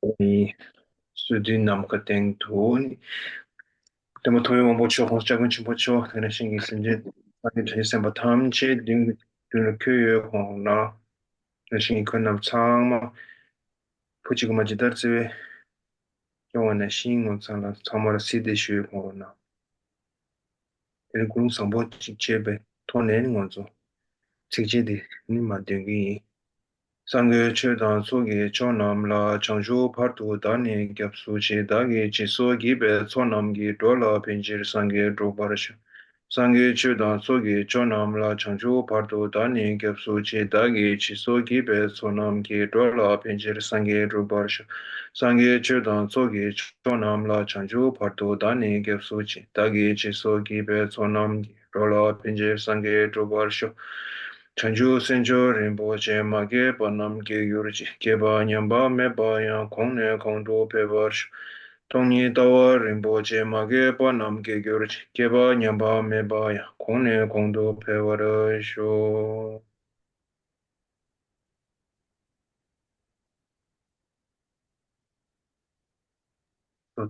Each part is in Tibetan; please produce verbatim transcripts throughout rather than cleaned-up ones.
ནི་སོ་བདུན་ནམ་མཁའ་སྟེང་དུ་ནི། སྟོན་པ་ཐུབ་པའི་དབང་པོ་མཆོག་གོང་ས་སྐྱབས་མགོན་ཆེན་པོ་མཆོག་དེ་ནས་ཤིང་གི་སེམས་ཅན་སངས་རྒྱས་བྱང་ཆུབ་སེམས་དཔའ་ཐམས་ཅད་མདུན་མདུན་ལ་འཁོད་ཡོད་ཁོང་ན། དེ་ནས་ཤིང་གི་འཁོད་རྣམས་ཚང་མ་བུ་གཅིག་གི་མ་ཇི་ལྟར་བརྩེ་བས་སྐྱོང་བ་ནས་ཤིང་ངོ་ཚང་ལ་ཚང་མར་གཟིགས་ཏེ་ཞུ་ཡོད་ཁོང་ན། དེ་ནས་གུ་རུ་བཟང་པོ་གཅིག་བྱས་པའི་ཐོག་ནས་ང་ཚོ་ཚིགས་བཅད་འདི་ནི་མར་འདོན་གྱི་ཡིན། སངས་རྒྱས་ཆོས་དང་ཚོགས་ཀྱི་མཆོག་རྣམས་ལ། བྱང་ཆུབ་བར་དུ་བདག་ནི་སྐྱབས་སུ་མཆི། བདག་གིས་སྦྱིན་སོགས་བགྱིས་པའི་ཚོགས་རྣམས་ཀྱིས། འགྲོ་ལ་ཕན་ཕྱིར་སངས་རྒྱས་འགྲུབ་པར་ཤོག། སངས་རྒྱས་ཆོས་དང་ཚོགས་ཀྱི་མཆོག་རྣམས་ལ། བྱང་ཆུབ་བར་དུ་བདག་ནི་སྐྱབས་སུ་མཆི། བདག་གིས་སྦྱིན་སོགས་བགྱིས་པའི་ཚོགས་རྣམས་ཀྱིས། འགྲོ་ལ་ཕན་ཕྱིར་སངས་རྒྱས་འགྲུབ་པར་ཤོག། སངས་རྒྱས་ཆོས་དང་ཚོགས་ཀྱི་མཆོག་རྣམས་ལ། བྱང་ཆུབ་བར་དུ་བདག་ནི་སྐྱབས་སུ་མཆི། བདག་གིས་སྦྱིན་སོགས་བགྱིས་པའི་ཚོགས་རྣམས་ཀྱིས། འགྲོ་ལ་ཕན་ཕྱིར་སངས་རྒྱས་འགྲུབ་པར་ཤོག། བྱང་ཆུབ་སེམས་མཆོག་རིན་པོ་ཆེ། མ་སྐྱེས་པ་རྣམས་སྐྱེ་གྱུར་ཅིག། སྐྱེས་པ་ཉམས་པ་མེད་པ་ཡང་། གོང་ནས་གོང་དུ་འཕེལ་བར་ཤོག། སྟོང་ཉིད་ལྟ་བ་རིན་པོ་ཆེ། མ་སྐྱེས་པ་རྣམས་སྐྱེ་གྱུར་ཅིག། སྐྱེས་པ་ཉམས་པ་མེད་པ་ཡང་། གོང་ནས་གོང་དུ་འཕེལ་བར་ཤོག།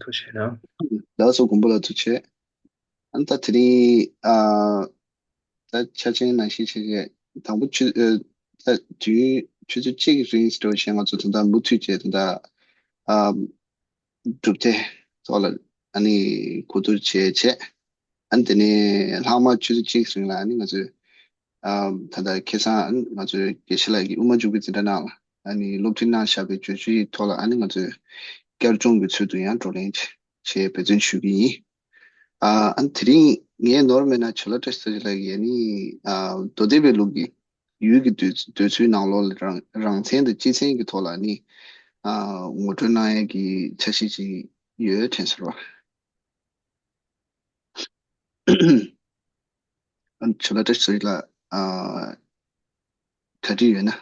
ཐུགས་རྗེ་གནང་། ལགས་སོ། མགོན་པོ་ལགས་ཐུགས་རྗེ་ཆེ། ཨ་ནི་ད་དེ་རིང་ཨ་ད་འཆར་ཅན་ནང་བཞིན་བྱས་རྗེས་དང་པོ་ཆུ་ཨ་ད་དུས་ཆུ་ཚོད་གཅིག་གི་རིང་འགྲོ་བྱས་ང་ཚོ་ད་ལྟ་མུ་མཐུད་བྱས་ད་ལྟ་ཨ་གྲུབ་མཐའི་ཐོག་ལ་ཨ་ནི་གོ་བསྡུར་བྱས་བྱས། ཨ་ནི་དེ་ནས་ལྷག་མ་ཆུ་ཚོད་གཅིག་རིང་ལ་ཨ་ནི་ང་ཚོས་ཨ་ད་ལྟ་ཁ་སང་ཨ་ནི་ང་ཚོའི་དགེ་བཤེས་ལགས་ཀྱིས་དབུ་མ་འཇུག་པའི་འཛིན་གྲྭ་ནང་ལ་ཨ་ནི་སློབ་ཁྲིད་གནང་བཞག་པའི་བརྗོད་བྱའི་ཐོག་ལ་ཨ་ནི་ང་ཚོས་བསྐྱར་སྦྱོང་གི་ཚུལ་དུ་ཡང་བགྲོ་གླེང་བྱས་འབད་བརྩོན་ཞུ་གི་ཡིན། ཨ་ཨ་ནི་དེ་རིང་ངས་ནོར་མེད་ན་བྱ་ལ་བཀྲ་ཤིས་རྡོ་རྗེ་ལགས་ཀྱིས་ཨ་ནི་ཨ་མདོ་སྡེ་པའི་ལུགས་ཀྱི་ཡུལ་གྱི་འདོད་འདོད་ཚུལ་ནང་ལོགས་ལ་རང་རང་མཚན་དང་སྤྱི་མཚན་གྱི་ཐོག་ལ་ཨ་ནི་ཨ་ངོ་སྤྲོད་གནང་ཡས་ཀྱི་འཆར་གཞི་ཅིག་ཡོད་དྲན་སོང་བ། ཨ་ནི་བྱ་ལ་བཀྲ་ཤིས་རྡོ་རྗེ་ལགས་ཨ་གྲ་སྒྲིག་ཡོད་ན།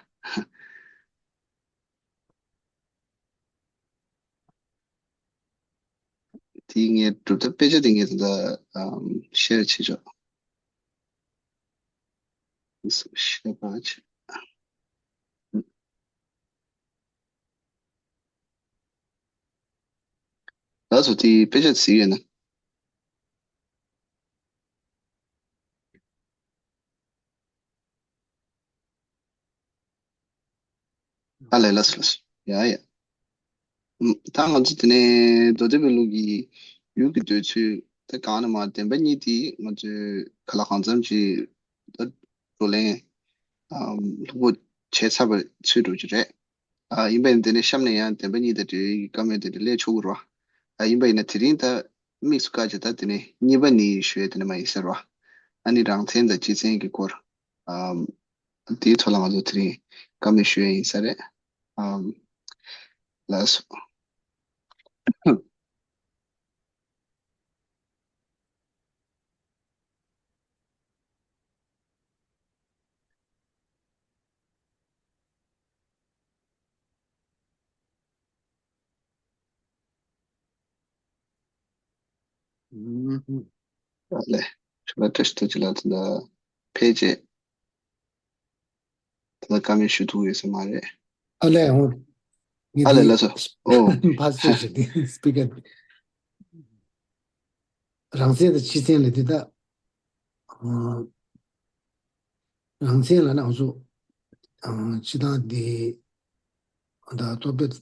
དེ་ངས་གྲུབ་མཐའ་དཔེ་ཆ་དེ་ངས་ད་ལྟ་ཨམ་ཤེར་བྱེད་ཆོག། ཤེར་བ་བྱེད། ལགས་སོ། དེ་དཔེ་ཆ་གཟིགས་ཡོད་ན། ཨ་ལས། ལགས་སོ་ལགས་སོ། ཡ་ཡ། ཨམ་ད་ང་ཚོ་དེ་ནས་མདོ་སྡེ་པའི་ལུགས་ཀྱི་ཡུལ་གྱི་འདོད་ཚུལ་དེ་གང་ནས་མ་བདེན་པ་གཉིས་དེ་ང་ཚོས་ག་ལ་གང་འཚམ་ཅིག་ད་བགྲོ་གླེང་ཨམ་ལྷུག་པོ་བྱས་ཚར་བའི་ཚུལ་འགྲོ་གི་རེད། ཨ་ཡིན་པ་ཡིན་དེ་ནས་གཤམ་ནས་ཡང་བདེན་པ་གཉིས་དང་འབྲེལ་བའི་བཀའ་མོལ་དེ་འདྲ་སླེབས་ཆོག་གི་རེད་བ། ཨ་ཡིན་པ་ཡིན་ན་དེ་རིང་ད་དམིགས་སུ་བཀར་བྱས་ད་དེ་ནས་གཉིས་པ་ནི་ཞུ་ཡས་དེ་འདྲ་མ་ཡིན་ཟེར་བ། ཨ་ནི་རང་མཚན་དང་སྤྱི་མཚན་གྱི་སྐོར། ཨམ། དེའི་ཐོག་ལ་ང་ཚོ་དེ་རིང་བཀའ་མོལ་ཞུ་ཡས་ཡིན་ས་རེད། ཨམ། ལགས་སོ། ཨ་ལས། བྱ་ལ་བཀྲ་ཤིས་རྡོ་རྗེ་ལགས་ད་ལྟ་ཕེབས་རྗེས། ད་ལྟ་བཀའ་མོལ་ཞུ་ཐུབ་ཡོད་ས་མ་རེད། ཨ་ལས། འོ། ངས་ཨ་ལས། དེ་ལགས་སོ། ཨོ། ཕར་ཚུར་བྱས་ཏེ་སི་པི་ཀར། རང་མཚན་དང་སྤྱི་མཚན་ལ་འདི་ལྟ། ཨ། རང་མཚན་ལབ་ན་ང་ཚོ་ཨ་སྤྱིར་བཏང་འདི་ད་རྟོག་པས་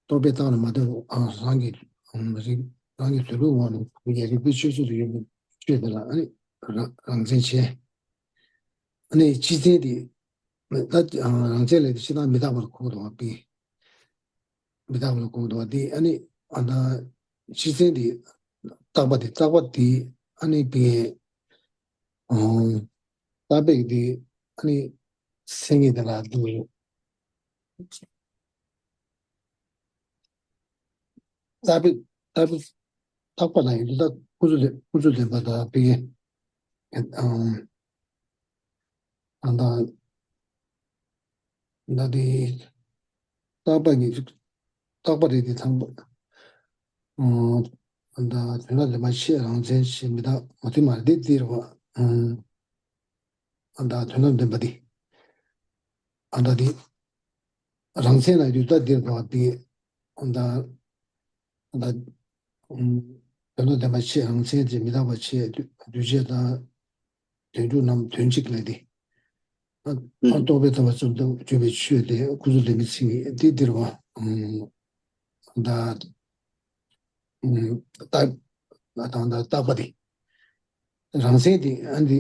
རྟོག་པས་བཏང་ལ་མ་ལྟོས་ཨ་རང་གི་ཨ་རིག་རང་གི་བཟོད་པའི་ངོ་ནས་ཡ་རིག་པའི་ཆོས་ཚུལ་དུ་ཡོད་པའི་ཆོས་དེ་ལ་ཨ་ནི་རང་རང་མཚན་བྱས། ཨ་ནི་སྤྱི་མཚན་དེ་ད་ཨ་རང་མཚན་ལས་དེ་སྤྱིར་བཏང་མི་རྟག་པ་ལ་གོ་དགོས་པ་པས། མི་རྟག་པ་ལ་གོ་དགོས་པ་དེ་ཨ་ནི་ཨ་ད་སྤྱི་མཚན་དེ་རྟག་པ་དེ་རྟག་པ་དེ་ཨ་ནི་པས། ཨོ། རྟག་པའི་དེ་ཨ་ནི་སེང་གེ་དེ་ལ་འདུག་རྟག་པའི་རྟག་པའི་རྟག་པ་ལ་ཡིན་དུས་ད་ཁོ་ཚོ་ལས་ཁོ་ཚོ་ལེན་པ་དང་དེ་གའི་ཨང་ཨང་དང་ད་དེ་རྟག་པ་ཉིད་རྟག་པ་རེད་དེ་ཚང་པ་ཨང་ད་དོན་ལ་ལེན་པ་ཆེས་རང་མཚན་ཆེས་མི་རྟག་མ་མཐུན་མ་རེད་དེ་དེ་རེད་བ་ཨང་། ཨ་ད་དོན་དམ་བདེན་པ་འདི། ཨ་ད་འདི། རང་མཚན་ལ་ཡུལ་ལྟ་འདིར་བ་འདི། ཨ་ད་ཨ་ད་ཨུམ་དོན་དམ་བདེན་པ་ཆེ། རང་མཚན་དེ་མི་རྟག་པ་ཆེ། འདུས་འདུས་བྱས་དང་དོན་གྲུབ་རྣམས་དོན་གཅིག་ལས་ཏེ། ཨ་ཨ་རྟོག་པས་བཏགས་པ་ཙམ་དུ་གྱུར་པའི་ཆོས་དེ་ཀུན་རྫོབ་བདེན་པའི་མཚན་ཉིད་དེ་འདིར་བ། ཨུམ་ད་ཨུམ་རྟག་ཨ་དང་ད་རྟག་པ་དེ། རང་མཚན་དེ་ཨ་འདི་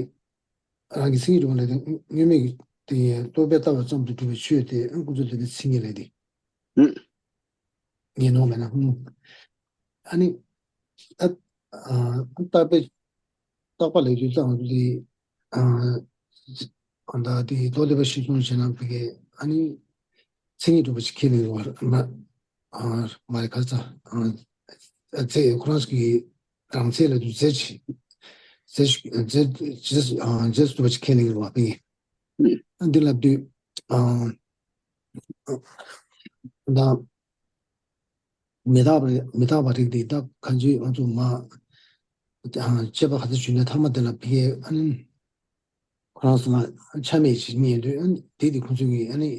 རང་གི་མཚན་ཉིད་སྒྲུབ་པ་ལས་དེ་དངོས་མེད་ཀྱི་དེ་ཡང་རྟོག་པས་བཏགས་པ་ཙམ་དུ་གྱུར་པའི་ཆོས་དེ་ཀུན་རྫོབ་བདེན་པའི་མཚན་ཉིད་ལས་ཏེ། ངེས་ནོ་མེད་ན། ཨ་ནི་ཨ་ཨ་རྟག་པའི་རྟག་པ་ལས་རྒྱུ་བཏང་དེ་ཨ་ཨ་ད་དེ་རྟོག་ལྡན་པ་ཞིག་སོང་བྱས་ན་བི་གའི་ཨ་ནི་མཚན་ཉིད་སྒྲུབ་པ་ཞིག་ཁས་ལེན་དགོས་པ་མ་ཨ་མ་རེད། ཁ་ཚ་ཨ་ཚེ་ཁོ་རང་གི་རང་མཚན་ལ་དུ་རྫས་ཆེ་རྫས་རྫས་རྫས་རྫས་སུ་བ་ཅིག་ཁས་ལེན་གྱི་རེད་བ། འདི་ལ་དུས་ཨ་ད་མི་རྟག་པ་མི་རྟག་པ་རིགས་དེ་ད་གང་ཅི་ང་ཚོ་མ་དཔྱད་པ་ག་ཚོད་ཞུས་ན་ཐ་མ་དེ་ལ་བི་གའི་ཨ་ནི་ཁོ་རང་ཚོ་ལ་ཆ་མེད་ཅིག་རྙེད་དུས་ཨ་ནི་དེ་དེ་ཁོ་ཚོ་གི་ཨ་ནི་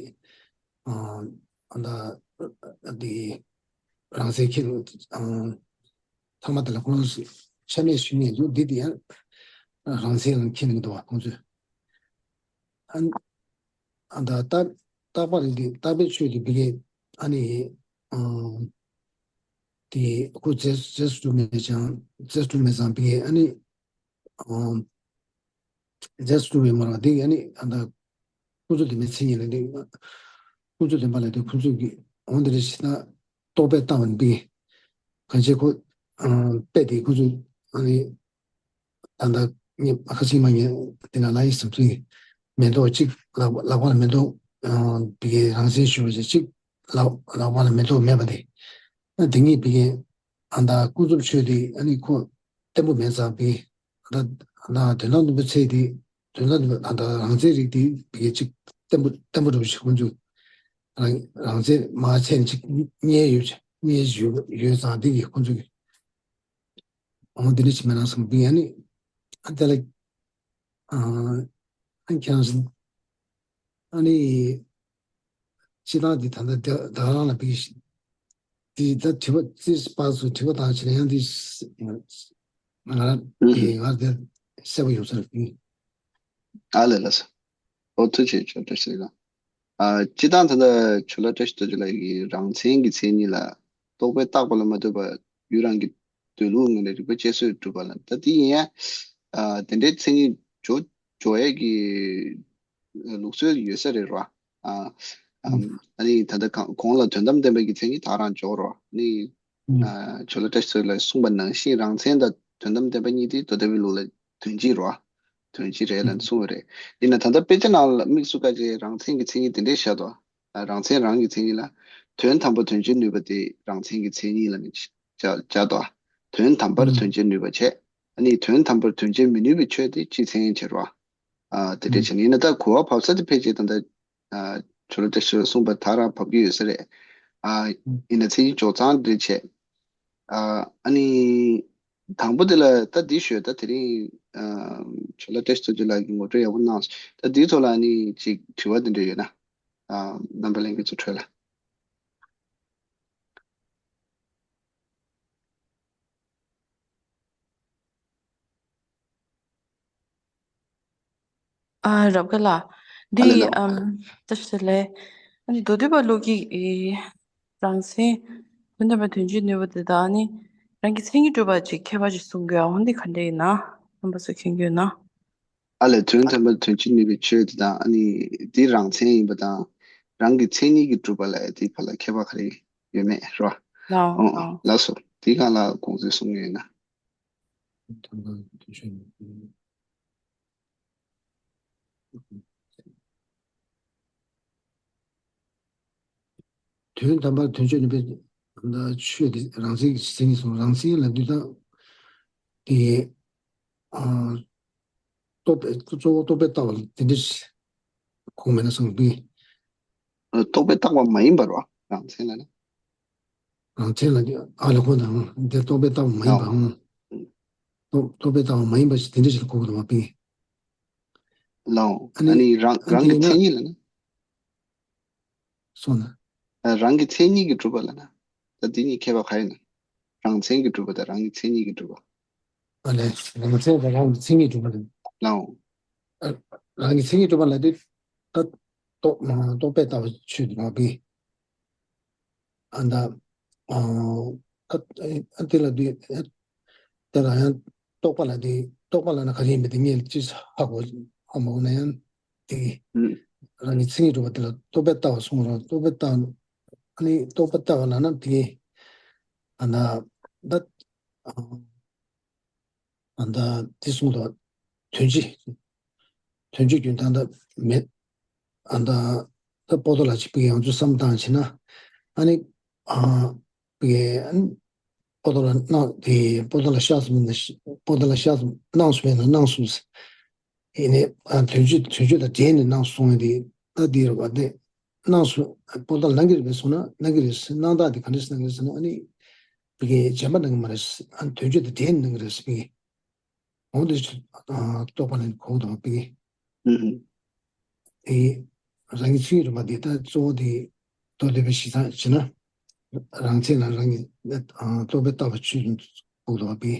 ཨ་ད་དེ་རང་སའི་ཁྱེད་ཨ་ཐ་མ་དེ་ལ་ཁོ་རང་ཚོ་ཆ་མེད་ཞིག་རྙེད་དུས་དེ་དེ་ཨ་རང་སའི་ལ་ཁྱེད་མི་འདུག་བ། ཁོ་ཚོས་ཨ་ཨ་ད་རྟག་རྟག་པ་རེད་དེ་རྟག་པའི་ཆོས་དེ་བི་གའི་ཨ་ནི་ཨ་དེ་ཁོ་རྫས་རྫས་སུ་མེད་ཅང་རྫས་སུ་མེད་ཙང་བི་གའི་ཨ་ནི་ཨ་རྫས་སུ་བའི་མར་བ་དེ་ཨ་ནི་ཨ་ད་ཀུན་རྫོབ་བདེན་པའི་མཚན་ཉིད་ལ་དེ་ཀུན་རྫོབ་བདེན་པ་ལ་དེ་ཁོ་ཚོས་ཀྱི་འོང་དེ་རེ་ཞིག་ན་རྟོག་པས་བཏང་བ་འདི་གང་བྱས་ཁོ་ཨ་དཔེ་དེ་ཁོ་ཚོས་ཨ་ནི་ད་ལྟ་ངས་ཁ་སིང་མ་ངས་དེ་ན་ལ་ཡི་སམ་སིང་མེ་ཏོག་གཅིག་ལག་ལག་པ་ལ་མེ་ཏོག་ཨ་བི་གའི་རང་བཞིན་ཞུ་བ་ཞིག་གཅིག་ལག་ལག་པ་ལ་མེ་ཏོག་མེད་པ་དེ་ཨ་དེ་ངས་བི་གའི་ཨ་ད་ཀུན་རྫོབ་ཆོས་དེ་ཨ་ནི་ཁོ་བརྟན་པོ་མེད་ཙང་བི་གའི་ད་ད་དོན་དམ་བདེན་པའི་ཚེ་དེ་དོན་དམ་བདེན་པ་ད་ད་རང་མཚན་རིགས་དེ་བི་གའི་གཅིག་བརྟན་པོ་བརྟན་པོ་འགྲོ་བ་ཞིག་ཁོང་ཚོས་རང་རང་མཚན་མ་ཚད་ནས་གཅིག་རྙེད་ཡོད་རྙེད་ཡོད་ཡོད་ཙང་དེ་གི་ཁོང་ཚོས་འོང་དེ་འདྲ་ཞིག་མེད་ན་བསམ་བི་གའི་ཨ་ནི་ཨ་དེ་ལ་ཨ་ཨ་ཁྱེད་རང་ཨ་ནི་སྤྱི་བཏང་དེ་ད་ལྟ་ད་རང་ལ་བི་གའི་དེ་ད་དྲི་བ་རྩིས་སྤར་སུ་དྲི་བ་བཏང་ཕྱིན་ན་ཡང་དེ་ང་རང་དེ་ང་དེ་གསལ་པོ་ཡོང་ས་རེད། ཨ་ལས་ལགས་སོ། ཨོ་ཐུགས་རྗེ་ཆེ་བཀྲ་ཤིས་ལགས། ཨ་སྤྱི་བཏང་ད་ལྟ་ཇོ་ལགས་བཀྲ་ཤིས་རྡོ་རྗེ་ལགས་ཀྱིས་རང་མཚན་གྱི་མཚན་ཉིད་ལ་རྟོག་པས་བཏགས་པ་ལ་མ་ལྟོས་པར་ཡུལ་རང་གི་འདོད་ལུགས་ངོས་ནས་རིགས་པ་དཔྱད་བཟོད་གྲུབ་པ་ལ་ད་དེ་ཡིན་ཡང་ཨ་དེ་འདྲའི་མཚན་ཉིད་འཇོག་འཇོག་ཡས་ཀྱི་ལུགས་སྲོལ་ཡོད་ས་རེད་ར། ཨ་ཨ་ཨ་ནི་ད་ལྟ་གང་གོང་ལ་དོན་དམ་བདེན་པ་གི་མཚན་ཉིད་ད་རང་འཇོག་རོགས་ནི། ཨ་ཇོ་ལགས་བཀྲ་ཤིས་རྡོ་རྗེ་ལགས་གསུངས་པ་ནང་བཞིན་རང་མཚན་དང་དོན་དམ་བདེན་པ་གཉིས་དེ་མདོ་སྡེ་པའི་ལུགས་ལ་དོན་གཅིག་རོ། དོན་གཅིག་རེད་ལ་གསུངས་པ་རེད། ཡིན་ན་ད་ལྟ་དཔེ་ཆ་ནང་ལ་དམིགས་སུ་བཀར་རྗེས་རང་མཚན་གྱི་མཚན་ཉིད་དེ་འདྲས་བཞག་ཏོ། ཨ་རང་མཚན་རང་གི་མཚན་ཉིད་ལ། དོན་དམ་པར་དོན་བྱེད་ནུས་པ་དེ་རང་མཚན་གྱི་མཚན་ཉིད་ལ་ནི་བཞག་བཞག་ཏོ། དོན་དམ་པར་དོན་བྱེད་ནུས་པ་བྱས། ཨ་ནི་དོན་དམ་པར་དོན་བྱེད་མི་ནུས་པའི་ཆོས་དེ་སྤྱིའི་མཚན་ཉིད་བྱེད་རོ། ཨ་དེ་འདྲས་བྱས་ནས་ཡིན་ན་ད་གོ་བ་བབས་ས་དེ་ཕལ་ཆེར་ད་ལྟ་ཨ་ཇོ་ལགས་བཀྲ་ཤིས་གསུངས་པ་ད་རང་བབས་ཀྱི་ཡོད་ས་རེད། ཨ་ཡིན་ན་མཚན་ཉིད་འཇོག་སྟངས་འདི་འདྲས་བྱས། ཨ་ཨ་ནི་དང་པོ་དེ་ལ་ད་འདི་ཞུས་ད་དེ་རིང་ཨ་ཇོ་ལགས་བཀྲ་ཤིས་རྡོ་རྗེ་ལགས་ཀྱིས་ངོ་སྤྲོད་ཡག་པོ་གནང་སོང་། ད་འདིའི་ཐོག་ལ་ཨ་ནི་ཅིག་དྲི་བ་འདི་འདྲས་ཡོད་ན་ཨ་རྣམ་པ་ལྷན་རྒྱས་ཚོ་ཁྲོད་ལ། ཨ་རབ་དགའ་ལགས། ཨ་ལེ་འདི་ལགས། ཨམ་བཀྲ་ཤིས་བདེ་ལེགས། ཨ་ནི་མདོ་སྡེ་པ་ལུགས་ཀྱི་ཨེ་རང་མཚན་དོན་དམ་པར་དོན་བྱེད་ནུས་པ་དེ་དག་ནི་རང་གི་མཚན་ཉིད་གྲུབ་པ་ཅིག་ཁྱད་པར་ཅིག་གསུང་གི་ཡོད། འོ་འདི་ག་འདྲ་ཡིན་ན་རྣམ་པ་ཚོ་མཁྱེན་གྱི་ཡོད་ན། ཨ་ལས་དོན་དམ་པར་དོན་བྱེད་ནུས་པའི་ཆོས་དེ་དང་ཨ་ནི་དེ་རང་མཚན་ཡིན་པ་དང་རང་གི་མཚན་ཉིད་ཀྱིས་གྲུབ་པ་ལ་དེའི་བར་ལ་ཁྱད་པར་ག་རེ་ཡོད་མེད་རོ། ལའོ་ཨོ་ལའོ། ལགས་སོ། དེའི་སྒང་ལ་དགོངས་ཚུལ་གསུང་གི་ཡོད་ན། དོན་དམ་པར་དོན་བྱེད་ནུས་པའི་ཆོས་དེ་རང་མཚན་གྱི་ཟིན་སོང་། རང་མཚན་ལབ་དུས་ད་དེ་ཨ་རྟོག་པས་གཙོ་བོ་རྟོག་པས་བཏགས་པ་དེ་འདྲ་ཞིག་གོང་མེད་ན་སོང་དུས། རྟོག་པས་བཏགས་པ་མ་ཡིན་པར་བ་རང་མཚན་ལ་ནི། རང་མཚན་ལ་ནི་ཨ་ལ་ཁོ་དང་དེ་རྟོག་པས་བཏགས་པ་མ་ཡིན་པའང་། རྟོག་རྟོག་པས་བཏགས་པ་མ་ཡིན་པ་ཞིག་དེ་འདྲ་ཞིག་གོ་དགོས་དང་བ་པིན། ལའོ། ཨ་ནི་རང་རང་གི་མཚན་ཉིད་ལ་ནི། སོང་ན། རང་གི་མཚན་ཉིད་ཀྱིས་གྲུབ་པ་ལ་ན། ད་འདི་གཉིས་ཁྱད་པར་ག་རེ་ཡོད་ན། རང་མཚན་གྱིས་གྲུབ་པ་དང་རང་གི་མཚན་ཉིད་ཀྱིས་གྲུབ་པ། ཨ་ལས། རང་མཚན་དང་རང་གི་མཚན་ཉིད་གྲུབ་པ་རེད། ལའོ། ཨ། རང་གི་མཚན་ཉིད་གྲུབ་པ་ལ་དེ་ད་རྟོག་རྟོག་པས་ལྟ་བ་ཆོས་དེ་རང་གི། ཨ་ད། ཨ། ཨ་དེ་ལ་དེ། དེ་ལ་ཡང་རྟོག་པ་ལ་དེ་རྟོག་པ་ལ་ན་ག་རེ་ཡིན་པ་དེ་ངས་ཅི་ཧ་གོ་ཧ་མ་གོ་ན་ཡང་དེ་གི། རང་གི་མཚན་ཉིད་གྲུབ་པ་དེ་ལ་རྟོག་པས་ལྟ་བ་གསུངས་རོགས། རྟོག་པས་ལྟ་བ། ཨ་ནི་རྟོག་པས་ལྟ་བ་ལ་ན་དེ་གི། ཨ་ན་ད། ཨ། ཨ་ད་དེ་གསུངས་དང་། དོན་སྤྱི། དོན་སྤྱི་རྒྱུན་ད་ལྟ་མེད། ཨ་ད་ད་པོ་ཏོ་ལ་ཅིག་པའི་ཡང་ཚུལ་བསམ་བཏང་བྱས་ན། ཨ་ནི། ཨ། པའི་ཨ་ནི་པོ་ཏོ་ལ་སྣང་དེ་པོ་ཏོ་ལ་ཤ་ཟུམ་ན་པོ་ཏོ་ལ་ཤ་ཟུམ་སྣང་ཟུམ་ཡིན་ན་སྣང་ཟུམ། ཡིན་ནས་ཨ་དོན་སྤྱི་དོན་སྤྱི་དང་འབྲེལ་ནས་སྣང་སོང་བ་དེ་ད་དེ་རེད་བ། དེ་སྣང་སོང་པོ་ཏོ་ལ་སྣང་གི་རེད་པས་སོང་ན་སྣང་གི་རེད། སྣང་དག་དེ་ག་འདྲ་སྣང་གི་རེད་ཟེར་ན། ཨ་ནི། པའི་གཞན་པ་སྣང་གི་མ་རེད། ཨ་དོན་སྤྱི་དང་འབྲེལ་ནས་སྣང་གི་རེད་པའི། འོ་དེ་ཨ་རྟོག་པ་ལ་གོ་དང་པའི། ཨེ། རང་གི་ཚིག་རིམ་པ་འདི་ལྟར་གཙོ་བོ་དེ་མདོ་སྡེ་པའི་གཞི་རྩ་བྱས་ན། རང་མཚན་ལ་རང་གི་ཨ་རྟོག་པས་ལྟ་བ་ཆོས་ཀྱི་འགོག་དང་པའི།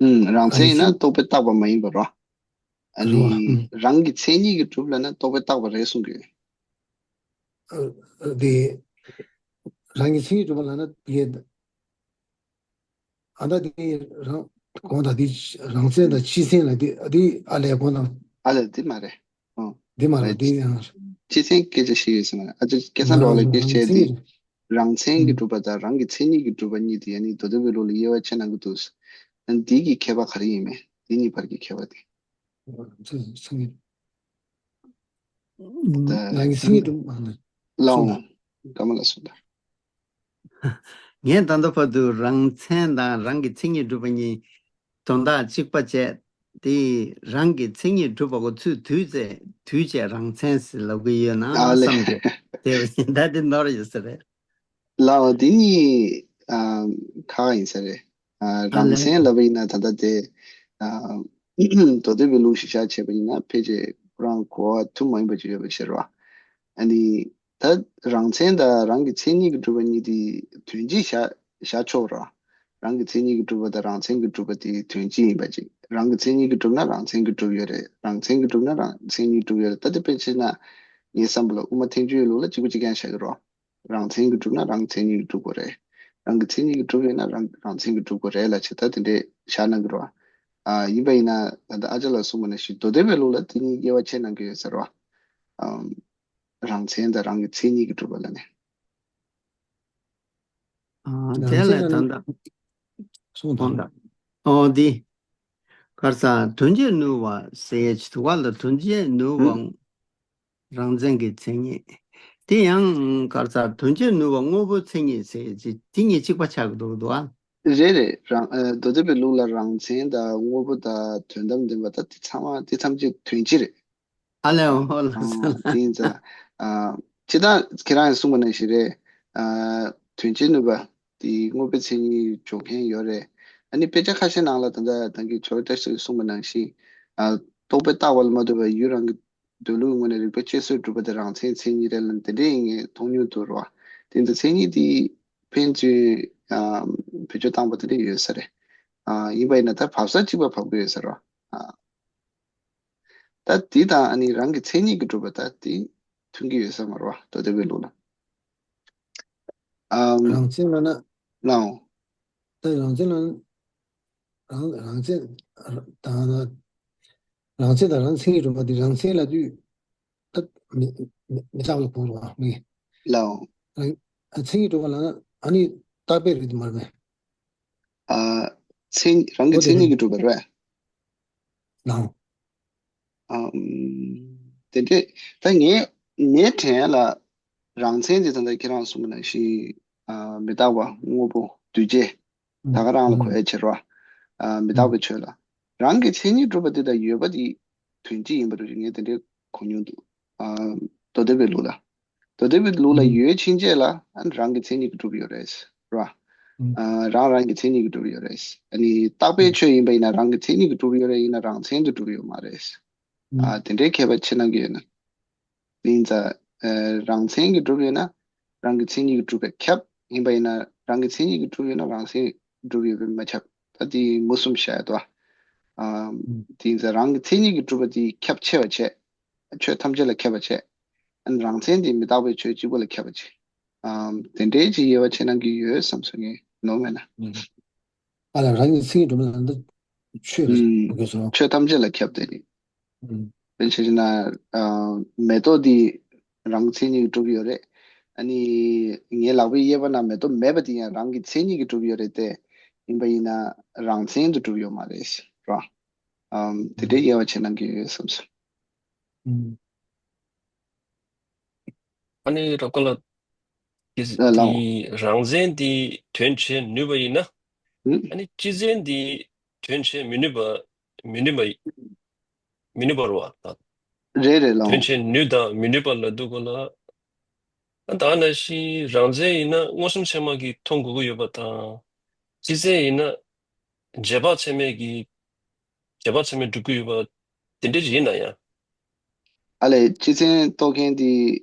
ཨུམ། རང་མཚན་ཡིན་ན་རྟོག་པས་བཏགས་པ་མ་ཡིན་པ་རོ། ཨ་ནི་རང་གི་མཚན་ཉིད་ཀྱིས་གྲུབ་ལབ་ན་རྟོག་པས་བཏགས་པ་རེད་གསུང་གི་ཡོད། ཨ་དེ་རང་གི་མཚན་ཉིད་གྲུབ་པ་ལབ་ན་དེ། ཨ་ད་དེ་རང་གོང་དང་དེ་རང་མཚན་དང་སྤྱི་མཚན་ལ་དེ་དེ་ཨ་ལས་གོང་དང་། ཨ་ལས་དེ་མ་རེད། ཨོ། དེ་མ་རེད་དེ་ཡང་། སྤྱི་མཚན་སྐད་ཆ་ཞིག་ཡོད་ཟེར་ན། ཨ་ཅེ་སྐལ་བཟང་འགྲོ་བ་ལ་སྐད་ཆ་བཤད་དེ། རང་མཚན་གྱིས་གྲུབ་པ་དང་རང་གི་མཚན་ཉིད་ཀྱིས་གྲུབ་པ་གཉིས་དེ་ཨ་ནི་མདོ་སྡེ་པའི་ལུགས་ལ་དབྱེ་བ་ཕྱེ་གནང་གི་འདུག་ཨ་ནི་དེ་གི་ཁྱད་པར་ག་རེ་ཡིན་མེད། དེ་གཉིས་བར་གྱི་ཁྱད་པར་དེ། མཚན་ཉིད། རང་གི་མཚན་ཉིད་གྲུབ་པ་ནི། ལའོ། སྐར་མ་ལ་སོང་ད། ངས་ད་ལྟ་བར་དུ་རང་མཚན་དང་རང་གི་མཚན་ཉིད་གྲུབ་པ་གཉིས་དོན་དག་གཅིག་པ་བྱས་ཏེ། རང་གི་མཚན་ཉིད་གྲུབ་པ་གོ་ཚུལ་དུས་བཅད་དུས་བཅད་རང་མཚན་ཟེར་ལབ་ཀྱི་ཡོད་ན་ཨ་ལས། བསམ་གྱི། དེ་ད་དེ་ནོར་ཡོད་ས་རེད། ལའོ་དེ་གཉིས་ཨ་ཁག་ཡིན་ས་རེད། ཨ་ཨ་རང་ལས། མཚན་ལབ་པ་ཡིན་ན་ད་ལྟ་དེ་ཨ་མདོ་སྡེ་པའི་ལུགས་ཤིག་བཞག་བྱས་པ་ཡིན་ན་ཕལ་ཆེར་ཁོ་རང་གོ་བ་ཐུན་མོང་མ་ཡིན་པ་ཅིག་ཡོད་པ་ཤེས་རོགས། ཨ་ནི་ད་རང་མཚན་དང་རང་གི་མཚན་ཉིད་ཀྱིས་གྲུབ་པ་གཉིས་དེ་དོན་སྤྱི་བཞག་བཞག་ཆོག་རོགས། རང་གི་མཚན་ཉིད་ཀྱིས་གྲུབ་པ་དང་རང་མཚན་གྱིས་གྲུབ་པ་དེ་དོན་སྤྱི་ཡིན་པ་ཅིག་རང་གི་མཚན་ཉིད་ཀྱིས་གྲུབ་ན་རང་མཚན་གྱིས་གྲུབ་ཡོད་རེད། རང་མཚན་གྱིས་གྲུབ་ན་རང་མཚན་ཉིད་གྲུབ་ཡོད་རེད། ད་དེ་དཔེ་བྱས་ན་ངའི་བསམ་པ་ལ་དབུ་མ་ཐལ་འགྱུར་ལུགས་ལ་གཅིག་པ་གཅིག་རྐྱང་བཞག་གི་རོགས། རང་མཚན་གྱིས་གྲུབ་ན་རང་མཚན་ཉིད་ཀྱིས་གྲུབ་དགོས་རེད། རང་གི་མཚན་ཉིད་ཀྱིས་གྲུབ་ཡོད་ན་རང་རང་མཚན་གྱིས་གྲུབ་དགོས་རེད་ལབ་བྱས་ད་དེ་འདྲས་བཞག་གནང་གི་རོགས། ཨ་ཡིན་པ་ཡིན་ན་ད་ལྟ་ཨ་ཅག་ལགས་གསུངས་པ་ནང་བཞིན་མདོ་སྡེ་པའི་ལུགས་ལ་དེ་གཉིས་དབྱེ་བ་ཕྱེ་གནང་གི་ཡོད་ཟེར་བ། ཨམ། རང་མཚན་དང་རང་གི་མཚན་ཉིད་ཀྱིས་གྲུབ་པ་ལ་ནི། ཨ་རང་དེ་ལས་མཚན་ད་ལ་ལྟ། གསུངས་དང་། ཨོ་འདི། གར་ས་དོན་བྱེད་ནུས་པ་ཟེར་ཡས་ཅིག་འདུག་ག་ལ། དོན་བྱེད་ནུས་པ། རང་མཚན་གྱི་མཚན་ཉིད། དེ་ཡང་གར་ས་དོན་བྱེད་ནུས་པ་དངོས་པོའི་མཚན་ཉིད་ཟེར་ཅིག་དེ་གཉིས་གཅིག་པ་ཆགས་ཀྱི་འདུག་འདུག་ཨ། རེད་རེད། རང་ཨ་མདོ་སྡེ་པའི་ལུགས་ལ་རང་མཚན་དང་དངོས་པོ་དང་དོན་དམ་བདེན་པ་དང་དེ་ཚང་མ་དེ་ཐམས་ཅད་དོན་སྤྱི་རེད། ཨ་ལས་འོ་ལགས་སོ་ལགས། དེ་ཡིན་ཙང་ཨ་སྤྱིར་བཏང་ཁྱེད་རང་ཡང་གསུངས་པ་ནང་བཞིན་རེད། ཨ་དོན་བྱེད་ནུས་པ་དེ་དངོས་པོའི་མཚན་ཉིད་འཇོག་མཁན་ཡོད་རེད། ཨ་ནི་དཔེ་ཆ་ཁ་ཤས་ནང་ལ་ད་ལྟ་ད་གིན་ཇོ་བོ་བཀྲ་ཤིས་ཀྱིས་གསུངས་པ་ནང་བཞིན་ཨ་རྟོག་པས་བཏགས་པ་ལ་མ་ལྟོས་པར་ཡུལ་རང་གི་འདོད་ལུགས་ངོས་ནས་རིགས་པ་དཔྱད་བཟོད་གྲུབ་པ་དེ་རང་མཚན་མཚན་ཉིད་རེད་ལབ་དེ་འདྲའི་ངས་མཐོང་མྱོང་འདུག་རོ། དེ་ཚོ་མཚན་ཉིད་དེ་ཕན་ཚུན་ཨ་བེད་སྤྱོད་བཏང་པ་དེ་འདྲ་ཡོད་ས་རེད། ཨ་ཡིན་པ་ཡིན་ན་ད་བབས་ས་གཅིག་པ་བབས་ཀྱི་ཡོད་ས་རོ། ཨ་ད་དེ་དང་ཨ་ནི་རང་གི་མཚན་ཉིད་ཀྱིས་གྲུབ་པ་ད་དེ་མཐུན་གྱི་ཡོད་ས་མ་རེད་བ། མདོ་སྡེ་པའི་ལུགས་ལ། ཨམ། རང་མཚན་ལབ་ན། ལའོ། ད་རང་མཚན་ལབ་ན། རང་རང་མཚན་དང་ན། རང་མཚན་དང་རང་མཚན་གྱིས་གྲུབ་པ་དེ་རང་མཚན་ལབ་དུས་ད་མི་མི་མི་རྟག་པ་ལ་གོ་རུང་བ་མི། ལའོ། རང་མཚན་གྱིས་གྲུབ་པ་ལབ་ན་ཨ་ནི་རྟག་པའི་རིགས་དེ་མ་རེད་པས། ཨ་མཚན་རང་གི་འོ་དེ་མཚན་ཉིད་ཀྱིས་གྲུབ་པ་རེད་པས། ལའོ། ཨམ། དེ་འདྲས་ད་ངས་ངའི་དྲན་ལ་རང་མཚན་དེ་ད་ལྟ་ཁྱེད་རང་གསུངས་པ་ནང་བཞིན་ཨ་མི་རྟག་པ་དངོས་པོ་འདུས་བྱས་ད་ག་རང་ལ་གོ་ཡ་ཕྱིར་རོ། ཨ་མི་རྟག་པའི་ཆོས་ལ་རང་གི་མཚན་ཉིད་གྲུབ་པ་དེ་དང་ཡོད་པ་དེ་དོན་སྤྱི་ཡིན་པ་རེད། ངས་དེ་འདྲས་གོ་མྱོང་འདུག་ཨ་མདོ་སྡེ་པའི་ལུགས་ལ། མདོ་སྡེ་པའི་ལུགས་ལ་ཡོད་ཕྱིན་ཆད་ལ་ཨ་ནི་རང་གི་མཚན་ཉིད་ཀྱིས་གྲུབ་ཡོད་རེད་རོ། ཨ་རང་རང་གི་མཚན་ཉིད་ཀྱིས་གྲུབ་ཡོད་རེད། ཨ་ནི་རྟག་པའི་ཆོས་ཡིན་པ་ཡིན་ན་རང་གི་མཚན་ཉིད་ཀྱིས་གྲུབ་ཡོད་རེད། ཡིན་ན་རང་མཚན་གྱིས་གྲུབ་ཡོད་མ་རེད། ཨ་དེ་འདྲའི་ཁྱད་པར་ཕྱེ་གནང་གི་ཡོད་ན། དེ་ཡིན་ཙང་ཨ་རང་མཚན་གྱིས་གྲུབ་ཡོད་ན་རང་གི་མཚན་ཉིད་ཀྱིས་གྲུབ་པས་ཁྱབ། ཡིན་པ་ཡིན་ན་རང་གི་མཚན་ཉིད་ཀྱིས་གྲུབ་ཡོད་ན་རང་མཚན་གྲུབ་ཡོད་པས་མ་ཁྱབ། ད་དེ་མངོན་སུམ་བཤད་ཡ་དོ། ཨ། དེ་ཡིན་ཙང་རང་གི་མཚན་ཉིད་ཀྱིས་གྲུབ་པ་དེ་ཁྱབ་ཆེ་བ་བྱས། ཆོས་ཐམས་ཅད་ལ་ཁྱབ་པ་བྱས། ཨ་ནི་རང་མཚན་དེ་མི་རྟག་པའི་ཆོས་གཅིག་པུ་ལ་ཁྱབ་པ་བྱས། ཨ། དེ་འདྲའི་ཅིག་དབྱེ་བ་ཕྱེ་གནང་གི་ཡོད་བསམ་སོང་ངས་ནོར་མེད་ན། ཨ་ལ་རང་གི་མཚན་ཉིད་གྲུབ་ན་འདི་ཆོས་ལ་ཨུམ། གོ་དགོས་སོ། ཆོས་ཐམས་ཅད་ལ་ཁྱབ་སྟེ་ནི། ཨུམ། དཔེར་བྱས་ན། ཨ། མེ་ཏོག་འདི་རང་མཚན་ཉིད་ཀྱིས་གྲུབ་ཡོད་རེད། ཨ་ནི། ངའི་ལག་པའི་གཡས་པ་ན་མེ་ཏོག་མེད་པ་དེ་ཡང་རང་གི་མཚན་ཉིད་ཀྱིས་གྲུབ་ཡོད་རེད་དེ། ཡིན་པ་ཡིན་ན་རང་མཚན་དུ་གྲུབ་ཡོད་མ་རེད་ར། ཨམ། དེ་འདྲའི་དབྱེ་བ་ཕྱེ་གནང་གི་ཡོད་བསམ་སོང་། ཨུམ། ཨ་ནི་རབ་དཀར་ལགས། དེ་ཨ་ལགས། དེ་རང་མཚན་དེ་དོན་བྱེད་ནུས་པ་ཡིན་ན། ཨུམ། ཨ་ནི་སྤྱི་མཚན་དེ་དོན་བྱེད་མི་ནུས་པ། མི་ནུས་པ། མི་ནུས་པ་རེད་བ། རེད་རེད་ལགས། དོན་བྱེད་ནུས་དང་མི་ནུས་པ་ལབ་འདུག་གོ་ལ། ཨ་ད་ནང་བཞིན་རང་མཚན་ཡིན་ན་མངོན་སུམ་ཚད་མ་གིས་མཐོང་དགོས་ཀྱི་ཡོད་པ་དང་། སྤྱི་མཚན་ཡིན་ན་རྗེས་དཔག་ཚད་མས་ཀྱིས་རྗེས་དཔག་ཚད་མས་སྒྲུབ་ཀྱི་ཡོད་པ་དེ་འདྲ་ཞིག་ཡིན་ན་ཡང་། ཨ་ལས་སྤྱི་མཚན་རྟོགས་མཁན་དེ།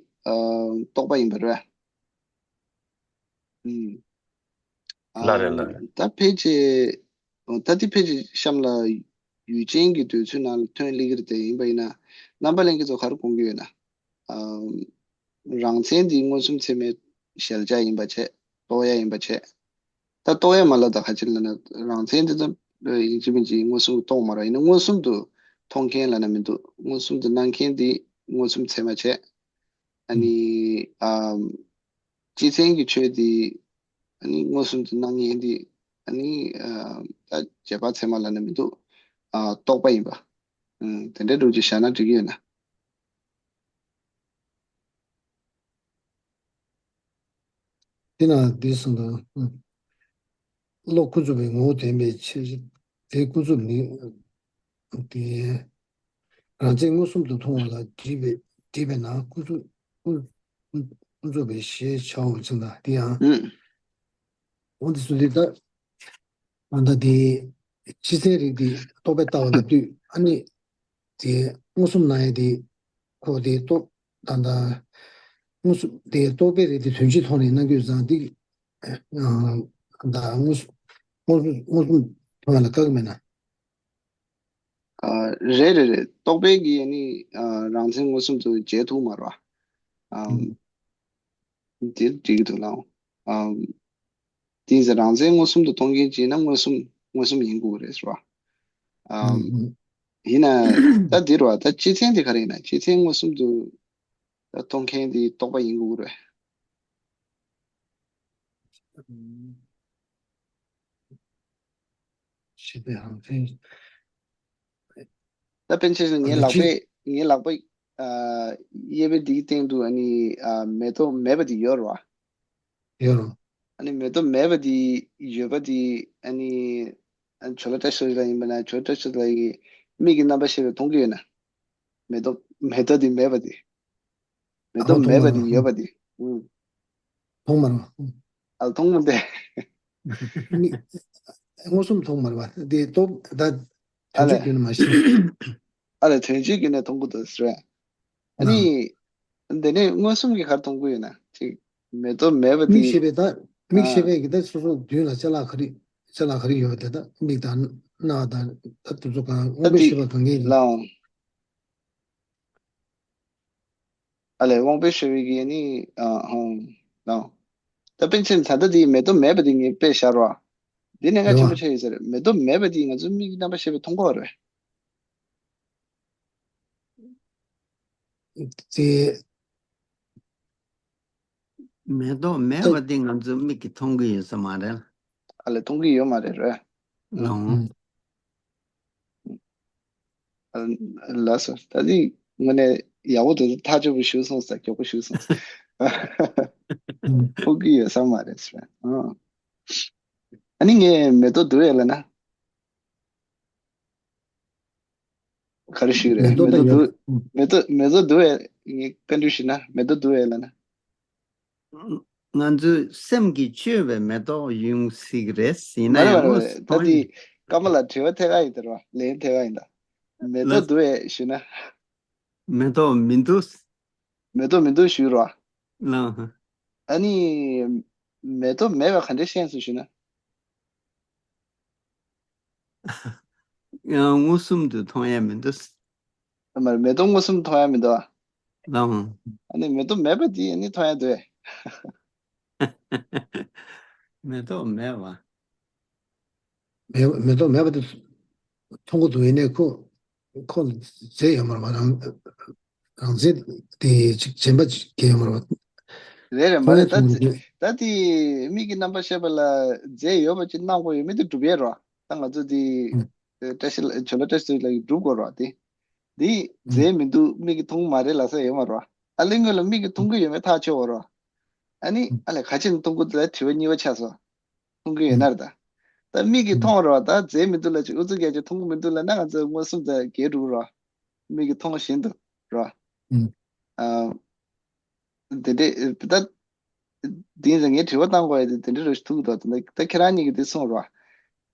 ཨ། རྟོག་པ་ཡིན་པ་རེད། ཨུམ། ལགས་རེད་ལགས་རེད། ད་ཕལ་ཆེར། ད་དེ་ཕལ་ཆེར་གཤམ་ལ་ཡུལ་ཅན་གྱི་འདོད་ཚུལ་ནང་ལ་ཐོན་སླེབས་ཀྱི་རེད་དེ། ཡིན་པ་ཡིན་ན་རྣམ་པ་ལྷན་རྒྱས་ཚོ་ག་རེ་དགོངས་ཀྱི་ཡོད་ན། ཨ། རང་མཚན་འདི་མངོན་སུམ་ཚད་མའི་གཞལ་བྱ་ཡིན་པ་བྱས། རྟོགས་ཡ་ཡིན་པ་བྱས། ད་རྟོགས་ཡ་མ་ལབ་ད་ག་ཅི་ལབ་ན་རང་མཚན་འདི་ད་ཡིན་གཅིག་མིན་གཅིག་མངོན་སུམ་དུ་རྟོགས་མ་རེད། ཡིན་ན་མངོན་སུམ་དུ་མཐོང་མཁན་ལབ་ན་མི་འདུག་མངོན་སུམ་དུ་སྣང་མཁན་འདི་མངོན་སུམ་ཚད་མ་བྱས། ཨ་ནི། ཨ། སྤྱི་མཚན་གྱི་ཆོས་འདི། ཨ་ནི་མངོན་སུམ་དུ་སྣང་མཁན་འདི། ཨ་ནི། ཨ། ད་རྗེས་དཔག་ཚད་མ་ལབ་ན་མི་འདུག་ཨ། རྟོག་པ་ཡིན་པ། ཨ། དེ་འདྲའི་འདྲ་བོ་ཅིག་བཞག་ན་འགྲིག་གི་ཡོད་ན། དེ་ན་འདི་གསུངས་དང་། བློ་ཀུན་རྫོབ་པའི་ངོ་བོ་བདེན་པའི་ཕྱིར། དེ་ཀུན་རྫོབ་ནི། དེ། རང་མཚན་མངོན་སུམ་དུ་མཐོང་བ་ལ་སྒྲིབ་པའི་སྒྲིབ་པས་ན་ཀུན་རྫོབ་ཀུན་ཀུན་ཀུན་རྫོབ་པའི་ཞེས་བྱའོ་ཅེས་དང་དེ་ཡང་། ཨུམ། འོ་འདི་ཚོ་འདི་ལྟར། ད་ལྟ་དེ་སྤྱི་མཚན་རིགས་དེ་རྟོག་པས་བལྟ་བ་ལ་ལྟོས། ཨ་ནི་དེ་མངོན་སུམ་སྣང་ཡས་དེ་ཁོ་དེ་རྟོག་ད་ལྟ་མངོན་སུམ་དེ་རྟོག་པའི་རིགས་དེ་དོན་སྤྱི་ཐོག་ནས་སྣང་དགོས་ཙང་དེ་ད་མངོན་སུམ་མངོན་སུམ་མངོན་སུམ་མཐོང་བ་ལ་བཀག་གི་མེད་ན། ཨ། རེད་རེད་རེད། རྟོག་པས་ཀྱིས་ནི། ཨ། རང་མཚན་མངོན་སུམ་དུ་བྱེད་ཐུབ་མ་རེད་བ། ཨ། འདིར་འགྲིག་གི་འདུག་ལགས། ཨ། དེ་ཡིན་ཙང་རང་མཚན་མངོན་སུམ་དུ་མཐོང་མཁན་ཅིག་ཡིན་ན་མངོན་སུམ་མངོན་སུམ་ཡིན་དགོས་རེད་ཟེར་བ། ཨ། ཡིན་ན་ད་འདིར་བ་ད་སྤྱི་མཚན་དེ་ག་རེ་ཡིན་ན་སྤྱི་མཚན་མངོན་སུམ་དུ་ད་མཐོང་མཁན་དེ་རྟོག་པ་ཡིན་དགོས་རེད། ཞེས་པའི་ཧང་ཚན། ད་པཎ་ཆེན་ངའི་ལག་པའི་ངའི་ལག་པའི། ཨ། གཡས་པའི་འདིའི་སྟེང་དུ་ཨ་ནི། ཨ། མེ་ཏོག་མེད་པ་དེ་ཡོད་རེད་བ། ཡོད་རེད། ཨ་ནི་མེ་ཏོག་མེད་པ་དེ་ཡོད་པ་དེ་ཨ་ནི། ཨ། ཇོ་ལ་བཀྲ་ཤིས་ལགས་ཡིན་པ་ན་ཇོ་ལ་བཀྲ་ཤིས་ལགས་ཀྱིས་མིག་གི་རྣམ་པར་ཤེས་པས་མཐོང་གི་ཡོད་ན། མེ་ཏོག་མེ་ཏོག་དེ་མེད་པ་དེ། མེ་ཨ་ཏོག་མཐོང་མ་མེད་པ་དེ་རེད་ཡོད་པ་དེ། ཨུ། མཐོང་མ་རེད། ཨ་ལ་མཐོང་མ་དེ། མི། མངོན་སུམ་མཐོང་མ་རེད་བ། དེ་ལྟོ་ད་ཨ་དོན་ལས། སྤྱོད་བརྒྱུད་ནས་མ་ཤེས། ཨ་ལས་དོན་སྤྱོད་བརྒྱུད་ནས་མཐོང་གི་འདུག་ཟེར་བས། ཨ་ནི། ཨ། དེ་ནས་མངོན་སུམ་གྱིས་ག་རེ་མཐོང་གི་ཡོད་ན་ཅིག་མེ་ཏོག་མེད་པ་དེ། མིག་ཤེས་པས་ད་མིག་ཤེས་པས་ཀྱི་ད་སོ་སོ་མདུན་ལ་ཅ་ལག་ག་རེ་ཅ་ལག་ག་རེ་ཡོད་པ་དེ་ད་མིག་དང་རྣ་དང་ད་དེ་ཚོ་གང་དབང་པོའི་ཤེས་པ་གང་གིས། ལའང་། ཨ་ལས་དབང་པོའི་ཤེས་པའི་གི་ནི། ཨ། ཧང་། ལའང་། ད་པཎ་ཆེན་ད་ལྟ་དེ་མེ་ཏོག་མེད་པ་དེ་ངས་དཔེ་བཞག་རོགས། འདི་གནད་འགག་ཆེན་པོ་ཆགས་ཡོད་ས་རེད། མེ་ཏོག་མེད་པ་དེ་ང་ཚོའི་མིག་གི་རྣམ་པར་ཤེས་པས་མཐོང་གི་ཡོད་རེད། དེ། མེ་ཏོག་མེད་པ་དེ་ང་ཚོའི་མིག་གིས་མཐོང་གི་ཡོད་ས་མ་རེད། ཨ་ལས་མཐོང་གི་ཡོད་མ་རེད་རེད། ལའང་། ཨ། ལགས་སོ། ད་ནི་དངོས་གནས་ཡག་པོ་འདུག་ཐག་ཆོད་པོ་ཞུས་སོང་ས། མགྱོགས་པོ་ཞུས་སོང་ས། མཐོང་གི་ཡོད་ས་མ་རེད་ཟེར། ཨ། ཨ་ནི་ངས་མེ་ཏོག་བསྡུ་ཡས་ལབ་ན། ག་རེ་ཞུས་རེད། མེ་ཏོག་མེ་ཏོག་ད་ཡོད། བསྡུ། མེ་ཏོག་མེ་ཏོག་བསྡུ་ཡས་ངས་བཀའ་འདྲི་ཞུས་ན་མེ་ཏོག་བསྡུ་ཡས་ལབ་ན། ང་ཚོའི་སེམས་ཀྱིས་བཅོས་པའི་མེ་ཏོག་ཡོང་སྲིད་ཀྱི་རེད་ཟེར་ན། མ་རེད་ཡང་མ་རེད་མ་རེད། ད་དེ་ཀརྨ་ལགས་དྲི་བ་ཐད་ཀར་ཡིན་ད་རོ། ལན་ཐད་ཀར་ཡིན་ད། མེ་ཏོག་ལ་བསྡུ་ཡས་ཞུས་ན། མེ་ཏོག་མི་འདུག་མེ་ཏོག་མི་འདུག་ཞུས་རོ། ལ། ཨ་ནི། མེ་ཏོག་མེད་པ་ག་འདྲས་ཤེས་སོང་ཞུ་ན། ཡང་མངོན་སུམ་དུ་མཐོང་ཡ་མི་འདུག་མ་རེད། མེ་ཏོག་མངོན་སུམ་མཐོང་ཡ་མི་འདུག་ཨ། ལའང་། ཨ་ནི་མེ་ཏོག་མེད་པ་དེ་ཨ་ནི་མཐོང་ཡ་འདུག་ཨེ། མེ་ཏོག་མེད་པ། མེ་མེ་ཏོག་མེད་པ་དེ་མཐོང་གི་འདུག་ཡིན་ནའི་ཁོ་ཁོ་ལ་རྫས་ཡོད་མ་རེད་པ། རང་རང་རྫས་དེ་ཅིག་གཞན་པ་ཅིག་གི་ཡོད་མ་རེད་པ། རེད་རེད། མ་མཐོང་ཡ་རེད། ད་མཐོང་གི་འདུག་ད་དེ་མིག་གི་རྣམ་པར་ཤེས་པ་ལ་རྫས་ཡོད་པ་ཅིག་སྣང་དགོས་ཡོད་མེད་དེ་སྒྲུབ་ཡས་རོ། ད་ང་ཚོ་དེ་ཨུ། བཀྲ་ཤིས་ལ་བྱོན་པ་བཀྲ་ཤིས་ལ་སྒྲུབ་དགོས་རོ། དེ་དེ་ཨུ། རྫས་མི་འདུག་མིག་གིས་མཐོང་གི་མ་རེད་ལབ་ས་ཡོད་མ་རོ། ཨ་ལས་སྔོན་ལ་མིག་གིས་མཐོང་གི་ཡོད་མེད་ཐག་ཆོད་པ་རོ། ཨ་ནི་ཨ་ལས་ག་ཅི་ནས་མཐོང་གི་འདུག་ལ་དྲི་བ་གཉིས་པ་ཆགས་སོང་། མཐོང་གི་ཡོད་ན་རེད་ད། ད་མིག་གིས་མཐོང་རོ། ད་རྫས་མི་འདུག་ལ་ཅིག་ཨུ་ཚུགས་རྒྱག་ཅིག་མཐོང་གི་མི་འདུག་ལབ་ན་ང་ཚོ་མངོན་སུམ་དང་འགལ་འགྲོ་གི་རོ། མིག་གིས་མཐོང་བཞིན་དུ་རོ། ཨ། དེ་འདྲས་ད། དེ་ཡིན་ཙང་ངས་དྲི་བ་བཏང་དགོས་ཡ་དེ་དེ་འདྲས་རེད་ཞུ་ཐུབ་ཀྱི་འདུག་ད་ད་ཁྱེད་རང་གཉིས་ཀྱིས་དེ་གསུངས་རོ།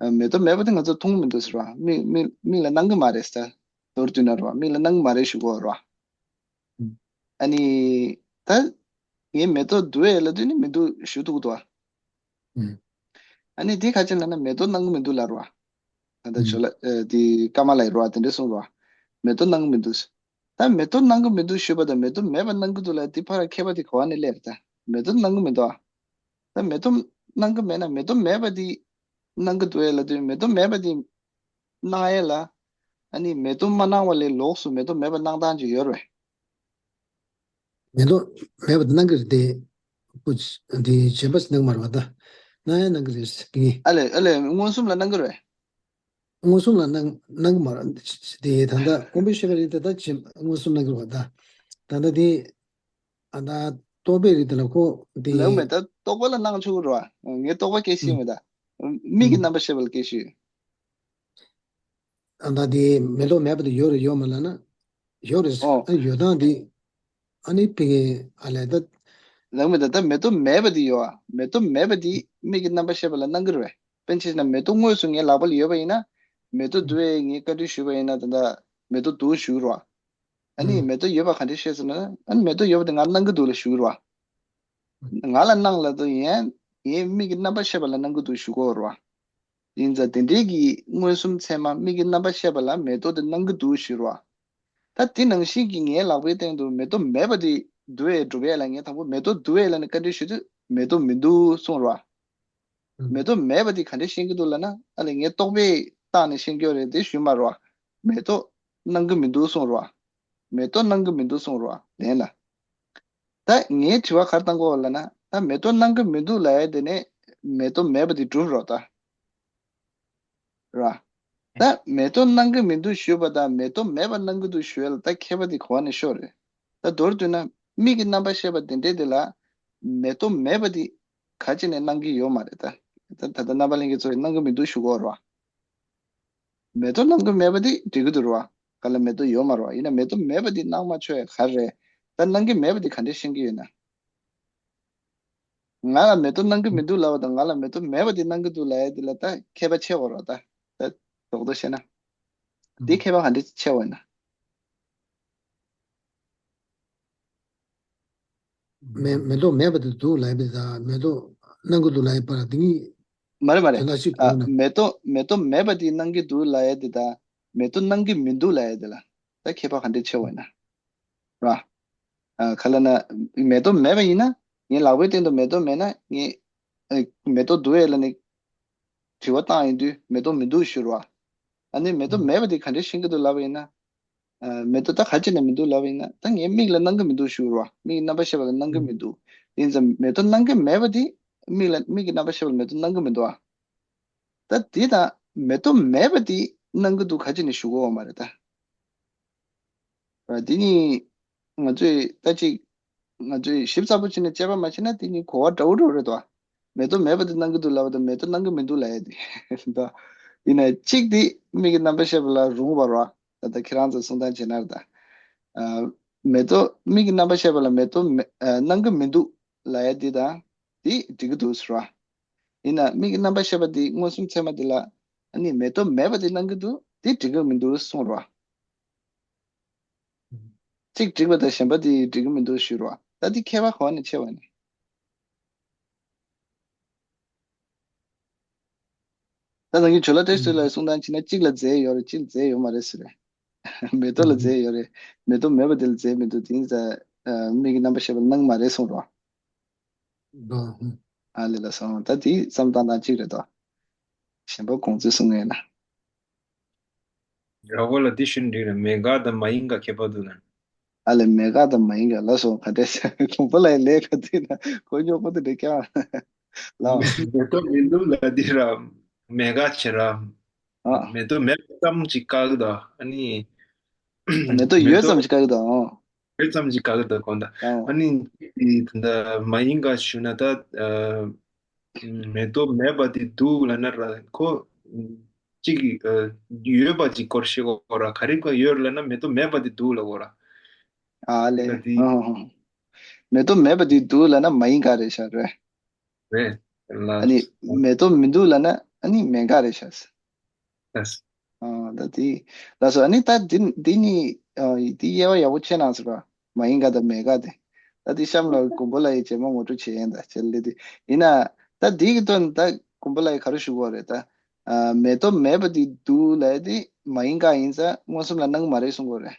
ཨ། མེ་ཏོག་མེད་པ་དེ་ང་ཚོ་མཐོང་གི་མི་འདུག་ཟེར་རོ། མིག་མིག་མིག་ལ་སྣང་གི་མ་རེད་ཟེར། མདོར་བསྡུས་ན་རོ། མིག་ལ་སྣང་གི་མ་རེད་ཞུ་དགོས་རོ། ཨ་ནི། ད། ངས་མེ་ཏོག་འདུག་ཨེ་ལབ་དུས་ནི་མི་འདུག་ཞུ་ཐུབ་ཀྱི་འདུག་ཨ། ཨ་ནི་དེ་ག་ཅི་ལབ་ན་མེ་ཏོག་སྣང་གི་མི་འདུག་ལབ་རོ། ད་ལྟ་ཇོ་ལ་ཨ་དེ་ཀ་མ་ལ་ཡི་རོ་དེ་འདྲས་གསུངས་རོ། མེ་ཏོག་སྣང་གི་མི་འདུག་ད་མེ་ཏོག་སྣང་གི་མི་འདུག་ཞུས་པ་དང་མེ་ཏོག་མེད་པ་སྣང་གི་འདུག་ལབ་དེ་ཕར་ཁྱད་པར་དེ་ག་བ་ནས་སླེབས་རེད་ད། མེ་ཏོག་སྣང་གི་མི་འདུག་ཨ། ད་མེ་ཏོག་སྣང་གི་མེད་ན་མེ་ཏོག་མེད་པ་དེ་སྣང་གི་འདུག་ཨེ་ལབ་དུས་མེ་ཏོག་མེད་པ་དེ་སྣང་ཨེ་ལ། ཨ་ནི་མེ་ཏོག་མ་སྣང་བ་ལས་ལོགས་སུ་མེ་ཏོག་མེད་པ་སྣང་སྟངས་ཅིག་ཡོད་རེད། མེ་ཏོག་མེད་པ་དེ་སྣང་གི་རེད་དེ། ཁོ་དེ་གཞན་པ་སྣང་མ་རེད་པ་ད། སྣང་ཡང་སྣང་གི་རེད་ཟེར་གི། ཨ་ལས་ཨ་ལས་མངོན་སུམ་ལ་སྣང་གི་རེད། མངོན་སུམ་ལ་སྣང་སྣང་གི་མ་རེད་དེ། ད་ལྟ་སྒོམ་པའི་ཤེས་པ་རེད་དེ་ད་གཞན་མངོན་སུམ་སྣང་གི་རེད་པ་ད། ད་ལྟ་དེ་ཨ་ད་རྟོག་པའི་རིགས་དེ་ལ་ཁོ་དེ། ལགས་མེད་ད་རྟོག་པ་ལ་སྣང་ཆོག་གི་རེད་པ། ངས་རྟོག་པ་སྐད་ཤེས་མེད་ད། མིག་གི་རྣམ་པར་ཤེས་པ་ལ་སྐད་ཤེས་ཡོད། ཨ་ད་དེ་མེ་ཏོག་མེད་པ་དེ་ཡོད་རེད་ཡོད་མ་ལབ་ན། ཡོད་རེད། ཨོ། ཨ་ཡོད་སྟངས་དེ། ཨ་ནི་ཕ་གི་ཨ་ལས་ད། ལགས་མེད་ད་ད་མེ་ཏོག་མེད་པ་དེ་ཡོད་ཨ། མེ་ཏོག་མེད་པ་དེ་མིག་གི་རྣམ་པར་ཤེས་པ་ལ་སྣང་གི་རེད་པས། དཔེར་ན་ཆ་བཞག་ན་མེ་ཏོག་དངོས་སུ་ངའི་ལག་པ་ལ་ཡོད་པ་ཡིན་ན། མེ་ཏོག་འདུག་ཨེ་ངས་བཀའ་འདྲི་ཞུས་པ་ཡིན་ན་ད་ལྟ་མེ་ཏོག་འདུག་ཞུ་གི་རེད་པ། ཨ་ནི་མེ་ཏོག་ཡོད་པ་ག་འདྲས་ཤེས་སོང་ན། ཨ་ནི་མེ་ཏོག་ཡོད་པ་དེ་ང་སྣང་གི་འདུག་ལབ་ཞུ་གི་རེད་པ། ང་ལ་སྣང་ལབ་དུས་ཡིན་ཡིན་མིག་གི་རྣམ་པར་ཤེས་པ་ལ་སྣང་གི་འདུག་ཞུ་གི་རེད་པ། ཡིན་ཙང་དེ་འདྲའི་གི་མངོན་སུམ་ཚད་མ་མིག་གི་རྣམ་པར་ཤེས་པ་ལ་མེ་ཏོག་དེ་སྣང་གི་འདུག་ཞུ་རེད་པ། ད་དེ་ནང་བཞིན་གྱི་ངའི་ལག་པའི་སྟེང་དུ་མེ་ཏོག་མེད་པ་དེ་འདུག་ཨེ་སྒྲུབ་ཡས་ལ་ངས་དང་པོ་མེ་ཏོག་འདུག་ཨེ་ལབ་ནས་བཀའ་འདྲི་ཞུ་དུས་མེ་ཏོག་མི་འདུག་གསུངས་རེད་པ། མེ་ཏོག་མེད་པ་དེ་ག་འདྲས་ཤེས་ཀྱི་འདུག་ལབ་ན་ཨ་ལས་ངས་རྟོག་པས་བརྟགས་ནས་ཤེས་ཀྱི་ཡོད་རེད་དེ་ཞུས་མ་རེད་པ། མེ་ཏོག་སྣང་གི་མི་འདུག་གསུངས་རེད་པ། མེ་ཏོག་སྣང་གི་མི་འདུག་གསུངས་རེད་པ་ལན་ལ། ད་ངའི་དྲི་བ་ག་རེ་བཏང་གི་ཡོད་ལབ་ན་ད་མེ་ཏོག་སྣང་གི་མི་འདུག་ལབ་ཡས་དེ་ནས་མེ་ཏོག་མེད་པ་དེ་སྒྲུབ་རོགས་ད། ར། ད་མེ་ཏོག་སྣང་གི་མི་འདུག་ཞུས་པ་དང་མེ་ཏོག་མེད་པ་སྣང་གི་འདུག་ཞུ་ཡས་ལ་ད་ཁྱད་པར་དེ་ག་བ་ནས་ཤོར་རེད། ད་མདོར་བསྡུས་ན་མིག་གི་རྣམ་པར་ཤེས་པ་དེ་འདྲས་དེ་ལ་མེ་ཏོག་མེད་པ་དེ་ག་ཅི་ནས་སྣང་གི་ཡོད་མ་རེད་ད། ད་ད་ལྟ་རྣམ་པ་ལྷན་རྒྱས་ཚོ་སྣང་གི་མི་འདུག་ཞུ་གི་ཡོད་རེད་པ། མེ་ཏོག་སྣང་གི་མེད་པ་དེ་འགྲིག་གི་འདུག་རེད་པ། ག་ལ་མེ་ཏོག་ཡོད་མ་རེད་པ། ཡིན་ན་མེ་ཏོག་མེད་པ་དེ་སྣང་མ་ཆོག་ཡ་ག་རེ་རེད། ད་སྣང་གི་མེད་པ་དེ་ག་འདྲས་ཤེས་ཀྱི་ཡོད་ན། ང་ལ་མེ་ཏོག་སྣང་གི་མི་འདུག་ལབ་པ་དང་ང་ལ་མེ་ཏོག་མེད་པ་དེ་སྣང་གི་འདུག་ལབ་ཡ་དེ་ལ་ད་ཁྱད་པར་ཆེ་བ་རེད་ད། ད་རྡོག་རྡོག་བཤད་ན། དེ་ཁྱད་པར་ག་འདྲས་ཆེ་བ་ཡིན་ན། མེ་མེ་ཏོག་མེད་པ་དེ་འདུག་ལབ་ཡ་དང་མེ་ཏོག་སྣང་གི་འདུག་ལབ་ཡ་བར་དེ་གཉིས་མ་རེད་མ་རེད། དོན་དག་གཅིག་ཨ། གོ་ན། མེ་ཏོག་མེ་ཏོག་མེད་པ་དེ་སྣང་གི་འདུག་ལབ་ཡ་དེ་དང་མེ་ཏོག་སྣང་གི་མི་འདུག་ལབ་ཡ་དེ་ལ་ད་ཁྱད་པར་ག་འདྲས་ཆེ་བ་ཡིན་ན། ར། ཨ། ག་ལབ་ན། མེ་ཏོག་མེད་པ་ཡིན་ན། ངའི་ལག་པའི་སྟེང་དུ་མེ་ཏོག་མེད་ན་ངས། ཨ། མེ་ཏོག་འདུག་ཨེ་ལབ་ནས་དྲི་བ་བཏང་ཡོང་དུས་མེ་ཏོག་མི་འདུག་ཞུ་ར། ཨ་ནི་མེ་ཏོག་མེད་པ་དེ་ག་འདྲས་ཤེས་ཀྱི་འདུག་ལབ་པ་ཡིན་ན། ཨ། མེ་ཏོག་ད་ག་ཅི་ནས་མི་འདུག་ལབ་པ་ཡིན་ན་ད་ངའི་མིག་ལ་སྣང་གི་མི་འདུག་ཞུ་ར། མིག་གི་རྣམ་པར་ཤེས་པ་ལ་སྣང་གི་མི་འདུག་ཡིན་ཙང་མེ་ཏོག་སྣང་གི་མེད་པ་དེ་མིག་ལ་མིག་གི་རྣམ་པར་ཤེས་པ་ལ་མེ་ཏོག་སྣང་གི་མི་འདུག་ཨ། ད་དེ་དང་མེ་ཏོག་མེད་པ་དེ་སྣང་གི་འདུག་ག་ཅི་ནས་ཞུ་གི་ཡོད་མ་རེད་ད། ཨ། དེ་ནི་ང་ཚོས་ད་ཅིག་ང་ཚོས་ཞིབ་ཚགས་པོ་བྱས་ནས་དཔྱད་པ་མ་བྱས་ན་དེ་ནི་གོ་བ་འདྲ་བོ་འདྲ་བོ་རེད་དོ། མེ་ཏོག་མེད་པ་དེ་སྣང་གི་འདུག་ལབ་པ་དང་མེ་ཏོག་སྣང་གི་མི་འདུག་ལབ་ཡ་དེ་རེད་དོ། ཡིན་ན་གཅིག་དེ་མིག་གི་རྣམ་པར་ཤེས་པ་ལ་རུང་བ་རེད་བ། ད་ལྟ་ཁྱེད་རང་ཚོས་གསུང་སྟངས་བྱས་ན་རེད་ད། ཨ། མེ་ཏོག་མིག་གི་རྣམ་པར་ཤེས་པ་ལ་མེ་ཏོག་མེ་ཨ། སྣང་གི་མི་འདུག་ལབ་ཡ་དེ་དང་དེ་འགྲིག་གི་འདུག་ཟེར་བ། ཡིན་ན་མིག་གི་རྣམ་པར་ཤེས་པ་དེ་མངོན་སུམ་ཚད་མ་དེ་ལ་ཨ་ནི་མེ་ཏོག་མེད་པ་དེ་སྣང་གི་འདུག་དེ་འགྲིག་གི་མི་འདུག་གསུངས་ར། གཅིག་འགྲིག་པ་དང་གཞན་པ་དེ་འགྲིག་གི་མི་འདུག་ཞུས་ར། ད་དེ་ཁྱད་པར་ག་བ་ནས་ཕྱེ་བ་ནི། ད་ནང་གི་ཇོ་ལ་བཀྲ་ཤིས་ལ་གསུང་སྟངས་བྱས་ན་གཅིག་ལ་རྫས་ཡོད་རེད། གཅིག་ལ་རྫས་ཡོད་མ་རེད་ཟེར་རེད། མེ་ཏོག་ལ་རྫས་ཡོད་རེད། མེ་ཏོག་མེད་པ་དེ་ལ་རྫས་མི་འདུག་དེ་ཡིན་ཙང་མིག་གི་རྣམ་པར་ཤེས་པ་ལ་སྣང་མ་རེད་གསུངས་རོགས། ཨ་ལེ་ལ་སོང་། ད་དེ་བསམ་སྟངས་དང་གཅིག་རེད་དོ། གཞན་པ་གོང་ཚོས་གསུང་ངེས་ན། ར་བོ་ལ་དེ་ཤུན་འགྲིག་རེད། མེ་ག་དང་མ་ཡིན་ག་ཁྱད་པར་འདུག་ན། ཨ་ལེ་མེ་ག་དང་མ་ཡིན་ག་ལ་སོང་ག་འདྲས་ཟེར། གོང་པོ་ལ་ཡི་ལས་ག་དུས་ན་གོ་ཉོག་པོ་དེ་འདྲས་ཀྱང་ལ། མེ་ཏོག་མི་འདུག་ལ་དེ་ར་མེ་ག་བྱེད་ར། ཨ། མེ་ཏོག་མེད་ཙམ་ཅིག་བཀག་གི་འདུག་ཨ་ནི། མེ་ཏོག་མེ་ཡོད་ཏོག་ཙམ་ཅིག་བཀག་གི་འདུག་ཨོ། ཡོད་ཙམ་ཅིག་བཀག་གི་འདུག་གོང་ད། ཨོ། ཨ་ནི། དེ་ད་མ་ཡིན་ག་ཞུ་ན་ད། ཨ། མེ་ཏོག་མེད་པ་དེ་འདུག་ལབ་ན་ར་ཁོ། གཅིག་ཨ། ཡོད་པ་ཅིག་སྐོར་ཤེས་དགོས་ར། ག་རེ་ག་ཡོད་ལབ་ན་མེ་ཏོག་མེད་པ་དེ་འདུག་ལབ་དགོས་ར། ཨ་ལེ། ད་དེ། ཨོ། མེ་ཏོག་མེད་པ་དེ་འདུག་ལབ་ན་མ་ཡིན་ག་རེད་ཤག་རེད། རེད། ལ། ཨ་ནི་མེ་ཏོག་མི་འདུག་ལབ་ན་ཨ་ནི་མེད་ག་རེད་ཤག་ལགས། ཨ། ད་དེ། ལགས་སོ། ཨ་ནི་ད་དེ་དེ་ནི་ཨ། དེ་དབྱེ་བ་ཡག་པོ་ཕྱེ་གནང་ཟེར་བ། མ་ཡིན་ག་དང་མེད་ག་དེ། ད་དེ་གཤམ་ལ་མགོན་པོ་ལགས་ཡིས་རྗེས་མ་ངོ་སྤྲོད་བྱེད་ཡན་ད་བྱེད་ལེ་དེ། ཡིན་ན། ད་དེ་གི་དོན་ད་མགོན་པོ་ལགས་ཡིས་ག་རེ་ཞུ་དགོས་རེད་ད། ཨ། མེ་ཏོག་མེད་པ་དེ་འདུག་ལབ་དེ་མ་ཡིན་ག་ཡིན་ཙང་མངོན་སུམ་ལ་སྣང་གི་མ་རེད་གསུང་དགོས་རེད།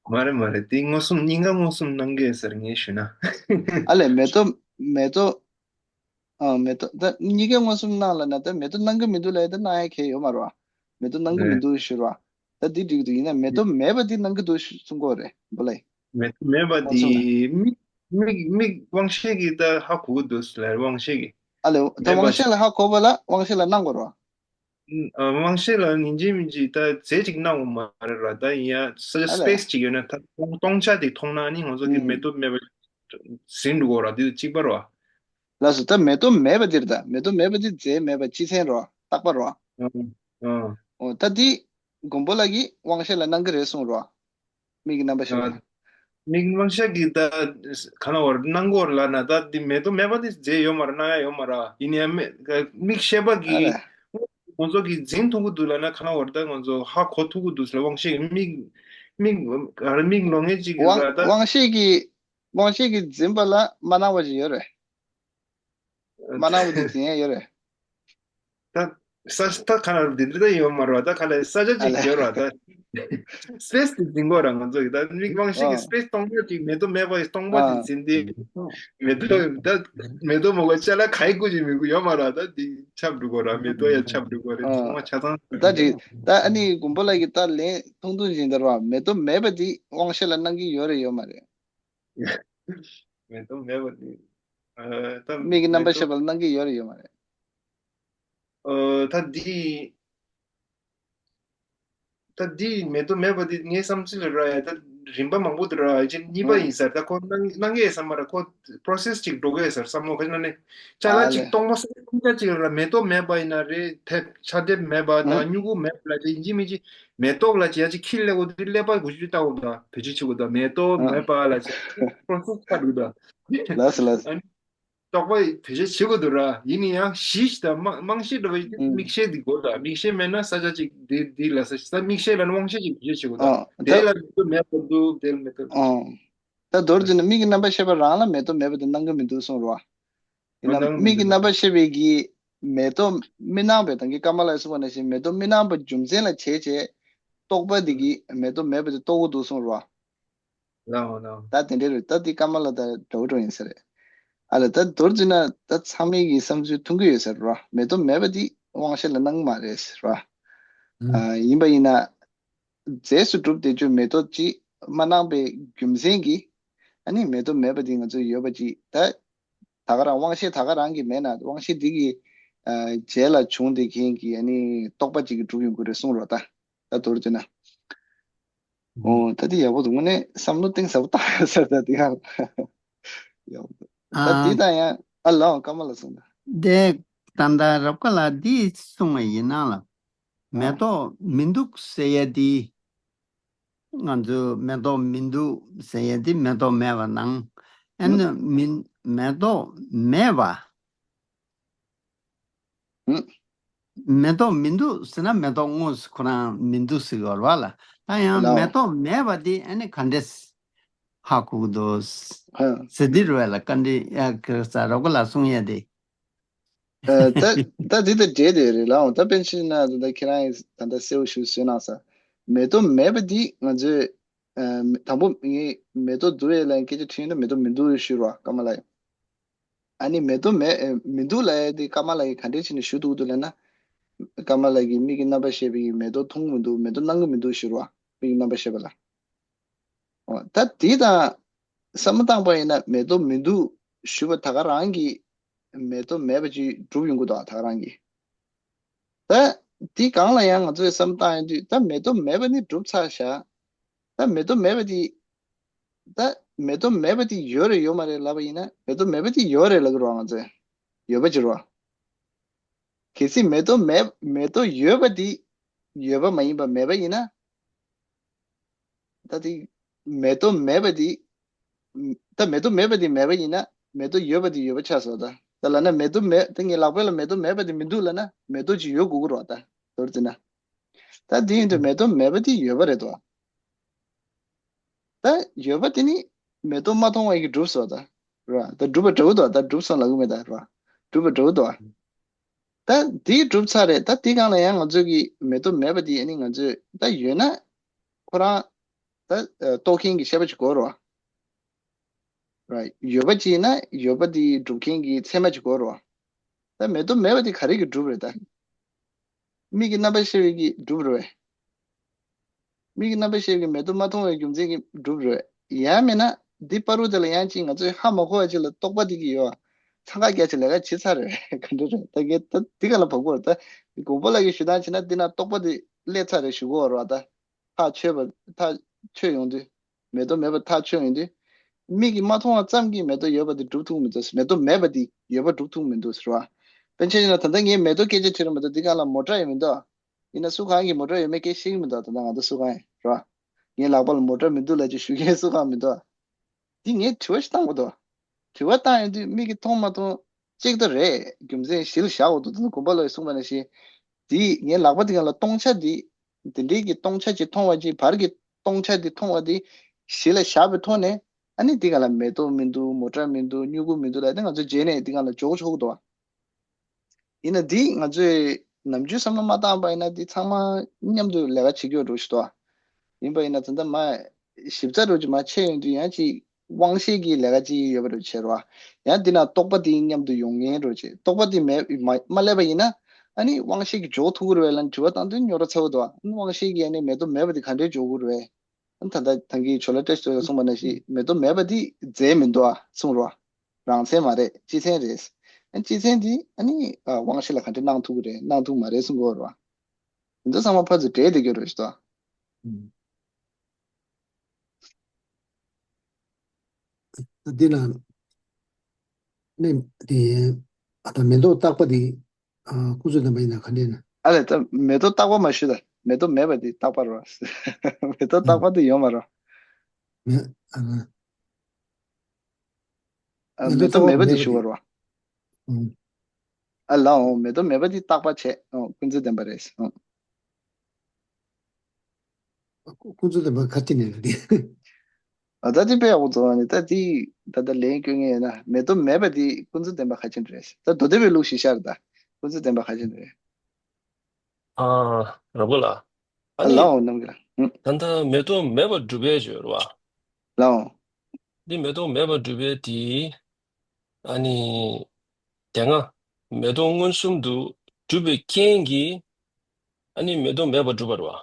མ་རེད་མ་རེད། དེ་མངོན་སུམ་གཉིས་ཀ་མངོན་སུམ་སྣང་གི་ཟེར་ངས་ཞུ་ན། ཨ་ལས་མེ་ཏོག་མེ་ཏོག་ཨ། མེ་ཏོག་ད་གཉིས་ཀའི་མངོན་སུམ་སྣང་ལབ་ན་ད་མེ་ཏོག་སྣང་གི་མི་འདུག་ལབ་ཡ་ད་སྣང་ཡ་གལ་ཡོད་མ་རེད་བ། མེ་ཏོག་སྣང་གི་མི་རེད། འདུག་ཞུ་རེད་བ། ད་འདི་འགྲིག་འདུག་ཡིན་ན་མེ་ཏོག་མེད་པ་འདི་སྣང་གི་འདུག་ཞུ་གསུང་གི་ཡོད་རེད་མགོན་པོ་ལགས། མེ་ཏོག་མེད་པ་མངོན་སུམ་ལ། འདི་མིག་མིག་མིག་དབང་ཤེས་ཀྱིས་ད་ཧ་གོ་གི་འདུག་ལབ་དབང་ཤེས་ཀྱིས། ཨ་ལས་ད་མེད་པ། དབང་ཤེས་ལ་ཧ་གོ་བ་ལ་དབང་ཤེས་ལ་སྣང་དགོས་རེད་བ། ཨ། དབང་ཤེས་ལ་ཡིན་གཅིག་མིན་གཅིག་ད་རྫས་གཅིག་སྣང་བ་མ་རེད་ར། ད་ཡིན་ཡ་ས་ཆ་ཨ་ལས། སི་པེ་སི་གཅིག་ཡོད་ན་ད་སྟོང་སྟོང་ཆ་དེ་མཐོང་ན་ནི་ང་ཚོ་གི་ཨུམ། མེ་ཏོག་མེད་པ་ཟིན་འགྲོ་གོ་ར། དེ་གཅིག་པ་ར། ལགས་སོ། ད་མེ་ཏོག་མེད་པ་འདིར་ད་མེ་ཏོག་མེད་པ་འདི་རྫས་མེད་པ་སྤྱི་མཚན་ར་རྟག་པ་ར། ཨ། ཨ། ཨོ་ད་འདི་མགོན་པོ་ལགས་ཀྱིས་དབང་ཤེས་ལ་སྣང་གི་རེད་གསུངས་ར། མིག་གི་རྣམ་པར་ཤེས་པ། ཨ། མིག་དབང་ཤེས་ཀྱིས་ད་ག་ན་བར་སྣང་གོ་ལ་ན་ད་འདི་མེ་ཏོག་མེད་པ་འདི་རྫས་ཡོད་མ་རེད། སྣང་ཡ་ཡོད་མ་རེད། ཡིན་ཡང་མེ་མིག་ཤེས་པ་ཨ་གིས་ལས། ང་ཚོ་གིས་འཛིན་ཐུབ་ཀྱི་འདུག་ལབ་ན་ག་ན་བར་ད་ང་ཚོ་ཧ་གོ་ཐུབ་ཀྱི་འདུག་ཟེར་དབང་ཤེས་ཀྱིས་མིག་མིག་ག་རེ་མིག་ལོང་ངེ་ཅིག་དབང་ར་ད། དབང་ཤེས་ཀྱིས་དབང་ཤེས་ཀྱིས་འཛིན་པ་ལ་མ་སྣང་བ་ཅིག་ཡོད་རེད། མ་སྣང་བ་དེ་འཛིན་ཡ་ཡོད་རེད། ད་ས་ད་ག་ན་འདི་འདྲ་ད་ཡོད་མ་རེད་བ། ད་ག་ལ་ས་ཆ་ཨ་ཅིག་ལས། ཡོད་རེད་བ། ད་སི་པེ་སི་དེ་འཛིན་གོ་ར་ང་ཚོ་གི་ད་མིག་དབང་ཤེས་ཀྱི་ཨ། སི་པེ་སི་སྟོང་པ་ཅིག་མེ་ཏོག་མེད་པ་སྟོང་པ་དེ་ཨ། འཛིན་ཏེ། མེ་ཏོག་ད་མེ་ཏོག་མོ་ག་ཅ་ལག་ག་ཡི་ཀུ་ཅིག་མི་ཀུ་ཡོད་མ་རེད་བ། ད་དེ་ཁྱབ་འགྲོ་གོ་ར། མེ་ཏོག་ཡ་ཁྱབ་འགྲོ་གོ་རེད། ཨ། ཚང་མ་ཆ་ཚང་ད་ཅིག་ད་ཨ་ནི་མགོན་པོ་ལགས་ཀྱིས་ད་ལན་ཐུང་ཐུང་བཞིན་དར་བ་མེ་ཏོག་མེད་པ་དེ་དབང་ཤེས་ལ་སྣང་གི་ཡོད་རེད་ཡོད་མ་རེད། མེ་ཏོག་མེད་པ་དེ། ཨ། ད་མིག་གི་རྣམ་པར་ཤེས་པ་ལ་སྣང་གི་ཡོད་རེད་ཡོད་མ་རེད། ཨ། ད་འདི། ད་འདི་མེ་ཏོག་མེད་པ་འདི་ངའི་བསམ་ཚུལ་ལ་ར་ཡ་ད་རིམ་པ་མང་པོ་དུ་ར་ཡ་ཅིག་གཉིས་པ་ཨ། ཡིན་ས་རེད། ད་ཁོ་སྣང་སྣང་གི་ཡ་ས་མ་ར་ཁོ་པོ་རོ་སེ་སི་ཅིག་འགྲོ་གི་ཡ་ས་རེད་བསམ་བློ་ཁ་ཅིག་ན་ནི། ཅ་ལག་ཨ་ཅིག་ལས། སྟོང་པ་སེ་སྟོང་ཆ་ཅིག་ལ་མེ་ཏོག་མེད་པ་ཡིན་ན་རེད། ཐེབས་ཆ་ཐེབས་མེད་པ་ཨ། དང་སྨྱུ་གུ་མེད་པ་ལ་ཅིག་ཡིན་གཅིག་མིན་གཅིག་མེ་ཏོག་ལ་ཅིག་ཡ་ཅིག་ཁྱི་ལས་འོ་དེ་ཀླད་པ་གུ་ཅིག་ལྟ་འོ་ད་བེད་སྤྱོད་བྱེད་དགོས་ད། མེ་ཏོག་ཨ། མེད་པ་ལ་ཅིག་པོ་རོ་སེ་སི་ཆ་འགྲོ་ད། ལགས་སོ་ལགས་སོ། ཨ་ནི། རྟོག་པ་བེད་སྤྱོད་བྱེད་དགོས་འདུག་ར། ཡིན་ན་ཡང་གཞི་ཞིག་དང་རྨང་རྨང་གཞི་འདྲ་བ་ཞིག་དེ་ཨུམ། མིག་ཤེས་འདི་དགོས་ད། མིག་ཤེས་མེད་ན་ས་ཆ་ཅིག་འདི་འདི་ལ་ས་ས་མིག་ཤེས་ལ་དབང་ཤེས་ཅིག་བེད་སྤྱོད་བྱེད་དགོས་ད། ཨ། དེ་ད་ལ་མེ་ཏོག་མེད་པ་འདུག་དེ་ལ་མེ་ཏོག་ཨ། ད་མདོར་བསྡུས་ན་མིག་གི་རྣམ་པར་ཤེས་པ་རང་ལ་མེ་ཏོག་མེད་པ་དེ་སྣང་གི་མི་འདུག་གསུངས་རོ། ཡིན་ན་མི་སྣང་གི་མིག་གི་རྣམ་པར་ཤེས་པའི་གི་མེ་ཏོག་མི་སྣང་བའི་ད་གིན་ཀ་མ་ལ་གསུངས་པ་ནང་བཞིན་མེ་ཏོག་མི་སྣང་བ་རྒྱུ་མཚན་ལ་བྱས་བྱས་རྟོག་པ་དེ་གིས་མེ་ཏོག་མེད་པ་དེ་རྟོགས་ཀྱི་འདུག་གསུངས་རོ། ལའོ་ལའོ། ད་དེ་འདྲ་རེད། ད་དེ་ཀ་མ་ལ་ད་འདྲ་བོ་འདྲ་བོ་ཡིན་ས་རེད། ཨ་ལ་ད་མདོར་བསྡུས་ན་ད་ཚང་མའི་གི་བསམ་ཚུལ་མཐུན་གི་ཡོད་ས་རེད་ར། མེ་ཏོག་མེད་པ་དེ་དབང་ཤེས་ལ་སྣང་མ་རེད་ཟེར་ར། ཨ། ཡིན་པ་ཡིན་ན་རྫས་སུ་གྲུབ་བསྡད་རྒྱུ་མེ་ཏོག་ཅིག་མ་སྣང་པའི་རྒྱུ་མཚན་གྱིས་ཨ་ནི་མེ་ཏོག་མེད་པ་དེ་ང་ཚོ་ཡོད་པ་ཅིག་ད་ད་ག་རང་དབང་ཤེས་ད་ག་རང་གི་མེད་ན་དབང་ཤེས་དེ་གི་ཨ་རྗེས་ལ་བྱུང་བསྡད་མཁན་གྱི་ཨ་ནི་རྟོག་པ་ཅིག་གི་གྲུབ་ཡོང་གི་རེད་གསུངས་རོགས་ད། ད་མདོར་བསྡུས་ན། ཨོ། ད་དེ་ཡག་པོ་འདུག་དངོས་གནས་བསམ་བློ་གཏིང་ཟབ་པོ་བཏང་ཡོད་ས་རེད་ད་དེ་ཡང་། ཡག་པོ་འདུག་ད་དེ་ཨ། དང་ཡང་ཨ་ལའོ་ཀ་མ་ལ་སོང་ད། དེ་ད་ལྟ་རབ་དཀའ་ལ་འདི་གསུང་བ་ཡིན་ན་ལ། ཨ། མེ་ཏོག་མི་འདུག་ཟེར་ཡ་དེ། ང་ཚོས་མེ་ཏོག་མི་འདུག་ཟེར་ཡ་དེ་མེ་ཏོག་མེད་པ་ནང་། ཨ་ནི་མི་མེ་ཏོག་མེད་པ། ཨུ། མེ་ཏོག་མི་འདུག་ཟེར་ན་མེ་ཏོག་དངོས་སུ་ཁོ་རང་མི་འདུག་ཟེར་གི་ཡོད་རེད་བ་ལ། ད་ཡང་ལའོ། མེ་ཏོག་མེད་པ་དེ་ཨ་ནི་ག་འདྲས་ཧ་གོ་གི་འདུག་ཧ། ཟེར་འདི་རེད་བ་ལ། བཀའ་འདྲི་ཡ་གི་ས་རོགས་གི་ལ་གསུང་ཡ་དེ། ད་ད་འདི་ད་འབྲེལ་དེ་རེད་ལའོ། ད་པཎ་ཆེན་ན་ད་ལྟ་ཁྱེད་རང་ད་ལྟ་གསལ་བོ་ཞུ་བཟོས་གནང་ས། མེ་ཏོག་མེད་པ་འདི་ང་ཚོས་དང་པོ་ངས་མེ་ཏོག་འདུག་ཡས་ལ་སྐད་ཆ་དྲིས་ན་མེ་ཏོག་མི་འདུག་ཞུ་རོགས་ཀརྨ་ལགས། ཨ་ནི་མེ་ཏོག་མེད་མི་འདུག་ལབ་ཡས་དེ་ཀརྨ་ལགས་ཀྱིས་ག་འདྲས་བྱས་ནས་ཞུ་ཐུབ་འདུག་ལབ་ན། ཀརྨ་ལགས་ཀྱིས་མིག་གི་རྣམ་པར་ཤེས་པའི་མེ་ཏོག་མཐོང་གི་མི་འདུག་མེ་ཏོག་སྣང་གི་མི་འདུག་ཞུ་རོགས། མིག་གི་རྣམ་པར་ཤེས་པ་ལ། འོ་ད་དེ་དང་བསམ་བློ་བཏང་པ་ཡིན་ན་མེ་ཏོག་མི་འདུག་ཞུ་བ་ད་ག་རང་གིས་མེ་ཏོག་མེད་པ་ཅིག་གྲུབ་ཡོང་གི་འདུག་ད་ག་རང་གིས། ད་དེ་གང་ལ་ཡང་ང་ཚོས་བསམ་བློ་བཏང་ཡོང་དུས་ད་མེ་ཏོག་མེད་པ་ནི་གྲུབ་ཚར་བཞག་ད་མེ་ཏོག་མེད་པ་དེ་ད་མེ་ཏོག་མེད་པ་དེ་ཡོད་རེད་ཡོད་མ་རེད་ལབ་པ་ཡིན་ན་མེ་ཏོག་མེད་པ་དེ་ཡོད་རེད་ལབ་ཀྱི་རེད་བ། ང་ཚོས་ཡོད་པ་ཅིག་རེད་བ། གལ་སྲིད་མེ་ཏོག་མེད་མེ་ཏོག་ཡོད་པ་དེ་ཡོད་པ་མ་ཡིན་པ་མེད་པ་ཡིན་ན། ད་དེ་མེ་ཏོག་མེད་པ་དེ་ད་མེ་ཏོག་མེད་པ་དེ་མེད་པ་ཡིན་ན་མེ་ཏོག་ཡོད་པ་དེ་ཡོད་པ་ཆགས་སོང་། ད་ད་ལབ་ན་མེ་ཏོག་མེད་ད་ངའི་ལག་པ་ལ་མེ་ཏོག་མེད་པ་དེ་མི་འདུག་ལབ་ན་མེ་ཏོག་ཅིག་ཡོད་དགོས་ཀྱི་རེད་བ། ད་མདོར་བསྡུས་ན། ད་དེ་ཡིན་དུས་མེ་ཏོག་མེད་པ་དེ་ཡོད་པ་རེད་དོ། ད་ཡོད་པ་དེ་ནི་མེ་ཏོག་མ་མཐོང་བ་ཡིས་གྲུབ་སོང་ད། ར་ད་གྲུབ་པ་འདྲ་བོ་དོ། ད་གྲུབ་སོང་ལབ་གི་མེད་ད། ར་གྲུབ་པ་འདྲ་བོ་དོ། ད་དེ་གྲུབ་ཚར་རེད། ད་དེ་སྒང་ལ་ཡང་ང་ཚོས་ཀྱི་མེ་ཏོག་མེད་པ་དེ་ཨ་ནི་ང་ཚོས་ད་ཡོད་ན་ཁོ་རང་ད་རྟོགས་མཁན་གྱི་ཤེས་པ་ཅིག་དགོས་རོ། ར་ཡོད་པ་ཅིག་ཡིན་ན་ཡོད་པ་དེ་སྒྲུབ་མཁན་གྱི་ཚད་མ་ཅིག་དགོས་རོ། ད་མེ་ཏོག་མེད་པ་དེ་ག་རེ་གིས་གྲུབ་རེད་ད། མིག་གི་རྣམ་པར་ཤེས་པའི་གིས་གྲུབ་རེད་བས། མིག་གི་རྣམ་པར་ཤེས་པའི་མེ་ཏོག་མ་མཐོང་བའི་རྒྱུ་མཚན་གྱིས་གྲུབ་རེད། ཡང་མིན་ན་འདི་བར་དུ་དེ་ལ་ཡང་ཅིག་ང་ཚོས་ཧ་མ་གོ་བ་ཅིག་ལ་རྟོག་པ་དེ་གིས་ཡོད། འཚང་ཁ་རྒྱག་ཅིག་ལས་ཀ་བྱེད་ཚར་རེད། ག་འདྲ་རེད་ད་གས་ད་འདི་ག་ལ་བབ་དགོས་རེད་ད། དགོངས་པ་ལགས་ཀྱིས་ཞུ་སྟངས་བྱས་ན་འདི་ན་རྟོག་པ་དེ་སླེབས་ཚར་རེད་ཞུ་གོ་རོགས་ད། ཐག་ཆོད་པ་ཐག་ཆོད་ཡོང་དུས། མེ་ཏོག་མེད་པ་ཐག་ཆོད་ཡོང་དུས། མིག་གིས་མ་མཐོང་བ་ཙམ་གྱིས་མེ་ཏོག་ཡོད་པ་དེ་སྒྲུབ་ཐུབ་མི་འདུག་མེ་ཏོག་མེད་པ་དེ་ཡོད་པ་སྒྲུབ་ཐུབ་མི་འདུག་ཟེར་བ། པཎ་ཆེན་ལ་ད་ལྟ་ངས་མེ་ཏོག་སྐད་ཆ་དྲིས་རུང་མེ་ཏོག་འདི་གང་ལ་མོ་ཊ་ཡོད་མི་འདུག་ཡིན་ན་སུ་གང་གིས་མོ་ཊ་ཡོད་མེད་སྐད་ཤེས་ཀྱི་མི་འདུག་ད་ལྟ་ང་ཚོ་སུ་གང་ཡིན་རོ། ངའི་ལག་པ་ལ་མོ་ཊ་མི་འདུག་ལབ་ཅིག་ཞུ་མཁན་སུ་གང་མི་འདུག་འདི་ངས་དྲི་བ་ཞིག་བཏང་དགོས་འདུག་དྲི་བ་བཏང་ཡོང་དུས་མིག་གིས་མཐོང་མ་མཐོང་གཅིག་ཏུ་རེད། རྒྱུ་མཚན་གཞི་ལ་བཞག་འོ་དུ་དུ་དགོངས་པ་ལོས་གསུངས་པ་ནང་བཞིན། འདི་ངའི་ལག་པ་འདི་གང་ལ་སྟོང་ཆ་འདི། འདི་འདྲའི་གི་སྟོང་ཆ་ཅིག་མཐོང་བ་ཅིག་བར་གྱི་སྟོང་ཆ་འདི་མཐོང་བ་འདི་གཞི་ལ་བཞག་པའི་ཐོག་ནས་ཨ་ནི་འདི་གང་ལ་མེ་ཏོག་མི་འདུག་མོ་ཊ་མི་འདུག་སྨྱུ་གུ་མི་འདུག་ལབ་ཏེ་ང་ཚོ་རྗེས་ནས་འདི་གང་ལ་འཇོག་ཆོག་གི་འདུག་བ། ཡིན་ན་འདི་ང་ཚོས་ནམ་རྒྱུན་བསམ་བློ་མ་བཏང་པ་ཡིན་ན་འདི་ཚང་མ་མཉམ་དུ་ལས་ཀ་བྱེད་རྒྱུ་འགྲོ་ཞིག་འདུག་བ། ཡིན་པ་ཡིན་ན་ད་ལྟ་མ་ཞིབ་ཚགས་རུ་ཅིག་མ་ཆད་ཡོང་དུས་ཡང་ཅིག་དབང་ཤེས་ཀྱི་ལས་ཀ་ཅིག་ཡོད་པ་རུ་བྱེད་རོགས། ཡང་འདི་ན་རྟོག་པ་འདི་མཉམ་དུ་ཡོང་ངེས་རུ་བྱེད། རྟོག་པ་འདི་མེད་མ་མ་སླེབས་པ་ཡིན་ན་ཨ་ནི་དབང་ཤེས་ཀྱི་འཇོག་ཐུབ་ཀྱི་རེད་པས་ལབ་དྲི་བ་བཏང་དུས་རྙོག་དྲ་ཚ་བོ་འདུག་བ། དབང་ཤེས་ཀྱིས་ཨ་ནི་མེ་ཏོག་མེད་པ་འདི་ག་འདྲས་འཇོག་དགོས་རེད་པས། ཨ་ནི་ད་ལྟ་ད་གིན་ཇོ་ལ་བཀྲ་ཤིས་ཚོས་གསུངས་པ་ནང་བཞིན་མེ་ཏོག་མེད་པ་འདི་རྫས་མི་འདུག་བ་གསུངས་རོགས། རང་མཚན་མ་རེད། སྤྱི་མཚན་རེད། ཨ་སྤྱི་མཚན་འདི་ཨ་ནི་ཨ་དབང་ཤེས་ལ་ག་འདྲས་སྣང་ཐུབ་ཀྱི་རེད་སྣང་ཐུབ་མ་རེད་གསུང་གི་ཡོད་རེད་བ། འདི་ཚོ་ཚང་མ་ཕར་ཚུར་འདྲེས་བསྡད་ཀྱི་རེད་ཞུ་དོ། ཨུམ། འདི་ལ་ནི་དེ་ཨ་ད་མེ་ཏོག་བཏགས་པ་འདི་ཨ་ཀུན་རྫོབ་བདེན་པ་ཡིན་ན་ག་འདྲས་ན། ཨ་ལས་ད་མེ་ཏོག་བཏགས་པ་མ་ཞུ་ད། མེ་ཏོག་མེད་པ་འདི་བཏགས་པ་རེད་བ། མེ་ཏོག་བཏགས་པ་འདི་ཡོད་མ་རེད་བ། མེ་ཨ་ཨ་མེ་ཏོག་མེད་པ་འདི་ཞུ་བ་རེད་བ། ཨུམ། ཨ་ལའོ་མེ་ཏོག་མེད་པ་འདི་བཏགས་པ་བྱས། ཨོ་ཀུན་རྫོབ་བདེན་པ་རེད། ཨོ། ཀུན་རྫོབ་བདེན་པ་ག་དེ་ནས་རེད། ཨ་ད་དེ་དཔེ་ཡག་པོ་བརྩམས་ནི་ད་དེ་ད་ལྟ་ལན་སྐྱོན་ངེས་ཡོད་ན་མེ་ཏོག་མེད་པ་དེ་ཀུན་རྫོབ་བདེན་པ་ག་ཅན་རེད། ད་མདོ་སྡེ་པའི་ལུགས་ཤིག་ཤར་ད་ཀུན་རྫོབ་བདེན་པ་ག་ཅན་རེད། ཨ་ར་བོ་ལ། ཨ་ཨ་ནི་ལའོ་ནམ་གི་ལ། ཨུ། ད་ལྟ་མེ་ཏོག་མེད་པར་སྒྲུབ་པའི་བརྗོད་རེད་བ། ལའོ། འདི་མེ་ཏོག་མེད་པར་སྒྲུབ་པའི་དེ། ཨ་ནི། དེ་སྔ། མེ་ཏོག་མངོན་སུམ་དུ་གྲུབ་པའི་རྐྱེན་གྱིས། ཨ་ནི་མེ་ཏོག་མེད་པར་སྒྲུབ་པ་རེད་བ།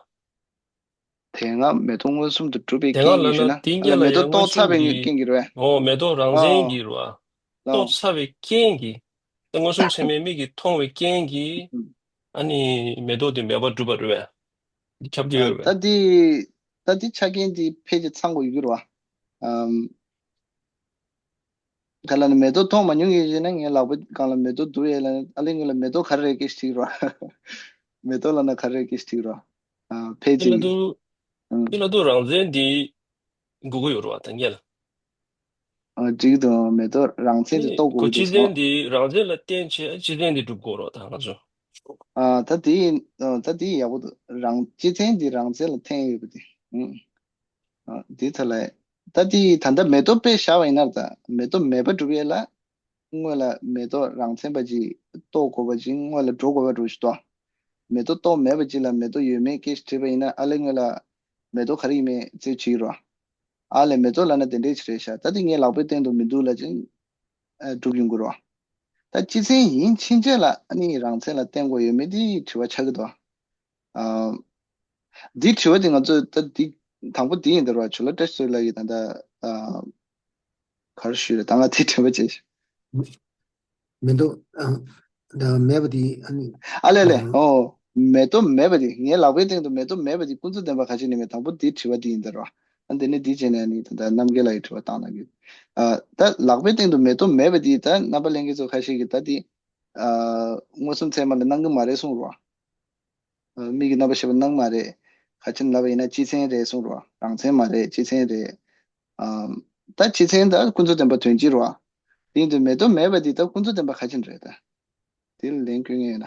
དེ་སྔ་མེ་ཏོག་མངོན་སུམ་དུ་གྲུབ་པའི་དེ་སྔ་རྐྱེན་གྱིས་ལབ་ཞུ་ན་ན། དེ་ཨ་སྔ་ལ་ལ་མེ་ཡང་ཏོག་མངོན་རྟོགས་ཚར་སུམ་བའི་གྱི་རྐྱེན་གྱིས་རེད་པས། འོ་མེ་ཏོག་རང་མཚན་ཨོ་གྱིས་རེད་བ། ལའོ། རྟོགས་ཚར་བའི་རྐྱེན་གྱིས། ད་མངོན་སུམ་ཚད་མའི་མིག་གིས་མཐོང་བའི་རྐྱེན་གྱིས། ཨ་ནི་མེ་ཏོག་དེ་མེད་པར་སྒྲུབ་པ་རེད་པས། འདི་ཁྱབ་ཀྱི་ཡོད་རེད་པས། ད་འདི་ད་འདི་ཆ་རྐྱེན་འདི་ཕལ་ཆེར་ཚང་དགོས་ཡོད་རེད་བ། ཨམ། ག་ལ་ནི་མེ་ཏོག་མཐོང་མ་མྱོང་མཁན་ཞིག་ན་ངའི་ལག་པ་སྒང་ལ་མེ་ཏོག་འདུག་ཡས་ལ་ཨ་ལས་ངོས་ལ་མེ་ཏོག་ག་རེ་རེད་སྐད་ཆ་དྲིས་རོགས། མེ་ཏོག་ལབ་ན་ག་རེ་རེད་སྐད་ཆ་དྲིས་རོགས། ཨ་ཕལ་ཆེར། ཨ་ལ་དུ། ཨ་ལ་དུ་རང་མཚན་འདི་དགོས་ཀྱི་ཡོད་རེད་བ་ད་ངས་ལ། ཨ་འགྲིག་འདུག་མེ་ཏོག་རང་མཚན་དེ་རྟོགས་དགོས་ཀྱི་འདུག་སྤྱི་མཚན་འདི་རང་མཚན་ལ་བརྟེན་བྱས་སྤྱི་མཚན་འདི་སྒྲུབ་དགོས་རེད་ད་ང་ཚོ། ཨ་ད་དེ་ཡིན་ཨ་ད་དེ་ཡག་པོ་འདུག་རང་སྤྱི་མཚན་འདི་རང་མཚན་ལ་འཐེན་ཡོད་པ་དེ། ཨུ། ཨ་འདི་ཐ་ལ། ད་དེ་ད་ལྟ་མེ་ཏོག་དཔེ་བཞག་པ་ཡིན་ན་ད་མེ་ཏོག་མེད་པ་སྒྲུབ་ཡས་ལ། སྔོན་ལ་མེ་ཏོག་རང་མཚན་པ་ཅིག་རྟོགས་དགོས་པ་ཅིག་སྔོན་ལ་འགྲོ་དགོས་པ་འགྲོ་ཞིག་ཏོ། མེ་ཏོག་རྟོགས་མེད་པ་ཅིག་ལ་མེ་ཏོག་ཡོད་མེད་སྐད་ཆ་དྲིས་པ་ཡིན་ན་ཨ་ལེ་སྔོན་ལ་མེ་ཏོག་ག་རེ་ཡིན་མིན་རྩད་ཆོད་ཀྱི་རེད་བ། ཨ་ལེ་མེ་ཏོག་ལབ་ན་དེ་འདྲས་ཅིག་རེད་ཤག་ད་དེ་ངའི་ལག་པའི་སྟེང་དུ་མི་འདུག་ལབ་ཅིང་ཨ་སྒྲུབ་ཡོང་གི་རེད་བ། ད་སྤྱི་མཚན་ཡིན་ཕྱིན་ཆད་ལ་ཨ་ནི་རང་མཚན་ལ་བརྟེན་དགོས་ཡོད་མེད་དེ་དྲི་བ་ཆགས་ཀྱི་འདུག་ཨ། འདི་དྲི་བ་འདི་ང་ཚོས་ད་འདི་དང་པོ་འདི་ཡིན་ད་ར་བ་ཇོ་ལ་བཀྲ་ཤིས་ལགས་ཀྱིས་ད་ལྟ་ཨ་ག་རེ་ཞུས་རེད་ད་ང་དེ་དྲན་པ་བརྗེད་ཤག་མེ་ཏོག་ཨ་ད་མེད་པ་དེ་ཨ་ནི་ཨ་ལེ་ལེ་ཨ་ཨོ་མེ་ཏོག་མེད་པ་དེ་ངའི་ལག་པའི་སྟེང་དུ་མེ་ཏོག་མེད་པ་དེ་ཀུན་རྫོབ་བདེན་པ་ག་ཅི་ནས་མེད་དང་པོ་འདི་དྲི་བ་འདི་ཡིན་ད་ར་བ། ཨ་འདི་ནི་འདི་བྱས་ནས་ནི་ད་ལྟ་རྣམ་རྒྱལ་ལགས་ཀྱིས་དྲི་བ་བཏང་གནང་གི་ཨ་ད་ལག་པའི་སྟེང་དུ་མེ་ཏོག་མེད་པ་དེ་ད་རྣམ་པ་ལྷན་རྒྱས་ཚོ་ཁ་ཤས་ཀྱིས་ད་དེ་ཨ་མངོན་སུམ་ཚད་མ་ལ་སྣང་གི་མ་རེད་གསུངས་ར་བ། ཨ་མིག་གི་རྣམ་པར་ཤེས་པ་སྣང་མ་རེད། ཁ་ཆེམས་ལབ་པ་ཡིན་ན་སྤྱི་མཚན་རེད་གསུངས་རོགས། རང་མཚན་མ་རེད་སྤྱི་མཚན་རེད། ཨམ། ད་སྤྱི་མཚན་ད་ཀུན་རྫོབ་བདེན་པ་དོན་སྤྱི་རོགས། དེ་ཡིན་དུས་མེ་ཏོག་མེད་པ་འདི་ད་ཀུན་རྫོབ་བདེན་པ་ཁ་ཆེམས་རེད་ད། དེ་ལ་ལན་བསྐུལ་ངེས་ཡོད་ན།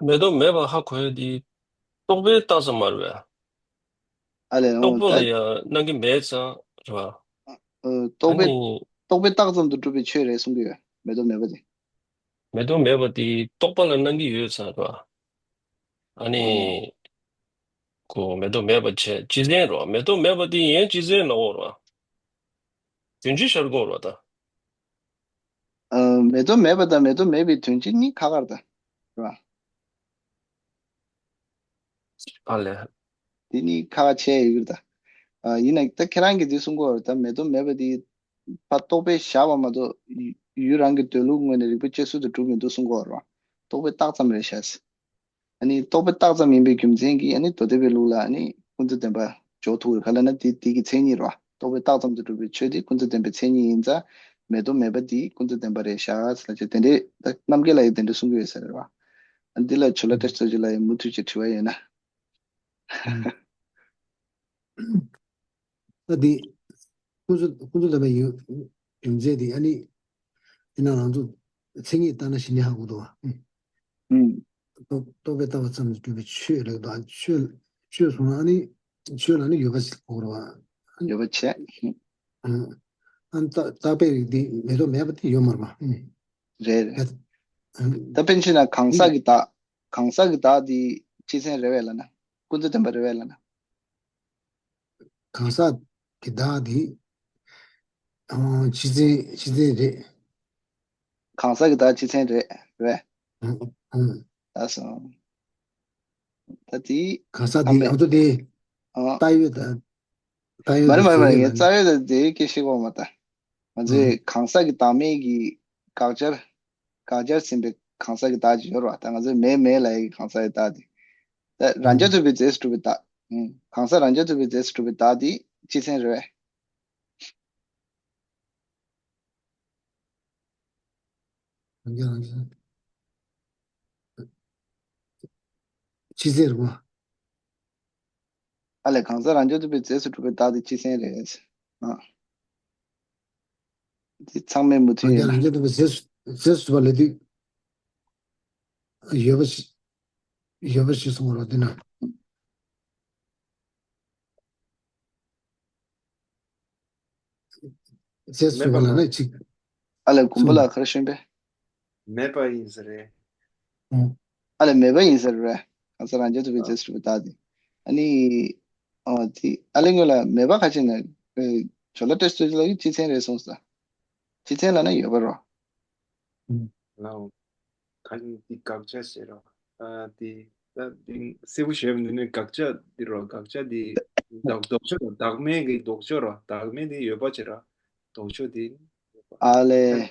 མེ་ཏོག་མེད་པ་ཧ་གོ་ཡ་འདི་རྟོག་པའི་རྟགས་ཙམ་མ་རེད་པས། ཨ་ལས་རྟོག་པ་ལ་ཡང་སྣང་གི་མེད་ཙང་རེད་པ། རྟོག་པའི་རྟོག་པའི་རྟགས་ཙམ་དུ་གྲུབ་པའི་ཆོས་རེད་གསུང་གི་ཡོད་མེ་ཏོག་མེད་པ་དེ། མེ་ཏོག་མེད་པ་དེ་རྟོག་པ་ལ་སྣང་གི་ཡོད་ཙང་རེད་པ། ཨ་ནི། ཁོ་མེ་ཏོག་མེད་པ་བྱས་སྤྱི་མཚན་རེད་པ་མེ་ཏོག་མེད་པ་དེ་ཡན་སྤྱི་མཚན་ནོ་རེད་པ། དོན་སྤྱི་ཤར་དགོས་རེད་པ་ད། ཨ། མེ་ཏོག་མེད་པ་དང་མེ་ཏོག་མེད་པའི་དོན་སྤྱི་གཉིས་ཁ་ཁ་རེད་ད། རེད་པ། ཨ་ལས། དེ་གཉིས་ཁ་ཁ་ཆེ་ཡོད་ཀྱི་རེད་ད། ཨ། ཡིན་ན་ད་ཁྱེད་རང་གིས་འདི་གསུང་གི་ཡོད་རེད་ད་མེ་ཏོག་མེད་པ་དེ་ཕར་རྟོག་པས་བཞག་པ་མ་གཏོགས་ཡུལ་རང་གི་འདོད་ལུགས་ངོས་ནས་རིགས་པས་དཔྱད་བཟོད་དུ་གྲུབ་མི་འདུག་གསུང་གི་ཡོད་རེད་པ། རྟོག་པའི་རྟགས་ཙམ་རེད་ཤག་ཨ་ནི་རྟོག་པའི་རྟགས་ཙམ་ཡིན་པའི་རྒྱུ་མཚན་གྱིས་ཨ་ནི་མདོ་སྡེ་པའི་ལུགས་ལ་ཨ་ནི་ཀུན་རྫོབ་བདེན་པ་འཇོག་ཐུབ་ཀྱི་རེད་ག་ལབ་ན་དེ་དེ་གི་མཚན་ཉིད་རེད་པ། རྟོག་པའི་རྟགས་ཙམ་དུ་གྲུབ་པའི་ཆོས་དེ་ཀུན་རྫོབ་བདེན་པའི་མཚན་ཉིད་ཡིན་ཙང་མེ་ཏོག་མེད་པ་དེ་ཀུན་རྫོབ་བདེན་པ་རེད་ཤག་ཟེར་ལ་ཅེ་དེ་འདྲའི་ད་རྣམ་རྒྱལ་ལགས་ཀྱིས་དེ་འདྲ་གསུང་གི་ཡོད་ས་རེད་པ། ཨ་འདི་ལ་ཇོ་ལ་བཀྲ་ཤིས་རྡོ་རྗེ་ལགས་ཀྱིས་མུ་མཐུད་ཀྱི་དྲི་བ་ཡོད་ན། ད་འདི། ཀུན་རྫོབ་ཀུན་རྫོབ་བདེན་པའི་ཡུལ་ཡུལ་མཚན་དེ་ཨ་ནི། དེ་ན་ང་ཚོ་མཚན་ཉིད་ལྟ་ན་ཞི་གནས་ཧ་གོ་འདུག་བ། ཨུམ། རྟོག་རྟོག་པས་བཏགས་པ་ཙམ་གྱིས་གྲུབ་པའི་ཆོས་ལབ་འདུག་བ། ཆོས་ཆོས་སོང་ན་ཨ་ནི་ཆོས་ལ་ནི་ཡོད་པ་ཞིག་གོ་རེད་བ། ཡོད་པ་བྱས། ཨ་ནི་རྟག་རྟག་པའི་རིགས་འདི་མེ་ཏོག་མེད་པ་དེ་ཡོད་མ་རེད་བ། རེད་རེད། ད་དཔེར་ན་ཆ་བཞག་ན་གང་ཟག་གི་བདག་གང་ཟག་གི་བདག་དེ་སྤྱི་མཚན་རེད་པས་ལབ་ན། ཀུན་རྫོབ་བདེན་པ་རེད་པས་ལབ་ན། གང་ཟག་གི་བདག་དེ། ཨང་། སྤྱི་མཚན་སྤྱི་མཚན་རེད། གང་ཟག་གི་བདག་སྤྱི་མཚན་རེད་རེད། ཨང་ཨང་། ལགས་སོ། ད་དེ་གང་ཟག་དེ་ཨ་མེ་ང་ཚོ་དེ་ཨང་། རྟགས་ཡོད་ད། རྟགས་ཡོད་མ་རེད་མ་རེད་མ་རེད་ངས་རྩ་ཡོད་ད་དེ་སྐད་ཤེས་གོ་མ་ད། ང་ཚོས་ཨང་། གང་ཟག་གི་བདག་མེད་ཀྱི་དགག་བྱར། དགག་བྱར་ཟིན་པའི་གང་ཟག་གི་བདག་ཅིག་ཡོད་རེད་བ། ད་ང་ཚོས་མེད་མེད་ལབ་ཡག་གི་གང་ཟག་གི་བདག་དེ། ད་རང་རྐྱ་ཐུབ་པའི་རྫས་སུ་གྲུབ་པའི་བདག་ཨུམ། གང་ཟག་རང་རྐྱ་ཐུབ་པའི་རྫས་སུ་གྲུབ་པའི་བདག་དེ་སྤྱི་མཚན་རེད་བས། རང་རྐྱ་རང་རྐྱ། སྤྱི་མཚན་རེད་བ། ཨ་ལས་གང་ཟག་རང་རྐྱ་ཐུབ་པའི་རྫས་སུ་གྲུབ་པའི་བདག་དེ་སྤྱི་མཚན་རེད། ཨ། འདི་ཚང་མས་མུ་མཐུད་ཡིན་ན། རང་རྐྱ་རང་རྐྱ་ཐུབ་པའི་རྫས་སུ་རྫས་སུ་གྲུབ་པ་ལབ་དུས། ཡོད་པ་ཞིག་ཡོད་པ་ཞིག་གསུང་བ་རོ་འདི་ན། རྫས་སུ་གྲུབ་པ་ལབ་ན་གཅིག་ཨ་ལས་གུམ་པ་ལ་ག་རེ་ཞུས་པས། མེད་པ་ཡིན་ས་རེད། ཨ་ལས་མེད་པ་ཡིན་ས་རེད། གང་ཟག་རང་རྐྱ་ཐུབ་པའི་རྫས་སུ་གྲུབ་པའི་བདག་དེ། ཨ་ནི། ཨོ་དེ་ཨ་ལས་སྔོན་ལ་མེད་པ་ཁ་ཅིག་ན། ཇོ་ལ་བཀྲ་ཤིས་རྡོ་རྗེ་ལགས་ཀྱིས་སྤྱི་མཚན་རེད་གསུངས་སོང་། སྤྱི་མཚན་ལབ་ན་ཡོད་པ་རོ། ལའོ། ད་ནི་འདི་དགག་བྱ་ཟེར་རོ། ཨ་འདི་ད་འདི་གསལ་པོ་ཞུས་པ་འདི་ནི་དགག་བྱ་འདི་རོ། དགག་བྱ་འདི་ལྡོག་ལྡོག་ཕྱོགས་རོ། བདག་མེད་ཀྱི་ལྡོག་ཕྱོགས་རོ། བདག་མེད་འདི་ཡོད་པ་བྱེད་རོ། ལྡོག་ཕྱོགས་འདི། ཨ་ལས།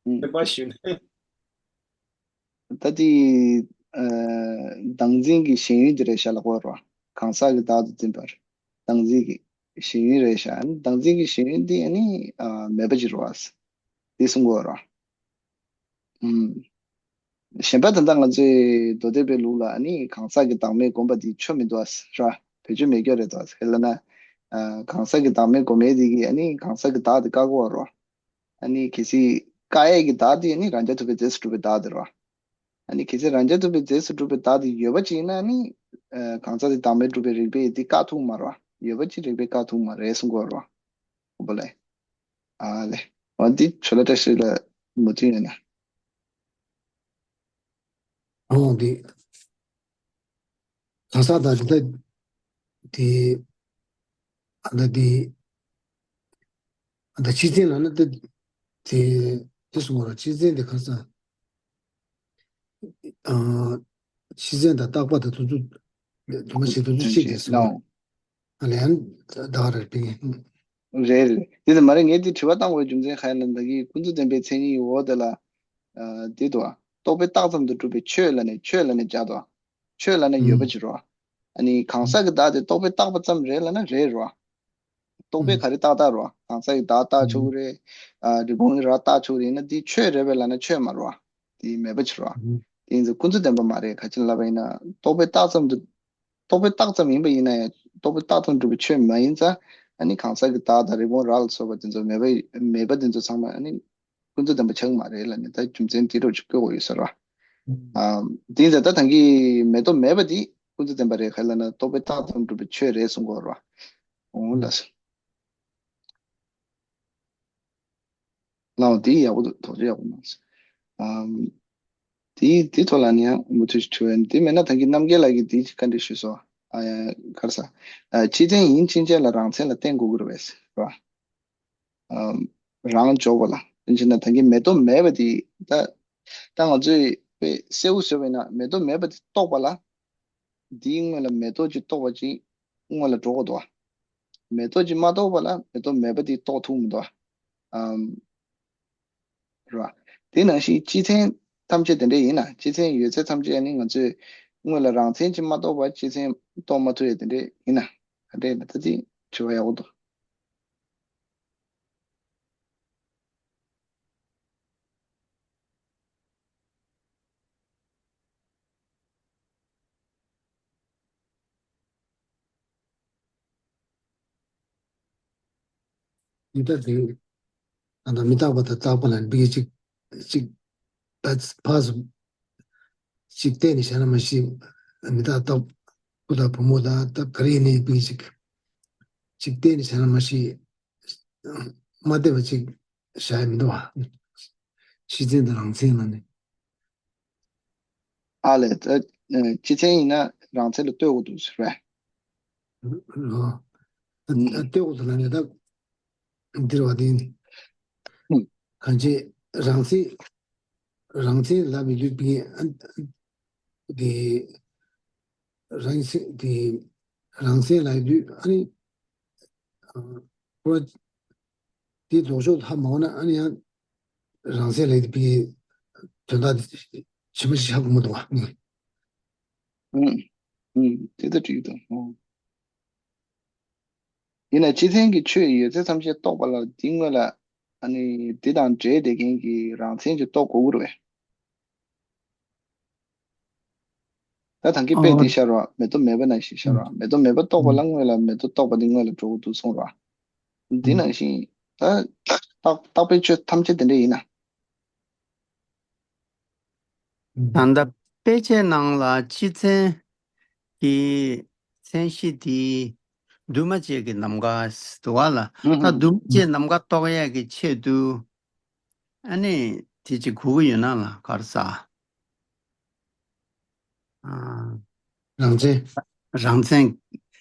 ཨུམ། ཚན་པ་ཞུས་ན། ད་འདི། ཨ། བདག་འཛིན་གྱི་ཞེན་ཡུལ་འདི་རེད་ཤག་ལབ་དགོས་རོ། གང་ཟག་གི་བདག་ཏུ་འཛིན་པར། བདག་འཛིན་གྱི་ཞེན་ཡུལ་རེད་ཤག་བདག་འཛིན་གྱི་ཞེན་ཡུལ་འདི་ཨ་ནི། ཨ། མེད་པ་ཅིག་རེད་བ། འདི་གསུང་དགོས་རོ། ཨུམ། གཞན་པ་ད་ལྟ་ང་ཚོའི་མདོ་སྡེ་པའི་ལུགས་ལ་ཨ་ནི་གང་ཟག་གི་བདག་མེད་སྒོམ་པ་འདི་ཆོ་མི་འདུག་ཨ་ར། བེད་སྤྱོད་མེད་རྒྱུ་རེད་འདུག་ཨ། ཧེ་ལ་ན། ཨ། གང་ཟག་གི་བདག་མེད་སྒོམ་ཡས་འདི་གིས་ཨ་ནི་གང་ཟག་གི་བདག་དེ་བཀག་གོ་རོ། ཨ་ནི་གལ་སྲིད་བཀག་ཡས་ཀྱི་བདག་དེ་ཨ་ནི་རང་རྐྱ་ཐུབ་པའི་རྫས་སུ་གྲུབ་པའི་བདག་དེ་རོ། ཨ་ནི་གལ་སྲིད་རང་རྐྱ་ཐུབ་པའི་རྫས་སུ་གྲུབ་པའི་བདག་དེ་ཡོད་པ་ཅིག་ཡིན་ན་ཨ་ནི། ཨ། གང་ཟག་དེ་བདག་མེད་སྒྲུབ་པའི་རིགས་པས་དེ་བཀག་ཐུབ་མ་རོ། ཡོད་པ་ཅིག་རིགས་པས་བཀག་ཐུབ་མ་རེད་གསུང་གོ་རོ། ཨོ་པ་ལེ། ཨ་ལེ། འོ་འདི་ཇོ་ལ་བཀྲ་ཤིས་ལ་ མུ་མཐུད་ཡོད་ན། ཨོ་འདི། གང་ཟག་དང་རི་དྭགས་དེ། ཨ་ད་དེ། ཨ་ད་སྤྱི་མཚན་ལབ་ན་དེ། དེ། དེ་གསུངས་པ་རེད། སྤྱི་མཚན་དེ་གང་ཟག་ཨ། སྤྱི་མཚན་དང་རྟག་པ་དང་དུ་ཚོད། དུ་མ་བྱེད་དུ་ཚོད་ཅིག་དེ་གསུངས་པ་རེད། ཨ་ལན་ད་ག་རེ་ཕིག་ཡིན། རེད་རེད། དེ་ཙམ་མ་རེད། ངས་འདི་དྲི་བ་བཏང་བའི་རྒྱུ་མཚན་ག་ཡིན་ལབ་ན། ད་གིན་ཀུན་རྫོབ་བདེན་པའི་མཚན་ཉིད་འོ་དེ་ལ། ཨ། འདི་འདུག་བ། རྟོག་པས་བཏགས་ཙམ་དུ་གྲུབ་པའི་ཆོས་ལབ་ནས་ཆོས་ལབ་ནས་སྦྱར་འདུག་བ། ཆོས་ལབ་ན་ཡོད་པ་ཅིག་རེད་བ། ཨ་ནི་གང་ཟག་གི་བདག་དེ་རྟོག་པས་བཏགས་པ་ཙམ་རེད་ལབ་ན་རེད་རེད་བ། རྟོག་པས་ག་རེ་བཏགས་བཏགས་རེད་བ། གང་ཟག་གི་བདག་བཏགས་ཆོག་གི་རེད། ཨ། རི་བོང་གི་རྭ་བཏགས་ཆོག་གི་རེད། ཡིན་ན་འདི་ཆོས་རེད་པས་ལབ་ན་ཆོས་མ་རེད་བ། དེ་མེད་པ་ཅིག་རེད་བ། དེ་ཡིན་ཙང་ཀུན་རྫོབ་བདེན་པ་མ་རེད། ག་ཅི་ལབ་པ་ཡིན་ན། རྟོག་པས་བཏགས་ཙམ་དུ། རྟོག་པས་བཏགས་ཙམ་ཡིན་པ་ཡིན་ན་ཡང་རྟོག་པས་བཏགས་ཙམ་གྲུབ་པའི་ཆོས་མ་ཡིན་ཙང་། ཨ་ནི་གང་ཟག་གི་བདག་དང་རི་བོང་རྭ་ལ་སོགས་པ་དེ་ཚོ་མེད་པ་མེད་པ་དེ་ཚོ་ཚང་མ་ཨ་ནི་ཀུན་རྫོབ་བདེན་པ་ཆགས་ཀྱི་མ་རེད་ལབ་ནས་ད་རྒྱུ་མཚན་དེ་འདྲ་ཅིག་བཀོད་དགོས་ཡོད་ས་རེད་བ། ཨ། དེ་ཡིན་ཙང་ད་ཐེངས་ཀྱི་མེ་ཏོག་མེད་པ་དེ་ཀུན་རྫོབ་བདེན་པ་རེད། ག་རེ་ལབ་ན་རྟོག་པས་བཏགས་ཙམ་གྲུབ་པའི་ཆོས་རེད་གསུང་གི་ཡོད་རེད་བ། འོང་ལགས་སོ། ལའོ། དེ་ཡག་པོ་འདུག་དོགས་གཅོད་ཡག་པོ་གནང་སོང་། ཨམ། དེ་དེ་ཐོག་ལ་ནི་ཡང་མུ་མཐུད་ཞིག་དྲི་བ་ཡིན། དེ་མེད་ན་ད་གིན་རྣམ་རྒྱལ་ལགས་ཀྱིས་དེ་ཅིག་བཀའ་འདྲི་ཞུས་སོང་། ཨ་ཡ། ག་རེ་ཟ། ཨ། སྤྱི་མཚན་ཡིན་ཕྱིན་ཆད་ལ་རང་མཚན་ལ་བརྟེན་དགོས་ཀྱི་རེད་པས་ཟེར་བ། ཨམ། རང་འཇོག་པ་ལ་བརྟེན་བྱས་ན་ད་གིན་མེ་ཏོག་མེད་པ་དེ་ད། ད་ང་ཚོས་དཔེ་གསལ་པོ་བཟོས་པ་ཡིན་ན་མེ་ཏོག་མེད་པ་དེ་རྟོགས་པ་ལ། དེའི་སྔོན་ལ་མེ་ཏོག་ཅིག་རྟོགས་པ་ཅིག་སྔོན་ལ་འགྲོ་དགོས་འདུག་བ། མེ་ཏོག་ཅིག་མ་རྟོགས་པ་ལ་མེ་ཏོག་མེད་པ་དེ་རྟོགས་ཐུབ་མི་འདུག་བ། ཨམ། རེད་བ། དེ་ནང་བཞིན་སྤྱི་མཚན་ཐམས་ཅད་དེ་འདྲ་ཡིན་ན། སྤྱི་མཚན་ཡོད་ཚད་ཐམས་ཅད་ནི་ང་ཚོས་སྔོན་ལ་རང་མཚན་ཅིག་མ་རྟོགས་པར་སྤྱི་མཚན་རྟོགས་མ་ཐུབ་ཡ་དེ་འདྲ་ཡིན་ན། ག་འདྲ་ཡིན་ན་ད་དེ་དྲི་བ་ཡག་པོ་འདུག་མི་རྟག་པ་དང་རྟག་པ་ལ་འབིགས་ཅིག་ཅིག་ད་ཕ་སུ་ཅིག་བལྟས་ནས་བྱས་ན་མ་ཤེས། མི་རྟག་རྟག་བུ་དང་བུ་མོ་དང་ད་ག་རེ་ཡིན་ནའི་འབིགས་ཅིག་ཅིག་བལྟས་ནས་བྱས་ན་མ་ཤེས། མ་བལྟས་པ་ཅིག་བྱ་ཡ་མི་འདུག་བ། སྤྱི་མཚན་དང་རང་མཚན་ལ་ནི། ཨ་ལས། ད་སྤྱི་མཚན་ཡིན་ན་རང་མཚན་ལ་ལྟོས་དགོས་འདུག་ཟེར་བས། ཨོ། ལྟོས་དགོས་འདུག་ལབ་ནས་ད་འདིར་བ་དེ་གང་ཅི་རང་མཚན། རང་མཚན་ལབ་པའི་ལུགས་པའི་ཨ། དེ། རང་མཚན་དེ། རང་མཚན་ལབ་དུས་ཨ་ནི། ཨ། ཁོ་དེ་ལྡོག་ཕྱོགས་ལ་ཧ་མ་གོ་ན་ཨ་ནི་ཡང་རང་མཚན་ལབ་དུས་དོན་དག་དེ་ཇི་མ་ཇི་བཞིན་ཧ་གོ་མི་འདུག་བ། ཨུམ། ཨུམ། དེ་ལྟར་འགྲིག་འདུག་ཨོ། ཡིན་ན་སྤྱི་མཚན་གྱི་ཆོས་ཡོད་ཚད་ཐམས་ཅད་རྟོགས་པ་ལ་དེའི་སྔོན་ལ་ཨ་ནི་དེ་དང་འབྲེལ་བསྡད་མཁན་གྱི་རང་མཚན་གྱི་རྟོགས་དགོས་ཀྱི་རེད་པས། ད་ཐང་གི་དཔེ་ཨོ། དེ་ཤར་བ་མེ་ཏོག་མེད་པ་ནང་བཞིན་ཤར་བ། ཨུམ། མེ་ཏོག་མེད་པ་རྟོགས་པ་ལ་ཨུམ། སྔོན་ལ་མེ་ཏོག་རྟོགས་པ་དེ་སྔོན་ལ་འགྲོ་དགོས་འདུག་གསུངས་ར། དེ་ཨུམ། ནང་བཞིན་ད་རྟག་རྟག་པའི་ཆོས་ཐམས་ཅད་དེ་འདྲ་ཡིན་ན། ད་ལྟ་དཔེ་ཆའི་ནང་ལ་སྤྱི་མཚན་གྱི་མཚན་གཞི་དེ་འདུས་མ་བྱས་ཀྱི་ནམ་མཁའ་འདུག་བ་ལ། ད་འདུས་མ་བྱས་ནམ་མཁའ་རྟོགས་ཡས་ཀྱི་ཆེད་དུ་ཨ་ནི་དེ་ཅིག་དགོས་ཀྱི་ཡོད་ན་ལ་གར་ས། ཨ། རང་མཚན། རང་མཚན།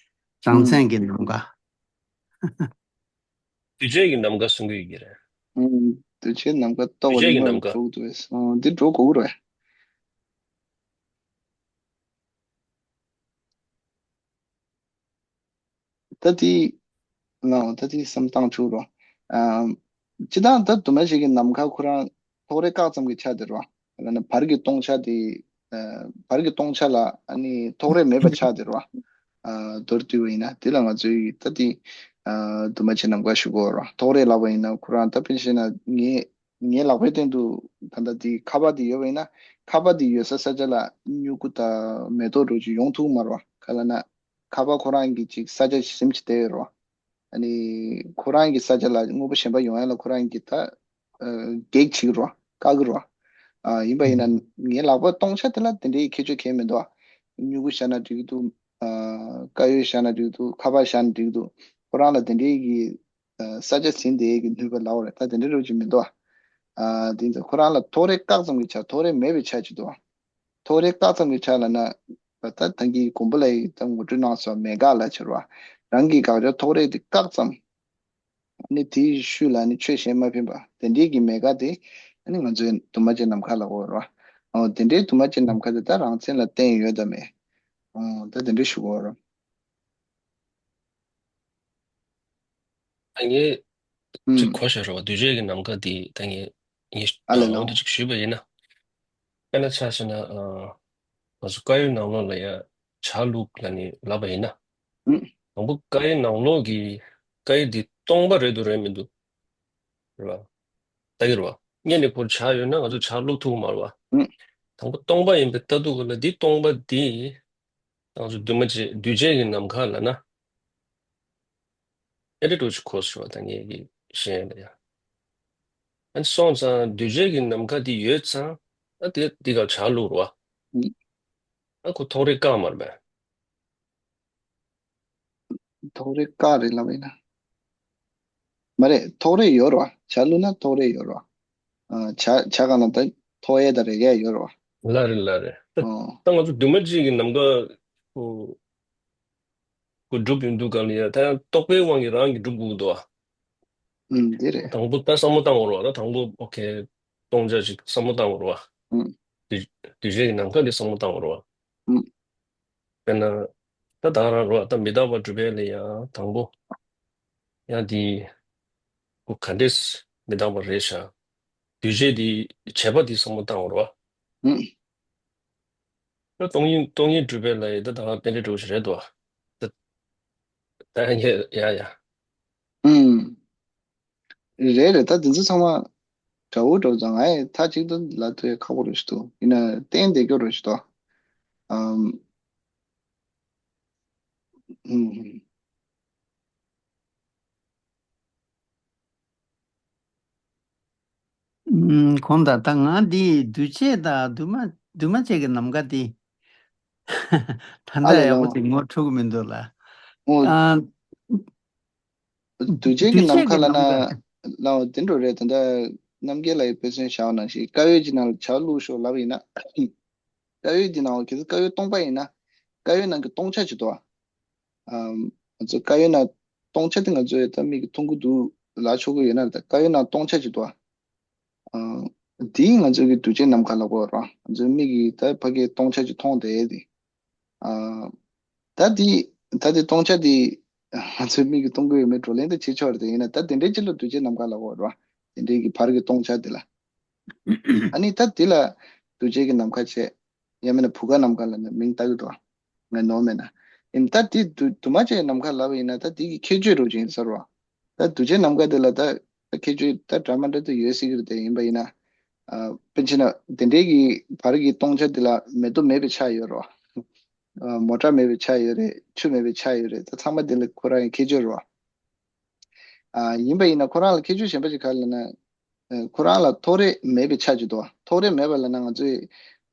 རང་མཚན་གྱི་ནམ་མཁའ། འདུས་བྱས་ཀྱི་ནམ་མཁའ་གསུང་གི་ཡོད་ཀྱི་རེད། ཨུམ། འདུས་བྱས་ནམ་མཁའ་རྟོགས་པ་འདུས་བྱས་ནི་ཀྱི་ནམ་སྔོན་མཁའ། འགྲོ་འདུག་ཨེ། འདི་འགྲོ་དགོས་ཀྱི་རེད། ད་དེ། ལའོ། ད་དེ་བསམ་སྟངས་འཁྲུག་རོ། ཨ། སྤྱིར་བཏང་ད་འདུས་མ་བྱས་ཀྱི་ནམ་མཁའ་ཁོ་རང་ཐོགས་རེག་བཀག་ཙམ་གྱི་ཆ་དེ་རོ། ཡང་ན་བར་གྱི་སྟོང་ཆ་དེ། ཨ། བར་གྱི་སྟོང་ཆ་ལ་ཨ་ནི་ཐོགས་རེག་མེད་པ་ཆ་དེ་རོ། ཨ། མདོར་བསྡུས་པ་ཡིན་ན་དེ་ལ་ང་ཚོས་ད་དེ། ཨ། འདུས་མ་བྱས་ནམ་མཁའ་ཞུ་དགོས་རོ། ཐོགས་རེག་ལབ་པ་ཡིན་ན་ཁོ་རང་ད་དཔེ་བཤད་ན་ངའི་ངའི་ལག་པའི་སྟེང་དུ་ད་ལྟ་དེ་ཁ་པར་དེ་ཡོད་པ་ཡིན་ན། ཁ་པར་དེ་ཡོད་ས་ས་ཆ་ལ་སྨྱུ་གུ་དང་མེ་ཏོག་འདྲ་ཅིག་ཡོང་ཐུབ་མ་རེད་བ། ག་ལབ་ན། ཁ་པར་ཁོ་རང་གི་ཅིག་ས་ཆ་ཞིག་ཟིན་བྱས་བསྡད་ཡོད་རེད་བ། ཨ་ནི་ཁོ་རང་གི་ས་ཆ་ལ་དངོས་པོ་གཞན་པ་ཡོང་ཡ་ལ་ཁོ་རང་གིས་ད། ཨ། གེགས་བྱེད་ཀྱི་རེད་བ། བཀག་གི་རེད་བ། ཨ། ཡིན་པ་ཡིན་ན་ངའི་ལག་པ་སྟོང་ཆ་དེ་ལ་དེ་འདྲའི་ཁྱད་ཆོས་གང་ཡང་མི་འདུག་བ། སྨྱུ་གུ་བཞག་ན་འགྲིག་གི་འདུག་ཨ། དཀར་ཡོལ་བཞག་ན་འགྲིག་གི་འདུག་ཁ་པར་བཞག་ན་འགྲིག་གི་འདུག་ཁོ་རང་ལ་དེ་འདྲའི་གི། ཨ། ས་ཆ་ཟིན་བསྡད་ཀྱི་ནུས་པ་ལབ་པ་རེད། ད་དེ་འདྲ་འདྲ་ཅིག་མི་འདུག་བ། ཨ་དེ་ཚོ་ཁོ་རང་ལ་ཐོགས་རེག་བཀག་ཙམ་གྱི་ཆ། ཐོགས་རེག་མེད་པའི་ཆ་ཅིག་འདུག་བ། ཐོགས་རེག་བཀག་ཙམ་གྱི་ཆ་ལབ་ན། ད་ད་གིན་གོང་བུ་ལ་ཡི་ད་ངོ་སྤྲོད་གནང་སོང་། མེད་དགག་ལ་བྱེད་རོགས། རང་གི་དགག་བྱ་ཐོགས་རེག་དེ་བཀག་ཙམ། ཨ་ནི་དེའི་ཤུལ་ལ་ནི་ཆོས་གཞན་མ་ཕན་པ་དེ་འདྲའི་གི་མེད་དགག་དེ། ཨ་ནི་ང་ཚོའི་འདུས་མ་བྱས་ནམ་མཁའ་ལབ་དགོས་རེད་བ། ཨོ་དེ་འདྲའི་འདུས་མ་བྱས་ནམ་མཁའ་དེ་ད་རང་མཚན་ལ་བརྟེན་ཡོད་དམ་མེད། ཨོ་ད་དེ་འདྲའི་ཞུ་དགོས་རེད། ད་ངས་ཅིག་ཨུམ། གོ་བཞག་རོགས། འདུས་བྱས་ཀྱི་ནམ་མཁའ་འདི་ད་ངས་ངས་ཨ་ལས་དང་ལོག་ལོ། འདི་ཅིག་ཞུས་པ་ཡིན་ན། དཔེར་ན་ཆ་བཞག་ན། ཨ། ང་ཚོ་དཀར་ཡོལ་ནང་ལོགས་ལ་ཡ་བྱ་བླུགས་ལབ་ནས་ལབ་པ་ཡིན་ན། ཨུམ། དང་པོ་དཀར་ཡོལ་ནང་ལོགས་ཀྱི་དཀར་ཡོལ་འདི་སྟོང་པ་རེད་འདུག་རེད་མི་འདུག་རེད་བ། ལྟ་གི་རེད་བ། སྔོན་ནས་ཁོར་བྱ་ཡོད་ན་ང་ཚོ་བྱ་བླུགས་ཐུབ་མ་རེད་བ། ཨུམ། དང་པོ་སྟོང་པ་ཡིན་པའི་ལྟ་འདུག་ག་ལ། འདི་སྟོང་པ་འདི། ང་ཚོ་འདུས་མ་བྱས་འདུས་བྱས་ཀྱི་ནམ་མཁའ་ལབ་ན། ཨེ་འདྲ་འགྲོ་ཅིག་གོ་སོང་བ། ད་ངས་ཀྱི་ཤེས་ལ་ཡ། ཨ་སོང་ཙང་འདུས་བྱས་ཀྱི་ནམ་མཁའ་དེ་ཡོད་ཙང་། ཨ་དེ་དེ་ག་བྱ་བླུགས་རོ། ཨ་ཁོ་ཐོགས་རེག་བཀག་མ་རེད་པས། ཐོགས་རེག་བཀག་རེད་ལབ་ཡིན་ན། མ་རེད། ཐོགས་རེག་ཡོད་རོ། བྱ་བླུགས་ན་ཐོགས་རེག་ཡོད་རོ། ཨ་བྱ་བྱ་གང་ལ་ད་ཐོགས་ཡས་དང་རེག་ཡས་ཡོད་རོ། ལ་རེད་ལ་རེད། ད་ཨོ། ད་ང་ཚོ་འདུས་མ་བྱས་ཀྱི་ནམ་མཁའ་ཁོ་ཁོ་གྲུབ་ཡོང་དུས་ག་ལ་ཡ། ད་ཡང་རྟོག་པའི་དབང་གིས་རང་གིས་གྲུབ་དགོས་འདུག་ཨ། ཨུམ་དེ་རེད། དང་པོ་ད་བསམ་བློ་བཏང་དགོས་རེད་བ། ད་དང་པོ་ཨོ་ཁེ། སྟོང་ཆ་ཅིག་བསམ་བློ་བཏང་དགོས་རེད་བ། ཨུམ། འདུས་འདུས་བྱས་ཀྱི་ནམ་མཁའ་འདི་བསམ་བློ་བཏང་དགོས་རེད་བ། ཨུམ། དཔེར་ན། ད་ད་ག་རང་རེད་བ། ད་མི་རྟག་པ་སྒྲུབ་པའི་ལ་ཡ་དང་པོ། ཡང་འདི། ཁོ་ག་འདྲས་མི་རྟག་པ་རེད་ཤག་འདུས་བྱས་འདི་བྱས་པ་འདི་བསམ་བློ་བཏང་དགོས་རེད་བ། ཨུམ། ད་སྟོང་ཉིད་སྟོང་ཉིད་སྒྲུབ་པའི་ལ་ཡི་ད་ད་ག་རང་རྟེན་འབྲེལ་འགྲོ་གི་རེད་དོ། ད་ད་ཡ་ཡ་ཡ། ཨུམ། རེད་རེད། ད་དེ་ཚོ་ཚང་མ་འདྲ་བོ་འདྲ་བོ་ཙང་། ཨེ་མཐའ་གཅིག་ཏུ་ལབ་ཐུབ་ཡ་ཁག་པོ་རེད་ཤག་འདུག་ཡིན་ན་བརྟེན་བསྡད་རྒྱུ་རེད་ཤག་འདུག་ཨམ། ཨུམ། ཨུམ། གོང་དང་ད་ང་འདི་འདུས་བྱས་དང་འདུས་མ་འདུས་མ་བྱས་ཀྱི་ནམ་མཁའ་འདི། ད་ཨ་ལས་ལྟ་ཡག་པོ་ལོ། ཅིག་ངོ་འཕྲོད་ཀྱི་མི་འདུག་ལ། ཨོ། ཨ། འདུས་བྱས་ཀྱི་འདུས་བྱས་ནམ་མཁའ་ཀྱི་ལབ་ན། ནམ་མཁའ། ལའོ་དེ་འདྲ་རེད། ད་ལྟ་རྣམ་རྒྱལ་ལགས་ཀྱིས་དཔེ་མཚོན་བཞག་པ་ནང་བཞིན་དཀར་ཡོལ་གྱི་ནང་ལ་བྱ་བླུགས་ཤོག་ལབ་པ་ཡིན་ན། དཀར་ཡོལ་འདི་ནང་གལ་སྲིད་དཀར་ཡོལ་སྟོང་པ་ཡིན་ན། དཀར་ཡོལ་ནང་གི་སྟོང་ཆ་ཅིག་འདུག་ཨ། ཨམ། ང་ཚོ་དཀར་ཡོལ་ནང་སྟོང་ཆ་དེ་ང་ཚོས་ད་མིག་གིས་མཐོང་གི་འདུག་ལབ་ཆོག་གི་ཡོད་ན། ད་དཀར་ཡོལ་ནང་སྟོང་ཆ་ཅིག་འདུག་ཨ། ཨ། དེ་ང་ཚོའི་གི་འདུས་བྱས་ནམ་མཁའ་ལབ་དགོས་རེད། ང་ཚོའི་མིག་གིས་ད་ཕ་གིའི་སྟོང་ཆ་ཅིག་མཐོང་བསྡད་ཡས་དེ། ཨ། ད་དེ་ད་དེ་སྟོང་ཆ་དེ་ང་ཚོའི་མིག་གིས་མཐོང་གི་ཡོད་མེད་བགྲོ་གླེང་དེ་བྱེད་ཆོག་རེད་དེ། ཡིན་ན་ད་དེ་འདྲའི་ཅིག་ལ་འདུས་བྱས་ནམ་མཁའ་ལབ་དགོས་རེད་བ། དེ་འདྲའི་གི་བར་གྱི་སྟོང་ཆ་དེ་ལ། ཨ་ནི་ད་དེ་ལ་འདུས་བྱས་ཀྱི་ནམ་མཁའ་བྱས། ཡང་མིན་ན་བུ་ག་ནམ་མཁའ་ལབ་ནས་མིང་བཏགས་ཀྱི་འདུག་ང་ནོར་མེད་ན། ཡིན་ད་དེ་འདུ་འདུས་མ་བྱས་ནམ་མཁའ་ལབ་པ་ཡིན་ན། ད་དེ་གི་ཁྱད་ཆོས་རུ་ཅིག་ཡིན་ས་རེད་བ། ད་འདུས་བྱས་ནམ་མཁའ་དེ་ལ་ད་ད་ཁྱད་ཆོས་ད་འདྲ་མ་འདྲ་དེ་ཡོད་སྲིད་ཀྱི་རེད་དེ། ཡིན་པ་ཡིན་ན། ཨ། དཔེར་ན་ཆ་བཞག་ན་དེ་འདྲའི་གི་བར་གྱི་སྟོང་ཆ་དེ་ལ་མེ་ཏོག་མེད་པའི་ཆ་ཡོད་རེད་བ། ཨ། མོ་ཊ་མེད་པའི་ཆ་ཡོད་རེད། ཆུ་མེད་པའི་ཆ་ཡོད་རེད། ད་ཚང་མ་དེ་ལ་ཁོ་རང་གི་ཁྱད་ཆོས་རེད་བ། ཨ། ཡིན་པ་ཡིན་ན་ཁོ་རང་ལ་ཁྱད་ཆོས་གཞན་པ་ཅིག་ག་རེ་ལབ་ན། ཨ། ཁོ་རང་ལ་ཐོགས་རེག་མེད་པའི་ཆ་ཅིག་འདུག་ཐོགས་རེག་མེད་པ་ལབ་ན་ང་ཚོས།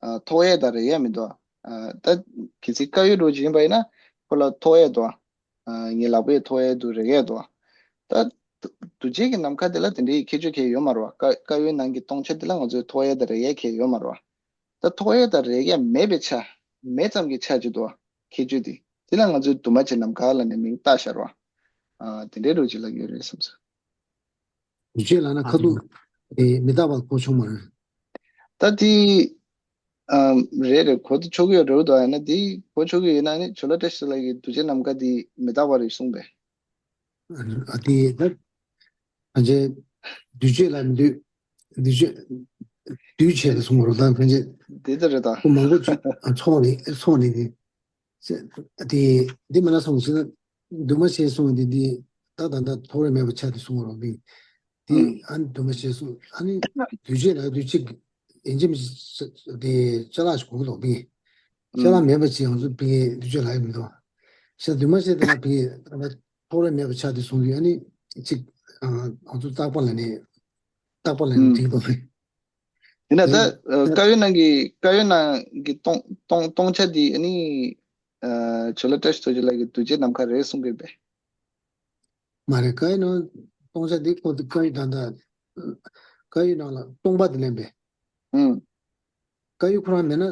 ཨ། ཐོགས་ཡས་དང་རེག་ཡས་མི་འདུག་ཨ། ད་གལ་སྲིད་དཀར་ཡོལ་འདྲ་བོ་ཅིག་ཡིན་པ་ཡིན་ན་ཁོ་ལ་ཐོགས་ཡས་འདུག་ཨ། ངའི་ལག་པས་ཐོགས་ཡས་འདུག་རེག་ཡས་འདུག་ད་འདུ་འདུས་བྱས་ཀྱི་ནམ་མཁའ་དེ་ལ་དེ་འདྲའི་ཁྱད་ཆོས་གང་ཡང་ཡོད་མ་རེད་བ། དཀར་དཀར་ཡོལ་ནང་གི་སྟོང་ཆ་དེ་ལ་ང་ཚོས་ཐོགས་ཡས་དང་རེག་ཡས་གང་ཡང་ཡོད་མ་རེད་བ། ད་ཐོགས་ཡས་དང་རེག་ཡས་མེད་པའི་ཆ། མེད་ཙམ་གྱི་ཆ་ཅིག་འདུག་ཁྱད་ཆོས་དེ། དེ་ལ་ང་ཚོས་འདུས་མ་བྱས་ནམ་མཁའ་ལབ་ནས་མིང་བཏགས་བཞག་རེད་བ། ཨ། དེ་འདྲའི་འདྲ་བོ་ཅིག་ལབ་ཀྱི་ཡོད་རེད་བསམ་སོང་། འདུས་བྱས་ལབ་ན་ཨ། ཁ་ཐུག་དེ་མི་རྟག་པ་གོ་ཆོག་མ་རེད། ད་དེ། ཨམ། རེད་རེད། གོ་ཆོག་གི་ཡོད་རེད་འདུག་ཡིན་ན་དེ་གོ་ཆོག་གི་ཡོད་ན་ནི་ཇོ་ལ་བཀྲ་ཤིས་ལགས་ཀྱིས་འདུས་བྱས་ནམ་མཁའ་དེ་མི་རྟག་པ་རེད་གསུངས་པས། ཨ་དེ་ད་ཕལ་ཆེར་འདུས་བྱས་ལ་མི་འདུས། འདུས་བྱས། འདུས་བྱས་ལ་གསུངས་པ་རེད། ད་ཕལ་ཆེར་དེ་ལྟར་རེད་ད། ཁོ་མང་པོ་ཅིག་ཚོགས་ནས་ཚོགས་ནས་དེ། དེ་འདི་མི་ལ་སོང་ཟེར་ན། འདུས་མ་བྱས་གསུངས་དེ་འདི་ད་ད་ད་ཐོགས་རེག་མེད་པའི་ཆ་དེ་གསུངས་པ་རེད། དེ་ཨ་ནི་འདུས་མ་བྱས་གསུངས། ཨ་ནི་འདུས་བྱས་ལ་འདུས་བྱས་ཡིན་གཅིག་མིན་གཅིག་དེ་ཅ་ལག་ཞིག་གོ་གི་འདུག་པས། ཅ་ལག་མེད་པ་ཅིག་ཡང་ཚུལ་པའི་འདུས་བྱས་ལ་ཡང་མི་འདུག་ཤ་འདུས་མ་བྱས་དེ་ལ་པའི་ད་ལྟ་ཐོགས་རེག་མེད་པའི་ཆ་དེ་གསུངས་དུས། ཨ་ནི་གཅིག་ཨ་ང་ཚོ་རྟག་པ་ལ་ནི་རྟག་པ་ལ་ནི་འགྲིག་འདུག་པས། ཡིན་ན་ད་ཨ་དཀར་ཡོལ་ནང་གི་དཀར་ཡོལ་ནང་གི་སྟོང་སྟོང་སྟོང་ཆ་དེ་ཨ་ནི་ཨ་ཇོ་ལ་བཀྲ་ཤིས་རྡོ་རྗེ་ལགས་ཀྱིས་འདུས་བྱས་ནམ་མཁའ་རེད་གསུང་གི་པས། མ་རེད། དཀར་ཡོལ་ནང་སྟོང་ཆ་དེ་ཁོ་དེ་དཀར་ཡོལ་ད་ལྟ་ དཀར་ཡོལ་ནང་ལ་སྟོང་པ་དེ་ལེན་པས། ཨུམ། དཀར་ཡོལ་ཁོ་རང་མེད་ན།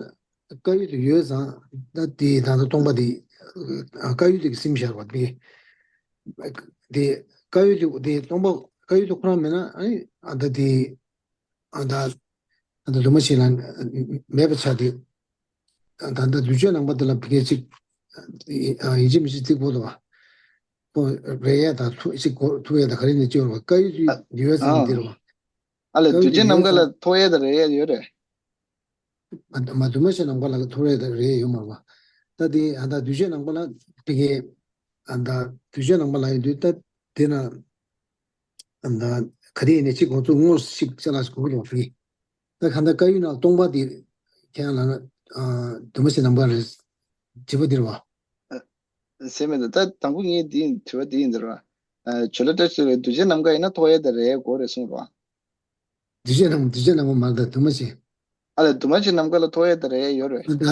དཀར་ཡོལ་དེ་ཡོད་ཙང་ད་དེ་ད་ལྟ་སྟོང་པ་དེ། ཨ། དཀར་ཡོལ་དེ་གི་སིམ་ཤར་བ་དེ། དེ་དཀར་ཡོལ་དེ་དེ་སྟོང་པ་དཀར་ཡོལ་དེ་ཁོ་རང་མེད་ན། ཨ་ནི་ཨ་ད་དེ། ཨ་ད་ཨ་ད་འདུས་མ་བྱས་ལ་མེད་པ་ཆགས་ཏེ། ད་ལྟ་འདུས་བྱས་ནང་པ་དེ་ལ་ཕ་གི་ཅིག་ཨ། ཡིན་གཅིག་མིན་གཅིག་ཅིག་དགོས་འདུག་བ། ཁོ་རེད་ཡ། ད་ཐུག་ཅིག་གོ་ཐུག་ཡ། ད་ག་རེ་ནས་ཅིག་ཡོད་རེད་བ། དཀར་ཡོལ་ཅིག་ཨ། ཡོད་ཙང་ཨ། འདི་རེད་བ། ཨ་ལས་དཀར་ཡོལ་འདུས་བྱས་ཅིག་ནམ་ཡོད་མཁའ་ལ་ཙང་ཐུག་ཡ་ད་རེད་ཡ་ཡོད་རེད། མ་མ་འདུས་མ་བྱས་ནམ་མཁའ་ལ་ཐུག་ཡ་ད་རེད་ཡོད་མ་རེད་བ། ད་དེ་ཨ་ད་འདུས་བྱས་ནམ་མཁའ་ལ་ཕ་གི་ཨ་ད་འདུས་བྱས་ནམ་མཁའ་ལ་ཡིན་དུས་ད་དེ་ན། ད་ག་དེ་ཡིན་ནས་གཅིག་ཁོང་ཚོ་དངོས་སུ་གཅིག་ཅ་ལག་ཞིག་དགོས་ཀྱི་འདུག་ཕ་གི། ད་གང་ལྟར་དཀར་ཡོལ་ནང་སྟོང་པ་དེ་ཁྱེད་རང་ལ་ན། ཨ། འདུས་མ་བྱས་ནམ་མཁའ་རེད། དྲི་བ་འདི་རེད་བ། ཨ། ཟེར་མེད་ད། ད་དང་པོ་ངས་འདི་དྲི་བ་འདི་ཡིན་ཟེར་བ། ཨ། ཇོ་ལགས་བཀྲ་ཤིས་ལགས། འདུས་བྱས་ནམ་མཁའ་ཡིན་ན་ཐུག་ཡ་ད་རེད་དགོས་རེད་གསུངས་རོ། འདུས་བྱས་ནམ་འདུས་བྱས་ནམ་མཁའ་མ་རེད་ད། འདུས་མ་བྱས། ཨ་ལས་འདུས་མ་བྱས་ནམ་མཁའ་ལ་ཐུག་ཡ་ད་རེད་ཡོད་རེད། ད་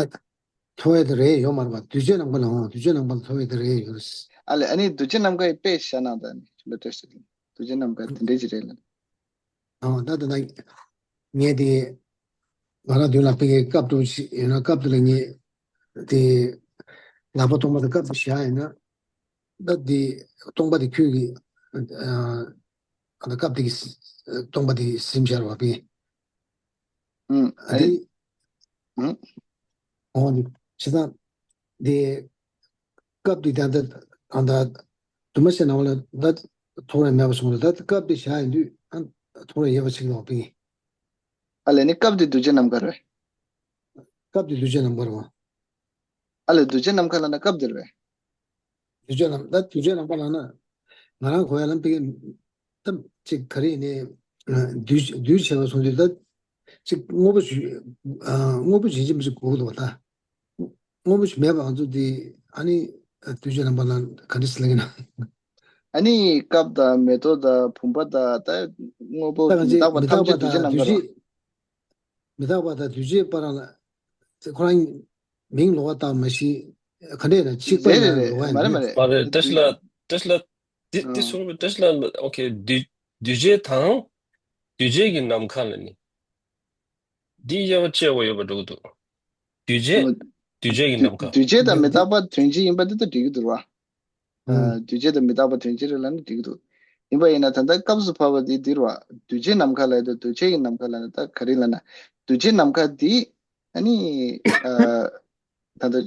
ཐུག་ཡ་ད་རེད་ཡོད་མ་རེད་བ། འདུས་བྱས་ནམ་མཁའ་ལ། འོང་འདུས་བྱས་ནམ་མཁའ་ལ་ཐུག་ཡ་ད་རེད་ཡོད་རེད། ཨ་ལས་ཨ་ནི་འདུས་བྱས་ནམ་མཁའ་ཡི་དཔེ་བཞག་གནང་ད་ནི་ཇོ་ལགས་བཀྲ་ཤིས་ལགས། འདུས་བྱས་ནམ་མཁའ་དེ་འདྲས་ཅིག་རེད་ལ། ཨོ། ད་ད་ད་ངས་དེ་ང་རང་མདུན་ལ་ཕ་གིའི་སྐབས་དུ་ཞིག་ཡོད་ན། སྐབས་དུ་ལ་ངས་དེ་ལག་པ་སྟོང་པ་དེ་སྐབས་དུ་བཞག་ཡིན་ན། ད་དེ་སྟོང་པ་དེ་ཁྱོད་ཀྱི་ཨ་ད་སྐབས་དེ་གི་སྟོང་པ་དེ་སིམ་ཤར་བ་པས། ཨུམ། ཨ་དེ། ཨུམ། ཨོ་དེ་བྱས་ཙང་དེ། སྐབས་དེ་ད་ལྟ་ད་ལྟ་འདུས་མ་བྱས་ནམ་མཁའ་ལ་ད་ཐོགས་རེག་མེད་པ་སོང་རེད། ད་སྐབས་དེ་བཞག་ཡིན་དུས་ཨ་ཐོགས་རེག་ཡོད་པ་ཞིག་ལོག་པིན། ཨ་ལས་ནི་སྐབས་དེ་འདུས་བྱས་ནམ་མཁའ་རེད། སྐབས་དེ་འདུས་བྱས་ནམ་མཁའ་རེད་བ། ཨ་ལས་འདུས་བྱས་ནམ་མཁའ་ལ་ན་སྐབས་དེ་རེད། འདུས་བྱས་ནམ་ད་འདུས་བྱས་ནམ་མཁའ་ལ་ན་ང་རང་གོ་ཡ་ལ་ཕ་གི་ད་ཅིག་ག་རེ་ཡིན་ནའི་འདུས་འདུས་བྱས་པ་སོང་དུས་ད། ཅིག་དངོས་པོ་ཞིག་ཨ། དངོས་པོ་ཞིག་ཡིན་གཅིག་མིན་གཅིག་དགོས་འདུག་བ། ད་དངོས་པོ་ཞིག་མེད་པ་ང་ཚོ་འདི་ཨ་ནི་འདུས་བྱས་རྣམ་པ་ལ་ག་འདྲ་ཞིག་ལབ་ཀྱི་ན། ཨ་ནི་སྐབས་དང་མེ་ཏོག་དང་བུམ་པ་དང་ད་དངོས་པོ་ད་གང་ཅི་མི་རྟག་པ་མི་རྟག་ཐམས་ཅད་པ་འདུས་བྱས་དང་རྣམ་འདུས་པར་བྱས། མི་རྟག་པ་དང་འདུས་བྱས་བར་ལ་ཁོ་རང་མིང་ལོགས་ཀ་བཏགས་མ་གཞི་ག་འདྲས་ན་གཅིག་པ་རེད་ཡིན་ན་རེད་རེད། ལོགས་ཀ་མ་རེད་མ་ཡིན་རེད། མ་རེད། བཀྲ་ཤིས་ལགས། བཀྲ་ཤིས་ལགས། འདི་འདི་ཨ་གསུངས་པའི་བཀྲ་ཤིས་ལགས། ཨོ་ཁེ། འདུས་འདུས་བྱས་དང་འདུས་བྱས་ཀྱི་ནམ་མཁའ་ལ་ནི། འདི་དབྱེ་བ་ཕྱེ་དགོས་ཡོད་པ་འགྲོ་གི་འདུག་འདུས་བྱས། འདུས་བྱས་ཀྱི་ནམ་མཁའ། འདུས་བྱས་དང་མི་རྟག་པ་དོན་གཅིག་ཡིན་པ་འདི་ལྟ་འགྲིག་གི་འདུག་བ། ཨ། འདུས་བྱས་དང་མི་རྟག་པ་དོན་གཅིག་རེད་ལབ་ན་འགྲིག་གི་འདུག་ཡིན་པ་ཡིན་ན་ད་ལྟ་སྐབས་སུ་བབ་པ་འདི་འདིར་བ། འདུས་བྱས་ནམ་མཁའ་ལ་ཡོད་དོ། འདུས་བྱས་ཀྱི་ནམ་མཁའ་ལ་ནི་ད་ག་རེ་ལབ་ན། འདུས་བྱས་ནམ་མཁའ་འདི་ཨ་ནི་ཨ། ད་ལྟ་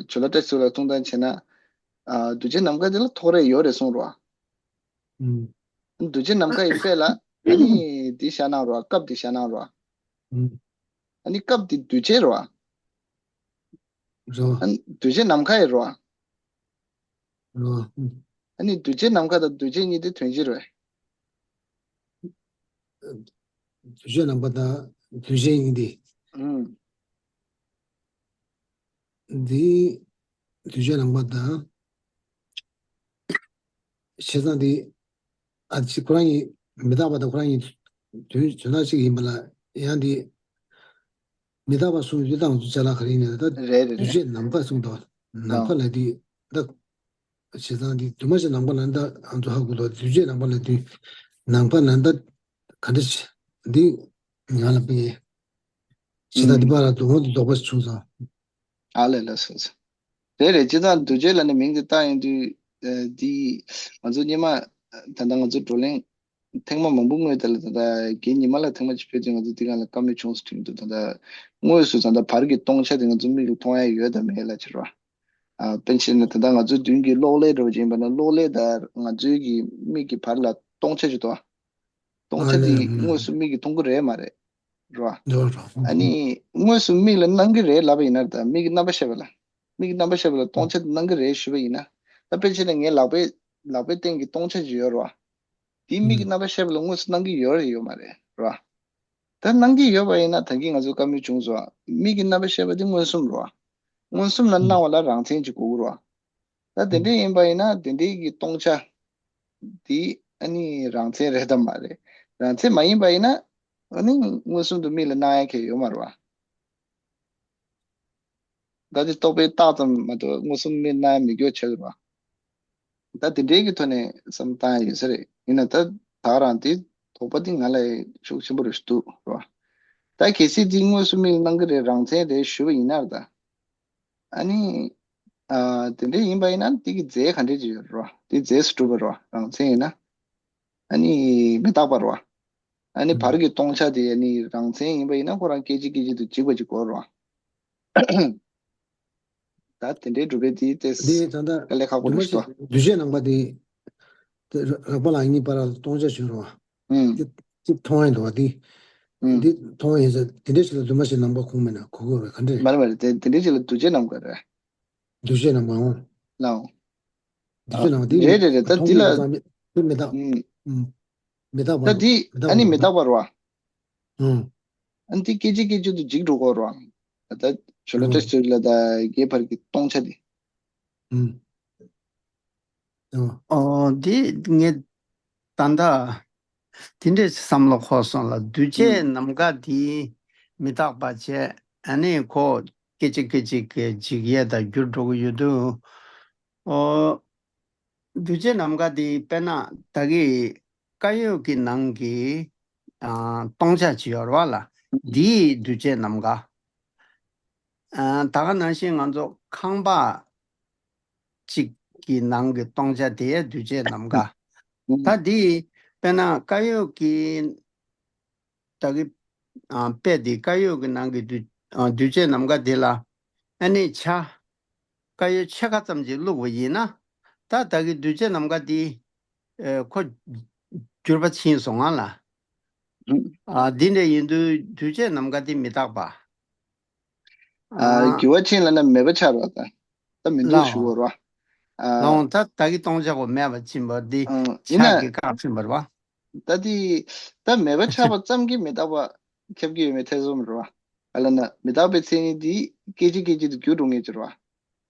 ཇོ་ལགས་བཀྲ་ཤིས་ལགས་གསུང་སྟངས་བྱས་ན། ཨ། འདུས་བྱས་ནམ་མཁའ་འདི་ལ་ཐོགས་རེག་ཡོད་རེད་གསུངས་རོ། ཨུམ། འདུས་བྱས་ནམ་མཁའ་ཡི་དཔེ་ལ་ཨ་ནི་འདི་བཞག་གནང་རོ། སྐབས་འདི་བཞག་གནང་རོ། ཨུམ། ཨ་ནི་སྐབས་འདི་འདུས་བྱས་རོ། རོ། ཨ་ནི་འདུས་བྱས་ནམ་མཁའ་ཡི་རོ། རོ། ཨུམ། ཨ་ནི་འདུས་བྱས་ནམ་མཁའ་དང་འདུས་བྱས་གཉིས་དེ་དོན་གཅིག་རེད། འདུས་བྱས་ནམ་མཁའ་དང་འདུས་བྱས་གཉིས་དེ། ཨུམ། འདི་འདུས་བྱས་ནམ་མཁའ་དང་། བྱས་ཙང་འདི་ཨ་ཅི་ཁོ་རང་གཉིས་མི་རྟག་པ་དང་ཁོ་རང་གཉིས་དོན་དོན་དག་གཅིག་ཡིན་པ་ལ། ཡང་འདི་མི་རྟག་པ་གསུངས་ཡོད་དང་ཚོ་ཅ་ལག་ག་རེ་ཡིན་ན་ད། རེད་རེད་འདུས་རེད། བྱས་ནམ་མཁའ་གསུངས་དང་། ནམ་མཁའ་ལ་འདི་ད། བྱས་ཙང་འདི་འདུས་མ་བྱས་ནམ་མཁའ་ལ་ད་ཨ་ཚོ་ཧ་གོ་དོ། འདུས་བྱས་ནམ་མཁའ་ལ་འདི་ནམ་མཁའ་ལ་ད་ག་འདྲ་བྱས་འདི་ང་ལ་དཔེ་ཡས། ཇི་ལྟར་འདི་ཨུམ། པ་ལ་དོ་དགོང་དུ་ལྡོག་པ་བྱུང་སོང་། ཨ་ལས་ལ་སོ་སོ། རེད་རེད། སྤྱིར་བཏང་འདུས་བྱས་ལ་ནི་མིང་དེ་བཏགས་ཡོང་དུས། ཨ། འདི་ང་ཚོ་སྔོན་མ་ད་ལྟ་ང་ཚོ་བགྲོ་གླེང་ཐེངས་མ་མང་པོ་སྔོན་དེ་ལ་ད་ལྟ་རྒན་ཉི་མ་ལགས་ཐེངས་མ་གཅིག་ཕེབས་དུས་ང་ཚོ་འདི་སྒང་ལ་བཀའ་མོལ་བྱུང་སོང་དྲན་འདུག་ད་ལྟ་དངོས་སུ་ད་ལྟ་བར་གྱི་སྟོང་ཆ་དེ་ང་ཚོ་མིག་ལ་མཐོང་ཡ་ཡོད་དམ་མེད་ལབ་བྱས་རོ། ཨ། དཔེར་ན་ཆ་བཞག་ན་ད་ལྟ་ང་ཚོའི་མདུན་གྱི་གློག་ཀླད་འདྲ་བོ་ཅིག་ཡིན་པ་ན། གློག་ཀླད་དང་ང་ཚོའི་གི་མིག་གི་བར་ལ་སྟོང་ཆ་ཅིག་འདུག་ཨ། སྟོང་ཆ་ཨ་ལས། དེ་ཨུམ། དངོས་སུ་མིག་གིས་མཐོང་གི་རེད་མ་རེད། རོ། རོ་རོ། ཨ་ནི་དངོས་སུ་མིག་ལ་སྣང་གི་རེད་ལབ་པ་ཡིན་ན། ད་མིག་གི་རྣམ་པར་ཤེས་པ་ལ། མིག་གི་རྣམ་པར་ཤེས་པ་ལ་སྟོང་ཆ་དེ་སྣང་གི་རེད་ཞུས་པ་ཡིན་ན། ད་དཔེར་ན་ཆ་བཞག་ན་ངའི་ལག་པའི་ལག་པའི་སྟེང་གི་སྟོང་ཆ་ཅིག་ཡོད་རོ། དེ་མིག་གི་ཨུམ། རྣམ་པར་ཤེས་པ་ལ་དངོས་སུ་སྣང་གི་ཡོད་རེད་ཡོད་མ་རེད་རོ། ད་སྣང་གི་ཡོད་པ་ཡིན་ན་ད་གིན་ང་ཚོ་བཀའ་མོལ་བྱུང་སོང་། མིག་གི་རྣམ་པར་ཤེས་པ་དེ་མངོན་སུམ་རོ། མངོན་སུམ་ལ་ཨུམ། སྣང་བ་ལ་རང་མཚན་ཅིག་དགོས་ཀྱི་རོ། ད་དེ་འདྲའི་ཡིན་པ་ཡིན་ན་དེ་འདྲའི་གི་སྟོང་ཆ་དེ་ཨ་ནི་རང་མཚན་རེད་དམ་མ་རེད། རང་མཚན་མ་ཡིན་པ་ཡིན་ན་ཨ་ནི་མངོན་སུམ་དུ་མིག་ལ་སྣང་ཡ་གང་ཡང་ཡོད་མ་རེད་བ། ད་དེ་རྟོག་པས་བཏགས་ཙམ་མ་གཏོགས་མངོན་སུམ་མིག་ལ་སྣང་ཡ་མེད་རྒྱུ་ཆགས་ཀྱི་རེད་བ། ད་དེ་འདྲའི་གི་ཐོག་ནས་བསམ་བློ་བཏང་ཡ་ཡོད་ས་རེད། ཡིན་ན་ད་ད་རང་དེ་ དོགས་པ་འདི་ང་ལ་ཤུགས་ཆེན་པོ་རེ་ཞིག་འདུག་རོ། ད་གལ་སྲིད་འདི་དངོས་སུ་མིག་གནང་གི་རེད། རང་བཙན་རེད་ཞུས་པ་ཡིན་ན་ར་ད། ཨ་ནི། ཨ། དེ་འདྲ་ཡིན་པ་ཡིན་ན་དེ་གི་རྫས་ག་འདྲ་ཅིག་ཡོད་རོ། དེ་རྫས་སུ་གྲུབ་པ་རོ། རང་བཙན་ཡིན་ན། ཨ་ནི་མི་རྟག་པ་རོ། ཨ་ནི་བར་གྱི་སྟོང་ཆ་དེ་ཨ་ནི་རང་བཙན་ཡིན་པ་ཡིན་ན་ཁོ་རང་སྐད་ཅིག་སྐད་ཅིག་ཏུ་འཇིག་པ་ཅིག་གོ་རོ། ད་དེ་འདྲའི་སྒྲུབ་པའི་དེའི་ཏེ་དེ་ད་ལྟ་དཀའ་ལས་ཁག་པོ་རེད་ཤག་འདུས་བྱས་རྣམ་པ་དེ་དེ་རགས་པ་ལ་གཉིས་བར་ལ་སྟོང་ཆ་བྱུང་རོ། ཨུམ། དེ་དེ་མཐོང་ཡ་འདུག་བ་དེ། ཨུམ། དེ་མཐོང་ཡ་ཡིན་ས་དེ་འདྲའི་ཞིག་ལ་འདུས་མ་བྱས་རྣམ་པ་ཁུངས་མེད་ན་གོ་གོ་རེད་ག་འདྲ། མ་རེད་མ་རེད། དེ་དེ་འདྲའི་ཞིག་ལ་འདུས་བྱས་རྣམ་པ་རེད། འདུས་བྱས་རྣམ་པ་འོང་། ལའོ། འདུས་བྱས་རྣམ་པ་དེ་རེད་རེད་རེད། ད་མཐོང་དེ་ལ་མེད་ས་མེད་དེ་མི་རྟག་ཨུམ། ཨུམ། མི་རྟག་པ་ད་འདི་མི་རྟག་ཨ་ནི་མི་རྟག་པ་རེད་བ། ཨང་། ཨ་ནི་འདི་སྐད་ཅིག་སྐད་ཅིག་ཏུ་འཇིག་འགྲོ་གི་རེད་བ། ད་ཞོ་ལོ་ཏ་ཨང་། སྤྱིར་ལ་ད་རྒྱས་པར་གྱི་སྟོང་ཆ་དེ། ཨང་། ཨང་། ཨོ་འདི་ངས་ད་ལྟ་དེ་འདྲས་བསམ་བློ་འཁོར་སོང་ལ། འདུས་བྱས་ཨང་། ནམ་མཁའ་དེ་མི་རྟག་པ་བྱས། ཨ་ནི་ཁོ་སྐད་ཅིག་སྐད་ཅིག་གི་འཇིག་ཡས་དང་འགྱུར་འགྲོ་གི་ཡོད་དུས། ཨོ། འདུས་བྱས་ནམ་མཁའ་འདི་དཔེར་ན་ད་གི་དཀར་ཡོལ་གྱི་ནང་གི་ཨ་སྟོང་ཆ་ཅིག་ཡོད་རེད་བ་ལ། འདིའི་འདུས་བྱས་ནམ་མཁའ། ཨ་ད་ག་ནང་བཞིན་ང་ཚོ་ཁང་པ་གཅིག་གི་ནང་གི་སྟོང་ཆ་དེ་འདུས་བྱས་ནམ་མཁའ། ད་འདི་དཔེར་ན་དཀར་ཡོལ་གྱི་ད་གི་ཨ་དཔེ་དེ་དཀར་ཡོལ་གྱི་ནང་གི་འདུས་ཨ་འདུས་བྱས་ནམ་མཁའ་དེ་ལ་ཨ་ནི་ཆ་དཀར་ཡོལ་ཕྱེད་ཀ་ཙམ་ཅིག་བླུགས་པ་ཡིན་ན། ད་ད་གི་འདུས་བྱས་ནམ་མཁའ་དེ་ཨེ་ཁོ་འགྱུར་བ་ཕྱིན་སོང་ང་ལ། ཨ་འདི་འདྲ་ཡིན་དུས་འདུས་བྱས་ནམ་མཁའ་དེ་མི་རྟག་པ། ཨ་འགྱུར་བ་ཕྱིན་ལབ་ན་མེད་པ་ཆགས་རོགས་ད། ད་མི་འདུག་ལའོ། ཞུ་བ་རོ། ཨ་ལའོ་ད་ད་གི་སྟོང་ཆ་གོ་མེད་པ་ཕྱིན་པ་འདི་ཨ་ཡིན་ཆ་ན། གི་བཀག་ཕྱིན་པ་རེད་བ། ད་དེ་ད་མེད་པ་ཆགས་པ་ཙམ་གྱིས་མི་རྟག་པ་ཁྱབ་ཀྱི་ཡོད་མེད་ཐེ་ཚོམ་རེད་བ། ཨ་ལ་ན་མི་རྟག་པའི་མཚན་ཉིད་དེ་སྐད་ཅིག་སྐད་ཅིག་ཏུ་འགྱུར་འགྲོ་ངེས་ཀྱི་རེད་བ།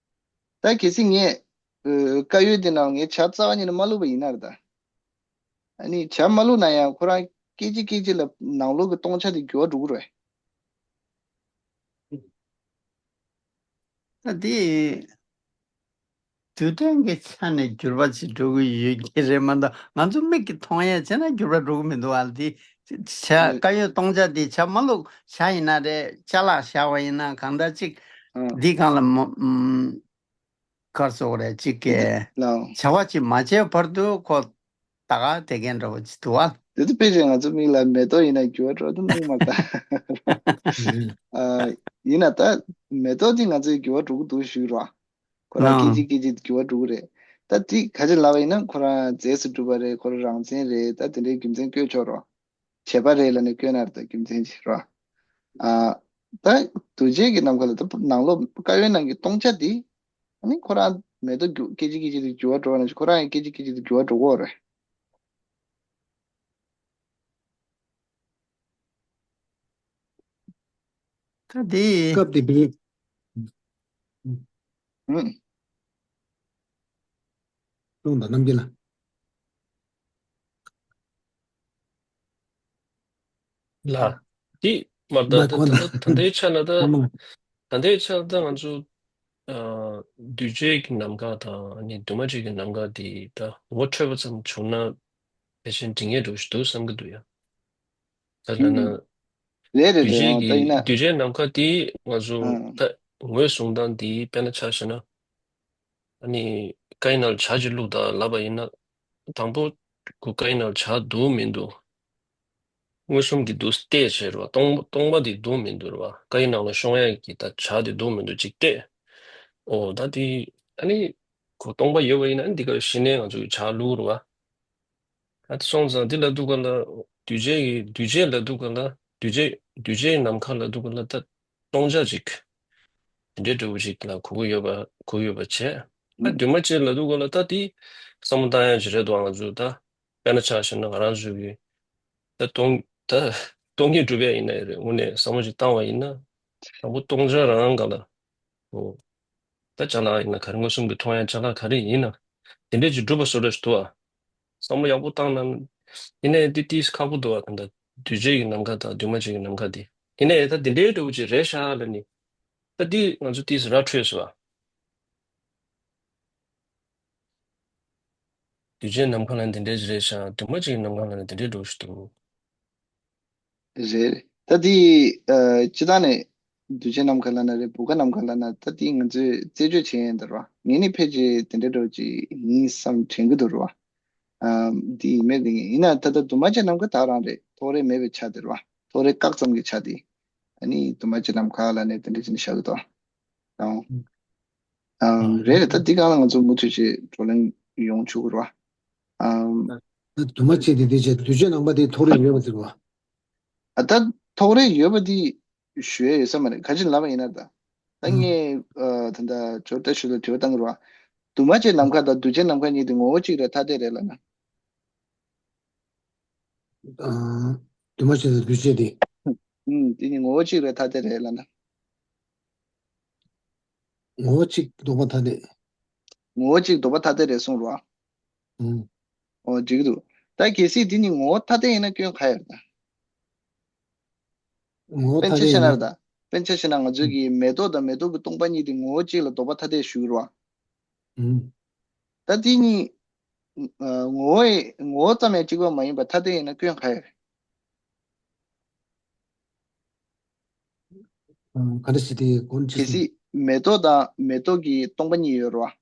ད་གལ་སྲིད་ངས་ཨ་དཀར་ཡོལ་དེ་ནང་ངས་ཇ་རྩ་བ་ཉིད་ནས་མ་བླུགས་པ་ཡིན་ན་རེད་ད། ཨ་ནི་ཇ་མ་བླུགས་ན་ཡང་ཁོ་རང་སྐད་ཅིག་སྐད་ཅིག་ལ་ནང་ལོགས་ཀྱི་སྟོང་ཆ་དེ་འགྱུར་བ་འགྲོ་གི་རེད། ད་དེ་དུས་གཏན་གྱི་ཆ་ནས་འགྱུར་བ་ཅིག་འགྲོ་གི་ཡོད་ཀྱི་རེད་མ་གཏོགས། ང་ཚོ་མིག་གིས་མཐོང་ཡ་བྱས་ན་འགྱུར་བ་འགྲོ་གི་མི་འདུག་ཨ། དེ་ཇ་དཀར་ཡོལ་སྟོང་ཆ་དེ་ཇ་མ་བླུགས། ཇ་ཡིན་ན་རེད། ཅ་ལག་བཞག་པ་ཡིན་ན་གང་འདྲ་ཅིག་ཨ་འདི་སྒང་ལ་མ་ཨམ། གར་སོགས་རེད་ཅིག་གི་ལའོ། བྱ་བ་ཅིག་མ་བྱས་བར་དུ་ཁོ་ད་ག་དེ་གན་འདྲ་བོ་ཅིག་འདུག་ཨ། དེ་ཚོ་དཔེ་ཆ་ང་ཚོ་མིག་ལ་མེ་ཏོག་ཡིན་ན་འགྱུར་བ་འགྲོ་དུ་མིག་མ་ལྟ། ཨ་ཡིན་ན་ད་མེ་ཏོག་དེ་ང་ཚོའི་འགྱུར་བ་འགྲོ་གི་འདུག་ཞུས་རོགས། ཁོ་རང་སྐད་ལའོ། ཅིག་སྐད་ཅིག་འགྱུར་བ་འགྲོ་གི་རེད། ད་དེ་ག་ཅིག་ལབ་པ་ཡིན་ན་ཁོ་རང་རྫས་སུ་གྲུབ་པ་རེད། ཁོ་རང་རང་བཙན་རེད། ད་དེ་འདྲའི་རྒྱུ་མཚན་བཀོད་ཆོག་རོགས། བྱས་པ་རེད་ལབ་ནས་བཀོད་ན་རེད་ད་རྒྱུ་མཚན་ཅིག་རོ། ཨ། ད་འདུས་བྱས་ཀྱི་ནམ་མཁའ་ལ་ད་ནང་ལོགས་དཀར་ཡོལ་ནང་གི་སྟོང་ཆ་དེ། ཨ་ནི་ཁོ་རང་མེ་ཏོག་རྒྱུ་སྐད་ཅིག་སྐད་ཅིག་ཏུ་འགྱུར་བ་འགྲོ་བ་ནང་བཞིན་ཁོ་རང་ཡང་སྐད་ཅིག་སྐད་ཅིག་ཏུ་འགྱུར་བ་འགྲོ་གི་རེད། ད་དེ་སྐབས་དེ་བི་ཨུ། ཀློང་དང་རྣམ་རྒྱལ་ལ། ལ། དེ་མ་ད་མ་ད་ཁོ་ད་ན་ད་ད་ལྟའི་ཆ་ལ་ད། ཨ་མ། ད་ལྟའི་ཆ་ལ་ད་ང་ཚོ་ཨ་འདུས་བྱས་ཀྱི་ནམ་མཁའ་དང་ཨ་ནི་འདུས་མ་བྱས་ཀྱི་ནམ་མཁའ་དེ་ད་ངོ་འཕྲོད་པ་ཙམ་བྱུང་ན་ཕལ་ཆེར་འགྲིག་ངེས་འགྲོ་ཞིག་འདུག་བསམ་གྱི་འདུག་ཡ། ད་ལྟ་ན་ཨུ། རེད་རེད་འདུས་རེད། བྱས་ཨང་ད་ཡིན་ཀྱི་ན། འདུས་བྱས་ནམ་མཁའ་དེ་ང་ཚོ་ཨང་ད་ངོས་བཟུང་སྟངས་དེ་དཔེར་ན་ཆ་བཞག་ན། ཨ་ནི་ཀ་ཡི་ནང་ལ་ཇ་ཅིག་བླུགས་དང་ལབ་པ་ཡིན་ན། དང་པོ་ཁོ་ཀ་ཡི་ནང་ལ་ཇ་འདུག་མི་འདུག་མངོན་སུམ་གྱིས་འདུག་བལྟས་བྱས་རེད་བ། སྟོང་སྟོང་པ་དེ་འདུག་མི་འདུག་རེད་བ། ཀ་ཡི་ནང་ལ་ཤོང་ཡག་གི་ད་ཇ་དེ་འདུག་མི་འདུག་ཅིག་བལྟས། ཨོ་ད་དེ་ཨ་ནི་ཁོ་སྟོང་པ་ཡོད་པ་ཡིན་ན་ཨ་ནི་འདི་ག་གཞི་ནས་ང་ཚོ་གི་ཇ་བླུགས་རེད་བ། ཨ་དེ་སོང་ཙང་འདི་ལབ་དུས་ག་ལ་འདུས་བྱས་ཀྱི་འདུས་བྱས་ལབ་དུས་ག་ལ་འདུས་བྱས་འདུས་བྱས་ནམ་མཁའ་ལབ་དུས་ག་ལ་ད་སྟོང་ཆ་ཅིག་དེ་འདྲའི་འདྲ་བོ་ཅིག་ལ་གོ་གི་ཡོད་པ་གོ་གི་ཡོད་པ་བྱས། ཨ་འདུས་མ་བྱས་ལབ་དུས་ག་ལ་ད་དེ་བསམ་བློ་བཏང་ཡག་ཅིག་རེད་འདུག་ང་ཚོ་ད་དཔེར་ན་ཆ་བཞག་ན་ང་རང་ཚོ་གི་ད་སྟོང་ད་སྟོང་ཉིད་སྒྲུབ་ཡག་ཡིན་ན་ཡང་རེད། དངོས་གནས་བསམ་བློ་ཅིག་བཏང་བ་ཡིན་ན་དང་པོ་སྟོང་ཆ་རང་ག་ལ་འོ། ད་ཅ་ལག་ཡིན་ན་ག་རེ་མངོན་སུམ་གྱིས་མཐོང་ཡ་ཅ་ལག་ག་རེ་ཡིན་ན་དེ་འདྲས་ཅིག་སྒྲུབ་པ་བཟོ་འདྲ་ཞིག་འདུག་ཨ། བསམ་བློ་ཡག་པོ་བཏང་ན། ཡིན་ནའི་འདི་ཏིས་ཁག་པོ་འདུག་ཨ། ད་ལྟ་འདུས་བྱས་ཀྱི་ནམ་མཁའ་དང་འདུས་མ་བྱས་ཀྱི་ནམ་མཁའ་དེ། ཡིན་ནའི་ད་དེ་འདྲའི་འདྲ་བོ་ཅིག་རེད་ཤག་ལབ་ནི། ད་འདི་ང་ཚོ་ཏིས་ར་འཕྲོད་སོང་ཨ། འདུས་བྱས་ནམ་མཁའ་ལ་འདི་འདྲས་ཅིག་རེད་ཤག་འདུས་མ་བྱས་ཀྱི་ནམ་མཁའ་ལ་འདི་འདྲའི་འདྲ་བོ་ཞིག་འདུག་རེད། ད་དེ་ཨ་སྤྱིར་བཏང་ནས་གདུལ་བྱའི་ནམ་མཁའ་ལབ་ན་རེད། བུམ་ཁ་ནམ་མཁའ་ལབ་ན། ད་དེ་ང་ཚོས་རྩད་གཅོད་བྱེད་ཡས་འདུག་ར། ངས་ནི་ཕལ་ཆེར་དེ་འདྲ་འདྲ་བོ་ཅིག་ཡིན་བསམ་དྲན་གྱི་འདུག་ར། ཨ་དེ་ཡིན་མིན་དེ་ཡིན་ན། ད་ལྟ་འདུས་མ་བྱས་ནམ་མཁའ་ད་རང་རེད། ཐོགས་རེག་མེད་པའི་ཆ་དེ་ར། ཐོགས་རེག་བཀག་ཙམ་གྱི་ཆ་དེ། ཨ་ནི་འདུས་མ་བྱས་ནམ་མཁའ་ལབ་ནས་དེ་འདྲ་བྱས་ནས་བཞག་གི་འདུག་ཨང་། ཨང་། རེད་རེད། ད་འདི་སྒང་ལ་ང་ཚོ་མུ་མཐུད་བྱས་བགྲོ་གླེང་ཡོང་ཆོག་གི་རེད་བ། ཨང་། ད་འདུས་མ་བྱས་དེ་དེ་བྱས་གདུལ་བྱའི་ནམ་མཁའ་དེ་ཐོགས་རེག་ཡོད་པ་ཟེར་བ། ཨ་ད་ཐོགས་རེག་ཡོད་པ་འདི་ཞུ་ཡས་ཡོད་ས་མ་རེད། ག་ཅི་ལབ་པ་ཡིན་ན། ད་ད་ངས་ཨ་ད་ད་ཇོ་བཀྲ་ཤིས་ལ་དྲི་བ་བཏང་གི་རེད་བ། འདུས་མ་བྱས་ནམ་མཁའ་དང་གདུལ་བྱའི་ནམ་མཁའ་གཉིས་དེ་ངོ་བོ་གཅིག་རེད་ཐ་དད་རེད་ལབ་ན། ཨ་འདུས་མ་བྱས་དང་གདུལ་བྱ་དེ། ཨུམ། དེ་གཉིས་ངོ་བོ་གཅིག་རེད་ཐ་དད་རེད་ལབ་ན། ངོ་བོ་གཅིག་ལྡོག་པ་ཐ་དད། ངོ་བོ་གཅིག་ལྡོག་པ་ཐ་དད་རེད་གསུངས་རོ། ཨུམ། ཨོ་འགྲིག་གི་འདུག་ད་གལ་སྲིད་དེ་གཉིས་ངོ་བོ་ཐ་དད་ཡིན་ན་སྐྱོན་ག་ཡོད་རེད་ད། ངོ་བོ་ཐ་དད་ཡིན་ན། དཔེར་ན་རེད་ད། དཔེར་ན་བྱས་ན་ང་ཚོས་ཀྱི་མེ་ཏོག་དང་མེ་ཏོག་གི་སྟོང་པ་གཉིས་དེ་ངོ་བོ་གཅིག་ལ་ལྡོག་པ་ཐ་དད་ཞུ་གི་རེད་བ། ཨུམ། ད་དེ་གཉིས་ཨ་ངོ་བོ་ཡི་ངོ་བོ་ཙམ་ཡང་གཅིག་པ་མ་ཡིན་པ་ཐ་དད་ཡིན་ན་སྐྱོན་ག་ཡོད་རེད། ཨ་ག་འདྲ་ཞིག་དེ་གོ་ནས་གལ་སྲིད་མེ་ཏོག་དང་མེ་ཏོག་གི་སྟོང་པ་གཉིས་ཡོད་རེད་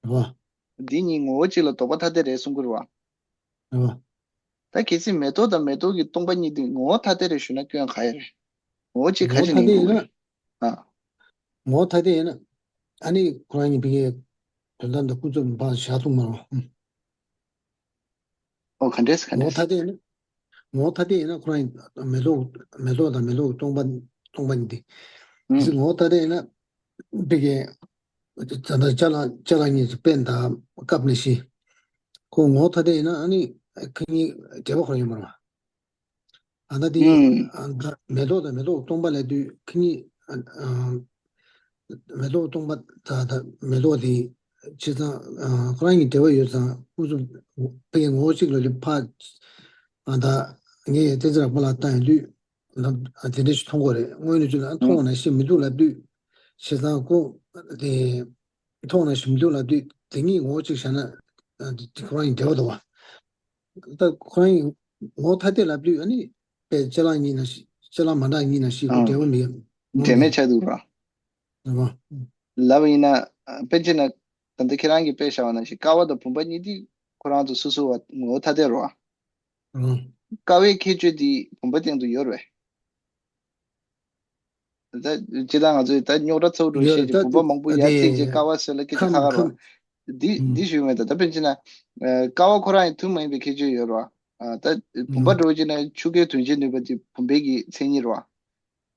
བ། རེད་བ། འདི་གཉིས་ངོ་བོ་གཅིག་ལ་ལྡོག་པ་ཐ་དད་རེད་གསུང་གི་རེད་བ། རེད་བ། ད་གལ་སྲིད་མེ་ཏོག་དང་མེ་ཏོག་གི་སྟོང་པ་གཉིས་དེ་ངོ་བོ་ཐ་དད་རེད་ཞུ་ན་སྐྱོན་ག་ཡོད་རེད། ངོ་བོ་གཅིག་ག་ཅི་ནས་ཡིན་དགོས་རེད། ཨ། ངོ་བོ་ཐ་དད་ཡིན་ན། ཨ་ནི་ཁོ་རང་གཉིས་ཕ་གིའི་དོན་དམ་དུ་ཀུན་རྫོབ་མ་བཞག་ཐུབ་མ་རེད་བ། ཨོ་ག་འདྲས་ག་ངོ་བོ་འདྲས། ཐ་དད་ཡིན་ན། ངོ་བོ་ཐ་དད་ཡིན་ན་ཁོ་རང་མེ་ཏོག་མེ་ཏོག་དང་མེ་ཏོག་གི་སྟོང་པ་སྟོང་པ་ཉིད་དེ། ཨུམ། གལ་སྲིད་ངོ་བོ་ཐ་དད་ཡིན་ན། ཕ་གིའི་ད་ལྟ་ཅ་ལག་ཅ་ལག་གཉིས་སུ་པན་དང་ཀབ་ནང་བཞིན། ཁོ་ངོ་བོ་ཐ་དད་ཡིན་ན་ཨ་ནི་ཁོ་གཉིས་འབྲེལ་བ་ཁོ་རང་ཡོད་མ་རེད་བ། ཨ་ད་དེ་ཨུམ། ཨ་ད་མེ་ཏོག་དང་མེ་ཏོག་སྟོང་པ་ལབ་དུས་ཁོ་གཉིས་ཨ་ཨ་མེ་ཏོག་སྟོང་པ་ད་ད་མེ་ཏོག་དེ་བྱས་ཙང་ཨ་ཁོ་རང་གཉིས་འབྲེལ་བ་ཡོད་ཙང་ཁོ་ཚོ་ཕ་གི་ངོ་བོ་གཅིག་ལ་ལུས་ཕ། ཨ་ད་ངས་བསྟན་འཛིན་རབ་དགའ་ལགས་བཏང་ཡོང་དུས་ལབ་ཨ་དེ་འདྲ་ཞིག་མཐོང་གི་རེད། དངོས་གནས་བྱས་ན་ཨ་མཐོང་བ་ནང་བཞིན་མི་འདུག་ལབ་དུས་བྱས་ཙང་ཁོ་དེ་མཐོང་བ་ནང་བཞིན་མི་འདུག་ལབ་དུས་དེ་གཉིས་ངོ་བོ་གཅིག་བཞག་ན་ཨ་དེ་ཁོ་རང་གཉིས་འབྲེལ་བ་འདུག་བ། ད་ཁོ་རང་གཉིས་ངོ་བོ་ཐ་དད་ལབ་དུས་ཨ་ནི་དཔེ་ཅ་ལག་གཉིས་ནང་བཞིན་ཅ་ལག་མ་འདྲ་གཉིས་ནང་བཞིན་ཨ་འབྲེལ་བ་མེད། འབྲེལ་མེད་ཆགས་འདུག་ར། རེད་བ། ལབ་པ་ཡིན་ན་ཨ་དཔེར་བྱས་ན་ད་ལྟ་ཁྱེད་རང་གིས་དཔེ་བཞག་པ་ནང་བཞིན་ཀ་བ་དང་བུམ་པ་གཉིས་དེ་ཁོ་རང་ཚོ་སོ་སོ་བ་ངོ་བོ་ཐ་དད་རེད་བ། ཨ། ཀ་བའི་ཁྱད་ཆོས་དེ་བུམ་པ་སྟེང་དུ་ཡོད་རེད་བས། ད་སྤྱིར་བཏང་ང་ཚོས་ད་རྙོག་དྲ་ཚ་པོ་འདྲ་ཡོད་བཤད་རེད། ཅིག་ད་བུམ་པ་མང་པོ་ཡར་བརྩིགས་རྗེས་ཀ་བ་ཟེར་ལ་སྐད་ཆ་ཁ་ཁ་རེད་བ། འདི་ཨ་འདི་ཞུས་མེད་ད། ད་དཔེར་བྱས་ན་ཨ་ཀ་བ་ཁོ་རང་ཡང་ཐུན་མ་ཡིན་པའི་ཁྱད་ཆོས་ཡོད་རེད་བ། ཨ་ད་བུམ་པ་ཨ་འདྲ་བོ་བྱས་ན་ཆུ་ཁའི་དོན་བྱེད་ནུས་པ་དེ་བུམ་པའི་གི་མཚན་ཉིད་རེད་བ།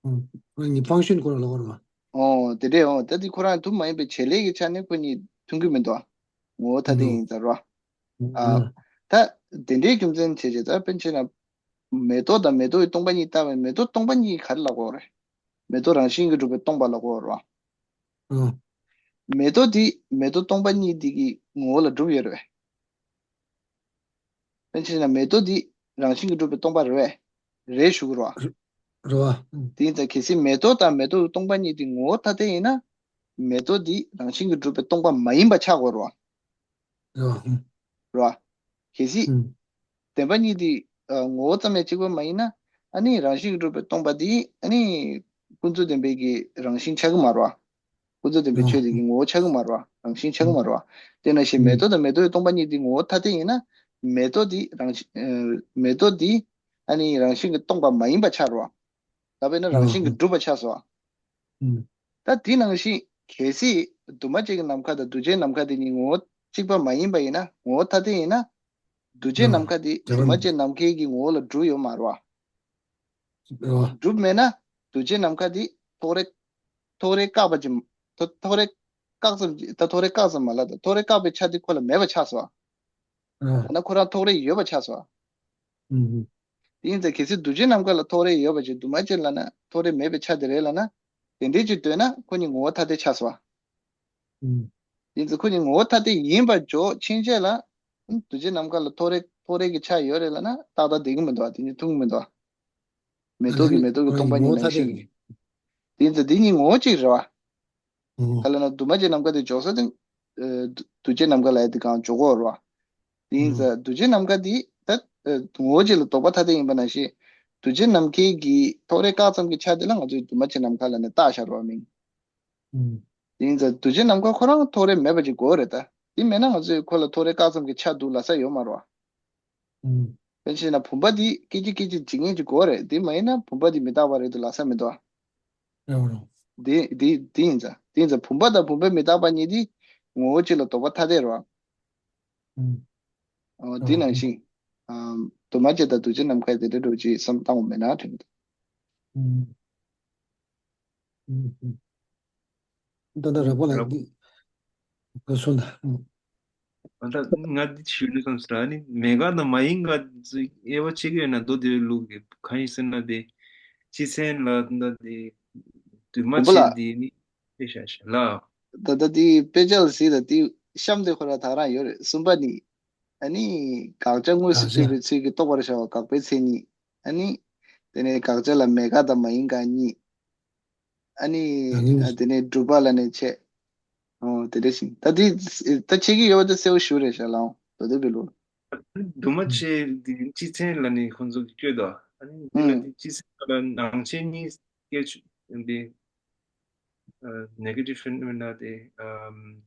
ཨོ། ཁོ་གཉིས་ཕང་ཤུན་ཁོ་རང་ལ་བར་བ། ཨོ་དེ་འདྲས། ཨོ་ད་འདི་ཁོ་རང་ཐུན་མ་ཡིན་པའི་བྱེད་ལས་ཀྱི་ཆ་ནས་ཁོ་གཉིས་མཐུན་གྱི་མི་འདུག་ངོ་བོ་ཐ་དད་ཡིན་ཚར་བ། ཨ་ཨ་ད་དེ་འདྲའི་རྒྱུ་མཚན་བྱས་བྱས་ད་དཔེར་ན་ཆེ་ན་མེ་ཏོག་དང་མེ་ཏོག་གི་སྟོང་པ་གཉིས་བལྟས་པས་མེ་ཏོག་སྟོང་པ་གཉིས་ག་རེ་ལབ་དགོས་རེད། མེ་ཏོག་རང་བཞིན་གྱིས་གྲུབ་པའི་སྟོང་པ་ལབ་དགོས་རེད་བ། ཨ་མེ་ཏོག་འདི་མེ་ཏོག་སྟོང་པ་གཉིས་འདི་གི་ངོ་བོ་ལ་གྲུབ་ཡོད་རེད་པས། དཔེར་ན་ཆེ་ན་མེ་ཏོག་འདི་རང་བཞིན་གྱིས་གྲུབ་པའི་སྟོང་པ་རེད་པས། རེད་ཞུ་གི་རེད་བ། རེད་བ། དེ་ཡིན་ཙང་གལ་སྲིད་མེ་ཏོག་དང་མེ་ཏོག་གི་སྟོང་པ་གཉིས་དེ་ངོ་བོ་ཐ་དད་ཡིན་ན། མེ་ཏོག་འདི་རང་བཞིན་གྱིས་གྲུབ་པའི་སྟོང་པ་མ་ཡིན་པ་ཆགས་དགོས་རེད་བ། རེད་བ། རེད་བ། གལ་སྲིད་ཨུམ། བདེན་པ་གཉིས་དེ་ཨ་ངོ་བོ་ཙམ་ཡང་གཅིག་པ་མ་ཡིན་ན། ཨ་ནི་རང་བཞིན་གྱིས་གྲུབ་པའི་སྟོང་པ་དེ་ཨ་ནི་ཀུན་རྫོབ་བདེན་པའི་གི་རང་བཞིན་ཆགས་ཀྱི་མ་རེད་བ། ཀུན་རྫོབ་བདེན་པའི་ཆོས་དེ་གི་ངོ་བོ་ཆགས་ཀྱི་མ་རེད་བ། རང་བཞིན་ཆགས་ཀྱི་མ་རེད་བ། དེ་ནང་བཞིན་མེ་ཏོག་དང་མེ་ཏོག་གི་སྟོང་པ་གཉིས་དེ་ངོ་བོ་ཐ་དད་ཡིན་ན། མེ་ཏོག་དེ་རང་བཞིན་ཨ་མེ་ཏོག་དེ་ཨ་ནི་རང་བཞིན་གྱིས་སྟོང་པ་མ་ཡིན་པ་ཆགས་རེད་བ། ད་དཔེར་ན་རང་བཞིན་གྱིས་གྲུབ་པ་ཆགས་སོ། ད་དེ་ནང་བཞིན་གལ་སྲིད་འདུས་མ་བྱས་ཀྱི་ནམ་མཁའ་དང་འདུས་བྱས་ནམ་མཁའ་དེ་གཉིས་ངོ་བོ་གཅིག་པ་མ་ཡིན་པ་ཡིན་ན། ངོ་བོ་ཐ་དད་ཡིན་ན། འདུས་བྱས་ནམ་མཁའ་དེ་འདུས་མ་བྱས་ནམ་མཁའི་གི་ངོ་བོ་ལ་གྲུབ་ཡོད་མ་རེད་བ། གྲུབ་མེད་ན་འདུས་བྱས་ནམ་མཁའ་དེ་ཐོགས་རེག་ཐོགས་རེག་བཀག་པ་ཅིག་ཐོ་ཐོགས་རེག་བཀག་ཙམ་ཅིག་ད་ཐོགས་རེག་བཀག་ཙམ་མ་ལབ་ད། ཐོགས་རེག་བཀག་པའི་ཆ་དེ་ཁོ་ལ་མེད་པ་ཆགས་སོ། ད་ན་ཁོ་རང་ཐོགས་རེག་ཡོད་པ་ཆགས་སོ། དེ་ཡིན་ཙང་གལ་སྲིད་འདུས་བྱས་ནམ་མཁའ་ལ་ཐོགས་རེག་ཡོད་པ་ཅིག་འདུས་མ་བྱས་ལབ་ན་ཐོགས་རེག་མེད་པའི་ཆ་དེ་རེད་ལབ་ན། དེ་འདྲས་ཅིག་འདོད་ན་ཁོ་གཉིས་ངོ་བོ་ཐ་དད་ཆགས་སོ། ཡིན་ཙང་ཁོ་གཉིས་ངོ་བོ་ཐ་དད་ཡིན་པ་འཇོག་ཕྱིན་ཆད་ལ། འདུས་བྱས་ནམ་མཁའ་ལ་ཐོགས་རེག་ཐོགས་རེག་གི་ཆ་ཡོད་རེད་ལབ་ན་ཏག་ཏག་བསྡད་ཀྱི་མི་འདུག་བ། དེ་གཉིས་མཐུན་གྱི་མི་འདུག་བ། མེ་ཏོག་གི་མེ་ཏོག་གི་སྟོང་པ་གཉིས་ནང་བཞིན་གྱི། དེ་ཡིན་ཙང་འདི་གཉིས་ངོ་བོ་གཅིག་རེད་བ། ག་ལབ་ན་འདུས་མ་བྱས་ནམ་མཁའ་དེ་འཇོག་ས་དེ། ཨ་འདུས་འདུས་བྱས་ནམ་མཁའ་ལ་ཡ་དེ་གང་འཇོག་གོ་རེད་བ། དེ་ཡིན་ཙང་འདུས་བྱས་ནམ་མཁའ་དེ་ད་ཨ་ངོ་བོ་གཅིག་ལ་ལྡོག་པ་ཐ་དད་ཡིན་པ་ནང་བཞིན། རྡོ་རྗེ་ནམ་མཁའི་གི་ཐོགས་རེག་བཀག་ཙམ་གྱི་ཆ་དེ་ལ་ང་ཚོས་འདུས་མ་བྱས་ནམ་མཁའ་ལབ་ནས་བཏགས་བཞག་རོགས་མིན། ཨུམ། དེ་ཡིན་ཙང་རྡོ་རྗེ་ནམ་མཁའ་ཁོ་རང་ཐོགས་རེག་མེད་པ་ཅིག་དགོས་རེད་ད། དེ་མེད་ན་ང་ཚོས་ཁོ་ལ་ཐོགས་རེག་བཀག་ཙམ་གྱི་ཆ་འདུག་ལབ་ས་ཡོད་མ་རེད་བ། ཨུམ། དཔེ་བྱས་ན་བུམ་པ་འདི་སྐད་ཅིག་སྐད་ཅིག་འཇིག་ངེས་ཅིག་དགོས་རེད། དེ་མ་ཡིན་ན་བུམ་པ་འདི་མི་རྟག་པ་རེད་འདུག་ལབ་ས་མི་འདུག་ཨ། རེད་བ་རེད། དེ་དེ་དེ་ཡིན་ཙང་དེ་ཡིན་ཙང་བུམ་པ་དང་བུམ་པའི་མི་རྟག་པ་གཉིས་དེ་ངོ་བོ་གཅིག་ལ་ལྡོག་པ་ཐ་དད་རེད་བ། ཨུམ། ཨོ་དེ་ནང་བཞིན། ཨམ། འདུས་མ་བྱས་དང་རྡོ་རྗེ་ནམ་མཁའ་དེ་འདྲ་འགྲོ་ཅིག་བསམ་བཏང་བ་མེད་ན་དྲན་གྱི་འདུག་ཨུམ། ཨུམ། ད་ལྟ་རག་པ་ལ་རག་འདི་ག་སོང་ད། ཨུམ། ཨ་ད་ང་འདི་ཞུས་ན་བསམ་སོང་། ཨ་ནི་མེད་དགག་དང་མ་ཡིན་དགག་དབྱེ་བ་ཕྱེ་གི་ཡོད་ན་མདོ་སྡེ་པའི་ལུགས་ཀྱི་གང་ཡིན་ཟེར་ན་དེ་སྤྱི་མཚན་ལ་ད་དེ་འདུས་མ་བྱས་དེ་ནི་དཔེ་བཞག་ཤག་ལ། ད་ལྟ་དེ་དཔེ་ཆ་ལ་གཟིགས་ད་དེ་གཤམ་དེ་ཁོ་རང་དག་རང་ཡོད་རེད། གསུམ་པ་ནི། ཨ་ནི་དགག་བྱ་དངོས་སུ་བསྟན་པའི་ཚུལ་གྱིས་རྟོགས་པར་བྱ་བ་དགག་པའི་མཚན་ཉིད། ཨ་ནི། དེ་ནས་དགག་བྱ་ལ་མེད་དགག་དང་མ་ཡིན་དགག་གཉིས། ཨ་ནི། ཨ་ནི། ཨ་དེ་ནས་སྒྲུབ་པ་ལ་ནས་བྱས། ཨོ་དེ་འདྲ་ཞིག་ད་དེ་ད་ཆེ་གི་ཡོད་པ་དེ་གསལ་པོ་ཞུ་རེད་ཤག་ལའོ་ད་དེ་བི་ལོ། འདུས་མ་བྱས་དེ་སྤྱི་མཚན་ལ་ནི་ཁོང་ཚོ་གི་བསྐྱོད་དོ། ཨ་ནི་དེ་ལ་ཨུམ། དེ་སྤྱི་མཚན་ལ་ནང་ཆེན་གཉིས་སྐད་ཆ་འདི་negative ན་དེ་ཨམ།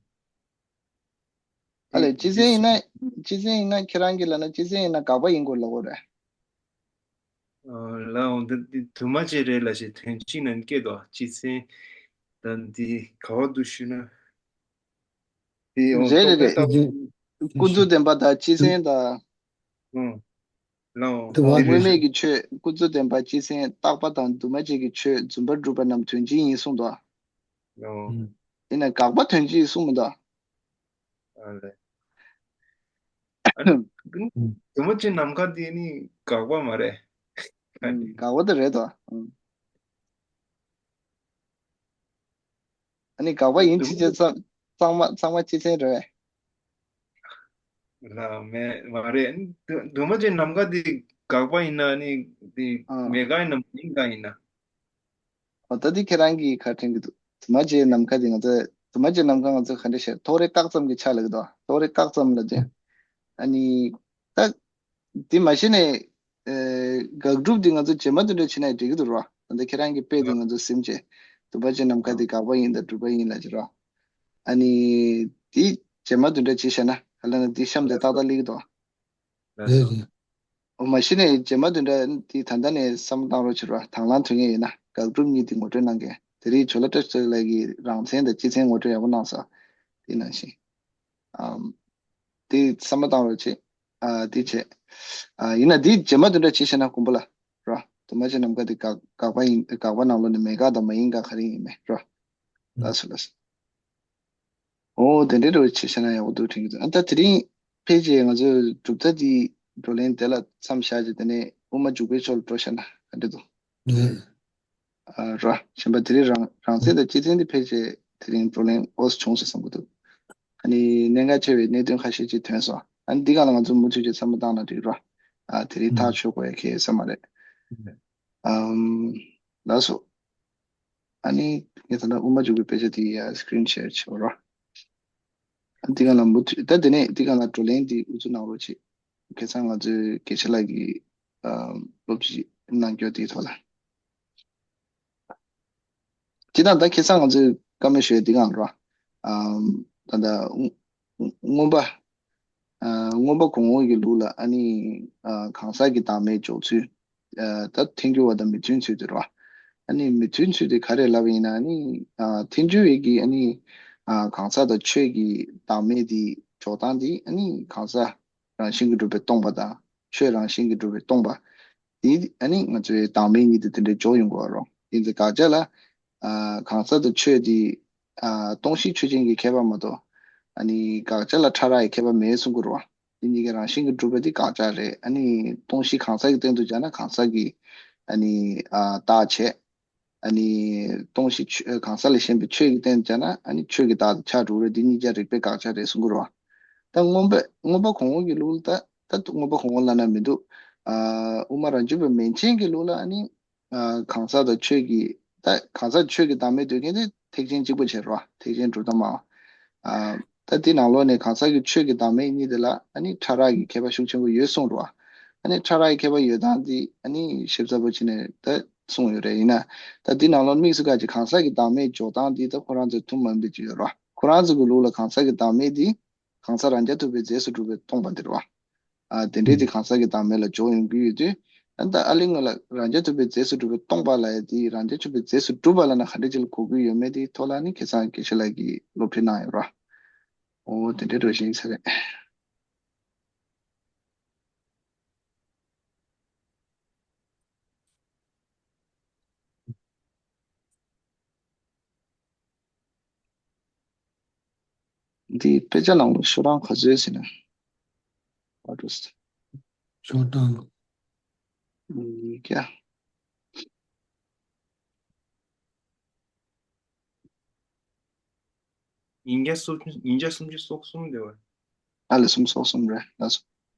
ཨ་ལས་སྤྱི་མཚན་ཡིན་ན་སྤྱི་མཚན་ཡིན་ན་ཁྱེད་རང་གིས་ལབ་ན་སྤྱི་མཚན་ཡིན་ན་དགག་པ་ཡིན་དགོས་ལབ་དགོས་རེད། ལའོ་འདི་འདི་འདུས་མ་བྱས་རེད་ལ་ཞེས་དོན་གཅིག་ན་སྐད་དོ། སྤྱི་མཚན་དང་འདི་ག་བ་འདུག་ཞུ་ན། འདི་ཨོ་རེད་རེད་རྟོག་པས་རེད། རྟོག་ཀུན་རྫོབ་བདེན་པ་དང་སྤྱི་མཚན་དང་། ཨོ་ལའོ་དེ་བ་དངོས་མེད་ཀྱི་ཆོས་ཀུན་རྫོབ་བདེན་པ་སྤྱི་མཚན་རྟག་པ་དང་འདུས་མ་བྱས་ཀྱི་ཆོས་རྫུན་པར་སྒྲུབ་པ་རྣམས་དོན་གཅིག་ཡིན་གསུངས་དོ། ལའོ་ཡིན་ན་དགག་པ་དོན་གཅིག་གསུངས་མི་འདུག་ཨ་ལས། ཨ་ནི་འདུས་མ་བྱས་ནམ་མཁའ་དེ་ནི་དགག་པ་མ་རེད། ཨ་ནི་དགག་པ་དེ་རེད་དོ། ཨ་ནི་དགག་པ་ཡིན་འདུས་ཕྱིན་ཆད་ཚང་ཚང་མ་ཚང་མ་སྤྱི་མཚན་རེད་པས། ལ་མེད་མ་རེད། ཨ་ནི་འདུས་འདུས་མ་བྱས་ནམ་མཁའ་དེ་དགག་པ་ཡིན་ན་ནི་དེ་ཨ། མེད་དགག་ཡིན་ན་མ་ཡིན་དགག་ཡིན་ན། ཨོ་ད་འདི་ཁྱེད་རང་གིས་ག་དྲན་གྱི་འདུག་འདུས་མ་བྱས་ནམ་མཁའ་འདི་ང་ཚོ་འདུས་མ་བྱས་ནམ་མཁའ་ང་ཚོ་ག་འདྲ་བཤད་ཐོགས་རེག་བཀག་ཙམ་གྱི་ཆ་ལ་གི་དོ། ཐོགས་རེག་བཀག་ཙམ་ལ་ཅན། ཨ་ནི། ད། འདི་མ་གཞི་ནས། ཨེ། དགག་སྒྲུབ་འདི་ང་ཚོ་རྗེས་མ་འདི་འདྲ་བྱེད་ན་འགྲིག་གི་འདུག་རོ། ད་ལྟ་ཁྱེད་རང་གིས་དཔེ་འདི་ང་ཚོ་སེམས་བྱས། འདུས་མ་བྱས་ནམ་མཁའ་འདི་དགག་པ་ཡིན་ད་སྒྲུབ་པ་ཡིན་ལ་ཅི་རོ། ཨ་ནི། འདི་རྗེས་མ་འདི་འདྲ་བྱེད་བཤད་ན་ག་ལ་ན་འདི་གཤམ་དེ་ཏག་ཏག་སླེབས་ཀྱི་འདུག་རེད་རེད། འོ་མ་གཞི་ནས་རྗེས་མ་དེ་འདྲ་འདི་ད་ལྟ་ནས་བསམ་བློ་བཏང་རོགས་བྱེད་རོགས། དང་བླངས་དོན་གཉེར་ཡིན་ན་དགག་སྒྲུབ་གཉིས་དེ་ངོ་སྤྲོད་གནང་མཁན་དེ་རིང་ཇོ་ལ་བཀྲ་ཤིས་ལགས་ཀྱིས་རང་མཚན་དང་སྤྱི་མཚན་ངོ་སྤྲོད་ཡག་པོ་གནང་སོང་། དེ་ནང་བཞིན། ཨམ། དེ་བསམ་བློ་བཏང་རོགས་བྱེད། ཨ་དེ་བྱེད། ཨ་ཡིན་ན་དེ་རྗེས་མ་དེ་འདྲ་བྱེད་ཤེས་ན་དགོངས་པ་ལ་རོ། འདུས་མ་བྱས་ནམ་མཁའ་དེ་དགག་དགག་པ་ཡིན་དགག་པ་ནང་ལོགས་ནས་མེད་དགག་དང་མ་ཡིན་དགག་ག་རེ་ཡིན་མེད་རོ། ལགས་སོ་ལགས་སོ། ཨོ་དེ་འདྲའི་འདྲ་བོ་བྱས་བཤད་ན་ཡག་པོ་འདུག་དྲན་གྱི་འདུག་ཨ་ད་དེ་རིང་ཕལ་ཆེར་ང་ཚོའི་གྲུབ་མཐའ་འདིའི་བགྲོ་གླེང་དེ་ལ་མཚམས་བཞག་རྗེས་དེ་ནས་དབུ་མ་འཇུག་པའི་ཕྱོགས་ལ་འགྲོ་བཤད་ན་ག་འདྲ་འདུག་ཨ་ར་གཞན་པ་དེ་རིང་རང་རང་ཚད་དང་སྤྱི་མཚན་འདི་ཕལ་ཆེར་དེ་རིང་བགྲོ་གླེང་ཨོས་བྱུང་སོང་བསམ་གྱི་འདུག་ཨ་ནི་གནད་འགག་ཆེ་བའི་གནད་དོན་ཁ་ཤས་ཅིག་ཐོན་སོང་། ཨ་ནི་འདི་ག་ལ་ང་ཚོ་མུ་མཐུད་ཀྱིས་བསམ་བློ་བཏང་ན་འགྲིག་ར། ཨ་དེ་རིང་ཐག་ཆོད་དགོས་ཡ་གལ་ས་མ་རེད། ཨམ། ལགས་སོ། ཨ་ནི་ངས་ད་ལྟ་དབུ་མ་འཇུག་པའི་དཔེ་ཆ་དེ་ཡ་screen share བྱེད་རོགས། ཨ་འདི་ག་ལ་མུ་མཐུད་ད་དེ་ནས་འདི་ག་ལ་བགྲོ་གླེང་འདི་དབུ་འཛུགས་གནང་རོགས་བྱེད། ཁ་སང་ང་ཚོའི་དགེ་བཤེས་ལགས་ཀྱིས་ཨ་སློབ་ཁྲིད་གནང་རྒྱུ་དེའི་ཐོག་ལ། སྤྱིར་བཏང་ད་ཁ་སང་ང་ཚོས་བཀའ་མོལ་ཞུ་ཡ་འདི་ག་རོ། ཨམ། ད་ལྟ་མངོན་པ། ཨ་མངོན་པ་གོང་འོག་གི་ལུགས་ལ་ཨ་ནི་ཨ་གང་ཟག་གི་བདག་མེད་འཇོག་ཚུལ། ཨ་ད་ཐལ་འགྱུར་བ་དང་མི་མཐུན་ཚུལ་དེ་རོ། ཨ་ནི་མི་མཐུན་ཚུལ་དེ་ག་རེ་ལབ་པ་ཡིན་ན་ཨ་ནི་ཨ་ཐལ་འགྱུར་བའི་གི་ཨ་ནི་ཨ་གང་ཟག་དང་ཆོས་ཀྱི་བདག་མེད་དེ་འཇོག་སྟངས་དེ་ཨ་ནི་གང་ཟག་རང་བཞིན་གྱིས་གྲུབ་པའི་སྟོང་པ་དང་ཆོས་རང་བཞིན་གྱིས་གྲུབ་པའི་སྟོང་པ། དེ་ཨ་ནི་ང་ཚོའི་བདག་མེད་གཉིས་དེ་དེ་འདྲའི་འཇོག་ཡོང་དགོས་རོ། དེ་ཚེ་དགག་བྱ་ལ་ཨ་གང་ཟག་དང་ཆོས་དེ་ཨ་སྟོང་གཞི་ཆོས་ཅན་གྱི་ཁྱད་པར་མ་གཏོགས་ཨ་ནི་དགག་བྱ་ལ་ཕྲ་རགས་ཀྱི་ཁྱད་པར་མེད་གསུང་གི་རོ། དེ་གཉིས་ཀ་རང་བཞིན་གྱིས་གྲུབ་པ་དེ་དགག་བྱ་རེད། ཨ་ནི་སྟོང་གཞི་གང་ཟག་གི་སྟེང་དུ་སྦྱར་ན་གང་ཟག་གི་ཨ་ནི་ཨ་རྟགས་བྱས། ཨ་ནི་སྟོང་གཞི་ཆོས་གང་ཟག་ལས་གཞན་པའི་ཆོས་ཀྱི་སྟེང་དུ་སྦྱར་ན་ཨ་ནི་ཆོས་ཀྱི་རྟགས་དེ་ཆགས་འགྲོ་གི་རེད། འདི་གཉིས་ཀ་རིགས་པས་དགག་བྱ་རེད་གསུང་གི་རེད་བ། ད་མངོན་པ་མངོན་པ་གོང་འོག་གི་ལུགས་ལ་ད་ད་མངོན་པ་གོང་འོག་ལབ་ན་མི་འདུག་ཨ་དབུ་མ་རང་རྒྱུད་པ་མན་ཆད་ཀྱི་ལུགས་ལ་ཨ་ནི་ཨ་གང་ཟག་དང་ཆོས་ཀྱི་ད་གང་ཟག་ཆོས་ཀྱི་བདག་མེད་འདོད་མཁན་དེ་ཐེག་ཆེན་གཅིག་པ་བྱེད་རེད་བ། ཐེག་ཆེན་གྲུབ་མཐའ་མ། ཨ་ད་དེ་ནང་ལོགས་ནས་གང་ཟག་གི་ཆོས་ཀྱི་བདག་མེད་གཉིས་དེ་ལ་ཨ་ནི་ཕྲ་རགས་ཀྱི་ཁྱད་པར་ཤུགས་ཆེན་པོ་ཡོད་གསུངས་རེད་བ། ཨ་ནི་ཕྲ་རགས་ཀྱི་ཁྱད་པར་ཡོད་སྟངས་འདི་ཨ་ནི་ཞིབ་ཚགས་པོ་བྱས་ནས་ད་གསུངས་ཡོད་རེད། ཡིན་ན་ད་འདི་ནང་ལོགས་དམིགས་སུ་བཀར་གྱི་གང་ཟག་གི་བདག་མེད་འཇོག་སྟངས་འདི་ད་ཁོ་རང་ཚོའི་ཐུན་མོང་མིན་པའི་ཅིག་ཡོད་རེད་བ། ཁོ་རང་ཚོ་གི་ལུགས་ལ་གང་ཟག་གི་བདག་མེད་འདི་གང་ཟག་རང་རྐྱ་ཐུབ་པའི་རྫས་སུ་གྲུབ་པས་སྟོང་པ་འདི་རེད་བ། ཨ་དེ་འདྲའི་དེ་གང་ཟག་གི་བདག་མེད་ལ་འཇོག་ཡོང་གི་ཡོད་དུས། ཨ་ད་ཨ་ལི་སྔོན་ལ་རང་རྐྱ་ཐུབ་པའི་རྫས་སུ་གྲུབ་པས་སྟོང་པ་ལབ་ཡ་དེ་རང་རྐྱ་ཐུབ་པའི་རྫས་སུ་གྲུབ་པ་ལབ་ན་ག་འདྲ་ཅིག་ལ་གོ་གི་ཡོད་མེད་དེའི་ཐོག་ལ་ནི་ཁ་སང་དགེ་བཤེས་ལགས་ཀྱིས་སློབ་ཁྲིད་གནང་ཡོད་རེད་བ། འོ་དེ་འདྲའི་འགྲོ་བཞིན་ཡིན་ས་རེད། འདི་དཔེ་ཆ་ནང་ལ་ཤོག་གྲངས་ག་ཚོད་ཟེར་ན། What was the- ཤོག་གྲངས། ཨུམ། ཀྱ། ཉིས་བརྒྱ་སུམ་ཅུ། ཉིས་བརྒྱ་སུམ་ཅུ་སོ་གསུམ་དེ་བ། ཨ་ལེ་སུམ་སོ་གསུམ་རེད་ལགས་སོ།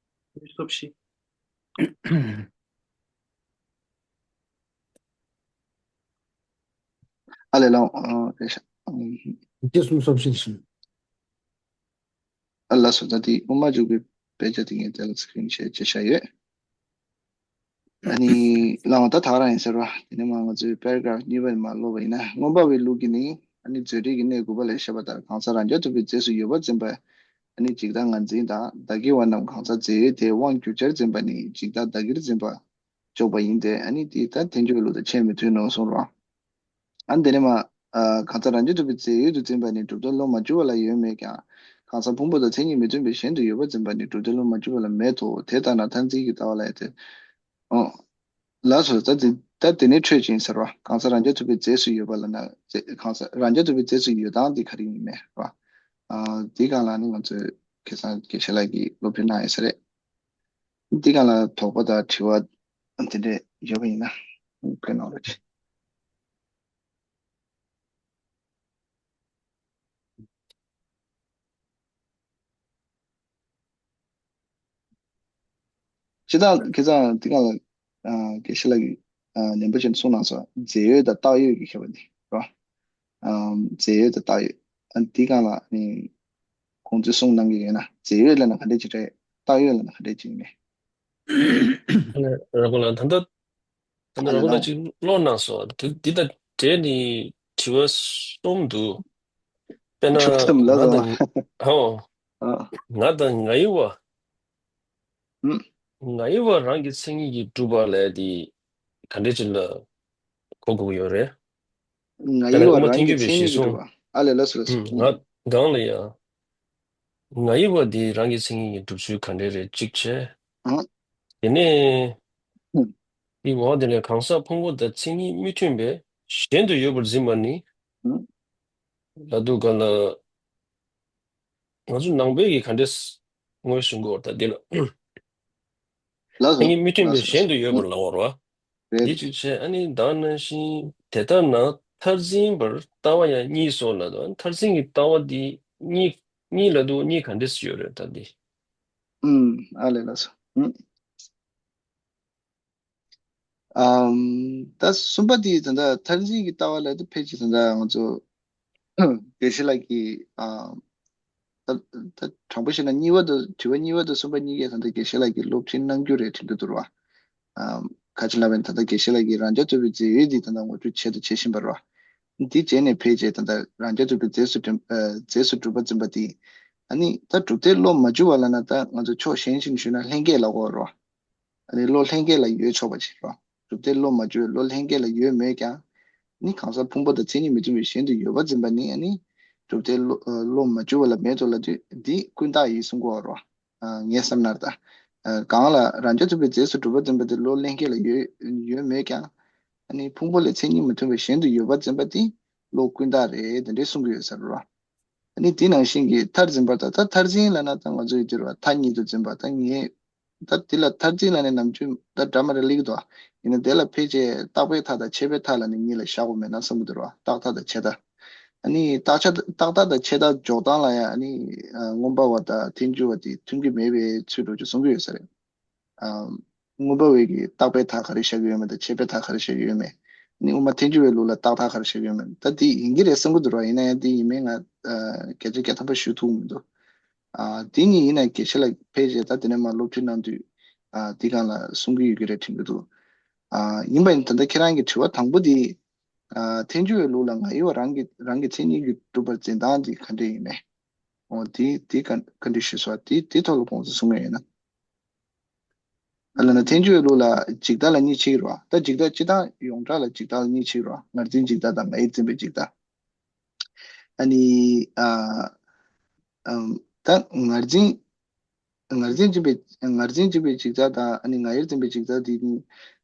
སུམ་ཅུ་སོ་བཞི། ཨ་ལེ་ལགས། ཨ་རེད་ཤག་ཨུམ། ཉིས་བརྒྱ་སུམ་ཅུ་སོ་བཞི་ཟེར། ཨ་ལགས་སོ། ད་དེ་དབུ་མ་འཇུག་པའི་དཔེ་ཆ་དེ་ངས་དེ་ལ་སི་ཀི་རིན་ཤོཊ་བྱས་བཞག་ཡོད། ཨ་ནི་བླ་མ་ད་ད་ག་རང་ཡིན་ཟེར་བ། དེ་ནས་མ་ང་ཚོའི་པེ་ར་གྷ་རཕ་གཉིས་པ་ནས་མར་ཀློག་པ་ཡིན་ན། མངོན་པ་བའི་ལུགས་ཀྱིས་ནི་ཨ་ནི་མཛོད་རིག་གི་གནས་དགུ་པ་ལས་བཤད་པ་ལྟར་གང་ཟག་རང་རྐྱ་ཐུབ་པའི་རྫས་སུ་ཡོད་པར་འཛིན་པ་ཨ་ནི་འཇིག་ལྟ་ངར་འཛིན་དང་བདག་གི་བ་རྣམས་གང་ཟག་རྫས་ཡོད་དེ་དབང་གྱུར་ཅར་འཛིན་པ་ནི་འཇིག་ལྟ་བདག་གིར་འཛིན་པ་འཇོག་པ་ཡིན་ཏེ། ཨ་ནི་དེ་ལྟར་ཐལ་འགྱུར་བའི་ལུགས་དང་ཁྱད་མི་མཐུན་ནོ་གསུངས་རོ། ཨ་ནི་དེ་ནས་མ། ཨ་གང་ཟག་རང་རྐྱ་ཐུབ་པའི་རྫས་ཡོད་དུ་འཛིན་པ་ནི་གྲུབ་མཐའི་བློ་མ་བཅུ་པ་ལ་ཡོད་མོད་ཀྱང་། གང་ཟག་ཕུང་པོ་དང་མཚན་ཉིད་མི་མཐུན་པའི་གཞན་དུ་ཡོད་པར་འཛིན་པ་ནི་གྲུབ་མཐའི་བློ་མ་བཅུ་པ་ལ་མེད་དོ། དེ་ལྟར་ན་མཐར་འཛིན་གྱི་ལྟ་བ་ལ་ཡང་དེ། ཨོ། ལགས་སོ། ད་དེ་ད་དེ་ནས་འཕྲོས་ཀྱིན་ཟེར་བ། གང་ཟག་རང་རྐྱ་ཐུབ་པའི་རྫས་སུ་ཡོད་པ་ལ་ན་རྫས་གང་ཟག་རང་རྐྱ་ཐུབ་པའི་རྫས་སུ་ཡོད་སྟངས་དེ་ག་རེ་ཡིན་མེད་ར། ཨ་དེའི་སྒང་ལ་ནི་ང་ཚོས་ཁ་སང་དགེ་བཤེས་ལགས་ཀྱིས་སློབ་ཁྲིད་གནང་ཡོད་ས་རེད། འདི་སྒང་ལ་དོགས་པ་དང་དྲི་བ་དེ་འདྲས་ཡོད་པ་ཡིན་ན་བཀོད་གནང་རོགས་གྱིས། སྤྱིར་བཏང་ཁ་སང་འདི་སྒང་ལ་ཨ་དགེ་བཤེས་ལགས་ཀྱིས་ཨ་ནན་པོ་བྱས་ནས་གསུངས་གནང་སོང་། རྫས་ཡོད་དང་བཏགས་ཡོད་ཀྱི་ཁྱད་པར་འདི་རོ། ཨམ་རྫས་ཡོད་དང་བཏགས་ཡོད། ཨ་འདི་སྒང་ལ་ནི་ཁོང་ཚོས་གསུངས་གནང་གི་ཡོད་ན། རྫས་ཡོད་ལབ་ན་ག་འདྲས་ཅིག་རེད། བཏགས་ཡོད་ལབ་ན་ག་འདྲས་ཅིག་ཡིན་མིན། ར་གོ་ལ་ད་ལྟ་ད་ལྟ་ཨ་ར་གོ་ལ་ལ་ཅིག་ཀློག་གནང་སོང་། དེ་འདི་དང་འབྲེལ་ནས་དྲི་བ་གསུམ་འདུག་དཔེར་ན་གསུམ་ལ་ང་དང་ཨོ་ཨ་ང་དང་ང་ཡི་བ། ཨུམ། ང་ཡི་བ་རང་གི་མཚན་ཉིད་ཀྱིས་གྲུབ་པ་ལས་དེ་ག་འདྲས་ཅིག་ལ་གོ་དགོས་ཀྱི་ཡོད་རེད། ང་ཡི་བ་རང་གི་མཚན་ཉིད་ཀྱིས་གྲུབ་པ། ཨ་ལས་ལ་སོ་ལ་སོ། ཨུམ། ང་གང་ལ་ཡ། ང་ཡི་བ་འདི་རང་གི་མཚན་ཉིད་ཀྱིས་གྲུབ་ཚུལ་ག་འདྲས་རེད་གཅིག་བྱས། ཨ། དེ་ནས། ཨུམ། དེ་འོག་དེ་ནས་གང་ཟག་ཕུང་པོ་དང་མཚན་ཉིད་མི་མཐུན་པས་གཞན་དུ་ཡོད་པར་འཛིན་པ་ནི། ཨུམ། ལ་དུ་ག་ལ། ང་ཚོ་ནང་པའི་གི་ག་འདྲས་ངོས་བཟུང་དགོས་ད་འདི་ལ། ལགས་སོ། མཚན་ཉིད་མི་མཐུན་པས་ལགས་སོ་གཞན་དུ་ཡོད་པར་ལབ་པ་རེད་བ། རེད། འདི་གཅིག་བྱས། ཨ་ནི་ད་ནང་བཞིན་དེ་ལྟར་ན་མཐར་འཛིན་པར་ལྟ་བ་ཡང་གཉིས་སོ་ལབ་འདུག་མཐར་འཛིན་གྱི་ལྟ་བ་འདི་གཉིས་གཉིས་ལབ་འདུག་གཉིས་ག་འདྲས་སུ་ཡོད་རེད་ད་འདི། ཨུམ། ཨ་ལས་ལགས་སོ། ཨུམ། ཨམ། ད་གསུམ་པ་དེ་ད་ལྟ་མཐར་འཛིན་གྱི་ལྟ་བ་ལ་དེ་ཕལ་ཆེར་ད་ལྟ་ང་ཚོ་དགེ་བཤེས་ལགས་ཀྱིས་ཨམ། ད་ད་དྲང་པོ་བཤད་ན་གཉིས་པ་དང་དྲི་བ་གཉིས་པ་དང་གསུམ་པ་གཉིས་ཀས་ད་ལྟ་དགེ་བཤེས་ལགས་ཀྱིས་སློབ་ཁྲིད་གནང་རྒྱུ་རེད་དྲན་གྱི་འདུག་ར། ཨམ། ག་ཅི་ལབ་པ་ཡིན་ད་ལྟ་དགེ་བཤེས་ལགས་ཀྱིས་རང་རྐྱ་ཐུབ་པའི་རྫས་ཡོད་འདི་ད་ལྟ་ངོ་སྤྲོད་བྱས་དང་བྱེད་བཞིན་པ་ར། འདི་བྱས་ནས་ཕལ་ཆེར་ད་ལྟ་རང་རྐྱ་ཐུབ་པའི་རྫས་སུ་འགྲིམ་ཨ་རྫས་སུ་གྲུབ་པ་འཛིན་པ་དེ། ཨ་ནི་ད་གྲུབ་མཐའི་བློ་མ་བཅུ་བ་ལབ་ན་ད་ང་ཚོ་ཕྱོགས་གཞན་ཞིག་ནས་ཞུས་ན་ལྷན་སྐྱེས་ལབ་དགོས་ར། ཨ་ནི་བློ་ལྷན་སྐྱེས་ལ་ཡོད་ཆོག་པ་ཅིག་རེད། གྲུབ་མཐའི་བློ་མ་བཅུ་བའི་བློ་ལྷན་སྐྱེས་ལ་ཡོད་མོད་ཀྱང་། ནི་གང་ཟག་ཕུང་པོ་དང་མཚན་ཉིད་མི་མཐུན་པའི་གཞན་དུ་ཡོད་པར་འཛིན་པ་ནི་ཨ་ནི། གྲུབ་མཐའི་བློ་ཨ་བློ་མ་བཅུ་བ་ལ་མེད་དོ་ལབ་དུས་འདི་ཀུན་བཏགས་ཡིན་གསུང་གི་ཡོད་རེད། ཨ་ངའི་བསམ་ན་ད། ཨ་གང་ལ་རང་རྐྱ་ཐུབ་པའི་རྫས་སུ་གྲུབ་པར་འཛིན་པ་དེ་བློ་ལྷན་སྐྱེས་ལ་ཡོད་ཡོད་མོད་ཀྱང་། ཨ་ནི་ཕུང་པོ་ལས་མཚན་ཉིད་མི་མཐུན་པའི་གཞན་དུ་ཡོད་པར་འཛིན་པ་དེ་བློ་ཀུན་བཏགས་རེད་དེ་འདྲས་གསུང་གི་ཡོད་ས་རེད་ར། ཨ་ནི་དེ་ནང་བཞིན་གྱི་མཐར་འཛིན་པ་དང་ད་མཐར་འཛིན་ལབ་ན་ད་ང་ཚོ་ཡི་དེ་རུ་མཐའ་གཉིས་དུ་འཛིན་པ་ད་ངས་ད་དེ་ལ་མཐར་འཛིན་ལབ་ནས་ནམ་རྒྱུན་ད་འདྲ་མ་རེ་ལེགས་འདུག་ཡིན་ན་དེ་ལ་ཕལ་ཆེར་རྟག་པའི་མཐའ་དང་ཆད་པའི་མཐའ་ལབ་ནས་གཉིས་ལ་བཞག་དགོས་མེད་ན་བསམ་གྱི་འདུག་ར། རྟག་མཐའ་དང་ཆད་མཐའ། ཨ་ནི་རྟག་ཆད་རྟག་མཐའ་དང་ཆད་མཐའ་འཇོག་སྟངས་ལ་ཡང་ཨ་ནི་མངོན་པ་བ་དང་ཐལ་འགྱུར་བ་དེ་མཐུན་གྱི་མེད་པའི་ཚུལ་འགྲོ་རྒྱུ་གསུང་གི་ཡོད་ས་རེད། ཨ་མངོན་པ་བས་ཀྱི་རྟག་པའི་མཐའ་ག་རེ་བཞག་གི་ཡོད་མེད་དང་ཆད་པའི་མཐའ་ག་རེ་བཞག་གི་ཡོད་མེད། ནི་དབུ་མ་ཐལ་འགྱུར་བའི་ལུགས་ལ་རྟག་མཐའ་ག་རེ་བཞག་གི་ཡོད་མེད་ད་དེ་ཡིན་གྱི་རེད་བསམ་གྱི་འདུག་ར། ཡིན་ན་ཡང་དེ་ཡིན་མིན་ང་ཨ་བརྒྱ་ཆ་བརྒྱ་ཐམ་པ་ཞུ་ཐུབ་མི་འདུག་ཨ་དེ་གཉིས་ཡིན་ན་དགེ་བཤེས་ལགས་ཕལ་ཆེར་ད་དེ་ནས་མར་སློབ་ཁྲིད་གནང་དུས་ ཨ་འདི་སྒང་ལ་གསུང་གི་ཡོད་ཀྱི་རེད་དྲན་གྱི་འདུག་ཨ་ཡིན་པ་ཡིན་ད་ལྟ་ཁྱེད་རང་གི་དྲི་བ་དང་པོ་འདི། ཨ་ཐལ་འགྱུར་བའི་ལུགས་ལ་ང་ཡི་བ་རང་གི་རང་གི་མཚན་ཉིད་ཀྱིས་གྲུབ་པར་འཛིན་སྟངས་འདི་ག་འདྲ་ཡིན་མིན། འོ་དེ་དེ་ག་ག་འདྲ་ཞུས་སོང་། དེ་དེ་ཐོག་ལ་དགོངས་ཚུལ་གསུང་གི་ཡོད་ན། ཨ་ལ་ན་ཐལ་འགྱུར་བའི་ལུགས་ལ་འཇིག་ལྟ་ལ་གཉིས་ཕྱེ་གི་རེད་བ། ད་འཇིག་ལྟ་སྤྱིར་བཏང་ཡོངས་གྲགས་ལ་འཇིག་ལྟ་ལ་གཉིས་ཕྱེ་གི་རེད་བ། ངར་འཛིན་འཇིག་ལྟ་དང་ང་ཡིར་འཛིན་པའི་འཇིག་ལྟ། ཨ་ནི་ཨ་ཨམ་ད་ངར་འཛིན་ངར་འཛིན་འཇིག་པའི་ངར་འཛིན་འཇིག་པའི་འཇིག་ལྟ་དང་ཨ་ནི་ང་ཡིར་འཛིན་པའི་འཇིག་ལྟ་དེ་ནི་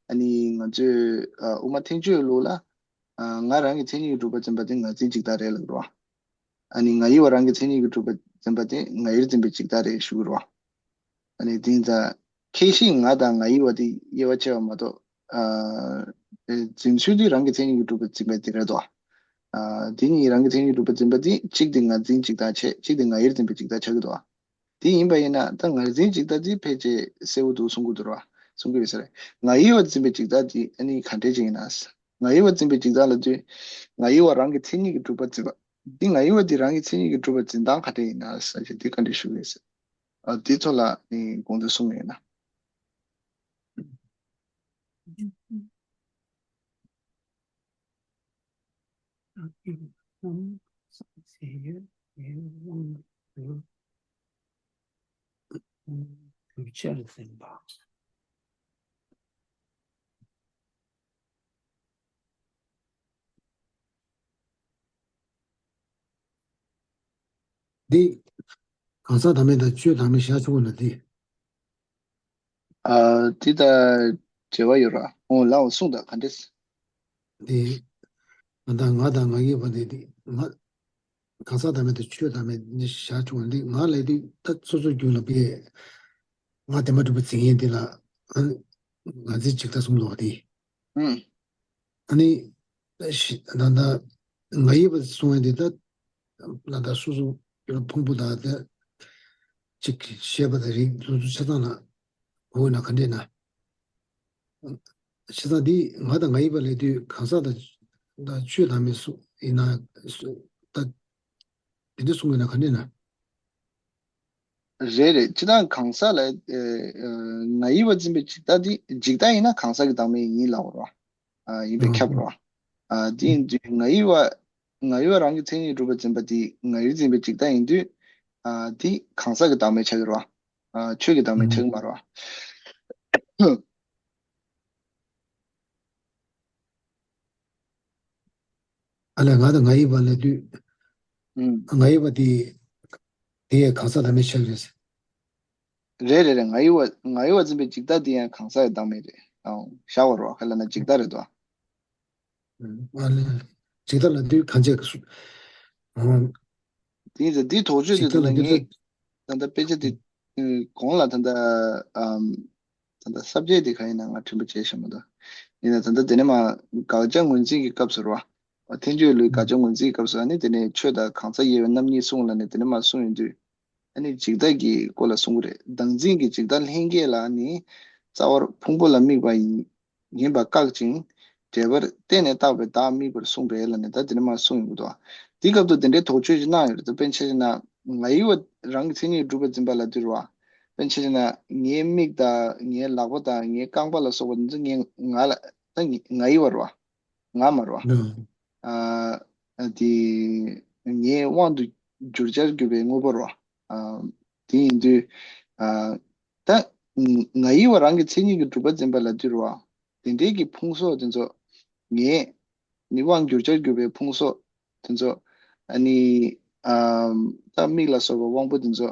ཨ་ནི་ང་ཚོས་ཨ་དབུ་མ་ཐལ་འགྱུར་བའི་ལུགས་ལ་ཨ་ང་རང་གི་མཚན་ཉིད་ཀྱིས་གྲུབ་པར་འཛིན་པ་དེ་ངར་འཛིན་འཇིག་ལྟ་རེད་ལབ་རེད་བ། ཨ་ནི་ང་ཡི་བ་རང་གི་མཚན་ཉིད་ཀྱིས་གྲུབ་པར་འཛིན་པ་དེ་ང་ཡིར་འཛིན་པའི་འཇིག་ལྟ་རེད་ཞུ་གི་རེད་བ། ཨ་ནི་དེ་ཡིན་ཙང་ཁྱད་གཞི་ང་དང་ང་ཡི་བ་དེ་དབྱེ་བ་ཕྱེ་བ་མ་གཏོགས། ཨ་འཛིན་ཚུལ་དེ་རང་གི་མཚན་ཉིད་ཀྱིས་གྲུབ་པར་འཛིན་པ་དེ་རེད་དོ། ཨ་དེ་གཉིས་རང་གི་མཚན་ཉིད་ཀྱིས་གྲུབ་པར་འཛིན་པ་དེ་གཅིག་དེ་ངར་འཛིན་འཇིག་ལྟ་བྱས། གཅིག་དེ་ང་ཡིར་འཛིན་པའི་འཇིག་ལྟ་ཆགས་ཀྱི་འདུག་ཨ། དེ་ཡིན་པ་ཡིན་ན་ད་ངར་འཛིན་འཇིག་ལྟ་དེ་ཕལ་ཆེར་གསལ་བོ་འདུག་གསུང་གི་འདུག་ར། གསུང་གི་ཡོད་ས་རེད། ང་ཡི་བ་འཛིན་པའི་འཇིག་ལྟ་དེ་ཨ་ནི་ག་འདྲས་ཅིག་ཡིན་ན། ང་ཡི་བ་འཛིན་པའི་འཇིག་ལྟ་ལབ་དུས། ང་ཡི་བ་རང་གི་མཚན་ཉིད་ཀྱིས་གྲུབ་པར་འཛིན་པ། འདི་ང་ཡི་བ་འདི་རང་གི་མཚན་ཉིད་ཀྱིས་གྲུབ་པར་འཛིན་སྟངས་ག་འདྲས་ཡིན་ན་ཟེར་གྱི་འདི་ག་འདྲས་ཞུ་གི་ཡོད་ཟེར། ཨ་འདི་ཚོ་ལ་ནི་དགོངས་ཚུལ་གསུང་གི་ཡོད་ན། འདི་གང་ཟག་བདག་མེད་དང་ཆོས་བདག་མེད་བཞག་ཆོག་གི་ན་འདི། ཨ་འདི་ད་འབྲེལ་བ་ཡོད་ར། འོ་ལའོ་གསུངས་དང་ག་འདྲས། འདི་ང་དང་ང་དང་ང་ཡི་བ་འདི་འདི་ང་གང་ཟག་བདག་མེད་དང་ཆོས་བདག་མེད་ནི་བཞག་ཆོག་གི་ན་འདི། ང་ལས་འདི་ད་སོ་སོ་རྒྱུད་ལ་བས་ང་བདེན་པར་གྲུབ་པར་འཛིན་མཁན་འདི་ལ་ཨ་ནི་ང་འཛིན་འཇིག་ལྟ་གསུམ་ལོག་འདི། ཨ་ནི་ད་ལྟ་ང་ཡི་བ་གསུང་ཡ་འདི་ད་ད་ལྟ་སོ་སོ་ཕུང་པོ་དང་ད་ཅིག་ཤེས་པ་དང་རིགས་སོ་སོ་ཆ་ཚང་ལ་འོ་ན་ག་འདྲས་ན། བྱས་ཙང་འདི་ང་དང་ང་ཡི་བ་ལས་དུས་གང་ཟག་དང་ཆོས་དང་མི་སུ་ཡིན་ན་སུ་ད་དེ་འདྲ་གསུང་ཡོད་ན་ག་འདྲས་ན། རེད་རེད། སྤྱིར་བཏང་གང་ཟག་ལ་ཨ་ང་ཡི་བ་འཛིན་པའི་འཇིག་ལྟ་འདི་འཇིག་ལྟ་ཡིན་ན་གང་ཟག་གི་བདག་མེད་ཡིན་ལབ་རོ། ཨ་ཡིན་པས་ཁྱབ་རོ། ཨ་དེ་ཡིན་དུས་ང་ཡི་བ་ང་ཡི་བ་རང་གི་མཚན་ཉིད་གྲུབ་པར་འཛིན་པ་འདི་ང་ཡིར་འཛིན་པའི་འཇིག་ལྟ་ཡིན་དུས། ཨ་འདི་གང་ཟག་གི་བདག་མེད་ཆགས་ཀྱི་རོ། ཨ་ཆོས་ཀྱི་བདག་མེད་ཆགས་ཀྱི་མ་རོ། ཨ་ལས་ང་དང་ང་ཡི་བ་ལས་དུས། ང་ཡི་བ་དེ་དེ་ཡང་གང་ཟག་བདག་མེད་ཆགས་ཀྱི་རེད། རེད་རེད་རེད། ང་ཡི་བ་ང་ཡི་བ་འཛིན་པའི་འཇིག་ལྟ་དེ་ཡང་གང་ཟག་གི་བདག་མེད་རེད། ཨང་བཞག་པ་རོ། ག་ལ་ན་འཇིག་ལྟ་རེད་དོ། ཨ་ལས་འཇིག་ལྟ་ལ་དུས་གང་བྱས་སུ། དེ་ཡིན་ཙང་འདིའི་དོགས་གཅོད་དེ་ད་ལ་ངས་ད་ལྟ་དཔེ་ཆ་དེ་གོང་ལ་ད་ལྟ་ཨམ་ད་ལྟ་ས་བཅད་དེ་ག་ཡིན་ན་ང་དྲན་པ་བྱས་ཤེས་མ་གཏོགས། ཡིན་ན་ད་ལྟ་དེ་ནས་མ་དགག་བྱ་ངོས་འཛིན་གྱི་སྐབས་སུ་རོ། ཐལ་འགྱུར་ལུགས་དགག་བྱ་ངོས་འཛིན་གྱི་སྐབས་སུ་ཨ་ནི་དེ་ནས་ཆོས་དང་གང་ཟག་དབྱེ་བའི་རྣམ་གཉིས་གསུངས་ལ་ནི་དེ་ནས་མ་གསུངས་ཡོང་དུས། ཨ་ནི་འཇིག་ལྟ་གི་སྐོར་ལ་གསུང་གི་རེད། བདག་འཛིན་གྱི་འཇིག་ལྟ་ལྷན་སྐྱེས་ལ་ནི་རྩ་བར་ཕུང་པོ་ལ་དམིགས་པ་ཡིན། ཡིན་པ་བཀག་ཅིང་། འབྲེལ་པར་བརྟེན་ནས་བཏགས་པའི་བདག་དམིགས་པར་གསུངས་པས་ལ་ནི་ད་དེ་ནས་མ་གསུངས་ཡོང་གི་འདུག་དེའི་སྐབས་དུ་དེ་འདྲའི་དོགས་གཅོད་ཅིག་གནང་ཡོད་རེད། ད་དཔེར་ན་ཆ་བཞག་ན་ང་ཡི་བ་རང་གི་མཚན་ཉིད་གྲུབ་པར་འཛིན་པ་ལ་དུས་རེད་བ། དཔེར་ན་ཆ་བཞག་ན་ངའི་མིག་དང་ངའི་ལག་པ་དང་ངའི་རྐང་པ་ལ་སོགས་པ་འདི་ཚོ་ངའི་ང་ལ་ད་ང་ཡི་བ་རེད་བ། ང་མ་རེད་བ། ཨ་དེ་ངའི་དབང་དུ་གྱུར་བྱར་གྱུར་པའི་དངོས་པོ་རེད་བ། ཨ་དེ་ཡིན་དུས་ཨ་ད་ང་ཡི་བ་རང་གི་མཚན་ཉིད་ཀྱིས་གྲུབ་པར་འཛིན་པ་ལ་དུས་རེད་བ། དེ་འདྲའི་གི་ཕུང་སོགས་དེ་ཚོ་ངས་ནི་དབང་གྱུར་བྱར་གྱུར་པའི་ཕུང་སོགས་དེ་ཚོ་ཨ་ནི་ཨམ་ད་མིག་ལ་སོགས་པ་དབང་པོ་དེ་ཚོ་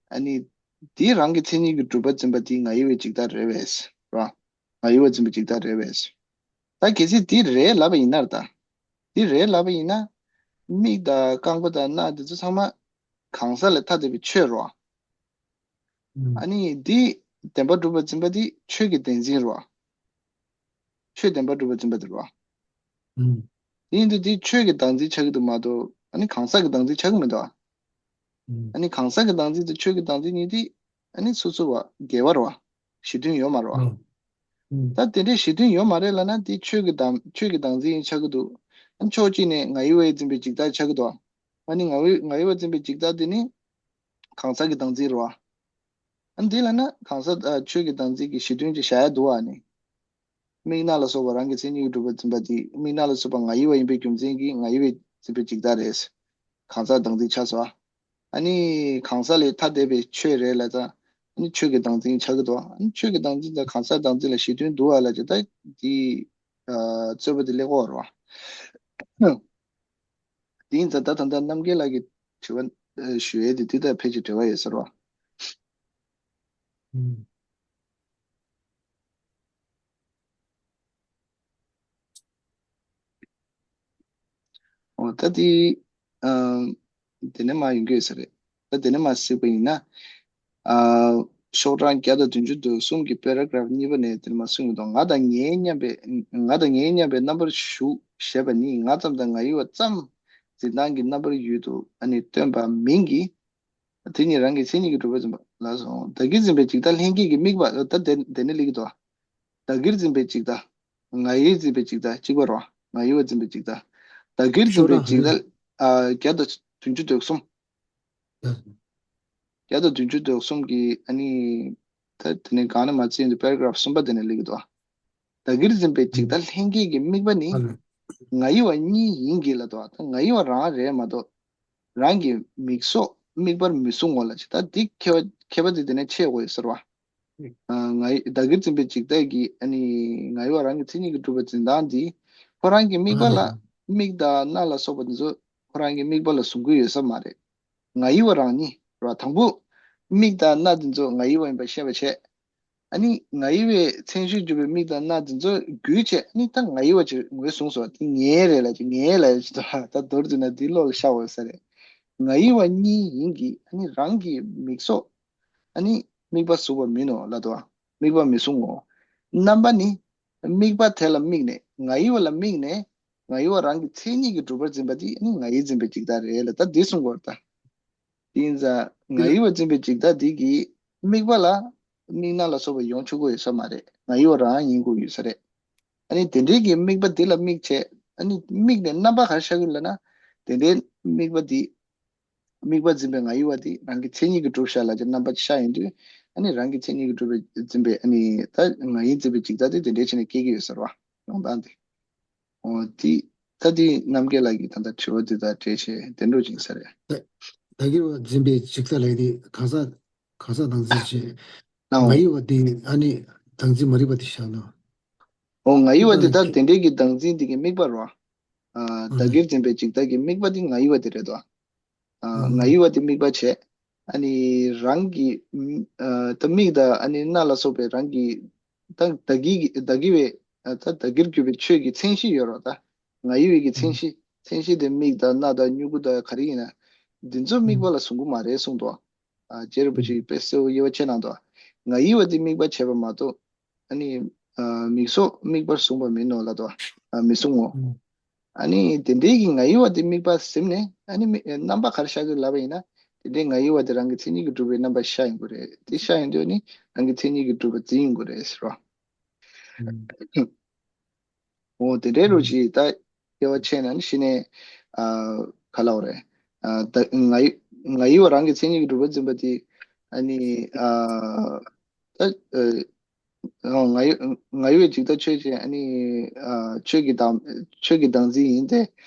ཨ་ནི་དེ་རང་གི་མཚན་ཉིད་ཀྱིས་གྲུབ་པར་འཛིན་པ་དེ་ང་ཡི་བའི་འཇིག་ལྟ་རེད་པས་ར། ང་ཡི་བ་འཛིན་པའི་འཇིག་ལྟ་རེད་པས། ད་གལ་སྲིད་དེ་རེད་ལབ་པ་ཡིན་ན་ར་ད། དེ་རེད་ལབ་པ་ཡིན་ན་མིག་དང་རྐང་པ་དང་སྣ་དེ་ཚོ་ཚང་མ་གང་ཟག་ལས་ཐ་དད་པའི་ཆོས་རེད་བ། ཨ་ནི་འདི་བདེན་པར་གྲུབ་པར་འཛིན་པ་འདི་ཆོས་ཀྱི་བདེན་འཛིན་རེད་བ། ཆོས་བདེན་པར་གྲུབ་པར་འཛིན་པ་འདི་རེད་བ། དེ་ཡིན་དུས་འདི་ཆོས་ཀྱི་བདག་འཛིན་ཆགས་ཀྱི་འདུག་མ་གཏོགས་ཨ་ནི་གང་ཟག་གི་བདག་འཛིན་ཆགས་ཀྱི་མི་འདུག་བ། ཨ་ནི་གང་ཟག་གི་བདག་འཛིན་དང་ཆོས་ཀྱི་བདག་འཛིན་གཉིས་འདི་ཨ་ནི་སོ་སོ་བ་འགལ་བ་རེད་བ། གཞི་མཐུན་ཡོད་མ་རེད་བ། ད་དེ་འདྲའི་གཞི་མཐུན་ཡོད་མ་རེད་ལབ་ན་དེ་ཆོས་ཀྱི་བདག་ཆོས་ཀྱི་བདག་འཛིན་ཡིན་ཆགས་ཀྱི་འདུག་ཨ་ནི་ཕྱོགས་གཅིག་ནས་ང་ཡི་བས་འཛིན་པའི་འཇིག་ལྟ་ཆགས་ཀྱི་འདུག་ཨ་ནི་ང་ཡི་ང་ཡི་བས་འཛིན་པའི་འཇིག་ལྟ་དེ་ནི་གང་ཟག་གི་བདག་འཛིན་རེད་བ། ཨ་འདི་ལ་ན་གང་ཟག་ཨ་ཆོས་ཀྱི་བདག་འཛིན་གྱི་གཞི་མཐུན་གྱི་བཞག་ཡ་འདུག་ཨ་ནི། དམིགས་རྣམ་ལ་སོགས་པ་རང་གི་མཚན་ཉིད་ཀྱིས་གྲུབ་པར་འཛིན་པ་དེ་དམིགས་རྣམ་ལ་སོགས་པ་ང་ཡི་བ་ཡིན་པའི་རྒྱུ་མཚན་གྱིས་ང་ཡི་བས་འཛིན་པའི་འཇིག་ལྟ་རེད། གང་ཟག་བདག་འཛིན་ཆགས་སོ། ཨ་ནི་གང་ཟག་ལས་ཐ་དད་པའི་ཆོས་རེད་ལ་ཙང་ཨ་ནི་ཆོས་ཀྱི་བདག་འཛིན་ཆགས་ཀྱི་འདུག་ཨ་ནི་ཆོས་ཀྱི་བདག་འཛིན་དང་གང་ཟག་བདག་འཛིན་ལ་གཞི་མཐུན་འདུག་ཨ་ལ་ཅི་ད་དེ་རྩོད་པ་དེ་ལེགས་པོ་རེད་བ། དེ་ཡིན་ཙང་ད་ད་ལྟ་རྣམ་རྒྱལ་ལགས་ཀྱི་དྲི་བ་ཨ་ཞུ་ཡས་དེ་དེ་དང་ཕལ་ཆེར་འབྲེལ་བ་ཡོད་ཟེར་བ། ཨུམ། འོ་ད་དེ་ཨམ། དེ་ནས་མར་ཡོང་གི་ཡོད་ས་རེད། ད་དེ་ནས་མར་གཟིགས་པ་ཡིན་ན། ཨ། ཤོག་གྲངས་བརྒྱ་དང་བདུན་ཅུ་དོན་གསུམ་གྱི་པེ་ར་གྷ་རབ་གཉིས་པ་ནས་དེ་ནས་མར་གསུངས་ཡོད་དོ། ང་དང་ངའི་མཉམ་པའི་ང་དང་ངའི་མཉམ་པའི་རྣམ་པར་ཞུགས་ཞེས་པ་ནི་ང་ཙམ་དང་ང་ཡི་བ་ཙམ་འཛིན་སྟངས་ཀྱི་རྣམ་པར་ཡུལ་དུ་ཨ་ནི་སྟོན་པ་མིན་གྱི། དེ་ཉིད་རང་གི་མཚན་ཉིད་ཀྱིས་གྲུབ་པར་འཛིན་པ་ལ་སོ། བདག་གིར་འཛིན་པའི་འཇིག་ལྟ་ལྷན་སྐྱེས་ཀྱི་དམིགས་པ་ད་དེ་དེ་ནས་སླེབས་ཀྱི་འདུག་བདག་གིར་འཛིན་པའི་འཇིག་ལྟ། ང་ཡིས་འཛིན་པའི་འཇིག་ལྟ་གཅིག་པ་རོ། ང་ཡི་བ་འཛིན་པའི་འཇིག་ལྟ། བདག་གིར་འཛིན་པའི་འཇིག་ལྟ། ཨ། བརྒྱ་དང་བདུན་ཅུ་དོན་གསུམ། བརྒྱ་དང་བདུན་ཅུ་དོན་གསུམ་གྱི་ཨ་ནི། ད་དེ་ནས་གང་ནས་མར་བརྩིས་ཡོང་དུས་པེ་ར་གྷ་རབ་གསུམ་པ་དེ་ནས་སླེབས་ཀྱི་འདུག་བདག་གིར་འཛིན་པའི་འཇིག་ལྟ་ལྷན་སྐྱེས་ཀྱི་དམིགས་པ་ནི། ང་ཡི་བ་གཉིས་ཡིན་གྱི་ལ་འདུག་ད་ང་ཡི་བ་རང་རེད་མ་གཏོགས། རང་གི་མིག་སོགས་དམིགས་པར་མི་གཟུང་ངོ་ལ་ཅི་ད་འདི་མཁས་པ་མཁས་པ་དེ་དེ་ནས་ཆེ་དགོས་ཟེར་བ། ང་ཡི་བདག་གིར་འཛིན་པའི་འཇིག་ལྟ་གི་ཨ་ནི་ང་ཡི་བ་རང་གི་མཚན་ཉིད་ཀྱིས་གྲུབ་པའི་འཛིན་སྟངས་འདི་ཁོ་རང་གི་དམིགས་པ་ལ་མིག་དང་རྣ་ལ་སོགས་པ་འདི་ཚོ་ཁོ་རང་གི་དམིགས་པ་ལ་བཟུང་གི་ཡོད་ས་མ་རེད། ང་ཡི་བ་རང་ཉིད་ར་དང་པོ་མིག་དང་རྣ་འདི་ཚོ་ང་ཡི་བ་ཡིན་པ་ཤེས་པ་བྱས། ཨ་ནི་ང་ཡི་བའི་མཚན་གཞིར་གྱུར་པའི་མིག་དང་རྣ་འདི་ཚོ་བརྒྱུད་བྱས་ཨ་ནི་ད་ང་ཡི་བ་ཅིག་ངོས་བཟུང་སོང་འདི་ངའི་རེད་ལ་ཅིག་ངའི་ལ་ཅིག་ད་མདོར་བསྡུས་ན་འདི་བློ་ལ་ཤར་འོང་ས་རེད། ང་ཡི་བ་གཉིས་ཡིན་གྱི་ཨ་ནི་རང་གི་མིག་སོགས་ཨ་ནི་དམིགས་པ་གཟུང་བ་མིན་ནོ་ལབ་འདུག་བ། དམིགས་པ་མི་གཟུང་ངོ་། རྣམ་པ་ནི་དམིགས་པ་དེ་ལ་དམིགས་ནས་ང་ཡི་བ་ལ་དམིགས་ནས་ང་ཡི་བ་རང་གི་མཚན་ཉིད་ཀྱིས་གྲུབ་པར་འཛིན་པ་འདི་ཨ་ནི་ང་ཡིས་འཛིན་པའི་འཇིག་ལྟ་རེད་ལ་ད་འདི་གསུང་དགོས་རེད་ད། དེ་ཡིན་ཙང་ང་ཡི་བ་འཛིན་པའི་འཇིག་ལྟ་འདི་གི་དམིགས་པ་ལ་དམིགས་རྣམ་ལ་སོགས་པ་ཡོང་ཆོག་གི་ཡོད་ས་མ་རེད། ང་ཡི་བ་རང་ཡིན་དགོས་ཡོད་ས་རེད། ཨ་ནི་དེ་འདྲའི་གི་དམིགས་པ་འདི་ལ་དམིགས་བྱས་ཨ་ནི་དམིགས་ནས་རྣམ་པ་ག་རེ་ཤར་གི་ལབ་ན། དེ་འདྲའི་དམིགས་པ་འདི་དམིགས་པ་འཛིན་པའི་ང་ཡི་བ་འདི་རང་གི་མཚན་ཉིད་ཀྱིས་གྲུབ་ཤག་ལབ་ཀྱི་རྣམ་པ་ཤར་ཡོང་དུས་ཨ་ནི་རང་གི་མཚན་ཉིད་ཀྱིས་གྲུབ་པའི་འཛིན་པའི་ཨ་ནི་ད་ང་ཡིས་འཛིན་པའི་འཇིག་ལྟ་འདི་དེ་འདྲའི་བྱས་ནས་སྐྱེ་གི་ཡོད་ས་རེད་བ། ཡོང་སྟངས་འདི། འོ་དེ། ད་དེ་རྣམ་རྒྱལ་ལགས་ཀྱིས་ད་ལྟ་དྲི་བ་འདི་དང་འབྲེལ་བྱས་བདེན་འགྲོ་ཅིང་ས་རེད། ད་ད་གི་འཛིན་པའི་འཇིག་ལྟ་ལས་དེ་གང་ཟག་གང་ཟག་བདག་འཛིན་བྱེད། ཨོ། ང་ཡི་བ་དེ་ཨ་ནི་བདག་འཛིན་མ་རིག་པ་དེ་བཞག་ན། འོ་ང་ཡི་བ་དེ་ད་དེ་འདྲའི་གི་བདག་འཛིན་དེ་གི་དམིགས་པ་རོ། ཨ་བདག་གིར་འཛིན་པའི་འཇིག་ལྟ་གི་དམིགས་པ་དེ་ང་ཡི་བ་དེ་རེད་དོ། ཨ་ང་ཡི་བ་དེ་དམིགས་པ་བྱས། ཨ་ནི་རང་གི་ཨ་ད་མིག་དང་ཨ་ནི་རྣ་ལ་སོགས་པའི་རང་གི་ད་བདག་གི་བདག་གི་བའི་ཨ་ད་བདག་གིར་གྱུར་པའི་ཆོས་ཀྱི་མཚན་གཞི་ཡོད་རོ་ད། ང་ཡི་བའི་གི་མཚན་གཞི་མཚན་གཞི་དེ་མིག་དང་རྣ་དང་མྱུ་གུ་དང་ག་རེ་ཡིན་ན། འདི་ཚོ་དམིགས་པ་ལ་བཟུང་གི་མ་རེད་གསུངས་འདུག་ཨ་རྗེ་རིན་པོ་ཆེ་གིས་དཔེ་གསལ་བོ་དབྱེ་བ་ཕྱེ་གནང་འདུག་ང་ཡི་བ་དེ་དམིགས་པ་བྱས་པ་མ་གཏོགས། ཨ་ནི། ཨ་མིག་སོགས་དམིགས་པར་བཟུང་བ་མིན་ནོ་ལབ་དོ། ཨ་མི་གཟུང་ངོ་། ཨ་ནི་དེ་འདྲའི་གི་ང་ཡི་བ་དེ་དམིགས་པ་ཟིན་ནས་ཨ་ནི་མི་རྣམ་པ་ག་རེ་ཤར་གི་ལབ་པ་ཡིན་ན། དེ་འདྲའི་ང་ཡི་བ་དེ་རང་གི་མཚན་ཉིད་ཀྱིས་གྲུབ་པའི་རྣམ་པ་ཤར་ཡོང་གི་རེད། དེ་ཤར་ཡོང་དུས་ནི་རང་གི་མཚན་ཉིད་ཀྱིས་གྲུབ་པ་འཛིན་ཡོང་གི་རེད་ཟེར་བ། འོ་དེ་འདྲའི་རུ་ཅིག་ད་དབྱེ་བ་ཕྱེ་ན་ནི་གཞི་ནས་ཨ་ག་ལབ་དགོས་རེད། ཨ་ད་ང་ཡི་ང་ཡི་བ་རང་གི་མཚན་ཉིད་ཀྱིས་གྲུབ་པ་འཛིན་པ་དེ་ཨ་ནི་ཨ་ད་ཨ། ང་ཡི་ང་ཡི་བའི་འཇིག་ལྟ་ཆོས་ཅན། ཨ་ནི་ཨ་ཆོས་ཀྱི་བདག་ཆོས་ཀྱི་བདག་འཛིན་ཡིན་ཏེ།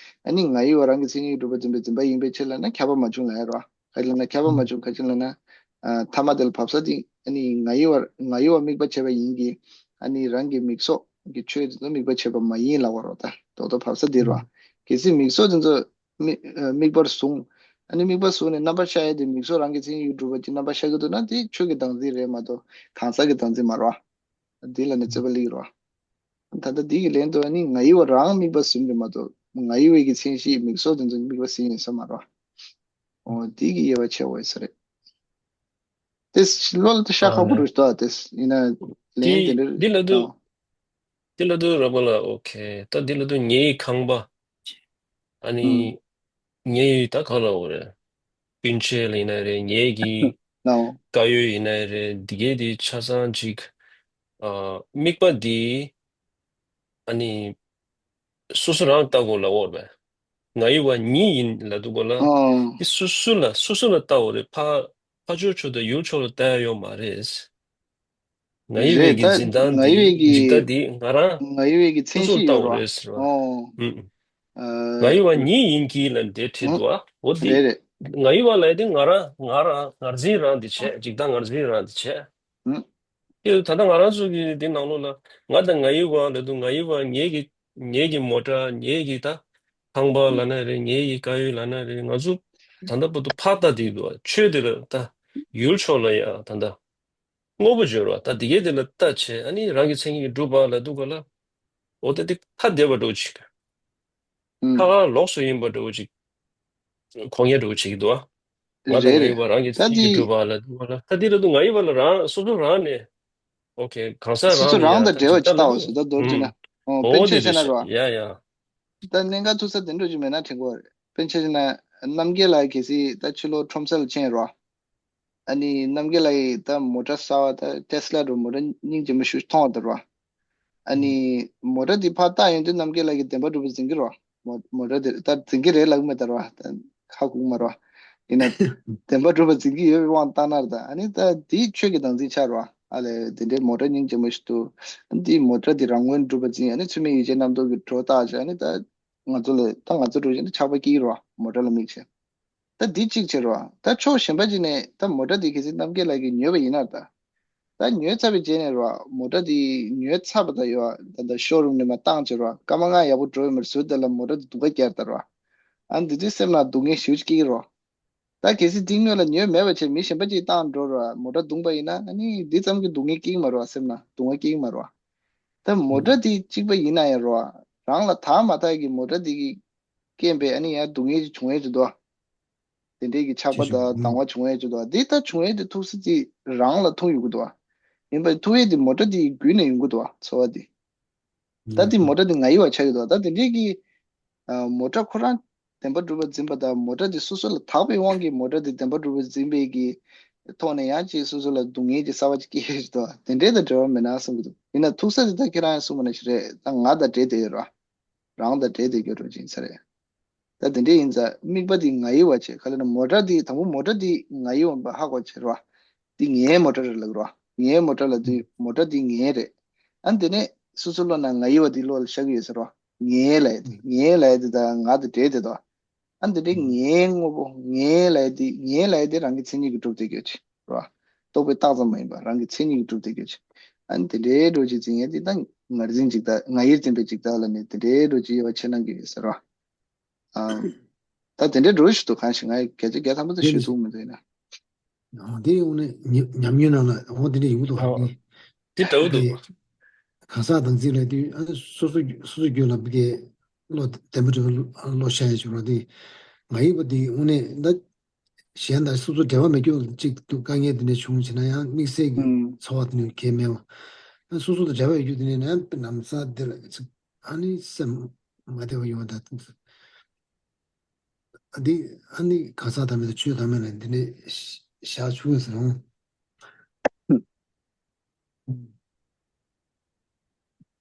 ཨ་ནི་ང་ཡི་བ་རང་གི་མཚན་ཉིད་སྒྲུབ་པ་འཛིན་པའི་འཛིན་པ་ཡིན་པའི་ཕྱིར་ལབ་ན་ཁྱབ་པ་མ་བྱུང་ལབ་ཡ་རོ། ག་ཅི་ལབ་ན་ཁྱབ་པ་མ་བྱུང་ག་ཅི་ལབ་ན། ཨ་ཐ་མ་དེ་ལ་བབས་ས་དེ་ཨ་ནི་ང་ཡི་བ་ང་ཡི་བ་དམིགས་པ་བྱས་པ་ཡིན་གྱི། ཨ་ནི་རང་གི་མིག་སོགས་ཀྱི་ཆོས་དེ་ཚོ་དམིགས་པ་བྱས་པ་མ་ཡིན་ལབ་པ་རོ། ད་རྡོག་རྡོག་བབས་ས་དེ་རོ། གལ་སྲིད་མིག་སོགས་དེ་ཚོ། དམིགས་ཨ་དམིགས་པར་བཟུང་། ཨ་ནི་དམིགས་པར་བཟུང་ནས་རྣམ་པར་ཤར་ཡ་དེ་མིག་སོགས་རང་གི་མཚན་ཉིད་སྒྲུབ་པ་གྱི་རྣམ་པར་ཤར་གྱི་འདུག་ན་དེ་ཆོས་ཀྱི་བདག་འཛིན་རེད་མ་གཏོགས་གང་ཟག་གི་བདག་འཛིན་མ་རེད་བ། འདི་ལ་ནི་རྩོད་པ་སླེབས་ཀྱི་རེད་བ། ད་ལྟ་འདི་གི་ལན་དུ་ཨ་ནི་ང་ཡི་བ་རང་དམིགས་པར་བཟུང་གི་མ་གཏོགས་ང་ཡི་བའི་གི་མཚན་གཞི་མིག་སོགས་དེ་ཚོ་དམིགས་པར་བཟུང་ཡིན་ས་མ་རེད་བ། འོ་འདི་གི་དབྱེ་བ་ཕྱེ་བ་ཡིན་ས་རེད། དེ་བློ་ལ་ཤ་ཁག་པོ་རེད་ད། དེ་ཡིན་ན་ལན་དེ་འདི་འདྲ་འདི་ལ་དུ། ཨ། འདི་ལ་དུ་ར་བ་ལ་ཨོ་ཁེ། ད་འདི་ལ་དུ་ངའི་ཁང་པ། ཨ་ནི། ཨུམ། ངའི་ད་ག་ལ་འོ་རེད། སྤུན་མཆེད་ལ་ཡིན་ན་རེད། ངའི་གི། ནའོ། དཀར་ཡོལ་ཡིན་ན་རེད། འདི་གའི་དེ་ཆ་ཚང་ཅིག་ཨ། དམིགས་པ་འདི། ཨ་ནི། སོ་སོ་རང་ལྟ་དགོས་ལབ་འོ་རེད། ང་ཡི་བ་ཉིད་ཡིན་ལབ་འདུག་གོ་ལ། ཨོ། འདི་སོ་སོ་ལ་སོ་སོ་ལ་ལྟ་འོ་རེད། ཕ། ཕ་ཕྱོགས་ཕྱོགས་དང་ཡུལ་ཕྱོགས་ལ་ལྟ་ཡ་ཡོད་མ་རེད། ང་ཡི་བའི་རེད་གི་ད། འཛིན་སྟངས་ང་ཡི་འདི་བའི་གི་འཇིག་ལྟ་འདི་ང་རང་ང་ཡི་བའི་གི་སོ་མཚན་སོར་གཞི་ཡོད་བལྟའོ་ར། རེད་ཟེར་བ། ཨོ། ཨུམ། ཨ། ང་ཡི་བ་ཉིད་ཡིན་གྱི་ལ་འདི་བྲིས་འདུག་ཨ། འོ་འདི། རེད་རེད། ང་ཡི་བ་ལ་འདི་ང་རང་ང་རང་ངར་འཛིན་རང་འདི་བྱས། འཇིག་ལྟ་ངར་འཛིན་རང་འདི་བྱས། ཨུམ། དེ་ད་ལྟ་ང་རང་ཚོ་གི་འདི་ནང་ལོགས་ལ་ང་དང་ང་ཡི་བ་ལ་འདུག་ང་ཡི་བ་ངེད་ཀྱི་ངེད་ཀྱི་མོ་ཊ། ངེད་ཀྱི་ད་ཁང་པ་ལབ་ན་རེད། ངེད་ཀྱི་དཀར་ཡོལ་ལབ་ན་རེད། ང་ཚོ་ད་ལྟ་བར་དུ་ཕར་ལྟ་བསྡད་འདུག་ཨ། ཆོས་དེ་ལ་ད་ཡུལ་ཕྱོགས་ལ་ཡ་ད་ལྟ། དངོས་པོ་སྦྱོར་བ་ད་འདི་གའི་དེ་ལ་ལྟ་བྱས། ཨ་ནི་རང་གི་མཚན་ཉིད་ཀྱིས་གྲུབ་པ་ལ་འདུག་ག་ལ། འོ་ད་འདི་ཐ་དད་པ་འདྲ་བོ་ཅིག་ཨུམ། ཁ་ཁ་ལོགས་སུ་ཡིན་པ་འདྲ་བོ་ཅིག་གོ་ངེས་འདྲ་བོ་ཅིག་འདུག་ཨ། ང་དང་རེད་ང་ཡི་རེད། བ་རང་གི་ད་མཚན་ཉིད་འདི་ཀྱིས་གྲུབ་པ་ལ་འདུག་ག་ལ། ད་འདི་ལ་འདུག་ང་ཡི་བ་ལ་རང་སོ་སོ་རང་ནས། ཨོ་ཁེ། གང་ཟག་སོ་རང་སོ་ནས་རང་ཡ་དང་ད་འབྲེལ་བ་ཇི་ལྟར་ཅིག་ལ་བལྟའོ་འདུག་ཟེར། ད་མདོར་བསྡུས་ཨུམ། ན། ཨོ་དཔེར་འོ་འདི་འཆོས་བྱས་རེད་ན་ཤག་རོ། ཡ་ཡ། ད་གནད་འགག་ཐུག་ས་དེ་འདྲ་ཅིག་མེད་ན་དྲན་གོ་རེད། དཔེར་ཆ་བཞག་ན་རྣམ་རྒྱལ་ལགས་གལ་སྲིད་ད་ཕྱི་ལོགས་ཁྲོམ་ས་ལ་ཕྱིན་རོ། ཨ་ནི་རྣམ་རྒྱལ་ལགས་ཀྱིས་ད་མོ་ཊ་གསར་བ་ད་ཊེ་སི་ལ་འདྲ་བོ་མོ་ཊ་སྙིང་རྗེ་མོ་ཞིག་མཐོང་བ་དང་རོ། ཨ་ནི་མོ་ཊ་དེ་ཕར་བལྟ་ཡོང་དུས་རྣམ་རྒྱལ་ལགས་ཀྱིས་བདེན་པ་གྲུབ་པ་འཛིན་གྱི་རོ། མོ་མོ་ཊ་དེ་ད་འཛིན་གྱི་རེད་ལབ་ཀྱི་མེད་ད་རོ། ད་ཧ་གོ་གི་མ་རོ། ཡིན་ན་བདེན་པ་གྲུབ་པ་འཛིན་གྱི་ཡོད་པའི་དབང་བཏང་ན་རེད། ད་ཨ་ནི་ད་དེ་ཆོས་ཀྱི་བདག་འཛིན་ཆགས་རོ། ཨ་ལས་དེ་འདྲའི་མོ་ཊ་སྙིང་རྗེ་མོ་ཞིག་འདུག་ཨ་ནི་དེའི་མོ་ཊ་དེ་རང་མགོན་གྲུབ་པ་འཛིན། ཨ་ནི་ཚུལ་མིན་ཡིད་བྱེད་རྣམ་རྟོག་གི་གྲོགས་བཏགས་བྱས། ཨ་ནི་ད་ང་ཚོ་ལ་ད་ང་ཚོ་འགྲོ་བཞིན་ད་ཆགས་པ་སྐྱེ་གི་རོ། མོ་ཊ་ལ་དམིགས་བྱས། ད་འདི་གཅིག་བྱེད་རོགས། ད་ཕྱོགས་གཞན་པ་ཅིག་ནས་ད་མོ་ཊ་འདི་གལ་སྲིད་རྣམ་རྒྱལ་ལགས་ཀྱིས་ཉོས་པ་ཡིན་ན། ད་ད་ཉོས་ཚར་བའི་རྗེས་ནས་རོགས། མོ་ཊ་འདི་ཉོས་ཚར་བ་ད་ཡོད། ད་ད་ཤོ་རུམ་ནས་མར་བཏང་བྱས་རོགས། སྐར་མ་ལྔ་ཡག་པོ་འགྲོ་ཡོད་མ་རེད་ཟེར་དུས་ལ་མོ་ཊ་འདི་སྡུག་ག་བརྒྱབ་ད་རོགས། ཨ་འདི་དུས་སེམས་ནང་སྡུག་བསྔལ་ཞེ་པོ་ཅིག་སྐྱེ་གི་རོགས། ད་གལ་སྲིད་འདི་སྔོན་ལ་ཉོས་མེད་པ་བྱས་མི་གཞན་པ་ཅིག་བཏང་འགྲོ་རོགས། མོ་ཊ་བརྡུངས་པ་ཡིན་ན་ཨ་ནི་འདི་ཙམ་གྱི་སྡུག་བསྔལ་སྐྱེ་གི་མ་རོགས། སེམས་ནང་སྡུག་བསྔལ་སྐྱེ་གི་མ་རོགས། ད་མོ་ཊ་འདི་གཅིག་པ་ཡིན་ན་ཡང་རོགས། རང་ལ་དག་མ་དག་གི་མོ་ཊ་འདི་གི་རྐྱེན་པས་ཨ་ནི་ཡང་སྡུག་བསྔལ་ཅིག་བྱུང་ཡས་ཅིག་འདུག་དེ་འདྲའི་གི་ཆགས་པ་དང་སྡང་བ་བྱུང་ཡས་ཅིག་འདུག་འདི་ལྟར་བྱུང་ཡས་དེ་ཐུག་ས་དེ་རང་ལ་ཐུག་ཡོང་གི་འདུག་ཡིན་པ་ཐུག་ཡས་དེ་མོ་ཊ་དེ་བརྒྱུད་ནས་ཡོང་གི་འདུག་ཚོར་བ་དེ། ད་དེ་མོ་ཊ་དེ་ང་ཡི་བ་ཆགས་ཀྱི་འདུག་ད་དེ་འདྲའི་གི་ཨ་མོ་ཊ་ཁོ་རང་བདེན་པ་གྲུབ་པ་འཛིན་པ་དང་། མོ་ཊ་དེ་སོ་སོ་ལ་དག་པའི་དབང་གིས་མོ་ཊ་དེ་བདེན་པ་གྲུབ་པ་འཛིན་པའི་གི་ཐོག་ནས་ཡང་ཅིག་སོ་སོ་ལ་སྡུག་བསྔལ་གྱི་གསར་བ་ཅིག་སྐྱེ་ཡས་ཅིག་འདུག་དེ་འདྲའི་དང་འབྲེལ་བ་མེད་ན་བསམ་གྱི་འདུག་ཡིན་ན་ཐུག་ས་དེ་ད་ཁྱེད་རང་གསུངས་པ་ནང་བཞིན་རེད། ད་ང་དང་འབྲེལ་བསྡད་ཡོད་ར། རང་དང་འབྲེལ་བསྡད་ཡོད་ར་ཅིག་ཡིན་ས་རེད། ད་དེ་འདྲ་ཡིན་ཙང་དམིགས་པ་འདི་ང་ཡི་བ་བྱས། ག་ལབ་ན་མོ་ཊ་འདི་དང་པོ་མོ་ཊ་འདི་ང་ཡི་བ་ཧ་གོ་བྱས་ར། འདི་ངའི་མོ་ཊ་རེད་ལབ་ར། ངའི་མོ་ཊ་ལབ་དུས་མོ་ཊ་འདི་ངའི་རེད། ཨ་ནི་དེ་ནས་སོ་སོ་བློ་ན་ང་ཡི་བ་འདི་བློ་ལ་ཤར་གྱི་ཡོད་ས་ར། ངའི་ལབ་ཡ་དེ་ངའི་ལབ་ཡ་དེ་དང་ང་དང་འབྲེལ་བསྡད་དོ། ཨ་ནི་དེ་འདྲའི་ངའི་དངོས་པོ་ངའི་ལབ་ཡ་དེ་ངའི་ལབ་ཡ་དེ་རང་གི་མཚན་ཉིད་ཀྱིས་གྲུབ་བསྡད་ཀྱི་ཡོད་ཅིག་ར། རྟོག་པས་བཏགས་ཙམ་མ་ཡིན་པ་རང་གི་མཚན་ཉིད་ཀྱིས་གྲུབ་བསྡད་ཀྱི་ཡོད་ཅིག་ཨ་ནི་དེ་འདྲའི་འགྲོ་ཅིག་འཛིན་ཡ་དེ་ད་ངར་འཛིན་འཇིག་ལྟ། ང་ཡིར་འཛིན་པའི་འཇིག་ལྟ་ལ་ནི་དེ་འདྲའི་འགྲོ་ཅིག་ཡོད་པ་ཆེ་གནང་གི་ཡོད་ས་ར། ཨ། ད་དེ་འདྲའི་འགྲོ་ཞིག་འདུག་གང་ཞིག་ང་ཡི་སྐད་ཆ་བརྒྱ་ཐམ་པ་ད་ཞུ་ཐུབ་མི་འདུག་ཡིན་ན། འོ་དེ་འོ་ནི་ཉམས་ཉམས་མྱོང་ནང་ལ་འོ་དེ་འདྲ་ཡོང་གི་འདུག་ཨ་ནི། དེ་འདྲ་བོ་འདུག་དེ་གང་ཟག་བདག་འཛིན་ལབ་དུས་ཨ་ནི་སོ་སོ་སོ་སོ་རྒྱུད་ལ་དེ་བློ་བདེན་པ་གྲུབ་པའི་བློ་ཤར་ཡ་བྱུང་ར། དེ་ང་ཡི་བ་དེ་འོ་ནི་ད་གཞན་དང་སོ་སོ་འབྲེལ་བ་མེད་རྒྱུ་གཅིག་འདུག་དཀའ་ངལ་དེ་འདྲ་བྱུང་བྱས་ན་ཡང་དམིགས་བསལ་གྱི་ཚོར་བ་དེ་འདྲ་གང་ཡང་མེད་པ། ཨ་སོ་སོ་དང་འབྲེལ་བ་ཡོད་རྒྱུ་དེ་ནི་ནམ་ས་དེ་ལ་ཨ་ནི་སེམས་མ་བདེ་བ་ཡོང་བ་དང་། འདི་ཨ་ནི་གང་ཟག་དང་མི་དང་ཆོས་དང་མི་ལ་འདི་ནས་བཞག་ཆུག་ཟེར་རུང་།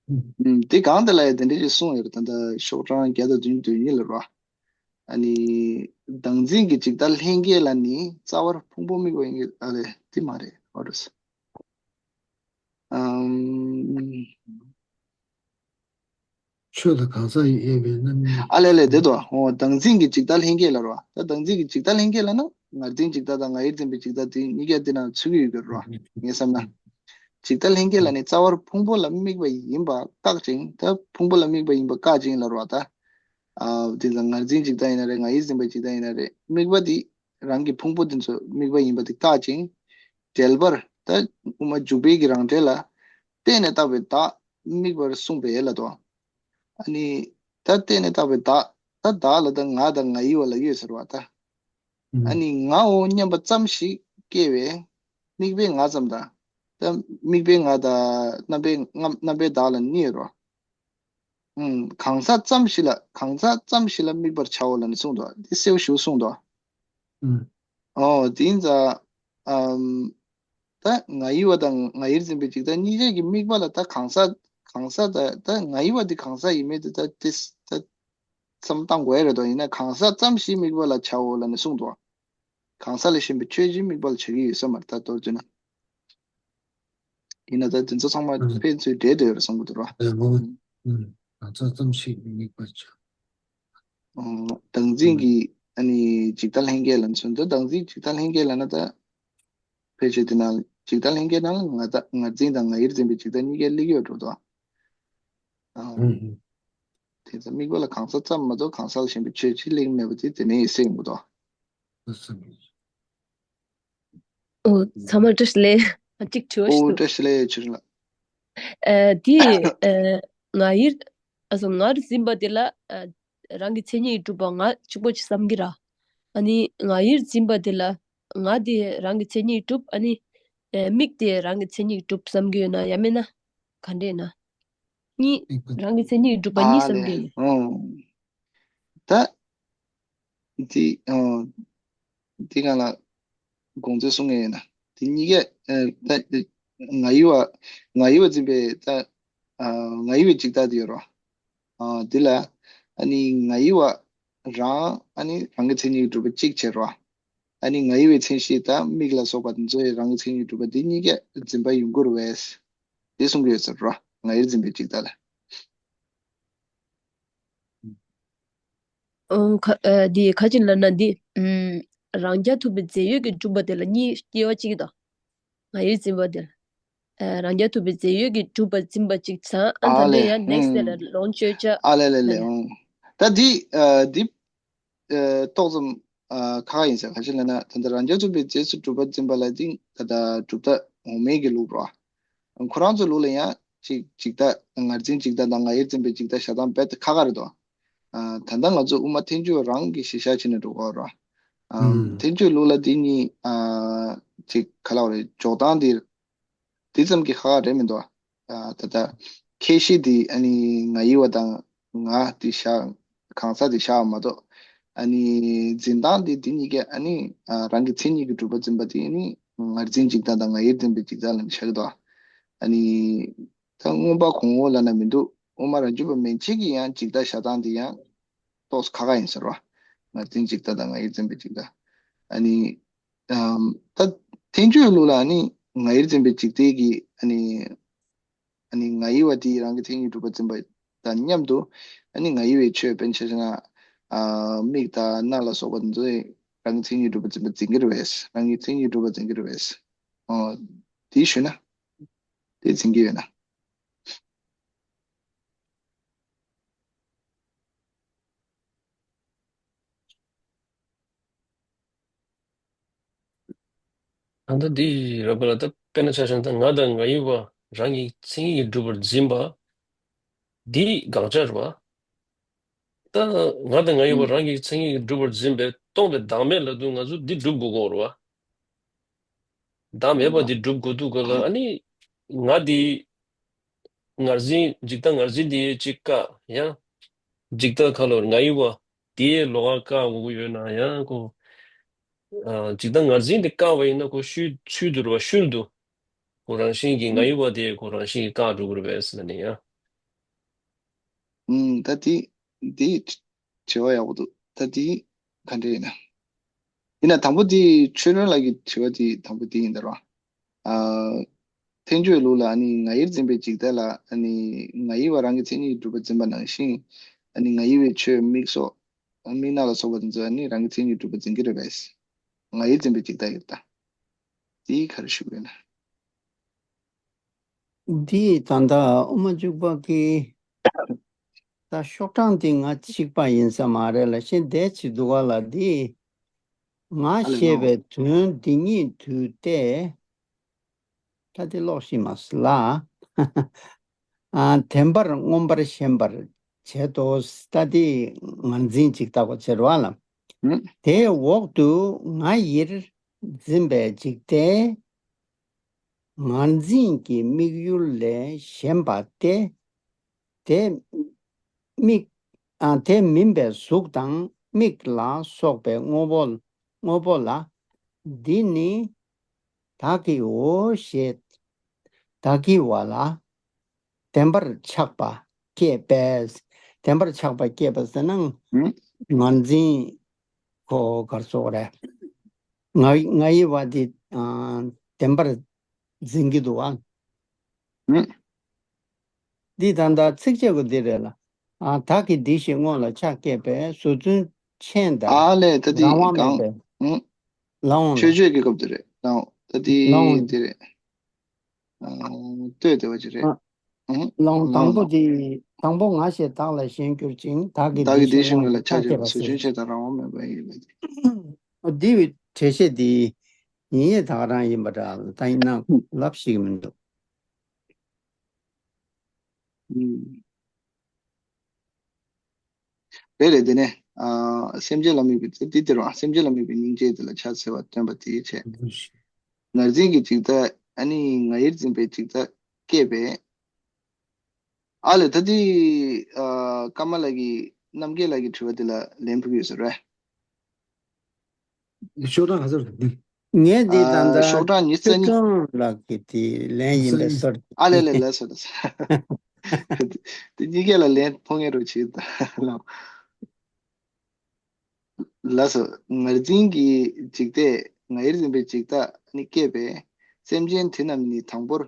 ཨུམ། དེ་གང་དེ་ལ་ཡང་དེ་འདྲ་ཞིག་གསུངས་ཡོད་རེད། ད་ལྟ་ཤོག་གྲངས་བརྒྱ་དང་བདུན་ཅུ་དོན་གཉིས་ལ་རོ། ཨ་ནི་བདག་འཛིན་གྱི་འཇིག་ལྟ་ལྷན་སྐྱེས་ལ་ནི་རྩ་བར་ཕུང་པོ་དམིགས་པ་ཡིན་གྱི། ཨ་ལས་དེ་མ་རེད། ཨོ་རེད། ཨམ། ཆོས་དང་གང་ཟག་ཡིན་དབྱེ་བའི་རྣམ་སྨིན། ཨ་ལས་ལས་དེ་དོ། འོ་བདག་འཛིན་གྱི་འཇིག་ལྟ་ལྷན་སྐྱེས་ལ་རོ། ད་བདག་འཛིན་གྱི་འཇིག་ལྟ་ལྷན་སྐྱེས་ལ་ན་ངར་འཛིན་འཇིག་ལྟ་དང་ང་ཡིར་འཛིན་པའི་འཇིག་ལྟ་དེ་གཉིས་ཀ་དེ་ནང་ཚུད་ཀྱི་ཡོད་གི་རོ། ངས་བསམ་ན། འཇིག་ལྟ་ལྷན་སྐྱེས་ལ་ནི་རྩ་བར་ཕུང་པོ་ལ་དམིགས་པ་ཡིན་པ་བཀག་ཅིང་། ད་ཕུང་པོ་ལ་དམིགས་པ་ཡིན་པ་བཀག་ཅིང་ལ་རོ། ད་ཨ་དེ་ཙང་ངར་འཛིན་འཇིག་ལྟ་ཡིན་ན་རེད། ང་ཡིར་འཛིན་པའི་འཇིག་ལྟ་ཡིན་ན་རེད། དམིགས་པ་དེ་རང་གི་ཕུང་པོ་དེ་ཚོ་དམིགས་པ་ཡིན་པ་དེ་བཀག་ཅིང་། འབྲེལ་པར་ད་དབུ་མ་འཇུག་པའི་གི་རང་འགྲེལ་ལ་བརྟེན་ནས་བཏགས་པའི་བདག་དམིགས་པར་གསུངས་པས་ལ་དོ། ཨ་ནི་ད་བརྟེན་ནས་བཏགས་པའི་བདག་ད་བདག་ལ་ད་ང་དང་ང་ཡི་བ་ལ་ཡོད་ཟེར་བ་ད། ཨ་ནི་ངའོ་སྙམ་པ་ཙམ་ཞིག་སྐྱེ་བས་དམིགས་པའི་ང་ཙམ་དང་། ད་དམིགས་པའི་ང་དང་རྣམ་པའི་ང་རྣམ་པའི་བདག་ལ་གཉིས་ཡོད་རོ། ཨུམ། གང་ཟག་ཙམ་ཞིག་ལ་གང་ཟག་ཙམ་ཞིག་ལ་དམིགས་པར་བྱའོ་ལབ་ནས་གསུངས་འདུག་འདི་གསལ་པོ་ཞིག་གསུངས་འདུག་ཨུམ། ཨོ་དེ་ཡིན་ཙང་། ཨམ། ད་ང་ཡི་བ་དང་ང་ཡིར་འཛིན་པའི་འཇིག་ལྟ་གཉིས་ཆ་གི་དམིགས་པ་ལ་ད་གང་ཟག་གང་ཟག་ད་ད་ང་ཡི་བ་འདི་གང་ཟག་ཡིན་མིན་དེ་ད་དེ་ད་བསམ་བཏང་དགོས་ཡ་རེད་དོ། ཡིན་ན་གང་ཟག་ཙམ་ཞིག་དམིགས་པ་ལ་བྱའོ་ལབ་ནས་གསུངས་འདུག་གང་ཟག་ལས་གཞན་པའི་ཆོས་ཅིག་དམིགས་པ་ལ་བྱ་གི་ཡོད་ས་མ་རེད། ད་མདོར་བསྡུས་ན། ཡིན་ན་ད་དེ་ཚོ་ཚང་མ་ཕན་ཚུན་འབྲེལ་བསྡད་ཡོད་རེད་བསམ་གྱི་འདུག་ར། ཨ་ཨ་ཨ་ཚོ་ཙམ་ཞིག་དམིགས་པ་བྱ། ཨ་བདག་འཛིན་གྱི་ཨ་ནི་འཇིག་ལྟ་ལྷན་སྐྱེས་ལ་མཚོན་ན། བདག་འཛིན་འཇིག་ལྟ་ལྷན་སྐྱེས་ལབ་ན་ད་ཕལ་ཆེར་དེ་ནང་འཇིག་ལྟ་ལྷན་སྐྱེས་ནང་ང་ད་ངར་འཛིན་དང་ང་ཡིར་འཛིན་པའི་འཇིག་ལྟ་གཉིས་ཀ་སླེབས་ཡོད་འགྲོ་འདུག་ཨ་དེ་ཚོ་དམིགས་པ་ལ་གང་ཟག་ཙམ་མ་གཏོགས་གང་ཟག་ལ་ཞེན་པའི་ཆོས་ཅིག་སླེབས་མེད་པ་དེ་དེ་ནས་ཡིན་སྲིད་ཡོང་གི་འདུག་ཨོ། ཚང་མ་བཀྲ་ཤིས་བདེ་ལེགས། ཨ་གཅིག་དྲི་བ་ཞིག་འདུག་ཨོ། བཀྲ་ཤིས་བདེ་ལེགས་ཆོས་སྒྲོན་ལགས། ཨ་དེ་ཨ་ང་ཡིར་ཨ་སོ་ངར་འཛིན་པ་དེ་ལ་ཨ་རང་གི་མཚན་ཉིད་ཀྱིས་གྲུབ་པ་ང་གཅིག་པོ་ཅིག་བསམ་གྱི་ར། ཨ་ནི་ང་ཡིར་འཛིན་པ་དེ་ལ་ང་དེ་རང་གི་མཚན་ཉིད་ཀྱིས་གྲུབ། ཨ་ནི་ཨ་མིག་དེ་རང་གི་མཚན་ཉིད་ཀྱིས་གྲུབ་བསམ་གྱི་ཡོད་ན། ཡང་མིན་ན་ག་འདྲ་ཡིན་ན། གཉིས་རང་གི་མཚན་ཉིད་ཀྱིས་གྲུབ་པ་གཉིས་ཨ་བསམ་ལེ་གྱི་ཡོད་ན། ཨོ། ད། འདི་ཨོ། འདི་སྒང་ལ་དགོངས་ཚུལ་གསུང་ངེས་ཡིན་ན། འདི་གཉིས་ཀས་ཨ་ད་ང་ཡི་བ་ང་ཡི་བ་འཛིན་པའི་ད་ཨ་ང་ཡི་བའི་འཇིག་ལྟ་འདི་ཡོད་རོ། ཨ་འདི་ལ་ཨ་ནི་ང་ཡི་བ་རང་ཨ་ནི་རང་གི་མཚན་ཉིད་ཀྱིས་གྲུབ་པ་གཅིག་བྱས་རོ། ཨ་ནི་ང་ཡི་བའི་མཚན་གཞི་ད་མིག་ལ་སོགས་པ་འདི་ཚོ་ཡི་རང་གི་མཚན་ཉིད་ཀྱིས་གྲུབ་པ་འདི་གཉིས་ཀས་འཛིན་པ་ཡོང་གི་རེད་བས། འདི་གསུང་གི་ཡོད་ཟེར་རོ། ང་ཡིར་འཛིན་པའི་འཇིག་ལྟ་ལ། ཨང་ཁ་ཨ་འདི་ཁ་ཅིག་ལབ་ན་འདི་ཨམ་རང་རྐྱ་ཐུབ་པའི་རྫས་ཡོད་ཀྱིས་གྲུབ་པ་དེ་ལ་གཉིས་སྐྱེ་བ་གཅིག་དང་། ང་ཡིར་འཛིན་པ་དེ་ལ་ཨ་རང་རྐྱ་ཐུབ་པའི་རྫས་ཡོད་ཀྱིས་གྲུབ་པ་འཛིན་པ་གཅིག་ཚང་། ཨ་ཨ་ད་ལེ། འདི་ཡང་ནེགསི་ལ་ལོངས་སྤྱོད་བྱ། ཨ་ལེ་ལེ་ཨ་ལེ། ལེ་ཨང་། ད་འདི་ཨ་འདི་ཨ་ཏོག་ཙམ་ཨ་ཁག་ཡིན་ཟེར། ག་ཅི་ལབ་ན་ད་ལྟ་རང་རྐྱ་ཐུབ་པའི་རྫས་སུ་གྲུབ་པ་འཛིན་པ་ལ་འདི་ད་ལྟ་གྲུབ་མཐའ་འོག་མའི་གི་ལུགས་རོ། ཁོ་རང་ཚོའི་ལུགས་ལ་ཡང་ཅིག་འཇིག་ལྟ་ངར་འཛིན་འཇིག་ལྟ་དང་ང་ཡིར་འཛིན་པའི་འཇིག་ལྟ་བཞག་སྟངས་རྦད་དེ་ཁག་ཁག་རེད་དོ། ཨ་ད་ལྟ་ང་ཚོ་དབུ་མ་ཐལ་འགྱུར་རང་གི་གཞིར་བཞག་བྱས་ནས་འགྲོ་གི་ཡོད་རེད། ཨ་ཨུམ། ཐལ་འགྱུར་ལུགས་ལ་དེ་གཉིས་ཨ་ཅིག་ག་ལབ་རེད། འཇོག་སྟངས་དེ་དེ་ཙམ་གྱི་ཁག་ཁག་རེད་མི་འདུག་ཨ་ད་ལྟ་ཁྱད་གཞི་དེ་ཨ་ནི་ང་ཡི་བ་དང་ང་དེ་བཞག་གང་ཟག་དེ་བཞག་མ་གཏོགས། ཨ་ནི་འཛིན་སྟངས་དེ་དེ་གཉིས་ཀས་ཨ་ནི་ཨ་རང་གི་མཚན་ཉིད་ཀྱིས་གྲུབ་པ་འཛིན་པ་དེ་ཨ་ནི་ངར་འཛིན་འཇིག་ལྟ་དང་ང་ཡིར་འཛིན་པའི་འཇིག་ལྟ་ལ་ནི་བཞག་གི་འདུག་ཨ་ནི་ད་མངོན་པ་གོང་འོག་ལབ་ན་མི་འདུག་དབུ་མ་རང་རྒྱུད་པ་མན་ཆད་ཀྱི་ཡང་འཇིག་ལྟ་བཞག་སྟངས་དེ་ཡང་ཏོག་ཙམ་ཁག་ཁག་ཡིན་ཟེར་བ། ངར་འཛིན་འཇིག་ལྟ་དང་ང་ཡིར་འཛིན་པའི་འཇིག་ལྟ། ཨ་ནི་ཨམ་ད་ཐལ་འགྱུར་ལུགས་ལ་ཨ་ནི་ང་ཡིར་འཛིན་པའི་འཇིག་ལྟའི་གི་ཨ་ནི་ཨ་ནི་ང་ཡི་བ་དེ་རང་གི་མཚན་ཉིད་གྲུབ་པ་འཛིན་པ་དང་མཉམ་དུ། ཨ་ནི་ང་ཡི་བའི་ཆོས་དཔེར་ན་ཆ་བཞག་ན་ཨ་མིག་དང་རྣ་ལ་སོགས་པ་འདི་ཚོ་རང་གི་མཚན་ཉིད་གྲུབ་པ་འཛིན་པ་འཛིན་གྱི་རེད་པས། རང་གི་མཚན་ཉིད་གྲུབ་པ་འཛིན་གྱི་རེད་པས། ཨོ། དེ་ཞུས་ན་དེ་འཛིན་གྱི་ཡོད་ན། ད་ལྟ་འདི་རེད་པ་ལ། ད་དཔེར་ན་ཆ་བཞག་ན་ད་ང་དང་ང་ཡི་བ་རང་གི་མཚན་ཉིད་ཀྱིས་གྲུབ་པར་འཛིན་པ་འདི་དགག་བྱ་རེད་པ། ད་ང་དང་ང་ཡི་བ་ཨུམ། རང་གི་མཚན་ཉིད་ཀྱིས་གྲུབ་པར་འཛིན་པས་སྟོང་པའི་བདག་མེད་ལབ་དུས་ང་ཚོ་འདི་སྒྲུབ་དགོས་ཀྱི་ཡོད་རེད་པ། བདག་མེད་པ་འདི་སྒྲུབ་དགོས་དུས་ག་ལ་ཨ་ནི་ང་འདི་ངར་འཛིན་འཇིག་ལྟ་ངར་འཛིན་འདི་ཡས་གཅིག་བཀག་ཡང་འཇིག་ལྟ་ག་ལབ་རེད། ང་ཡི་བ་དེ་ཡས་ལོགས་ཀ་བཀག་དགོས་ཀྱི་ཡོད་ན་ཡང་ཁོ། ཨ་འཇིག་ལྟ་ངར་འཛིན་དེ་བཀག་པ་ཡིན་ན་ཁོ་ཤུལ་ཤུལ་དུ་རེད་པ། ཤུལ་དུ་ཁོ་རང་བཞིན་གྱིས་ང་ཡི་བ་དེ་ཁོ་རང་བཞིན་གྱིས་བཀག་འགྲོ་གི་རེད་པས་ཟེར་ནས་ཡང་། ཨུམ། ད་དེ་དེ་དྲི་བ་ཡག་པོ་འདུག་ད་དེ་ག་འདྲ་ཡིན་ན། ཡིན་ན་དང་པོ་དེ་ཆོས་སྒྲོན་ལགས་ཀྱི་དྲི་བ་དེ་དང་པོ་དེ་ཡིན་ད་ར། ཨ་ཐལ་འགྱུར་ལུགས་ལ་ཨ་ནི་ང་ཡིར་འཛིན་པའི་འཇིག་ལྟ་ལ་ཨ་ནི་ང་ཡི་བ་རང་གི་མཚན་ཉིད་ཀྱིས་གྲུབ་པ་འཛིན་པ་ནང་བཞིན། ཨ་ནི་ང་ཡི་བའི་ཆོས་མིག་སོགས་མིག་རྣ་ལ་སོགས་པ་དེ་ཚོ་ཨ་ནི་རང་གི་མཚན་ཉིད་ཀྱིས་གྲུབ་པ་འཛིན་གྱི་རེད་པས། ང་ཡིར་འཛིན་པའི་འཇིག་ལྟ་ཡོད་ད། དེ་ག་རེ་ཞུ་དགོས་ན། འདི་ད་ལྟ་དབུ་མ་འཇུག་པ་གི་ད་ཤོག་གྲངས་འདི་ང་གཅིག་པ་ཡིན་ས་མ་རེད་ལ། ཤེས་འདས་ཅི་འདུག་ག་ལ། འདི་ང་ཨ་ལས་ཞེས་ནོ། པའི་དོན་འདི་ཉིད་དུ་སྟེ། ད་འདི་ཀློག་ཤེས་མ་སོང་ལ། ཨ་བདེན་པར་མངོན་པར་ཞེན་པར་བྱེད་དོ། ད་འདི་ངར་འཛིན་ཅིག་བཏགས་པ་བྱེད་རོགས་ལ། ཨུམ། དེའི་འོག་ཏུ་ང་ཡིར་འཛིན་པའི་འཇིག་ལྟའི་ངར་འཛིན་གྱི་དམིགས་ཡུལ་ལས་གཞན་པ་སྟེ། དེ་མིག་ཨ་དེ་མིན་པའི་གཟུགས་དང་མིག་ལ་སོགས་པའི་དངོས་པོ་དངོས་པོ་ལ། འདི་ནི་བདག་གིའོ་ཞེས་བདག་གི་བ་ལ་བདེན་པར་ཆགས་པ་སྐྱེས་པས། བདེན་པར་ཆགས་པ་སྐྱེས་པ་ཟེར་ན་ཨུམ། ངར་འཛིན་ཁོ་གར་སོགས་རེད། ང་ང་ཡི་བ་དེ་ཨ་བདེན་པར་འཛིན་གྱི་འདུག་ཨ། ཨུ། འདི་ད་ལྟ་ཚིགས་བཅད་པོ་འདི་རེད་ལ། ཨ་བདག་གིས་འདི་ཞེས་སྔོན་ལ་ཕྱག་བཀྱེས་པས་ཟུར་རྩོལ་ཆེན་དང་ཨ་ལས་ད་འདི་རང་དབང་མེད་གང་པས། ཨུ། ལ་འོང་ལ། མཆོད་བརྗོད་ཀྱི་སྐབས་དེ་རེད། ལ་འོང་ད་ལ་འདི་འོང་དེ་རེད། ཨ་ལྟོས་དེ་བ་ཅི་རེད། ཨ་ཨུ། ལ་འོང་ལ་དང་འོང་པོ་ལ་འོང་། དེ་དང་པོ་ང་ཞེས་བདག་ལ་ཞེན་གྱུར་ཅིང་བདག་གིས་བདག་འདི་གིས་འདི་ཞེས་ཞེས་སྔོན་ལ་སྔོན་ལ་ཕྱག་ཕྱག་བཀྱེས་པ་བཀྱེས་པ་ཟུར་ཟུར་ཆེན་དང་རང་དབང་མེད་པ་ཡིན་པ་དེ། འདི་བའི་འགྲེལ་བཤད་འདི་ཡིན་ཡས་ད་ག་རང་ཡིན་པ་འདྲ་ད་ཡིན་ན་ལབ་ཤེས་ཀྱི་མི་འདུག་ཨུ། རེད་རེད། དེ་ནས་ཨ་སེམས་ཅན་ལ་དམིགས་པའི་ཚེ་འདི་སྟེར་བ་སེམས་ཅན་ལ་དམིགས་པའི་སྙིང་རྗེ་དེ་ལ་ཕྱག་འཚལ་བ་སྟོན་པ་དེའི་ཆེད། ངར་འཛིན་གྱི་འཇིག་ལྟ་ཨ་ནི་ང་ཡིར་འཛིན་པའི་འཇིག་ལྟ་སྐྱེས་པས། ཨ་ལས་ད་དེ་ཨ་ཀརྨ་ལགས་ཀྱིས་རྣམ་རྒྱལ་ལགས་ཀྱི་དྲི་བ་དེ་ལ་ལན་ཕུལ་གྱི་ཡོད་ཟེར་བས། ཤོག་གྲངས་ག་ཚོད་རེད། ངས་འདི་ད་ཨ་ལྟ་ཤོག་གྲངས་ཉི་ཤུ་རྩ་གཉིས། ཆོས་སྐྱོང་ལགས་ཀྱི་དེ་ལན་ཡིན་པའི་སོར། ཨ་ལས་ལས་ལས་སོ་ལས་སོ། དེ་གཉིས་ཀ་ལ་ལན་ཕོག་ངེས་རོགས་བྱེད་ད་ལ། ལགས་སོ། ངར་འཛིན་གྱི་འཇིག་ལྟས་ང་ཡིར་འཛིན་པའི་འཇིག་ལྟ་ནི་སྐྱེས་པས་སེམས་ཅན་དེ་རྣམས་ནི་དང་པོར་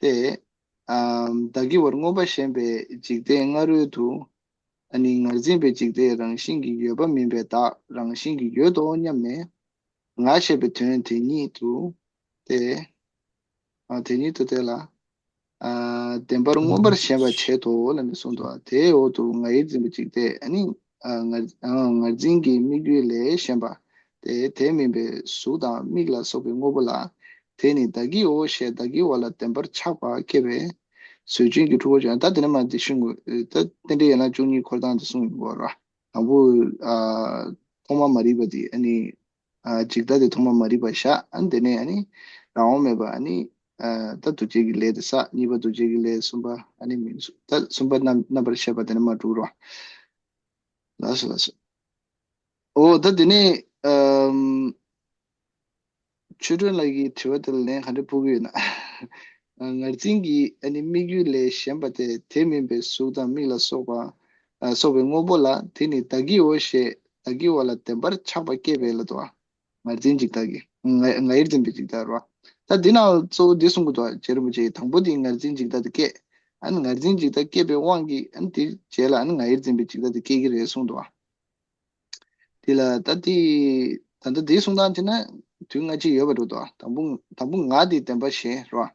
ཏེ། ཨམ་བདག་གི་བར་མངོན་པར་ཞེན་པའི་འཇིག་ལྟའི་སྔ་རོལ་དུ། ཨ་ནི་ངར་འཛིན་པའི་འཇིག་ལྟས་རང་བཞིན་གྱིས་ཡོད་པ་མིན་པའི་བདག་རང་བཞིན་གྱིས་ཡོད་དོ་སྙམ་ནས། ང་ཞེས་པའི་དོན་དེ་ཉིད་དུ་སྟེ། ཨ་དེ་ཉིད་དུ་སྟེ་ལ། ཨ་བདེན་པར་མངོན་པར་ཞེན་པར་བྱེད་དོ་ལ་ནི་གསུངས་འདུག་དེའི་འོག་ཏུ་ང་ཡིར་འཛིན་པའི་འཇིག་ལྟས་ཨ་ནི། ཨ་ངར་ཨ་ངར་འཛིན་གྱི་དམིགས་ཡུལ་ལས་གཞན་པ། དེ་དེ་མིན་པའི་གཟུགས་དང་མིག་ལ་སོགས་པའི་དངོས་པོ་ལ། དེ་ནི་བདག་གིའོ་ཞེས་བདག་གི་བ་ལ་བདེན་པར་ཆགས་པ་སྐྱེ་བས། ཟོལ་ཅན་གྱི་འཁྲུལ་པ་བྱུང་ད་དེ་ནས་མ་དེ་ཤུང་གུ་ད་རྟེན་འབྲེལ་ཡན་ལག་བཅུ་གཉིས་འཁོར་སྟངས་དེ་གསུངས་ཡོང་གི་ཡོད་ར། དང་པོ་ཨ་ཐོག་མ་མ་རིག་པ་དེ་ཨ་ནི་ཨ་འཇིག་ལྟ་དེ་ཐོག་མ་མ་རིག་པ་བཞག་ཨ་ནི་དེ་ནས་ཨ་ནི་རང་དབང་མེད་པ་ཨ་ནི་ཨ་ད་འདུ་བྱེད་ཀྱི་ལས་དེ་བསགས་གཉིས་པ་འདུ་བྱེད་ཀྱི་ལས་གསུམ་པ་ཨ་ནི་མིང་གཟུགས་ད་གསུམ་པ་རྣམ་རྣམ་པར་ཤེས་པ་དེ་ནས་མ་གྲུབ་རོ། ལགས་སོ་ལགས་སོ། ཨོ་ད་དེ་ནས་ཨམ། ཆོས་སྒྲོན་ལགས་ཀྱི་དྲི་བ་དེ་ལ་ལན་ག་འདྲ་ཕུལ་གྱི་ཡོད་ན། ངར་འཛིན་གྱི་ཨ་ནི་དམིགས་ཡུལ་ལས་གཞན་པ་སྟེ་དེ་མིན་པའི་གཟུགས་དང་མིག་ལ་སོགས་པ་ཨ་སོགས་པའི་དངོས་པོ་ལ་དེ་ནི་བདག་གིའོ་ཞེས་བདག་གི་བ་ལ་བདེན་པར་ཆགས་པ་སྐྱེས་པས་ལ་དོ། ངར་འཛིན་འཇིག་ལྟ་གི་ང་ང་ཡིར་འཛིན་པའི་འཇིག་ལྟ་རོ། ད་འདི་ནང་གཙོ་བོ་འདི་གསུང་གི་འདུག་རྗེ་རིན་པོ་ཆེ་དང་པོ་དེ་ངར་འཛིན་འཇིག་ལྟ་དེ་སྐྱེས། ཨ་ནི་ངར་འཛིན་འཇིག་ལྟ་སྐྱེས་པའི་དབང་གིས་ཨ་ནི་དེ་རྗེས་ལ་ཨ་ནི་ང་ཡིར་འཛིན་པའི་འཇིག་ལྟ་དེ་སྐྱེ་གི་རེད་གསུངས་འདུག་དེ་ལ་ད་དེ་ད་ལྟ་དེའི་གསུང་སྟངས་བྱས་ན་དུས་སྔ་ཕྱི་ཡོད་པ་འགྲོ་འདུག་དང་པོ་དང་པོ་ང་དེའི་བདེན་པ་ཞེན་རོ།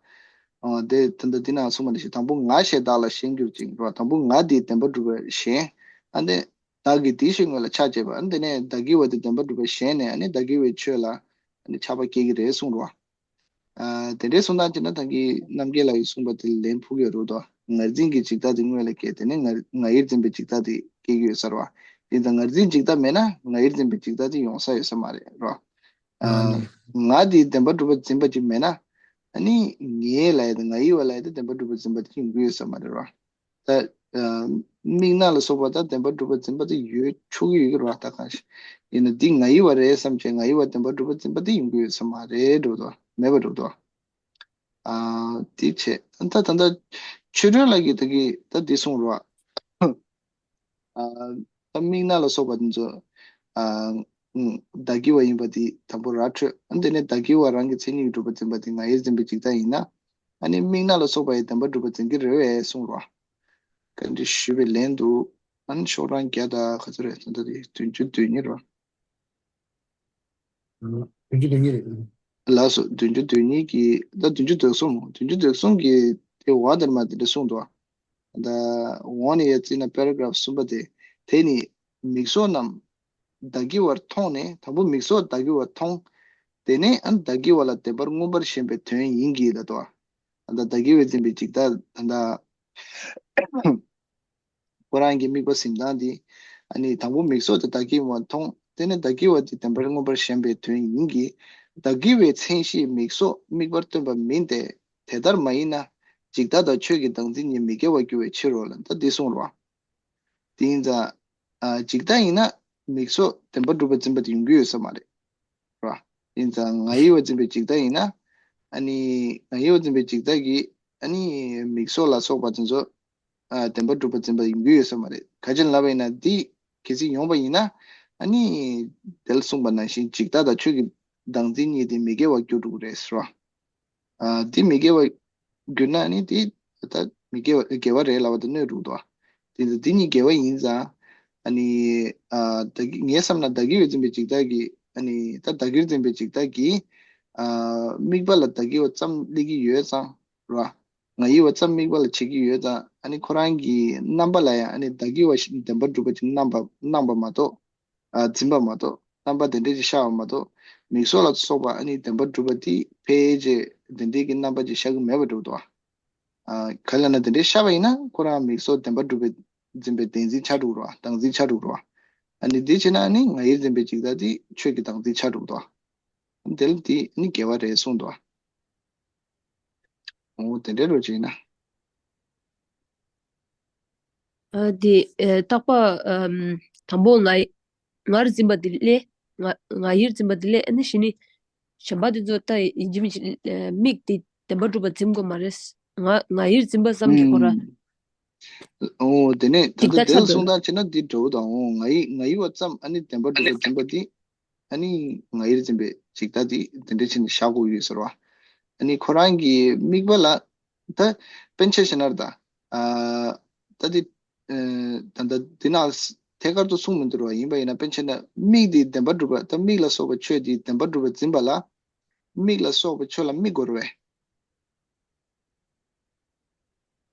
ཨོ་དེ་ད་ལྟ་དེ་ནང་གསུངས་པ་ནང་བཞིན་དང་པོ་ང་ཞེས་བདག་ལ་ཞེན་གྱུར་ཅིང་རོ། དང་པོ་ང་དེའི་བདེན་པ་སྒྲུབ་པར་ཞེན། ཨ་ནི་བདག་གིས་དེའི་ཕྱིར་སྔོན་ལ་ཕྱག་བྱས་པ་ཨ་ནི་དེ་ནས་བདག་གི་བ་དེ་བདེན་པ་སྒྲུབ་པར་ཞེན་ནས་ཨ་ནི་བདག་གི་བའི་ཆོས་ལ་ཨ་ནི་ཆགས་པ་སྐྱེ་གི་རེད་གསུངས་རོ། ཨ་དེ་འདྲའི་གསུང་སྟངས་བྱས་ན་ད་གིན་རྣམ་རྒྱལ་ལགས་ཀྱིས་གསུངས་པ་དེ་ལ་ལན་ཕུལ་གྱི་ཡོད་རེད་དོ། ངར་འཛིན་གྱི་འཇིག་ལྟ་དེ་སྔོན་ལ་སྐྱེས་དེ་ནས་ངར་ང་ཡིར་འཛིན་པའི་འཇིག་ལྟ་དེ་སྐྱེ་གི་ཡོད་ས་རེད་བ། དེ་ད་ངར་འཛིན་འཇིག་ལྟ་མེད་ན་ང་ཡིར་འཛིན་པའི་འཇིག་ལྟ་དེ་ཡོང་ས་ཡོད་ས་མ་རེད་རོ། ཨ་ང་དེའི་བདེན་པ་སྒྲུབ་པར་འཛིན་པ་ཅིག་མེད་ན། ཨ་ནི་ངའི་ལ་ཡ་དང་ང་ཡི་བ་ལ་ཡ་དེ་བདེན་པ་སྒྲུབ་པར་འཛིན་པ་དེ་ཡོང་གི་ཡོད་ས་མ་རེད་རོ། ད་ཨ་མིག་རྣ་ལ་སོགས་པ་དང་བདེན་པར་གྲུབ་པ་འཛིན་པ་དེ་ཡོད་ཆོག་གི་ཡོད་ཀྱི་རེད་བ། ད་གང་ཞིག་ཡིན་ན་འདི་ང་ཡི་བ་རེད་བསམ་བྱས་ང་ཡི་བ་བདེན་པར་གྲུབ་པ་འཛིན་པ་དེ་ཡོང་གི་ཡོད་ས་མ་རེད་འགྲོ་དོ་མེད་པ་འགྲོ་དོ། ཨ་དེ་བྱས་ད་ད་ད་ཆོས་སྒྲོན་ལགས་ཀྱིས་ད་གི་ད་འདི་གསུངས་རེད་བ། ཨ་ད་མིག་རྣ་ལ་སོགས་པ་དེ་ཚོ་ཨ་བདག་གི་བ་ཡིན་པ་དེ་དང་པོ་ར་འཕྲོད། ཨ་དེ་ནས་བདག་གི་བ་རང་གི་མཚན་ཉིད་ཀྱིས་གྲུབ་པ་འཛིན་པ་དེ་ང་ཡིར་འཛིན་པའི་འཇིག་ལྟ་ཡིན་ན། ཨ་ནི་མིག་རྣ་ལ་སོགས་པ་ཡི་བདེན་པར་གྲུབ་པ་འཛིན་གྱི་རེད་བས་གསུངས་རོ། བཀའ་འདྲི་ཞུས་པའི་ལན་དུ། ཨ་ནི་ཤོག་གྲངས་བརྒྱ་དང་ག་ཚོད་རེད་ད་ལྟ་དེ་བདུན་ཅུ་དོན་གཉིས་རོ། བདུན་ཅུ་དོན་གཉིས་རེད། ལགས་སོ། བདུན་ཅུ་དོན་གཉིས་ཀྱི་ད་བདུན་ཅུ་དོན་གསུམ་བདུན་ཅུ་དོན་གསུམ་གྱི་དེ་འོག་དེར་མ་དེ་འདྲ་གསུངས་འདུག་ད་འོག་ནས་ཡར་བརྩིས་ན་པེ་ར་གྷ་རབ་གསུམ་པ་དེ། དེ་ནི་མིག་སོགས་རྣམས་བདག་གི་བར་མཐོང་ནས། དང་པོ་མིག་སོགས་བདག་གི་བར་མཐོང་། དེ་ནས་ཨ་ནི་བདག་གི་བ་ལ་བདེན་པར་མངོན་པར་ཞེན་པའི་དོན་ཡིན་གྱི་ལ་དོ། ཨ་ད་བདག་གི་བའི་འཛིན་པའི་འཇིག་ལྟ་ད་ལྟ་ཁོ་རང་གི་དམིགས་པ་འཛིན་སྟངས་འདི། ཨ་ནི་དང་པོ་མིག་སོགས་དེ་བདག་གི་བ་མཐོང་། དེ་ནས་བདག་གི་བ་དེ་བདེན་པར་མངོན་པར་ཞེན་པའི་དོན་ཡིན་གྱི། བདག་གི་བའི་མཚན་གཞི་མིག་སོགས་དམིགས་པར་སྟོན་པ་མིན་ཏེ། དེ་ལྟར་མ་ཡིན་ན། འཇིག་ལྟ་དང་ཆོས་ཀྱི་བདག་འཛིན་གཉིས་མི་འགལ་བར་འགྱུར་བའི་ཕྱིར་རོ་ལ་ད་འདི་གསུངས་རོ། དེ་ཡིན་ཙང་། ཨ་འཇིག་ལྟ་ཡིན་ན་མིག་སོགས་བདེན་པར་གྲུབ་པ་འཛིན་པ་དེ་ཡོང་གི་ཡོད་ས་མ་རེད། ར། ཡིན་ཙང་ང་ཡི་བ་འཛིན་པའི་འཇིག་ལྟ་ཡིན་ན། ཨ་ནི་ང་ཡི་བ་འཛིན་པའི་འཇིག་ལྟ་གིས་ཨ་ནི་མིག་སོགས་ལ་སོགས་པ་དེ་ཚོ་ཨ་བདེན་པར་གྲུབ་པ་འཛིན་པ་ཡོང་གི་ཡོད་ས་མ་རེད། ག་ཅི་ལབ་པ་ཡིན་ན་འདི་གལ་སྲིད་ཡོང་པ་ཡིན་ན་ཨ་ནི་དེ་ལ་གསུངས་པ་ནང་བཞིན་འཇིག་ལྟ་དང་ཆོས་ཀྱི་ བདག་འཛིན་གཉིས་དེ་མི་དགེ་བ་གྱུར་འགྲོ་གི་རེད་ཟེར་བ། ཨ་དེ་མི་དགེ་བ་གྱུར་ན་ནི་དེ་ད་མི་དགེ་བ་དགེ་བ་རེད་ལབ་པ་དང་གནོད་འགྲོ་གི་འདུག་བ། དེ་ཚོ་དེ་གཉིས་དགེ་བ་ཡིན་ཙང་། ཨ་ནི་ཨ་བདག་གི་ངའི་བསམ་ན་བདག་གི་བ་འཛིན་པའི་འཇིག་ལྟ་གི་ཨ་ནི་ད་བདག་གིར་འཛིན་པའི་འཇིག་ལྟ་གི་ཨ་དམིགས་པ་ལ་བདག་གི་བ་ཙམ་སླེབས་ཀྱི་ཡོད་ཙང་ར། ང་ཡི་བ་ཙམ་དམིགས་པ་ལ་བྱེད་ཀྱི་ཡོད་ཙང་ཨ་ནི་ཁོ་རང་གི་རྣམ་པ་ལ་ཡང་ཨ་ནི་བདག་གི་བ་ཞིག་བདེན་པར་གྲུབ་པ་ཅིག་སྣང་བ་སྣང་བ་མ་གཏོགས། ཨ་འཛིན་པ་མ་གཏོགས་རྣམ་པ་དེ་འདྲས་ཅིག་ཤར་བ་མ་གཏོགས་མིག་སོགས་ལ་སོགས་པ་ཨ་ནི་བདེན་པར་གྲུབ་པ་དེ་ཕལ་ཆེར་དེ་འདྲས་ཀྱི་རྣམ་པ་ཅིག་ཤར་གྱི་མེད་པ་འགྲོ་འདུག་བ། ཨ་ག་ལ་ན་དེ་འདྲས་ཤར་བ་ཡིན་ན་ཁོ་རང་མིག་སོགས་བདེན་པར་གྲུབ་པའི་འཛིན་པའི་བདེན་འཛིན་ཆགས་འགྲོ་གི་རེད་བ། བདག་འཛིན་ཆགས་འགྲོ་གི་རེད་བ། ཨ་ནི་དེ་བྱས་ན་ཨ་ནི་ང་ཡིར་འཛིན་པའི་འཇིག་ལྟ་དེ་ཆོས་ཀྱི་བདག་འཛིན་ཆགས་འགྲོ་གི་འདུག་བ། དེ་ལ་དེ་ནི་དགེ་བ་རེད་གསུངས་འདུག་བ། འོ་དེ་འདྲའི་རོ་བྱས་ན། ཨ་དེ་ཨ་རྟག་པ་ཨམ་དང་པོ་ང་ཡི་ངར་འཛིན་པ་དེ་ལས་ང་ང་ཡིར་འཛིན་པ་དེ་ལས་ཨ་ནི་གཞི་ནི་གཞན་པ་དེ་ཚོ་ལྟ་ཡིན་གཅིག་མིན་གཅིག་ཨ་དམིགས་དེ་བདེན་པར་གྲུབ་པ་འཛིན་དགོས་མ་རེད། ང་ང་ཡིར་འཛིན་པ་ཙམ་གྱིས་ཁོ་ར་ཨུམ། འོ་དེ་ནས་ད་འཇིག་ལྟ་ལྟ་དེ་ལ་ཆགས་འགྲོ། གསུང་སྟངས་བྱས་ན་འདི་འདྲ་བོ་དང་འོ་ང་ཡི་ང་ཡི་བ་ཙམ་ཨ་ནི་བདེན་པར་གྲུབ་པ་འཛིན་པ་འདི། ཨ་ནི་ང་ཡིར་འཛིན་པའི་འཇིག་ལྟ་འདི་དེ་འདྲ་བྱས་ནས་བཞག་དགོས་ཡོད་ཟེར་བ། ཨ་ནི་ཁོ་རང་གི་དམིགས་པ་ལ་ད་དཔེར་ན་ཆ་བཞག་ན་ད་ཨ་ད་འདི་ཨ་ད་ད་འདི་ན་ཐད་ཀར་དུ་གསུངས་མི་འདུག་ར། ཡིན་པ་ཡིན་ན་དཔེར་ན་ཆ་བཞག་ན་མིག་འདི་བདེན་པར་གྲུབ་པ་ད་མིག་ལ་སོགས་པ་ཆོས་འདི་བདེན་པར་གྲུབ་པ་འཛིན་པ་ལ་མིག་ལ་སོགས་པའི་ཆོས་ལ་དམིགས་དགོས་རེད་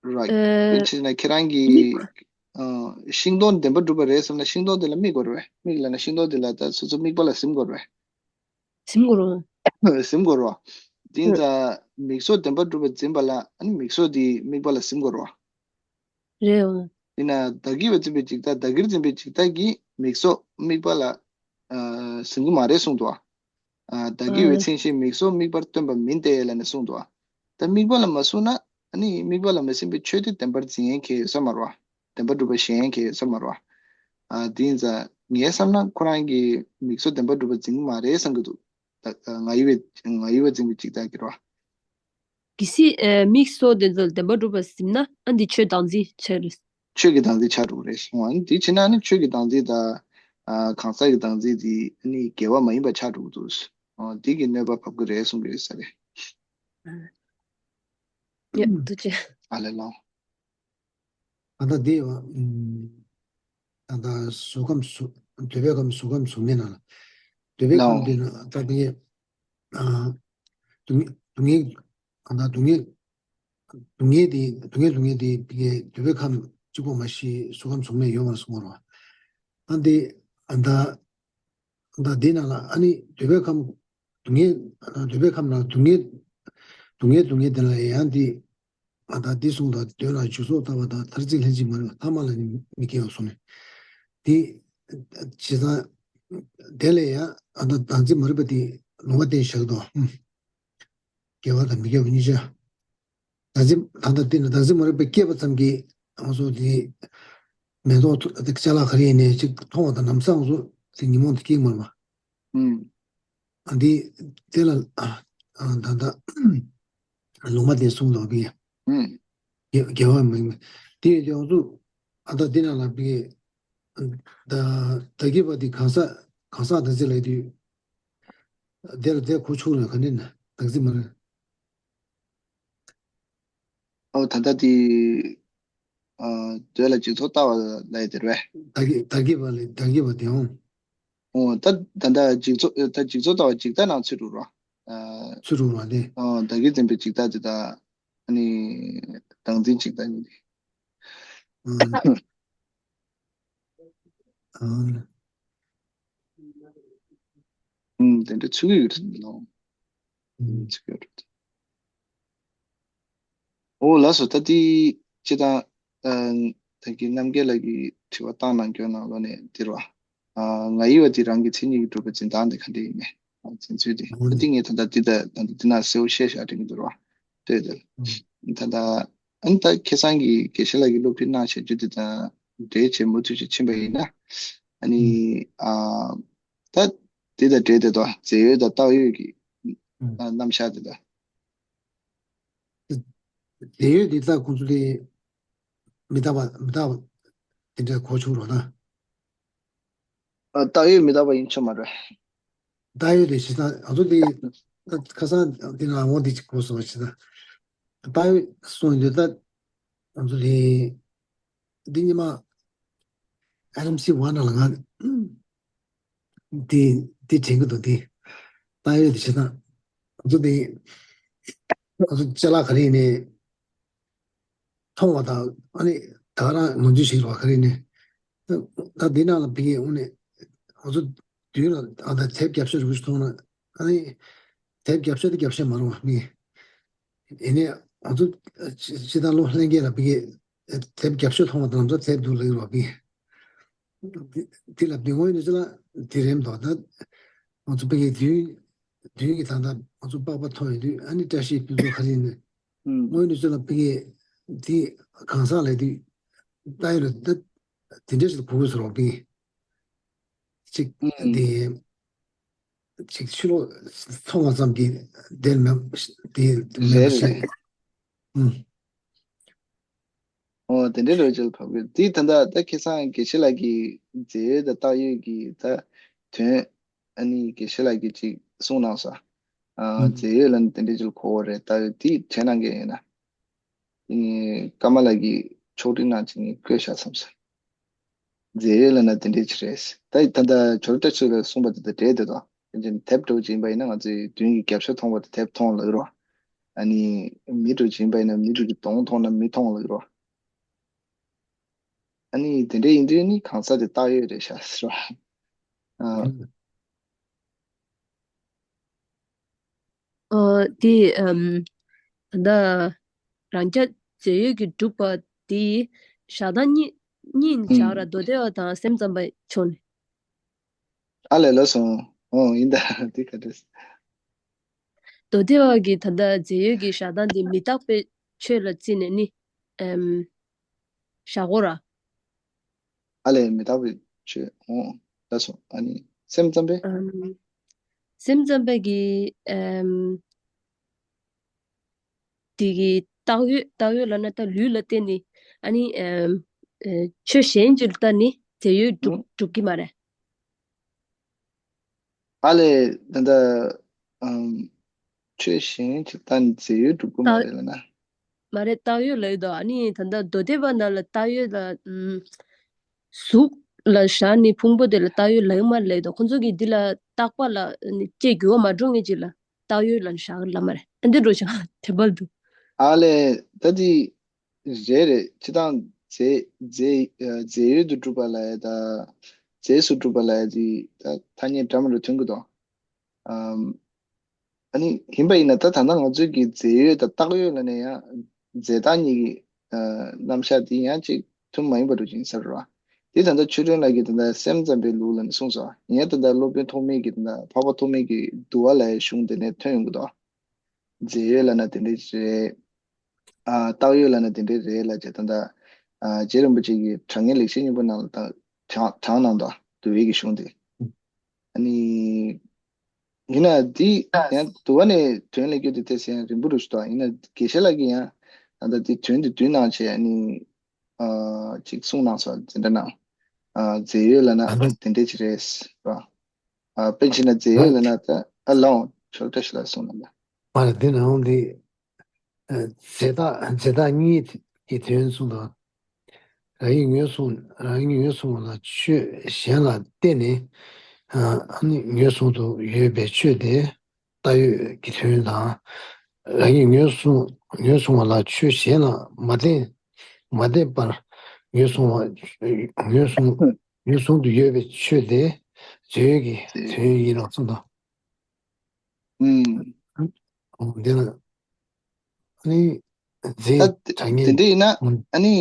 པས། ར། ཨ་དཔེར་ན་ཆ་བཞག་ན་ཁྱེད་རང་གི་མིག་ཨ་ཤིང་སྡོང་བདེན་པར་གྲུབ་པ་རེད་བསམ་ན་ཤིང་སྡོང་དེ་ལ་དམིགས་དགོས་རེད་པས། མིག་ལབ་ན་ཤིང་སྡོང་དེ་ལ་ད་སོ་སོ་དམིགས་པ་ལ་ཟིན་དགོས་རེད་པས། ཟིན་དགོས་རེད། ཟིན་དགོས་རེད་པ། དེ་ཡིན་ཙང་མིག་སོགས་བདེན་པར་གྲུབ་པ་འཛིན་པ་ལ་ཨ་ནི་མིག་སོགས་དེ་དམིགས་པ་ལ་ཟིན་དགོས་རེད་པ། རེད་འོ། ཡིན་ན་བདག་གིར་བ་འཛིན་པའི་འཇིག་ལྟ་བདག་གིར་འཛིན་པའི་འཇིག་ལྟ་གིས་མིག་སོགས་དམིགས་པ་ལ་ཨ་ཟིན་གྱི་མ་རེད་གསུངས་འདུག་བ། ཨ་བདག་གི་འོད་ཨ་མཚན་གཞན་མིག་སོགས་དམིགས་པར་སྟོན་པ་མིན་ཏེ་ལབ་ནས་གསུངས་འདུག་བ། ད་དམིགས་པ་ལ་མ་ཟིན་ན་ཨ་ནི་དམིགས་པ་ལ་མ་ཟིན་པའི་ཆོས་དེ་བདེན་པར་འཛིན་ཡས་གལ་ཡོད་ས་མ་རེད་བ། བདེན་པར་གྲུབ་པ་ཞེན་ཡས་གལ་ཡོད་ས་མ་རེད་བ། ཨ་དེ་ཡིན་ཙང་ངའི་བསམ་ན་ཁོ་རང་གིས་མིག་སོགས་བདེན་པར་གྲུབ་པ་འཛིན་གྱི་མ་རེད་བསམ་གྱི་འདུག་ད་ང་ཡི་བས་ང་ཡི་བས་འཛིན་པའི་འཇིག་ལྟ་གི་རེད་བ། གལ་སྲིད་ཨ་མིག་སོགས་དེ་ཚོ་བདེན་པར་གྲུབ་པར་ཟིན་ན་ཨ་འདི་ཆོས་བདག་འཛིན་ཆགས་རེད། ཆོས་ཀྱི་བདག་འཛིན་ཆགས་འགྲོ་གི་རེད་གསུངས་པ། ཨ་ནི་དེ་བྱས་ན་ཨ་ནི་ཆོས་ཀྱི་བདག་འཛིན་དང་ཨ་གང་ཟག་གི་བདག་འཛིན་དེ་ཨ་ནི་དགེ་བ་མ་ཡིན་པ་ཆགས་འགྲོ་གི་འདུག་ཨ་དེ་གི་གནོད་པ་བབས་ཀྱི་རེད་གསུང་གི་རེད་ས་རེད། ཡ་ཐུགས་རྗེ་ཆེ། ཨ་ལས་ལོ། ད་ལྟ་འདི་ཡོད། ཨམ། ད་ལྟ་གཟུགས་ཁམས་གཟུགས་འདོད་པའི་ཁམས་གཟུགས་ཁམས་གཟུགས་མེད་ནང་ལ། འདོད་པའི་ལོ། ཁམས་འདི་ན་ད་འདི་ཨ་སྡུག་བསྔལ་སྡུག་བསྔལ་ད་ལྟ་སྡུག་བསྔལ་སྡུག་བསྔལ་དེ་སྡུག་བསྔལ་སྡུག་བསྔལ་དེ་འདོད་པའི་ཁམས་གཅིག་པོ་མ་གཞི་གཟུགས་ཁམས་གཟུགས་མེད་ཡོད་པར་གསུངས་པ་རེད་བ། ད་འདི་ད་ད་འདི་ནང་ལ་ཨ་ནི་འདོད་པའི་ཁམས་སྡུག་བསྔལ་འདོད་པའི་ཁམས་ལ་སྡུག་བསྔལ་སྡུག་བསྔལ་སྡུག་བསྔལ་དེ་ལ་ཡང་འདི། ང་དང་འདི་གསུངས་དང་དོན་ལ་འཇུག་ཚོགས་ལྟ་བ་དང་མཐར་གཅིག་ལྷན་ཅིག་མ་རིག་པ་ཐ་མ་ལ་ནི་མི་སྐྱེ་བ་གསུངས་ནས། དེ་བྱས་ཙང་དེ་ལས་ཡང་ང་དང་བདག་འཛིན་མ་རིག་པ་དེ་ལུང་བ་བསྟན་བཞག་ཏོ། སྐྱེ་བ་དང་མི་སྐྱེ་བ་གཉིས་ཆ། བདག་འཛིན་ད་ལྟ་དེ་ནི་བདག་འཛིན་མ་རིག་པ་སྐྱེས་པ་ཙམ་གྱིས་ང་ཚོ་དེ་མེ་ཏོག་ཅ་ལག་ག་རེ་ཡིན་ནའི་ཅིག་མཐོང་བ་དང་ལམ་སང་ང་ཚོ་དེ་ཉོན་མོངས་དེ་སྐྱེ་གི་མ་རེད་པ། ཨུམ། ཨ་འདི་དེ་ལ་ཨ་ཨ་ད་ལྟ་ལུང་མ་དེ་གསུངས་ལོག་པས། ཨུམ། དགེ་དགེ་བ་མིན་པ། དེ་ཡོད་དུས་ང་ཚོ་ཨ་ད་འདི་ན་ལ་པའི་ད་ད་གི་བ་དེ་གང་ཟག་གང་ཟག་བདག་འཛིན་ལ་ཡོད་དུས་དེ་ལ་དེ་གོ་ཆོག་ལ་ག་ནས་ན་བདག་འཛིན་མ་རེད། ཨོ་ད་ལྟ་དེ། ཨ་འདོད་ལ་འཇིག་ཚོགས་ལྟ་བ་ལས་དེ་རེད། ད་གི་ད་གི་བ་ལས་ད་གི་བ་དེ་འོང་། ཨོ་ད་ད་ལྟ་འཇིག་ཚོགས་ད་འཇིག་ཚོགས་ལྟ་བ་འཇིག་ལྟ་ནང་ཚུད་འགྲོ་རོགས། ཨ་ཚུད་འགྲོ་རོགས་དེ། ཨོ་ད་གི་འཛིན་པའི་འཇིག་ལྟ་དེ་དང་ཨ་ནི་བདག་འཛིན་འཇིག་ལྟ་གཉིས་དེ། ཨ། ཨ། ཨུམ། དེ་འདྲ་ཚུགས་ཀྱི་ཡོད་རེད་ལོ། ཨུམ། ཚུགས་ཀྱི་ཡོད་རེད། ཨོ་ལགས་སོ། ད་དེ་སྤྱི་བཏང་ཨ་ད་གི་རྣམ་རྒྱལ་ལགས་ཀྱི་དྲི་བ་བཏང་གནང་སྐྱོན་གནང་ལོ་ནས་དེ་རེད་བ། ཨ་ང་ཡི་བ་དེ་རང་གི་མཚན་ཉིད་ཀྱིས་གྲུབ་པའི་འཛིན་སྟངས་དེ་ག་འདྲ་ཡིན་མིན། ཨ་འཛིན་ཚུལ་དེ། ཨོ་ད་དེ་ངས་ད་ལྟ་དེ་ད་ད་ལྟ་དེ་ན་གསལ་བོ་བཤད་བཞག་དྲན་གྱི་འདུག་རེད་བ། ལྟོས་དེ། ཨུམ། ད་ལྟ་ཨ་ནི་ད་ཁ་སང་གི་དགེ་བཤེས་ལགས་ཀྱིས་སློབ་ཁྲིད་གནང་བྱས་རྒྱུ་དེ་དང་འབྲེལ་བྱས་མུ་མཐུད་ཅིག་ཕྱིན་པ་ཡིན་ན། ཨ་ནི། ཨ་ད་དེ་དང་འབྲེལ་ཏེ་ད་རྫས་ཡོད་དང་བཏགས་ཡོད་ཀྱི་ཨ་རྣམ་གཞག་དེ་དང་། རྫས་ཡོད་དེ་ད་ཁོང་ཚོ་དེ་མི་རྟག་པ་མི་རྟག་པ་དེ་འདྲ་གོ་ཆོག་རོགས་ན། ཨ་བཏགས་ཡོད་མི་རྟག་པ་ཡིན་ཆོག་མ་རེད། ད་ཡོད་དེ་ཞེ་ས་ང་ཚོ་དེ་ཁ་སང་དེ་ན་འོང་དེ་ཅིག་གོ་སོང་ཞེ་ས་ད་ཡོད་སོང་ཡོད་ད་ང་ཚོ་དེ་འདི་ཉི་མ་ཨ་རམ་སི་ཝ་ན་ལ་ང་དེ་དེ་དྲན་གི་འདུག་དེ་ད་ཡོད་དེ་ཞེ་ས་ང་ཚོ་དེ་ང་ཚོ་ཅ་ལག་ག་རེ་ཡིན་ནའི། མཐོང་བ་དང་ཨ་ནི་ད་ག་རང་ངོས་འཛིན་བྱེད་རོགས་ག་རེ་ནས་ད་འདི་ནང་ལ་ཕ་གིའི་དབུ་ནས་ང་ཚོ་མདུན་ལ་ཨ་ད་དེབ་རྒྱབ་ཤ་རུ་ཞིག་མཐོང་ན་ཨ་ནི་དེབ་རྒྱབ་ཤ་དེ་རྒྱབ་ཤ་མ་རུང་བ་མི་ཡིན་ནས་ང་ཚོ་སྤྱི་བཏང་ལོ་ལྷན་རྒྱས་ལ་ཕ་གིའི་དེབ་རྒྱབ་ཤ་མཐོང་བ་དང་ང་ཚོ་དེབ་འདུག་ལ་ཡོད་རོགས་མི་ཡིན། དེ་ལ་མི་ངོས་ནས་ཅི་ལ་དེ་རེད་མདོག་ད་ང་ཚོ་ཕ་གིའི་མདུན་མདུན་གྱི་ད་ལྟ་ང་ཚོ་པགས་པ་མཐོང་ཡོད་དུས་ཨ་ནི་བཀྲ་ཤིས་ཕུན་ཚོགས་ག་རེ་ཡིན་ནས་ངོས་ནས་ཚོད་ལ་ཕ་གི་དེ་གང་ཟག་ལས་དུས་ལྟ་ཡོད་ལ་ད་དེ་འདྲ་ཞིག་གོ་དགོས་སོ་རོགས་ཕ་གི་ཅིག་དེ་ཅིག་ཕྱི་ལོགས་མཐོང་བ་ཙམ་གྱིས་དེར་མེད་དེ་མེད་པ་ཞིག་ཨུམ། ཨོ་དེ་འདྲའི་རོལ་ཅལ་ཕབ་གི་དེ་ད་ལྟ་ད་ཁ་སང་དགེ་བཤེས་ལགས་ཀྱིས་རྫས་ཡོད་དང་བཏགས་ཡོད་ཀྱི་ད་དོན། ཨ་ནི་དགེ་བཤེས་ལགས་ཀྱིས་ཅིག་གསུངས་གནང་སོང་། ཨ་ཨུམ། རྫས་ཡོད་ལབ་ན་དེ་འདྲའི་ཅིག་གོ་བ་རེད་ད་ཡོད་དེ་དྲན་གནང་གི་ཡིན་ན། ཨ་ནི་ཀརྨ་ལགས་ཀྱིས་ཕྱོགས་སྒྲིག་གནང་བྱས་ངས་བཀོད་བཞག་བསམ་སོང་། རྫས་ཡོད་ལབ་ན་དེ་འདྲའི་ཅིག་རེད། ད་ད་ལྟ་ཇོ་ལ་བཀྲ་ཤིས་ལགས་གསུངས་པ་དེ་དང་འབྲེལ་དེ་དང་། དེབ་འདྲ་བོ་ཅིག་ཡིན་པ་ཡིན་ན་ང་ཚོའི་མདུན་གྱི་རྒྱབ་ཤ་མཐོང་བ་དང་དེབ་མཐོང་ལབ་ཀྱི་རེད་བ། ཨ་ནི་མི་འདྲ་བོ་ཅིག་ཡིན་པ་ཡིན་ན་མི་འདྲ་བོ་ཅིག་གདོང་མཐོང་ན་མི་མཐོང་ལབ་ཀྱི་རེད་བ། ཨ་ནི་དེ་འདྲ་ཡིན་དུས་ནི་གང་ཟག་དེ་བཏགས་ཡོད་རེད་ཤག་ཟེར་བ། ཨ། ཨོ་དེ་ཨམ་ད་རང་རྒྱ་རྫས་ཡོད་ཀྱིས་གྲུབ་པ་དེ་བཞག་སྟངས་གཉིས་གཉིས་ཨུམ། བཞག་ར་མདོ་སྡེ་བ་དང་སེམས་ཙམ་པའི་ཕྱོགས་ནས། ཨ་ལས་ལོས་སོང་། ཨོ་ཡིན་ད་དེ་ག་འདྲས། མདོ་སྡེ་བ་གིས་ད་ལྟ་རྫས་ཡོད་ཀྱི་བཞག་སྟངས་དེ་མི་རྟག་པའི་ཆོས་ལ་བརྩིས་ནས་ནི་ཨེམ། བཞག་གོ་ར། ཨ་ལས་མི་རྟག་པའི་ཆོས་ཨོ་ལ་སོང་ཨ་ནི་སེམས་ཙམ་པས། ཨམ། སེམས་ཙམ་པས་ཀྱི་ཨེམ། དེ་གི་བཏགས་ཡོད་བཏགས་ཡོད་ལབ་ན་ད་ལུས་ལ་བརྟེན་ནས་ཨ་ནི་ཨེམ། ཨེ་ཆོས་གཞན་ཅིག་ལ་བརྟེན་ནས་རྫས་ཡོད་གྲུབ་ཨུ། གྲུབ་ཀྱི་མ་རེད། ཨ་ལས་ད་ལྟ་ཨམ། ཆོས་གཞན་ཅིག་ལ་བརྟེན་ནས་རྫས་ཡོད་གྲུབ་ཀྱི་མ་བཏགས་རེད་ལབ་ན། མ་རེད་བཏགས་ཡོད་ལབ་ཡོད་དོ། ཨ་ནི་ད་ལྟ་མདོ་སྡེ་པ་ནང་ལ་བཏགས་ཡོད་ལ་ཨམ། གཟུགས་ལ་བཞག་ནས་ཕུང་པོ་དེ་ལ་བཏགས་ཡོད་ལབ་ཡོད་མ་རེད་ལབ་ཡོད་དོ། ཁོང་ཚོ་གིས་འདི་ལ་བཏགས་པ་ལ་ཨ་ནི་ལྕེ་འགྱུར་བ་མ་འགྲོ་ངེས་ཅིག་ལ་བཏགས་ཡོད་ལ་བཞག་ལབ་མ་རེད། ཨ་འདི་འགྲོ་ཞག་དེ་བར་དུ། ཨ་ལས་ད་འདི་རེད་རེད། སྤྱིར་བཏང་རྫས་རྫས་ཨ་རྫས་ཡོད་དུ་གྲུབ་པ་ལ་ཡ་ད་རྫས་སུ་གྲུབ་པ་ལ་ཡ་འདི་ད་ཐ་སྙད་འདྲ་མི་འདྲ་ཐོན་གི་འདུག་ཨམ། ཨ་ནི་ཡིན་པ་ཡིན་ན་ད་ད་ལྟ་ང་ཚོའི་གི་རྫས་ཡོད་དང་བཏགས་ཡོད་ལ་ནས་ཡང་རྫས་བཏགས་གཉིས་ཀྱི་ཨ་རྣམ་གཞག་འདི་ཡང་ཅིག་མཐུན་མ་ཡིན་པ་འདྲ་ཅིག་ཡིན་ས་རེད་བ། འདི་ད་ལྟ་ཆོས་སྒྲོན་ལགས་ཀྱིས་ད་ལྟ་སེམས་ཙམ་པའི་ལུགས་ལ་ནི་གསུངས་སོང་། ཡིན་ཡང་ད་ལྟ་སློབ་དཔོན་ཐོགས་མེད་ཀྱིས་ད་ལྟ་འཕགས་པ་ཐོགས་མེད་ཀྱི་འདུལ་བ་ལ་ཡང་གཞུང་དེ་ནས་ཐོན་ཡོང་གི་འདུག་རྫས་ཡོད་ལབ་ན་དེ་འདྲ་ཅིག་རེད། ཨ་བཏགས་ཡོད་ལབ་ན་དེ་འདྲ་རེད་ལབ་བྱས་ད་ལྟ་ཨ་རྗེ་རིན་པོ་ཆེ་གིས་དྲང་ངེས་ལེགས་བཤད་སྙིང་པོ་ནང་ལ་ད་དྲངས་དྲངས་གནང་འདུག་འདུལ་བའི་གི་གཞུང་དེ། ཨ་ནི། ཡིན་ན་འདི་ཡང་དུ་བ་ནས་དོན་ལས་སྐྱོ་དེ་ཐེ་ས་ཡང་རིང་པོ་རུ་ཞུ་དོ། ཡིན་ན་དགེ་བཤེས་ལགས་ཀྱིས་ཡང་ད་ལྟ་འདི་དོན་དུ་བསྡུས་གནང་བྱས་ཨ་ནི་ཨ་ཅིག་གསུངས་གནང་སོང་འཛིན་གྲྭ་ནང་ཨ་རྫས་ཡོད་ལབ་ན་དེ་འདྲས་ཅིག་རེད་ཟེར་བ། ཨ་དཔེ་བྱས་ན་རྫས་ཡོད་ལབ་ན་ད་ཨ་ལའོ་ཇོ་བཀྲ་ཤིས་ལགས་གསུངས་གནང་ད། མ་རེད་འདི་ནང་འདི་རྫས་བཏགས་རྫས་བཏགས་གཉིས་ཀྱི་དོན་གསུངས་དང་། རང་ཉིད་ངོས་བཟུང་རང་ཉིད་ངོས་བཟུང་བ་ལ་ཆོས་གཞན་ལ་བརྟེན་ནས་ཨ་ནི་ངོས་བཟུང་དུ་ཡོད་པའི་ཆོས་དེ་བཏགས་ཡོད་ཀྱི་དོན་དང་། རང་ཉིད་ངོས་བཟུང་ངོས་བཟུང་བ་ལ་ཆོས་གཞན་ལ་མ་བརྟེན་མ་བརྟེན་པར་ངོས་བཟུང་བ་ངོས་བཟུང་ངོས་བཟུང་དུ་ཡོད་པའི་ཆོས་དེ་རྫས་ཡོད་ཀྱི་དོན་ཡིན་ནོ་གསུངས་དང་། ཨུམ། འདི་ལ་ཨ་ནི་རྫས་ད་དྲ་ངེས་དེ་འདྲ་ཡིན་ན་ཨུམ། ཨ་ནི་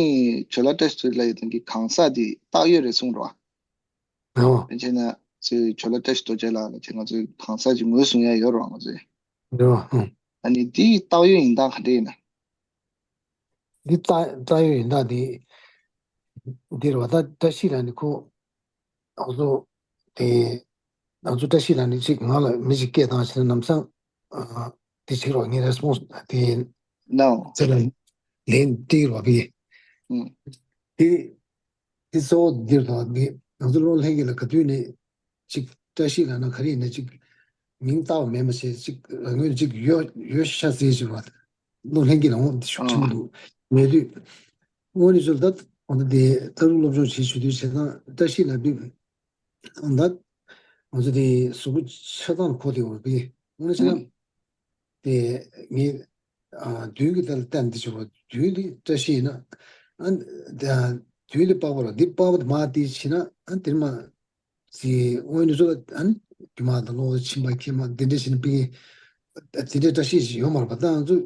ཇོ་ལ་བཀྲ་ཤིས་རྡོ་རྗེ་ལགས་ཡོད་དོན་གྱི་གང་ཟག་དེ་བཏགས་ཡོད་རེད་གསུངས་རོགས། ཨོ། དཔེ་བྱས་ན་ཚོས་ཇོ་ལ་བཀྲ་ཤིས་རྡོ་རྗེ་ལགས་ལ་བྱས་ང་ཚོས་གང་ཟག་ཅིག་ངོས་བཟུང་ཡ་ཡོད་རོགས་ང་ཚོས། ཡོད་ཨུམ། ཨ་ནི་དེ་བཏགས་ཡོད་ཡིན་སྟངས་ག་འདྲ་ཡིན་ན། འདི་བཏགས་བཏགས་ཡོད་ཡིན་སྟངས་དེ་འདི་རེད་བ། ད་བཀྲ་ཤིས་ལགས་ནི་ཁོ་ང་ཚོ་དེ་ང་ཚོ་བཀྲ་ཤིས་ལགས་ནི་ཅིག་ང་ལ་མི་ཅིག་སྐད་བཏང་ཕྱིན་ན་ལམ་སང་ཨ་དེ་བྱེད་རོགས། ངའི་རེ་སི་པོན་སི་དེ་ནའོ་ཚེ་ལ་ལན་སྟེར་རོགས་པས། ཨུམ། དེ་དེ་གཙོ་བོ་འདིར་དང་འདི་ང་ཚོ་བློ་ལྷན་རྒྱས་ལ་ག་དུས་ནས་ཅིག་བཀྲ་ཤིས་ལབ་ན་ག་རེ་ཡིན་ན་ཅིག་ མིང་བཏགས་པ་མེད་མ་ཟད་ཅིག་རང་ངོས་ཅིག་ཡོད་ཡོད་ཤ་ཟེར་ཞིག་བ། བློ་ལྷན་སྐྱེས་ལ་འོང་དེ་ཤུགས་ཆེན་པོ་འདུག་མེད་དུས། དངོས་གནས་ཚུལ་ད་འོ་ན་དེ་ལྟ་རུ་སློབ་སྦྱོང་བྱེད་ཞུ་དུས་བྱེད་སྟངས་བཀྲ་ཤིས་ལ་བི་འོ་ད་ང་ཚོ་དེ་གཟུགས་པོ་ཆགས་སྟངས་ལ་གོ་དེ་འོ་བི་འོ་ན་བྱེད་སྟངས་དེ་ངས་ཨ་མདུན་གྱི་ལྟར་བལྟས་ནས་བྱེད་པ་མདུན་དེ་བཀྲ་ཤིས་ཡིན་ན་ཨ་མདུན་དེ་པགས་པ་ལ་འདི་པགས་པ་དེ་མ་དེ་བྱེད་ན་ཨ་དེར་མ། ཟེར་དངོས་གནས་ཚོ་ཨ་ནི་རྒྱུ་མ་དང་གློ་བོ་མཆིན་པ་མཁལ་མ་འདི་འདྲ་ཞིག་ནི་པིན་འདི་འདྲའི་བཀྲ་ཤིས་ཤིག་ཡོད་མ་རེད་པ། ད་ང་ཚོ་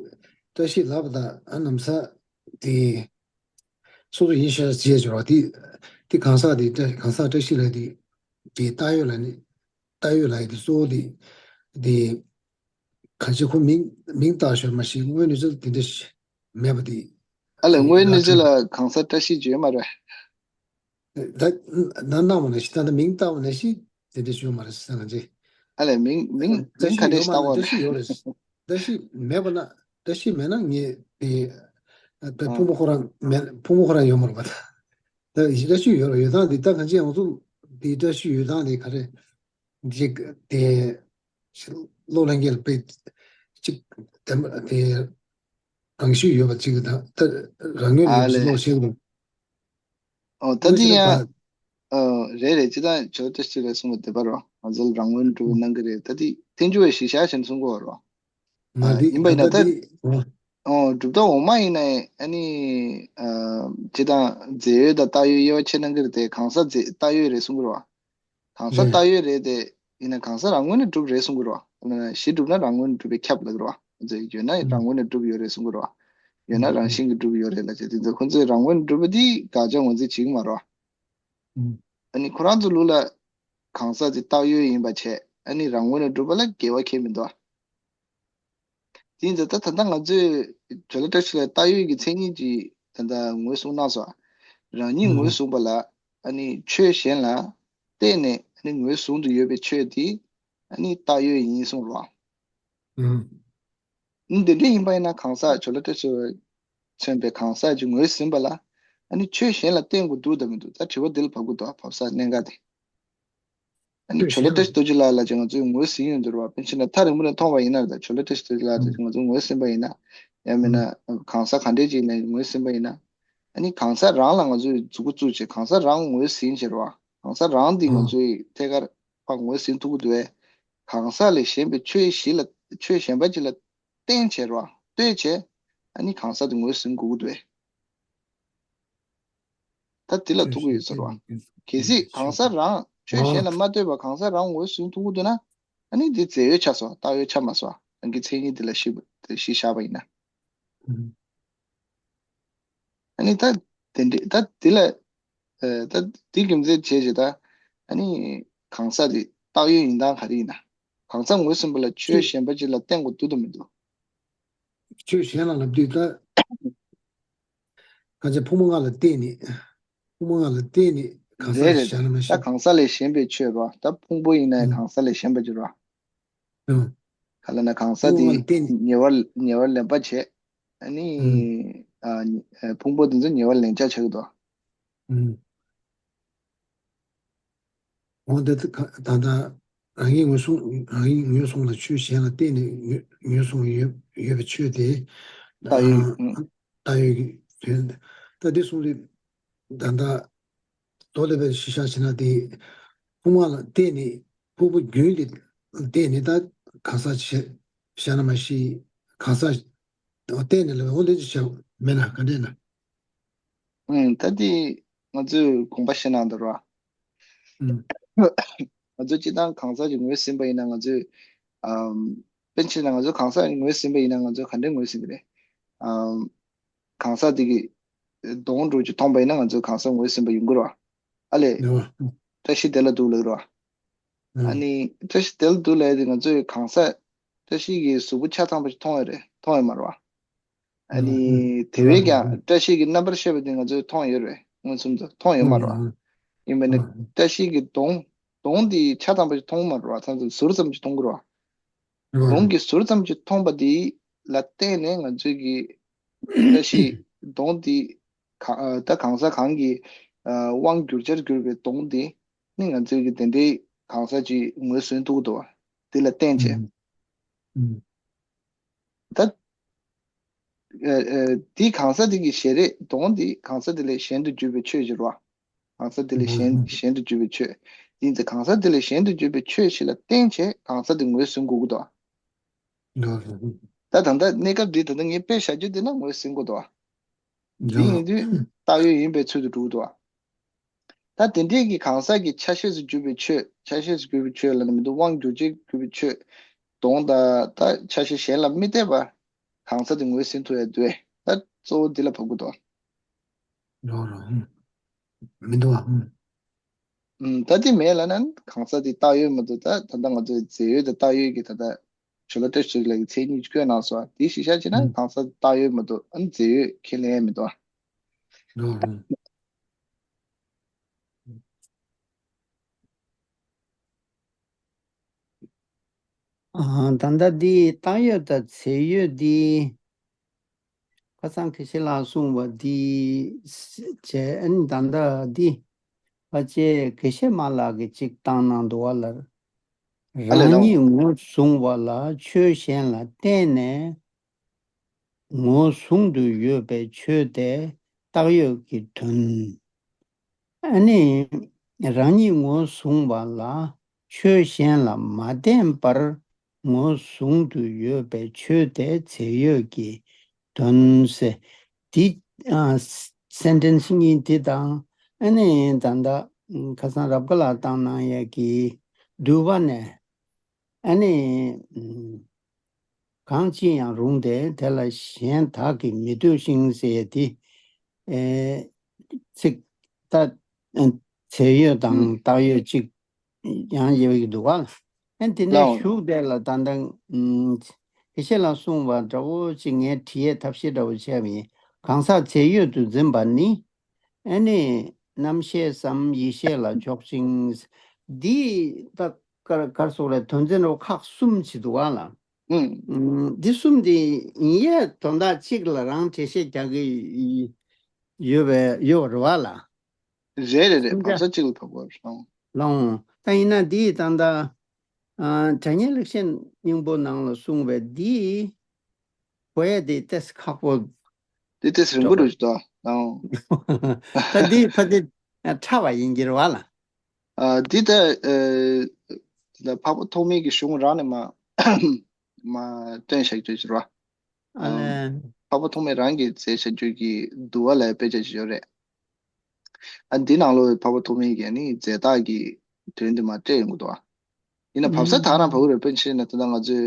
བཀྲ་ཤིས་ལབ་པ་དང་ཨ་ནམ་ས་དེ་སོ་སོ་ཡིན་ཤག་ཅེས་བྱོས་རོགས་དེ་དེ་གང་ཟག་དེ་བཀྲ་གང་ཟག་བཀྲ་ཤིས་ལ་དེ་དེ་བཏགས་ཡོད་ལ་ནི་བཏགས་ཡོད་ལ་ཡི་དེ་གཙོ་བོ་དེ་དེ་གང་ཅི་ཁོ་མིང་མིང་བཏགས་ཤོར་མ་ཤེས་དངོས་གནས་ཚོ་དེ་འདྲ་ཞིག་མེད་པ་དེ་ཨ་ལས་དངོས་གནས་ཚོ་ལ་གང་ཟག་བཀྲ་ཤིས་བྱོས་མ་རེད། ད་ན་ནང་མ་ནས་ཤི་ད་ད་མིང་བཏགས་པ་ནས་ཤི་དེ་འདྲ་ཞུ་མ་རེད་ཟེར་ན་ཅི། ཨ་ལས་མིང་མིང་བཀྲ་མིང་ག་ཤིས་འདྲ་ཡོད་ཞིག་མ་བཏགས་ན་པ་བཀྲ་ཤིས་ཡོད་རེད། བཀྲ་ཤིས་མེད་པ་ན་བཀྲ་ཤིས་མེད་ན་ངས་དེ་ད་ཕུང་པོ་ཁོ་རང་མེད་ཕུང་པོ་ཁོ་རང་ཡོད་མ་རེད་པ། ད་བཀྲ་ཤིས་ཡོད་རེད་ཡོད་སྟངས་དེ་ད་གང་ཅི་ཡང་ཚུལ་དེ་བཀྲ་ཤིས་ཡོད་སྟངས་དེ་ག་རེ་ཅིག་དེ་བློ་ལྷན་སྐྱེས་ལ་དཔེ་ཅིག་དེ་དེ་རང་ཤུགས་ཡོད་པ་ཅིག་དང་ད་རང་ངོས་ཨ་ནས་ལས་ཀློག་ཤེས་དགོས། ཨོ་ད་འོ་དེ་ཅི་ཡང་ད་ཨོ་རེད་རེད་ཅི་ད་ཇོ་ཏི་སི་ལ་གསུངས་པ་དེ་པར་རོ་ང་ཚོ་ལ་རང་ངོས་ནས་གྲུབ་པའི་གནང་གི་རེད། ད་དེ་བསྟན་འགྱུར་བའི་གཞི་བཞག་བྱས་ནས་གསུང་གི་ཡོད་རོ། ང་ཨ་དེ་ཡིན་པ་ཡིན་ན་ད་ད་དེ་ཨོ་ཨོ་གྲུབ་མཐའ་འོག་མ་ཡིན་ན་ཨ་ནི་ཨ་ཅི་ད་རྫས་ཡོད་དང་བཏགས་ཡོད་དབྱེ་བ་ཕྱེ་གནང་གི་རེད་དེ་གང་ཟག་རྫས་བཏགས་ཡོད་རེད་གསུང་གི་རོ། གང་ཟག་རེད། བཏགས་ཡོད་རེད་དེ། ཡིན་ན་གང་ཟག་རང་ངོས་ནས་གྲུབ་རེད་གསུང་གི་རེད་བ། གཞི་གྲུབ་ན་རང་ངོས་ནས་གྲུབ་པའི་ཁྱབ་ལབ་ཀྱི་རེད་བ། ཡོད་ན་རང་ངོས་ནས་གྲུབ་ཡོད་རེད་གསུང་གི་རེད་བ། ཡོད་ན་རང་བཞིན་གྱིས་གྲུབ་ཡོད་རེད་ལབ་བྱས་དེ་ཚོ་ཁོ་ཚོས་རང་ངོས་ནས་གྲུབ་པ་དེ་དགག་བྱ་ངོས་འཛིན་བྱེད་ཀྱི་མ་རེད་བ། ཨ་ནི་ཁོ་རང་ཚོ་ལུགས་ལ་གང་ཟག་དེ་བཏགས་ཡོད་ཡིན་པ་བྱས་ཨ་ནི་རང་ངོས་ནས་གྲུབ་པ་ལ་འགལ་བ་ཁྱད་མི་འདུག་བ། དེ་ཡིན་ཙང་ད་ད་ལྟ་ང་ཚོས་ཇོ་ལ་བཀྲ་ཤིས་ལ་བཏགས་ཡོད་ཀྱི་མཚན་ཉིད་ཀྱི་ད་ལྟ་ངོས་བཟུང་གནང་སོང་། རང་ཉིད་ངོས་བཟུང་པ་ལ་ཨ་ནི་ཆོས་གཞན་ལ་བརྟེན་ནས་ཨ་ནི་ངོས་བཟུང་དུ་ཡོད་པའི་ཆོས་དེ་ཨ་ནི་བཏགས་ཡོད་ཡིན་གསུངས་རོགས། ཨ་ནི་འདི་འདྲ་ཡིན་པ་ཡིན་ན་གང་ཟག་ཇོ་ལ་བཀྲ་ཤིས་ལ་མཚོན་པའི་གང་ཟག་ཅིག་ངོས་ཟིན་པ་ལ་ཨ་ནི་ཆོས་གཞན་ལ་བརྟེན་དགོས་འདུག་དང་མི་འདུག་ད་དྲི་བ་འདི་ལ་བབ་དགོས་འདུག་བབ་ས་གནད་འགག་དེ། ཨ་ནི་ཆོས་ཇོ་ལ་བཀྲ་ཤིས་རྡོ་རྗེ་ལགས་ལ་ཅིག་ང་ཚོས་ངོས་ཟིན་ཡོང་འདུག་ར་བ། དཔེར་ན་ཐག་རིང་པོ་ནས་མཐོང་བ་ཡིན་ན་རེད་ད་ཇོ་ལ་བཀྲ་ཤིས་རྡོ་རྗེ་ལགས་ལ་ཅིག་ང་ཚོས་ངོས་ཟིན་པ་ཡིན་ན། ཡང་མིན་ན་གང་ཟག་ག་འདྲས་ཅིག་ནས་ངོས་ཟིན་པ་ཡིན་ན། ཨ་ནི་གང་ཟག་རང་ལ་ང་ཚོས་མཛུབ་གུ་བཙུགས་བྱས་གང་ཟག་རང་ངོས་ཟིན་བྱས་རེད་བ། གང་ཟག་རང་འདི་ང་ཚོས་ཐད་ཀར་ཕར་ངོས་ཟིན་ཐུབ་ཀྱི་འདུག་བས། གང་ཟག་ལས་གཞན་པའི་ཆོས་གཞི་ལ་ཆོས་གཞན་པ་ཅིག་ལ་བརྟེན་བྱས་རེད་བ་ལྟོས་བྱས། ཨ་ནི་གང་ཟག་དེ་ངོས་ཟིན་དགོས་ཀྱི་འདུག་བས། ད་དེ་ལ་ཐུག་གི་ཡོད་ཟེར་བ། གལ་སྲིད་གང་ཟག་རང་ཆོས་གཞན་ལ་མ་ལྟོས་པར་གང་ཟག་རང་ངོས་ཟིན་ཐུབ་ཀྱི་འདུག་ན། ཨ་ནི་འདི་རྫས་ཡོད་ཆགས་སོ་བཏགས་ཡོད་ཆགས་མ་སོ་རང་གི་མཚན་ཉིད་འདི་ལ་གཞི་གཞི་བཞག་པ་ཡིན་ན། ཨ་ནི་ད་དེ་འདྲ་ད་དེ་ལ་ད་དེ་རྒྱུ་མཚན་བྱས་བྱས་ད་ཨ་ནི་གང་ཟག་དེ་བཏགས་ཡོད་ཡིན་སྟངས་ག་རེ་ཡིན་ན། གང་ཟག་ངོས་ཟིན་པ་ལ་ཆོས་གཞན་པ་ཅིག་ལ་བརྟེན་དགོས་འདུག་དང་མི་འདུག་ཆོས་གཞན་ལ་ལབ་དུས་ད། གང་བྱས་ཕུང་པོ་ལྔ་ལ་བརྟེན་ནས། ཕུང་པོ་ལྔ་ལ་བརྟེན་ནས་གང་ཟག་རེད་རེད། ཞེས་བྱ་ན་མ་ད་ཤེས། གང་ཟག་ལས་གཞན་པའི་ཆོས་རོ། ད་ཕུང་པོ་ཡིན་ན་ཡང་ཨང་གང་ཟག་ལས་གཞན་པ་ཅིག་རོ། ཨང་། ག་ལ་ན་གང་ཟག་ཕུང་པོ་ལྔ་དེ་ལ་བརྟེན་ནས། ཉེ་བར་ཉེ་བར་ལེན་པ་བྱས། ཨ་ནི། ཨང་། ཨ་ཕུང་པོ་དེ་ཚོ་ཉེ་བར་ལེན་ཆ་བྱ་གི་འདུག་ཨང་། འོ་དེ་ད་ད་ལྟ་རང་ཉིད་ངོས་བཟུང་རང་ཉིད་ངོས་བཟུང་ལ་ཆོས་གཞན་ལ་བརྟེན་ནས་ངོས་ངོས་བཟུང་ཡོད་ཡོད་པའི་ཆོས་དེ་བཏགས་ཡོད། ཨང་། བཏགས་ཡོད་ཀྱི་དོན་ད་འདི་གསུང་རེད། ད་ལྟ་མདོ་ལས་པའི་གཞི་བཞག་བྱས་ན་དེ་ཕུང་པོ་ལ་བརྟེན་ནས་ཕུང་པོ་རྒྱུན་ལས་བརྟེན་ནས་ད་གང་ཟག་བྱས་བྱས་ན་མ་ཤེས་གང་ཟག་བརྟེན་ནས་ལ་འོ་དེ་ཅི་བྱ་མེད་ན་ག་འདྲས་ན། ཨང་། ད་དེ་ང་ཚོས་དགོངས་པ་བཞེས་གནང་འདུག་ར། ཨང་། ང་ཚོས་སྤྱིར་བཏང་གང་ཟག་ཅིག་ངོས་ཟིན་པ་ཡིན་ན་ང་ཚོས་ཨམ། དཔེར་ན་ང་ཚོས་གང་ཟག་ངོས་ཟིན་པ་ཡིན་ན་ང་ཚོས་ག་འདྲས་ངོས་ཟིན་གི་རེད། ཨམ། གང་ཟག་དེ་གི་གདོང་འདྲ་ཅིག་མཐོང་པ་ཡིན་ན་ང་ཚོས་གང་ཟག་ངོས་ཟིན་པ་ཡོང་གི་རེད་བ། ཨ་ལས། རེད་བ། བཀྲ་ཤིས་བདེ་ལ་འདུག་ལབ་ཀྱི་རེད་བ། ཨ་ནི་བཀྲ་ཤིས་བདེ་ལ་འདུག་ལབ་དེ་ང་ཚོས་གང་ཟག་བཀྲ་ཤིས་ཀྱི་གཟུགས་པོ་ཆ་ཚང་པ་ཞིག་མཐོང་ཡོད་རེད་མཐོང་ཡོད་མ་རེད་བ། ཨ་ནི་དེ་བས་ཀྱང་བཀྲ་ཤིས་ཀྱི་རྣམ་པར་ཤེས་པ་དེ་ང་ཚོས་མཐོང་ཡོད་རེད་མངོན་སུམ་དུ་མཐོང་ཡོད་མ་རེད་བ། ཡིན་པ་ནི་བཀྲ་ཤིས་ཀྱི་གདོང་གདོང་དེ་ཆ་ཚང་པ་ཞིག་མཐོང་མ་རེད་བ་མཚམས་མཚམས་ཟུར་ཙམ་ཞིག་མཐོང་གི་རེད་བ། གདོང་གི་ཟུར་ཙམ་ཞིག་མཐོང་པ་དེ་ལ་བརྟེན་ནས་ང་ཚོས་ཀྱི་བཀྲ་ཤིས་གདོང་དེ་ག་ད་གང་ཟག་གང་གི་དབང་བསྒྱུར་བྱར་གྱུར་པའི་གདོང་དེ་ནི་ང་ཚོས་ཀྱི་དེ་འདྲའི་གང་ཟག་ཅིག་ངོས་ཟིན་ཐུབ་ཀྱི་འདུག་བ། དེ་ལ་བརྟེན་བྱས། ཨུམ། ཨུམ། ད། ཨ། ཨ། དེ་གང་ཟག་དེ་གི་ཞལ་རས་དོན་དེ་གང་ཟག་དེ་ལས་གཞན་དུ་གྱུར་པའི་ཆོས་ཅིག་རེད་བ། གང་ཟག་དེ་ལས་གཞན། ཨུམ། གཞན་དུ་གྱུར་པའི་ཆོས། དེ་ཡིན་ཙང་གང་ཟག་དེ་ལས་གཞན་དུ་གྱུར་པའི་ཆོས་ཤིག་ལ་བརྟེན་བྱས་གང་ཟག་དེ་ངོས་ཟིན་དགོས་ཀྱི་འདུག་ཨུམ། ད་ད་ལྟ་གནས་སྐབས་འདི་ད་ལྟ་ངས་དཔེ་བཞག་རྒྱུ་དེ་ལ་ངོས་ཟིན་དགོས་འདུག་བ། འདི་ཡིན་དུས་བཏགས་ཡོད་ཡིན་པའི་ཚུལ་དུ་འགྲོ་གི་འདུག་བ། ད་དེ་འདྲས་ཀྱི་གང་ཟག་གི་ཆ་ཤས་སུ་གྱུར་པའི་ཆོས། ཆ་ཤས་སུ་གྱུར་པའི་ཆོས་ལབ་ན་མི་འདུག་དབང་གྱུར་ཅན་གྱུར་པའི་ཆོས་དོན་དང་ད་ཆ་ཤས་གཞན་ལ་མི་བརྟེན་པར་གང་ཟག་དེ་ངོས་ཟིན་ཐུབ་ཡ་འདུག་ད་གཙོ་བོ་འདི་ལ་བབ་ཀྱི་འདུག་རོ་རོ། ཨུམ། མི་འདུག་བ། ཨུམ། ཨུམ། ད་དེ་མེད་ལབ་ན་གང་ཟག་དེ་བཏགས་ཡོད་མི་འདུག་ད་ད་ལྟ་ང་ཚོས་རྫས་ཡོད་དང་བཏགས་ཡོད་ཀྱི་ད་ལྟ་ཇོ་ལ་བཀྲ་ཤིས་ལགས་ཀྱི་མཚན་ཉིད་བཀོད་གནང་སོང་། དེ་གཞི་བཞག་བྱས་ན་ཨུམ། གང་ཟག་བཏགས་ཡོད་མི་འདུག་ཨ་ནི་རྫས་ཡོད་ཁས་ལེན་མི་འདུག་རོ་རོ། ཨ། ད་ལྟ་འདི་བཏགས་ཡོད་དང་རྫས་ཡོད་འདི། ཁ་སང་དགེ་བཤེས་ལགས་གསུངས་པ་འདི་བྱས། ཨ་ནི་ད་ལྟ་འདི་ཕལ་ཆེར་དགེ་བཤེས་མ་ལགས་ཀྱིས་ཅིག་བཏང་གནང་འདུག་བ་ལ། ཨ་ལས། རང་ལགས། ཉིད་ངོས་བཟུང་བ་ལ་ཆོས་གཞན་ལ་བརྟེན་ནས་ངོས་བཟུང་དུ་ཡོད་པའི་ཆོས་དེ་བཏགས་ཡོད་ཀྱི་དོན། ཨ་ནི་རང་ཉིད་ངོས་བཟུང་བ་ལ་ཆོས་གཞན་ལ་མ་བརྟེན་པར་ངོས་བཟུང་དུ་ཡོད་པའི་ཆོས་དེ་རྫས་ཡོད་ཀྱི་དོན་ཟེར། འདི། ཨ། སེན་ཊེན་སི་གཉིས་འདི་དང་། ཨ་ནི་ད་ལྟ་ཁ་སང་རབ་དགའ་ལགས་བཏང་གནང་ཡས་ཀྱི་འདུལ་བ་ནས། ཨ་ནི། ཨུམ། གང་ཅི་ཡང་རུང་སྟེ་དེ་ལ་གཞན་དག་གིས་མི་ལྟོས་ཤིང་ཟེར་ཡས་དེ། ཨེ། ཚིག་ད། ཨ། རྫས་ཡོད་དང་ཨུམ། བཏགས་ཡོད་ཅིག་ཡང་ཡོད་ཀྱི་འདུག་ག་ཨ་ནི་དེ་ནས་ལའོ། གཞུག་དེ་ལ་ད་ལྟ། ཨུམ། དགེ་བཤེས་ལགས་གསུངས་པ་འདྲ་བོ་ཅིག་ངས་བྲིས་ཡས་ཐབས་ཤེས་འདྲ་བོ་བྱས་པ་ཡིན། གང་ཟག་རྫས་ཡོད་དུ་འཛིན་པ་ནི། ཨ་ནི་རྣམ་ཤེས་སམ་ཡིད་ཤེས་ལ་འཇོག་ཅིང་། འདི་ད་ག་ག་རེ་ཟེར་དགོས་རེད། དོན་ཚན་རོ་ཁག་གསུམ་ཅིག་འདུག་ག་ལ། ཨུམ། ཨུམ། འདི་གསུམ་འདི་ཡིན་ཡས་དོན་དག་གཅིག་ལ་རང་འགྲེལ་བཤད་རྒྱག་གི་ཡོད་པའི་ཡོད་རེད་བ་ལ། རེད་རེད་རེད། གསུམ་ཆ་བབ་ས་གཅིག་ལ་བབ་པ་རེད། ལའོ། ད་ཡིན་ན་འདི་ད་ལྟ། ཨ། དྲ་བརྙན་ལེགས་བཤད་སྙིང་པོ་ནང་ལ་གསུངས་པའི་འདི་གོ་ཡས་འདི་ཏོག་ཙམ་ཁག་པོ། འདི་ཏོག་ཙམ་རིང་པོ་འགྲོ་གི་འདུག་ཨང་། ད་འདི་ཕ་གི་ཕྲ་བ་ཡིན་གྱི་རེད་བ་ལ། ཨ། འདི་ད། ཨ། འཕགས་པ་ཐོགས་མེད་ཀྱི་གཞུང་རང་ནས་མ་མ་བཏོན་བཞག་རྒྱུ་ཞིག་རེད་བ། ཨ་ལས། འཕགས་པ་ཐོགས་མེད་རང་གིས་མཛད་བཞག་རྒྱུ་གི་འདུལ་བ་ལ་དཔེ་ཆ་ཞིག་ཡོད་རེད། ཨ། འདི་ནང་ལོགས་འཕགས་པ་ཐོགས་མེད་ཀྱིས་ནི་རྫས་བཏགས་ཀྱི་དོན་དེ་མར་བཀྲལ་ཡོང་གི་འདུག་བ། ཡིན་ན་བབ་ས་ད་རང་བབ་ཀྱི་རེད། དཔེར་ན་ཆ་བཞག་ན་ད་ལྟ་ང་ཚོས།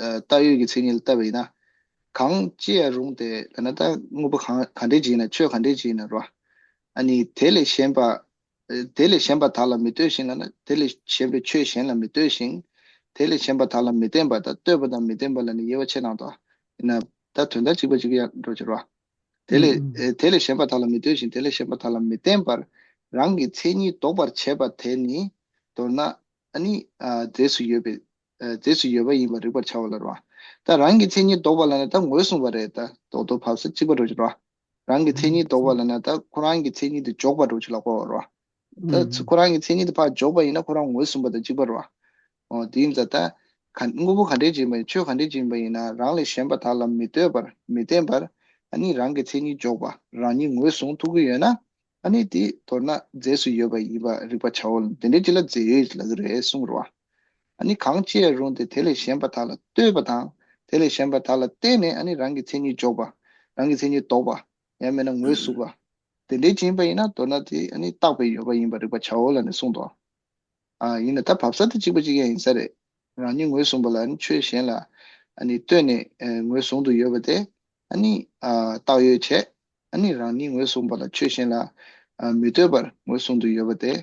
ཨ། བཏགས་ཡོད་ཀྱི་མཚན་ཉིད་ལ་བལྟས་པ་ཡིན་ན། གང་ཅི་ཡང་རུང་སྟེ་ལབ་ན་ད་དངོས་པོ་གང་ག་འདྲས་ཅིག་ཡིན་ན། ཆོས་ག་འདྲས་ཅིག་ཡིན་ན་རོ། ཨ་ནི་དེ་ལས་གཞན་པ། ཨ། དེ་ལས་གཞན་པ་དག་ལ་མི་ལྟོས་ཤིང་ལབ་ན། དེ་ལས་གཞན་པའི་ཆོས་གཞན་ལ་མི་ལྟོས་ཤིང་། དེ་ལས་གཞན་པ་དག་ལ་མི་བརྟེན་པ་དང་། ལྟོས་པ་དང་མི་བརྟེན་པ་ལ་ནི་དབྱེ་བ་ཕྱེ་གནང་དོ། ཡིན་ན་ད་དོན་དག་གཅིག་པ་གཅིག་རྐྱང་འགྲོ་གི་རེད་བ། དེ་ལས། ཨུམ། ཨེ། དེ་ལས་གཞན་པ་དག་ལ་མི་ལྟོས་ཤིང་། དེ་ལས་གཞན་པ་དག་ལ་མི་བརྟེན་པར་རང་གི་མཚན་ཉིད་ལྡོག་པར་བྱེད་པ་དེ་ནི་མདོར་ན། ཨ་ནི། ཨ། རྫས་སུ་ཡོད་པའི། ཨ། རྫས་སུ་ཡོད་པ་ཡིན་པར་རིག་པར་བྱའོ་ལབ་རེད་བ། ད་རང་གི་མཚན་ཉིད་ལྡོག་པ་ལབ་ན་ད་ངོས་བཟུང་བ་རེད། ད་རྡོག་རྡོག་བབས་ས་གཅིག་པ་འགྲོ་གི་རེད་བ། རང་གི་མཚན་ཉིད་ལྡོག་པ་ལབ་ན་ད་ཁོ་རང་གི་མཚན་ཉིད་དེ་འཇོག་པ་འགྲོ་གི་ལབ་དགོས་རེད་བ། ད་ཁོ་རང་གི་མཚན་ཉིད་དེ་ཕར་འཇོག་པ་ཡིན་ན་ཁོ་རང་ངོས་བཟུང་བ་དང་གཅིག་པ་རེད་བ། འོ། དེ་ཡིན་ཙང་ད་ག་དངོས་པོ་ག་འདྲས་ཅིག་ཡིན་པ་ཡིན། ཆོས་ག་འདྲས་ཅིག་ཡིན་པ་ཡིན་ན་རང་ལས་གཞན་པ་དག་ལ་མི་ལྟོས་པར། མི་བརྟེན་པར། ཨ་ནི་རང་གི་མཚན་ཉིད་འཇོག་པ། རང་ཉིད་ངོས་བཟུང་ཐུབ་ཀྱི་ཡོད་ན། ཨ་ནི་དེ་མདོར་ན་རྫས་སུ་ཡོད་པ་ཡིན་པར་རིག་པར་བྱའོ། དེ་འདྲའི་ཅིག་ལ་རྫས་ཡོད་ལབ་ཀྱི་རེད་གསུངས་རེད་བ། ཨ་ནི་གང་ཅི་ཡང་རུང་སྟེ་དེ་ལས་གཞན་པ་དག་ལ་ལྟོས་པ་དང་། དེ་ལས་གཞན་པ་དག་ལ་བརྟེན་ནས་ཨ་ནི་རང་གི་མཚན་ཉིད་འཇོག་པ། རང་གི་མཚན་ཉིད་ལྡོག་པ། ཡང་མིན་ན་ངོས་ཟུག་པ། དེ་འདྲའི་ཅིག་ཡིན་པ་ཡིན་ན་མདོར་ན་དེ་ཨ་ནི་བཏགས་པའི་ཡོད་པ་ཡིན་པར་རིག་པར་བྱའོ་ལབ་ནས་གསུངས་འདུག་ཨ། ཡིན་ན་ད་བབས་ས་དེ་གཅིག་པ་གཅིག་རྐྱང་ཡིན་ས་རེད། རང་ཉིད་ངོས་བཟུང་བ་ལ་ཨ་ནི་ཆོས་གཞན་ལ་ཨ་ནི་ལྟོས་ནས། ཨ། ངོས་བཟུང་དུ་ཡོད་པ་དེ་ཨ་ནི། ཨ། བཏགས་ཡོད་བྱས། ཨ་ནི་རང་ཉིད་ངོས་བཟུང་བ་ལ་ཆོས་གཞན་ལ། ཨ། མི་ལྟོས་པར་ངོས་བཟུང་དུ་ཡོད་པ་དེ་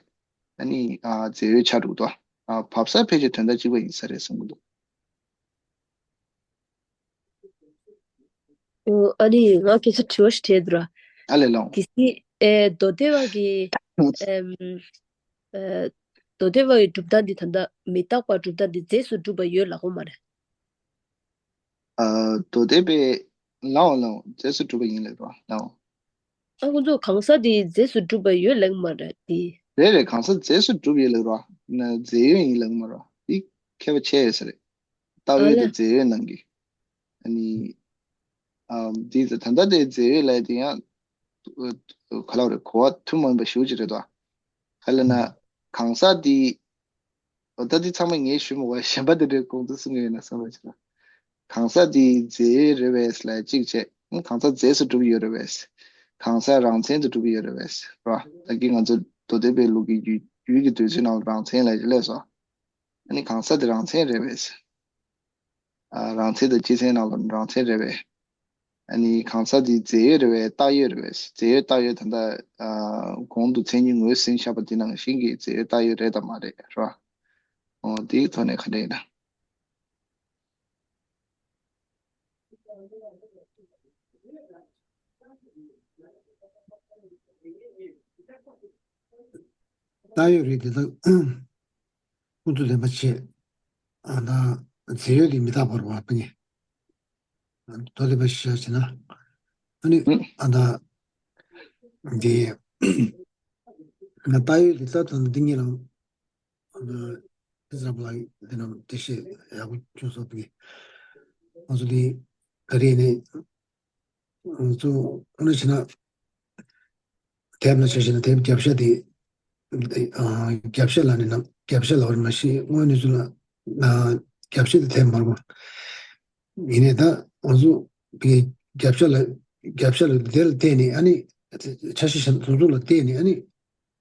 ཨ་ནི། ཨ། རྫས་ཡོད་ཆགས་འགྲོ་གི་འདུག་ཨ། བབས་ས་ཕལ་ཆེར་དོན་དག་གཅིག་པ་ཡིན་ས་རེད་བསམ་གྱི་འདུག་ཨོ། ཨ་ནི་ང་ཁྱེད་ཚོ་དྲི་བ་ཞིག་དྲིས་འདུག་ར། ཨ་ལས་ལོང་། གལ་སྲིད། ཨེ། མདོ་སྡེ་པ་གི། ཨེམ། ཨེ། མདོ་སྡེ་པ་གི་གྲུབ་མཐའ་འདི་ད་ལྟ་མི་རྟག་པ་གྲུབ་མཐའ་འདི་རྫས་སུ་གྲུབ་པ་ཡོད་ལབ་ཀྱི་མ་རེད། ཨ། མདོ་སྡེ་པས། ལའོ་ལའོ། རྫས་སུ་གྲུབ་པ་ཡིན་ལབ་ར་ལའོ། ཨ། ཁོང་ཚོ་གང་ཟག་དེ་རྫས་སུ་གྲུབ་པ་ཡོད་ལབ་ཀྱི་མ་རེད་དེ། རེད་རེད། གང་ཟག་རྫས་སུ་གྲུབ་ཡོད་ལབ་ར། ན་རྫས་ཡོད་ཡིན་ལབ་ཀྱི་མ་རེད། འདི་ ཁྱད་པར་ཕྱེ་ཡོད་ས་རེད། བཏགས་ཡོད་དང་རྫས་ཡོད་ནང་གི། ཨ་ནི། ཨམ། འདི་ད་ད་ལྟ་དེ་རྫས་ཡོད་ལབ་དེ་ཡང་། ག་ལབ་རེད། གོ་བ་ཐུན་མོང་བ་ཞེ་པོ་ཅིག་རེད་དོ། ག་ལབ་ན། གང་ཟག་དེ། འོ་ད་འདི་ཚང་མ་ངས་ཞུས་མ་བ་གཞན་པ་དེ་འདྲའི་གོང་དུ་གསུང་གི་ཡོད་ན་བསམ་པ་ཅིག་ལ། གང་ཟག་དེ་རྫས་ཡོད་རེད་པས་ལབ་གཅིག་བྱས། གང་ཟག་རྫས་སུ་གྲུབ་ཡོད་རེད་པས། གང་ཟག་རང་མཚན་དུ་གྲུབ་ཡོད་རེད་པས། ར། ད་གིན་ང་ཚོ་མདོ་སྡེ་པའི་ལུགས་ཀྱི་ཡུལ་ཡུལ་གྱི་འདོད་ཚུལ་ནང་ལ་རང་མཚན་ལབ་ཀྱི་སླེབས་སོ། ཨ་ནི་གང་ཟག་དེ་རང་མཚན་རེད་པས། ཨ། རང་མཚན་དང་སྤྱི་མཚན་ནང་ལ་རང་མཚན་རེད་པས། ཨ་ནི་གང་ཟག་དེ་རྫས་ཡོད་རེད་པས། བཏགས་ཡོད་རེད་པས། རྫས་ཡོད་བཏགས་ཡོད་ད་ལྟ། ཨ། གོང་དུ་མཚན་ཉིད་ངོས་ཟིན་བཞག་པ་འདི་ནང་བཞིན་གྱི་རྫས་ཡོད་བཏགས་ཡོད་རེད་དམ་མ་རེད། ར། འོ་དེའི་ཐོག་ནས་ག་འདྲ་ཡིན་ན། བཏགས་ཡོད་རེད་དེ་དག་ཁོང་ཚོ་ལེན་པ་བྱེད། ཨ་ད་རྫས་ཡོད་དེ་མི་རྟག་པར་བ་ཕ་ཉེ། མདོ་སྡེ་པ་ཤེས་བྱ་བྱེད་ན། ཨ་ནི། ཨ་ད། འདི། ང་བཏགས་ཡོད་དེ་ལྟར་དང་འདི་ཉིད་རང་། ཨ་ད། དེ་ཙམ་ལ་འདི་རྣམས་དེ་ཤེས་ཡག་པོ་ཅུང་སོགས་པའི། ང་ཚོ་འདི། ག་རེ་ནས། ང་ཚོ་ཁོ་ན་བྱས་ན། དེབ་ལ་ཆ་བཞག་ན་དེབ་རྒྱབ་ཤ་དེ། ཨ། རྒྱབ་ཤ་ལ་ནི་ནམ་རྒྱབ་ཤ་ལ་བར་མ་ཤེས་དངོས་གནས་ཚུལ་ལ། ཨ། རྒྱབ་ཤ་དེ་དེབ་མར་མ། ཡིན་ནའི་ད་ང་ཚོ་གི་རྒྱབ་ཤ་ལ་རྒྱབ་ཤ་ལ་དེ་ལ་བལྟས་ནས་ཨ་ནི། ཆ་ཤས་གཞན་སོ་སོ་ལ་བལྟས་ནས་ཨ་ནི།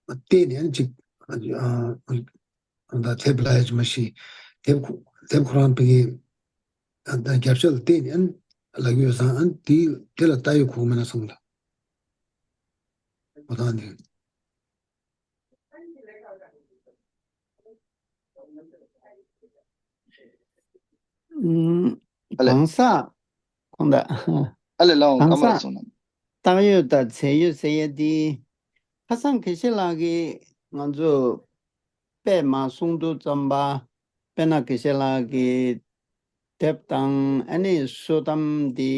བལྟས་ནས་ཨ་ནི་ཅིག་ཨ། ད་དེབ་ལ་ཡ་ཅི་མ་ཤེས། དེབ་ཁོ་དེབ་ཁོ་རང་བི་གི་ཨ་ད་རྒྱབ་ཤ་ལ་བལྟས་ནས་ཨ་ནི་ལ་ཡོད་ཙང་ཨ་ནི་དེ་དེ་ལ་ལྟ་ཡོད་གོ་མེད་ན་སོང་ལ། འོ་ད་འདི། ཨུམ། ཨ་ལས། གང་ཟག་ཁོང་ད། ཨ་ལས་ལའང་གང་ཟག་སྐར་མ་ལ་སོང་ན། བཏགས་ཡོད་དང་རྫས་ཡོད་ཟེར་ཡས་འདི། ཁ་སང་དགེ་བཤེས་ལགས་ཀྱིས་ང་ཚོ་དཔེ་མ་གསུང་དུས་ཙམ་པ། དཔེར་ན་དགེ་བཤེས་ལགས་ཀྱིས་དེབ་དང་ཨ་ནི་བསོད་ནམས་འདི།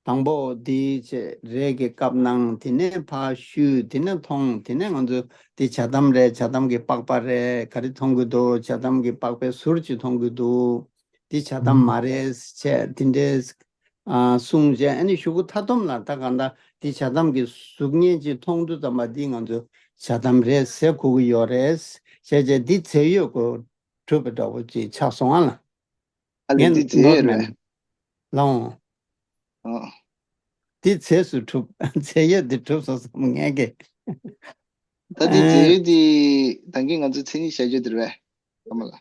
དང་པོ་འདི་བྱས་རེད་ཀྱི་སྐབས་ནང་དེ་ནས་ཕར་བཤུས་དེ་ནས་མཐོང་དེ་ནས་ང་ཚོས་འདི་བྱ་དམ་རེད། བྱ་དམ་གྱི་པགས་པ་རེད། ག་རེ་མཐོང་གི་འདུག་བྱ་དམ་གྱི་པགས་པའི་ཟུར་གཅིག་མཐོང་གི་འདུག་འདི་བྱ་དམ་མ་རེད་བྱས་དེ་འདྲའི་ཨ་གསུངས་བྱས། ཨ་ནི་གཞུག་གུ་མཐའ་སྡོམ་ལ་ད་གང་ལྟར་འདི་བྱ་དམ་གྱི་གཟུགས་བརྙན་ཅིག་མཐོང་དུས་ཙམ་པ་འདི་ང་ཚོས་བྱ་དམ་རེད་ཟེར་གོ་གི་ཡོད་རེད། བྱས་བྱས་འདི་རྫས་ཡོད་གོ་གྲུབ་པའི་འདྲ་པོ་ཅིག་ཆགས་སོང་ཨ་ལ། ཨ་ལས་ངས་འདི་རྫས་ནོར་ཡོད་མེད་རེད། ལའང་། ཨ། འདི་རྫས་སུ་གྲུབ། རྫས་ཡོད་འདི་གྲུབ་སོང་བསམ་ངས་ཀྱི། ད་འདི་རྫས་ཡོད་འདི་ད་གིན་ང་ཚོས་མཚན་ཉིད་བྱ་རྒྱུ་འདི་རེད་པས། ཨ་མ་ལ།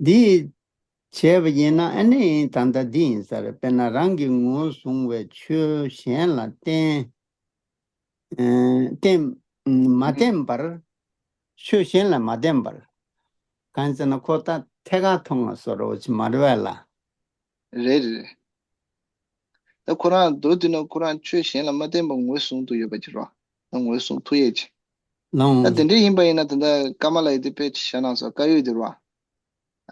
འདི་བྱས་པ་ཡིན་ན་ཨ་ནི་ད་ལྟ་འདི་ཡིན་ས་རེད། དཔེར་ན་རང་གི་ངོས་བཟུང་བའི་ཆོས་གཞན་ལ་བརྟེན། ཨ། བརྟེན། མ་བརྟེན་པར། ཆོས་གཞན་ལ་མ་བརྟེན་པར། གང་ཟེར་ན་ཁོ་ད་ཐད་ཀར་མཐོང་བ་བཟོ་འདྲ་བོ་ཅིག་མ་རེད་པས་ལ། རེད་རེད། ད་ཁོ་རང་མདོར་བསྡུས་ན་ཁོ་རང་ཆོས་གཞན་ལ་མ་བརྟེན་པར་ངོས་བཟུང་དུ་ཡོད་པ་ཅིག་རེད་པ། ངོས་བཟུང་ཐུབ་ཡས་ཅིག་ལའང་། ད་དེ་འདྲ་ཡིན་པ་ཡིན་ན་ད་ལྟ་ཀ་མ་ལ་ཡི་དེ་དཔེ་ཆ་བཞག་གནང་སོང་། དཀར་ཡོལ་དེ་རེད་པ།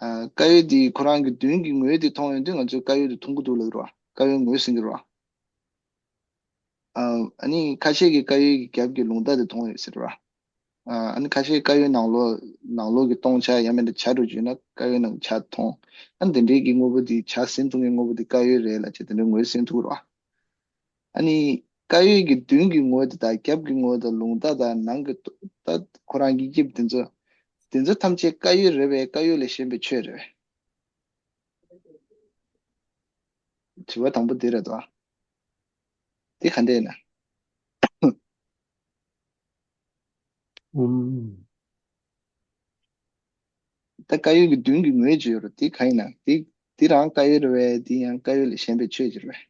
ཨ། དཀར་ཡོལ་དེ་ཁོ་རང་གི་མདུན་གྱི་ངོས་དེ་མཐོང་ཡོང་དུས་ང་ཚོས་དཀར་ཡོལ་དེ་མཐོང་གི་འདུག་ལབ་ཀྱི་རེད་པ། དཀར་ཡོལ་ངོས་ཟིན་གྱི་རེད་པ། ཨ། ཨ་ནི་ཁ་ཤས་ཀྱིས་དཀར་ཡོལ་གྱི་རྒྱབ་ཀྱི་རླུང་རྟ་དེ་མཐོང་ཡོད་ཟེར་བ། ཨ། ཨ་ནི་ཁ་ཤས་དཀར་ཡོལ་ནང་ལོགས་ནང་ལོགས་ཀྱི་སྟོང་ཆ་ཡང་མིན་ན་བྱ་འགྲོ་བྱུང་ན་དཀར་ཡོལ་ནང་བྱ་མཐོང་། ཨ་ནི་དེ་འདྲའི་གི་དངོས་པོ་དེ་བྱ་ཟིན་ཐུབ་མཁན་དངོས་པོ་དེ་དཀར་ཡོལ་རེད་ལབ་བྱས་དེ་འདྲའི་ངོས་ཟིན་ཐུབ་རེད་པ། ཨ་ནི་དཀར་ཡོལ་གྱི་མདུན་གྱི་ངོས་དེ་དང་རྒྱབ་ཀྱི་ངོས་དང་རླུང་རྟ་དང་ནང་གི་ད་ཁོ་རང་གི་དབྱིབས་དེ་ཚོ་དེ་ཚོ་ཐམས་ཅད་དཀར་ཡོལ་རེད་པས། དཀར་ཡོལ་ལས་གཞན་པའི་ཆོས་རེད་པས། དྲི་བ་དང་པོ་འདི་རེད་དོ། འདི་ག་འདྲ་ཡིན་ན། ཨུམ། ད་དཀར་ཡོལ་གྱི་མདུན་གྱི་ངོས་ཅིག་ཡོད་རེད། འདི་ག་ཡིན་ན། འདི་འདི་རང་དཀར་ཡོལ་རེད་པས། འདི་ཡང་དཀར་ཡོལ་ལས་གཞན་པའི་ཆོས་ཅིག་རེད་པས།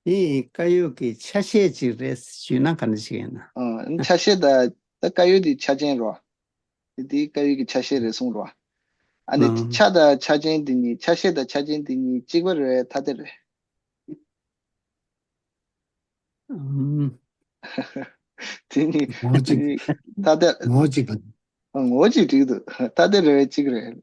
འདི་དཀར་ཡོལ་གྱི་ཆ་ཤས་ཅིག་རེད་ཞུས་ན་ག་འདྲ་ཞིག་ཡིན་ན། ཨ། ཆ་ཤས་ད་ད་དཀར་ཡོལ་འདི་ཆ་ཅན་རེད་པ། འདི་དཀར་ཡོལ་གྱི་ཆ་ཤས་རེད་གསུངས་རེད་པ། ཨ་ནི་ཨང་། ཆ་དང་ཆ་ཅན་འདི་གཉིས། ཆ་ཤས་དང་ཆ་ཅན་འདི་གཉིས་གཅིག་པ་རེད། ཐ་དད་རེད། ཨང་། དེ་ནི་ངོ་གཅིག་ཐ་དད། ངོ་གཅིག་པ། ངོ་གཅིག་འགྲིག་འདུག་ཐ་དད་རེད་པས། གཅིག་རེད།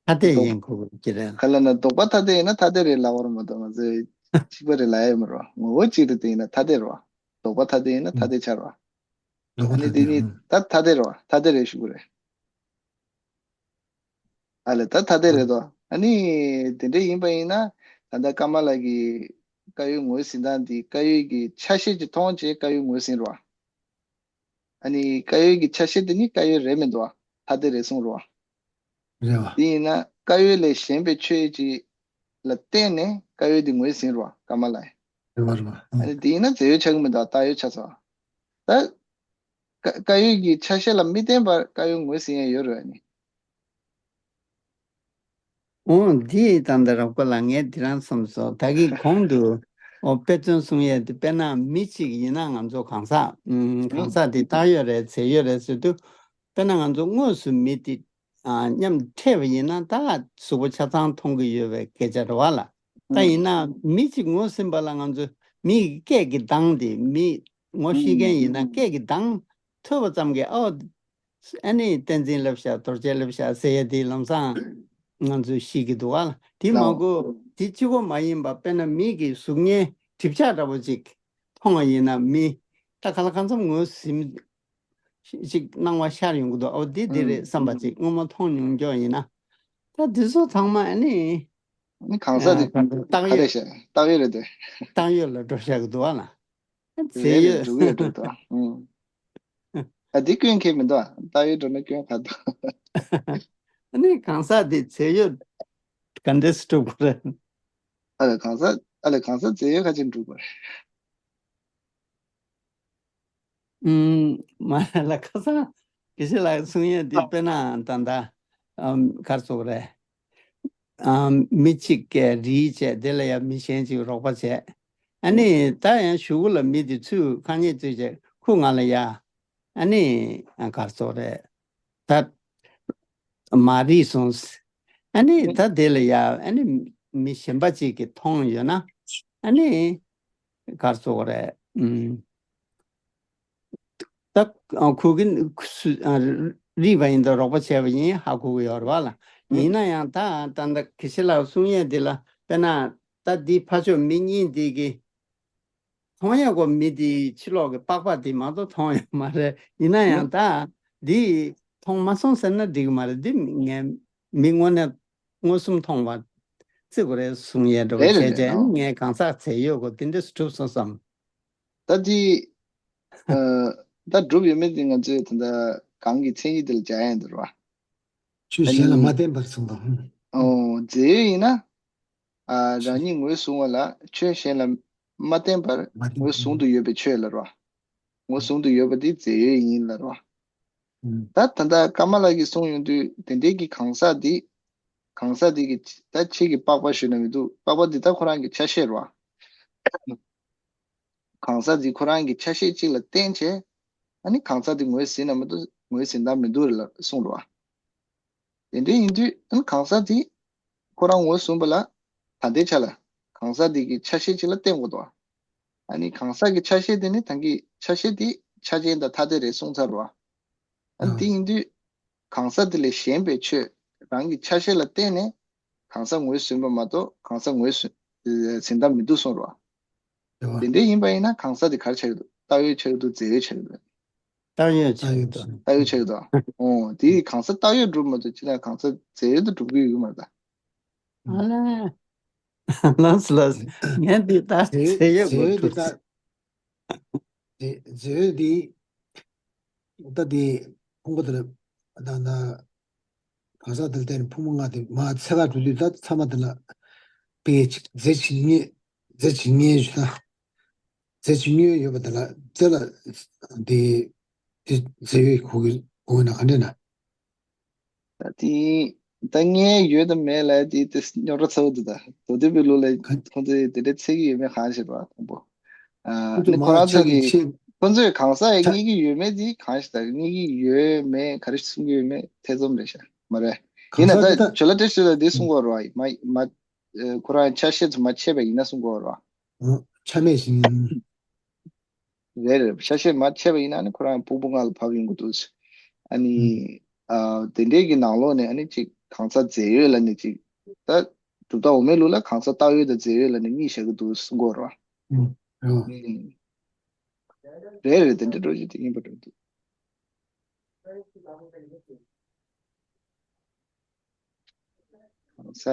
ཐ་དད་ལྡོག་ཡིན་དགོས་ཀྱི་རེད། ག་ལབ་ན་ལྡོག་པ་ཐ་དད་ཡིན་ན་ཐ་དད་རེད་ལབ་པ་རེད་མ་གཏོགས་ང་ཚོས་གཅིག་པ་རེད་ལབ་ཡ་མ་རེད་པ། ངོ་བོ་གཅིག་རེད་དེ་ཡིན་ན་ཐ་དད་རེད་པ། ལྡོག་པ་ཐ་དད་ཡིན་ན་ཐ་དད་ཆགས་རེད་པ། ལོ་གོ་ཨ་ནི་ཐ་དེ་དེ་ཨང་། ནི་ད་ཐ་དད་རེད་བ། ཐ་དད་རེད་ཞུ་གི་རེད། ཨ་ལས་ད་ཐ་དད་རེད་དོ། ཨ་ནི་དེ་འདྲ་ཡིན་པ་ཡིན་ན་ད་ལྟ་ཀརྨ་ལགས་ཀྱིས་དཀར་ཡོལ་ངོས་ཟིན་སྟངས་འདི་དཀར་ཡོལ་གྱི་ཆ་ཤས་ཅིག་མཐོང་བྱས་དཀར་ཡོལ་ངོས་ཟིན་རོ། ཨ་ནི་དཀར་ཡོལ་གྱི་ཆ་ཤས་དེ་ནི་དཀར་ཡོལ་རེད་མི་འདུག་ཐ་དད་རེད་གསུངས་རོ། རེད་བ། དེ་ཡིན་ན་དཀར་ཡོལ་ལས་གཞན་པའི་ཆོས་ཅིག་ལ་བརྟེན་ནས་དཀར་ཡོལ་འདི་ངོས་ཟིན་རོ་ཀརྨ་ལགས། རེད་བ་རེད་བ། ཨ་ནི་དེ་ཡིན་ན་རྫས་ཡོལ་ཆགས་ཀྱི་མི་འདུག་རྟགས་ཡོལ་ཆགས་སོང་། ད་དཀར་དཀར་ཡོལ་གྱི་ཆ་ཤས་ལ་མི་བརྟེན་པར་དཀར་ཡོལ་ངོས་ཟིན་ཡ་ཡོད་རེད་ཨ་ནི། འོ་འདི་ད་ལྟ་རོགས་པ་ལ་ངས་འདི་རང་བསམ་སོང་། ད་གིན་གོང་དུ་ཨོ་དཔེ་མཚོན་གསུང་ཡས་དེ་དཔེར་ན་མི་གཅིག་ཡིན་ན་ང་ཚོ་གང་ཟག་ཨུམ་གང་ཟག་དེ་རྟགས་ཡོད་རེད་རྫས་ཡོད་རེད་ཟེར་དུས་དཔེར་ན་ང་ཚོ་དངོས་སུ་མི་དེ་ཨ་མཉམ་འཕྲད་པ་ཡིན་ན་ད་གཟུགས་པོ་ཆ་ཚང་མཐོང་གི་ཡོད་པའི་སྐད་ཆ་རེད་བ་ལ། ད་ཡིན་ན་མི་གཅིག་ངོས་ཟིན་པ་ལ་ང་ཚོ་མི་ཡི་སྐད་ཀྱི་གདངས་དེ་མི་ངོ་ཤེས་མཁན་ཡིན་ན་སྐད་ཀྱི་གདངས་ཐོས་པ་ཙམ་གྱིས་ཨོ། ཨ་ནི་བསྟན་འཛིན་སླེབས་ཤག་རྡོ་རྗེ་སླེབས་ཤག་ཟེར་ཡ་དེ་ལམ་སང་ང་ཚོས་ཤེས་ཀྱི་འདུག་ཨ། དེ་མ་གོ་དེ་གཅིག་པོ་མ་ཡིན་པ་དཔེར་ན་མི་གི་གཟུགས་བརྙན་གྲིབ་ཆགས་འདྲ་པོ་ཅིག་མཐོང་བ་ཡིན་ན་མི་ད་ག་ལ་གང་འཚམ་ངོས་ཟིན་ཅིག་སྣང་བ་ཤར་ཡོང་གི་འདུག་ཨོ་དེ་དེ་རེད་བསམ་པ་ཅིག་སྔོན་མ་མཐོང་མྱོང་ཀྱོག་ཡིན་ན་ད་དེ་ཚོ་ཚང་མ་ཨ་ནི་ནི་གང་ཟག་དེ་ག་རེ་བཤད་རྟགས་ཡོད་རེད་དེ། རྟགས་ཡོད་ལ་འགྲོ་བཞག་གི་འདུག་ཨ་ལ། རྫས་རེད་རེད་ཡོད། འགྲོ་གི་ཡོད་འགྲོ་དང་། ཨ་འདི་སྐྱོན་ཁེལ་མི་འདུག་ཨ་རྟགས་ཡོད་འགྲོ་ན་སྐྱོན་ག་འདུག་ཨ་ནི་གང་ཟག་དེ་རྫས་ཡོད་ག་འདྲས་སྒྲུབ་དགོས་རེད། ཨ་ལ་གང་ཟག་ཨ་ལ་གང་ཟག་རྫས་ཡོད་ག་ཅིག་འགྲུབ་དགོས་རེད། ཨུམ། མ་ལ་ཁ་སང་དགེ་བཤེས་ལགས་གསུང་ཡས་འདི་དཔེར་ན་ད་ལྟ་ཨམ་གར་སོགས་རེད། ཨམ་མི་གཅིག་གིས་རིལ་བྱས་དེ་ལ་ཡང་མི་གཞན་གཅིག་རོགས་པ་བྱས། ཨ་ནི་ད་ཡང་གཞུག་གུ་ལ་མི་དེ་ཚུར་ཁ་ཉེས་བཙུགས་བྱས་ཁོ་ང་ལ་ཡ། ཨ་ནི་གར་སོགས་རེད། ད་མ་རིལ་སོང་། ཨ་ནི་ད་དེ་ལ་ཡ་ཨ་ནི་མི་གཞན་པ་གཅིག་གིས་མཐོང་ཡོད་ན་ཨ་ནི་གར་སོགས་རེད། ཨུམ། ད་ཁོ་གིས་རིལ་བ་ཡིན་ད་རོགས་པ་བྱས་པ་ཡིན་ཧ་གོ་གི་ཡོད་རེད་བ་ལ། ཡིན་ན་ཡང་ད་ད་ད་དགེ་བཤེས་ལགས་གསུང་ཡས་འདི་ལ་དཔེར་ན་ད་འདི་ཕར་ཕྱོགས་མི་གཉིས་འདི་གི་མཐོང་ཡག་གོ་མི་དེའི་ཕྱི་ལོགས་ཀྱི་པགས་པ་དེ་མ་གཏོགས་མཐོང་ཡོད་མ་རེད། ཡིན་ན་ཡང་ད་འདི་མཐོང་མ་སོང་ཟེར་ན་འགྲིག་གི་མ་རེད། འདི་ངས་མི་དངོས་གནས་མངོན་སུམ་མཐོང་བ་བརྩི་དགོས་རེད་གསུང་ཡས་འདྲ་བོ་རེད་རེད་བྱས་རེད་རྗེས་ཨང་ངས་གང་ཟག་རྫས་ཡོད་གོ་དེ་འདྲས་སུ་གྲུབ་སོང་བསམ། ད་འདི་ཨ་ད་གྲུབ་ཡོད་མེད་དེ་ང་ཚོས་ད་ལྟ་གང་གི་མཚན་ཉིད་དེ་ལ་སྦྱར་ཡ་འདི་རེད་བ། ཆོས་ཨ་གཞན་ལ་མ་ནི་བརྟེན་པར་གསུངས་པ། ཨོ་རྫས་ཡོད་ཡིན་ན། ཨ་རང་ཉིད་ངོས་བཟུང་བ་ལ་ཆོས་གཞན་ལ་མ་བརྟེན་པར་ངོས་བཟུང་དུ་ཡོད་པའི་ཆོས་ལ་རོ། ངོས་བཟུང་དུ་ཡོད་པ་དེ་རྫས་ཡོད་ཡིན་ལ་རོ། ད་ད་ལྟ་ཀརྨ་ལགས་ཀྱིས་གསུངས་ཡོང་དུས་དེ་འདྲའི་གི་གང་ཟག་འདི། གང་ཟག་འདི་གི་ད་ཕྱི་གི་པགས་པ་ཞུས་ན་མི་འདུག་པགས་པ་འདི་ད་ཁོ་རང་གི་ཆ་ཤས་རོ། གང་ཟག་འདི་ཁོ་རང་གི་ཆ་ཤས་གཅིག་ལ་བརྟེན་བྱས། ཨ་ནི་གང་ཟག་འདི་ངོས་ཟིན་ན་མི་འདུག་ངོས་ཟིན་སྟངས་མི་འདུག་རེད་ལ་གསུངས་རོ། དེ་འདྲ་ཡིན་དུས་ཨ་ནི་གང་ཟག་དེ་ཁོ་རང་ངོས་བཟུང་བ་ལ་ད་ལྟའི་ཆ་ལ་གང་ཟག་དེ་གི་ཆ་ཤས་ཅིག་ལ་བརྟེན་དགོས་འདུག་ཨ་ནི་གང་ཟག་གི་ཆ་ཤས་དེ་ནི་ད་གི་ཆ་ཤས་དེ་ཆ་ཅན་དང་ཐ་དད་རེད་གསུངས་ཚར་བ། ཨ་ནི་དེ་ཡིན་དུས་གང་ཟག་དེ་ལས་གཞན་པའི་ཆོས་རང་གི་ཆ་ཤས་ལ་བརྟེན་ནས་གང་ཟག་ངོས་ཟིན་པ་མ་གཏོགས་གང་ཟག་ངོས་ཟིན་ཟིན་སྟངས་མི་འདུག་གསུངས་རོ། རེད་བ། དེ་འདྲ་ཡིན་པ་ཡིན་ན་གང་ཟག་དེ་ག་རེ་ཆགས་ཀྱི་འདུག་རྟགས་ཡོད་ཆགས་ཀྱི་འདུག་རྫས་ཡོད་ཆགས་ཀྱི་འདུག་རྟགས་ཡོད་ཆགས་ཀྱི་འདུག་རྟགས་ཡོད་ཆགས་ཀྱི་འདུག་ཨོ་དེ་གང་ཟག་རྟགས་ཡོད་གྲུབ་མ་གཏོགས་ཅི་ལ་གང་ཟག་རྫས་ཡོད་དུ་གྲུབ་ཀྱི་ཡོད་མ་རེད་ད། ཨ་ལས། ལགས་སོ་ལགས་སོ། ངས་འདི་ལྟར་རྫས་ཡོད་རྫས་ཡོད་དུ་གྲུབ་ད། རྫས་རྫས་ཡོད་འདི་ད་འདི་ཕུང་པོ་དེ་ལ་ད་ན་གང་ཟག་དེ་ལ་བརྟེན་ནས་ཕུང་པོ་ལྔ་དེ་མ་ཚད་ཀ་གྲུབ་དུས་ད་ཚང་མ་དེ་ལ་པའི་རྫས་ཇི་སྙེད་རྫས་ཇི་སྙེད་ཞུ་ན། རྫས་ཇི་སྙེད་ཡོད་པ་དེ་ལ་དེ་ལ་དེ་དེ་རྫས་ཡོད་གོ་གི་གོ་གི་ན་ག་འདྲ་ན། ད་དེ་ད་ངས་ཡོད་དམ་མེད་ལ་དེ་དེ་རྙོག་དྲ་ཚ་བོ་འདུག་ད་མདོ་སྡེ་པའི་ལུགས་ལ་ཁོང་ཚོས་དེ་འདྲ་ཚད་ཀྱི་ཡོད་མེད་གང་ཤེས་པ་དང་པོ། ཨ་ཁོང་ཚོ་ནི་ཁོ་མ་རང་ཚོ་ཆགས་ཀྱི་གི་ཆེ་ཁོང་ཚོས་གང་ཟག་ཡ་ཆགས་རྙེད་ཀྱི་ཡོད་མེད་དེ་གང་ཤེས་ད་རྙེད་ཀྱི་ཡོད་མེད་ག་རེ་གསུང་གི་ཡོད་མེད་ཐེ་ཚོམ་རེད་ཤག་མ་རེད། གང་ཡིན་ན་ཟག་དེ་ད་ད་ཇོ་ལ་ཏྲེ་ཤི་ལ་དེ་གསུང་གོ་རོ་ཨ་མ་མ། ཁོ་རང་ཆ་ཤས་ཚོ་མ་ཕྱེ་བ་ཡིན་ན་གསུང་གོ་རོ། ཆ་མེད་ཞིང་། རེད་རེད་ཆ་ཤས་མ་ཕྱེ་བ་ཡིན་ན་ནི་ཁོ་རང་ཕུང་པོ་ལྔ་ལ་བབས་ཡོང་གི་འདུག་ཨ་ནི། ཨ་དེ་འདྲའི་གི་ནང་ལོགས་ནས་ཨ་ནི་ཅིག་གང་ཟག་རྫས་ཡོད་ལ་ནི་ཅིག་ད་གྲུབ་མཐའ་འོག་མའི་ལུགས་ལ་གང་ཟག་རྟགས་ཡོད་དང་རྫས་ཡོད་ལ་ནི་གཉིས་བཞག་གི་འདུག་གསུང་གོ་རོ། ཨ། རེད་རེད། དེ་འདྲ་འགྲོ་རྒྱུ་དེ་ཡིན་པ་འགྲོ་འདུག་ས།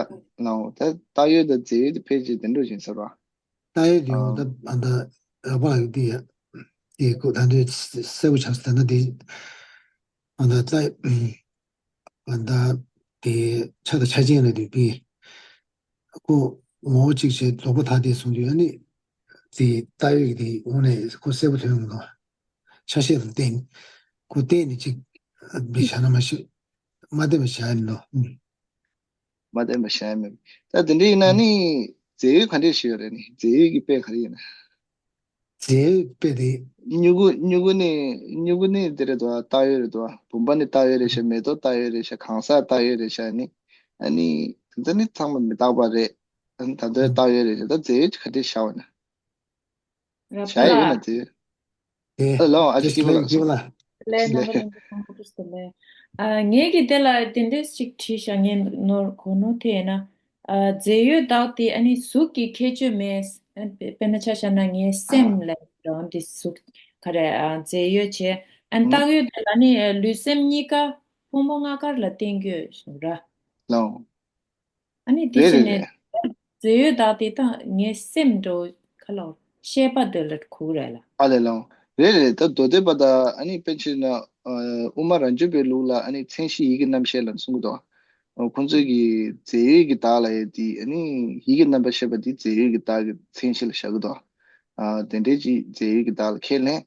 ལའོ། ད་བཏགས་ཡོད་དང་རྫས་ཡོད་དེ་ཕལ་ཆེར་དེ་འགྲོ་བཞིན་ས་ར། བཏགས་ཡོད་དེ་འོ་ད་ཨ་ད་རག་པ་ལ་དེ་ཡ་དེ་ཁོ་ད་འདྲའི་གསལ་པོ་ཆགས་སོང་། ད་ན་དེ་ཨ་ད་ད་ཨ་ད་དེ་ཆ་དང་ཆ་ཅན་ལ་དེ་དེ་ཁོ་ངོ་བོ་གཅིག་བྱས་ལོག་པ་ཐ་དད་གསུངས་དུས་ཨ་ནི་དེ་བཏགས་ཡོད་ཀྱི་དེ་འོ་ནས་ཁོ་གསལ་པོ་ཐོན་ཡོང་གི་འདུག་ཆ་ཤས་དང་བརྟེན། ཁོ་བརྟེན་ནས་ཅིག་བི་བྱ་ན་མ་ཤི། མ་བརྟེན་པ་བྱ་ཡིན་ནོ། ཨུམ། མ་བརྟེན་པ་བྱ་ཡིན་མེད། ད་དེ་འདྲ་ཡིན་ན་ཨུམ། ནི་རྫས་ཡོད་ག་འདྲས་ཞིག་ཡོད་རེད། ནི་རྫས་ཡོད་ཀྱི་དཔེ་ག་རེ་ཡིན་ན། རྫས་ཡོད་དཔེ་དེ། མྱུ་གུ་མྱུ་གུ་ནི་མྱུ་གུ་ནི་དེ་རེད་དོ། བཏགས་ཡོད་རེད་དོ། བུམ་པ་ནི་བཏགས་ཡོད་རེད་ཤག་མེ་ཏོག་བཏགས་ཡོད་རེད་ཤག་གང་ཟག་བཏགས་ཡོད་རེད་ཤག་ནི། ཨ་ནི་དེ་ཚོ་ནི་ཚང་མ་མི་རྟག་པ་རེད། ཨ་ནི་ད་ལྟ་ཨུམ། བཏགས་ཡོད་རེད་ཤག་ད་རྫས་ཡོད་ག་འདྲས་བྱ་བ་ན། ར་བྱ་ཡོད་ན་པ་ལགས། དེ། ཨེ། ཨ་ལོ། ཨ་ཅེ་སྐྱིད་པོ་ལགས་སོ། ལགས་སོ། ལགས་རྣམ་པ་ལགས་སོ། རྣམ་པ་ཀུ་སྟེ་ལས། ཨ་ངས་ཀྱི་དེ་ལ་དེ་འདྲས་ཅིག་བྲིས་ཤག་ངས་ནོར་གོ་ནོར་ཐེ་ཡིན་ན། ཨ་རྫས་ཡོད་དག་དེ་ཨ་ནི་གཟུགས་ཀྱི་ཁྱད་ཆོས་མེད། ཨ་དཔེར་ན་ཆ་བཞག་ན་ངའི་ཨ། སེམས་ལ་རང་དེ་གཟུགས་ག་རེ་ཨ་རྫས་ཡོད་བྱས། ཨ་ནི་ཨུ། བཏགས་ཡོད་དེ་ལ་ནི་ཨ་ལུས་སེམས་གཉིས་ཀ་ཕོ་མོ་ལྔ་ཀར་ལ་བརྟེན་དགོས་སོ་ར། ལོ། ཨ་ནི་དེ་རེད་བྱས་རེད་ནས་རེད། རྫས་ཡོད་དག་དེ་དག་ངའི་སེམས་འགྲོ་ག་ལ་ཤེས་པ་དེ་ལ་གོ་རེད་ལ། ཨ་ལས་ལོ། རེད་རེད། ད་མདོ་སྡེ་པ་དང་ཨ་ནི་དཔེ་ཆ་ན་ཨ་དབུ་མ་རང་རྒྱུད་པའི་ལུགས་ལ་ཨ་ནི་མཚན་གཞི་ཡིད་ཀྱི་རྣམ་ཤེས་ལ་གསུང་གི་འདུག་ཨ་ཁོང་ཚོས་ཀྱི་རྫས་ཡོད་ཀྱི་བདག་ལ་ཡོད་དེ་ཨ་ནི་ཡིད་ཀྱི་རྣམ་པར་ཤེས་པ་དེ་རྫས་ཡོད་ཀྱི་བདག་གི་མཚན་གཞི་ལ་བཞག་གི་འདུག་ཨ་དེ་འདྲའི་ཅིག་རྫས་ཡོད་ཀྱི་བདག་ལ་ཁས་ལེན་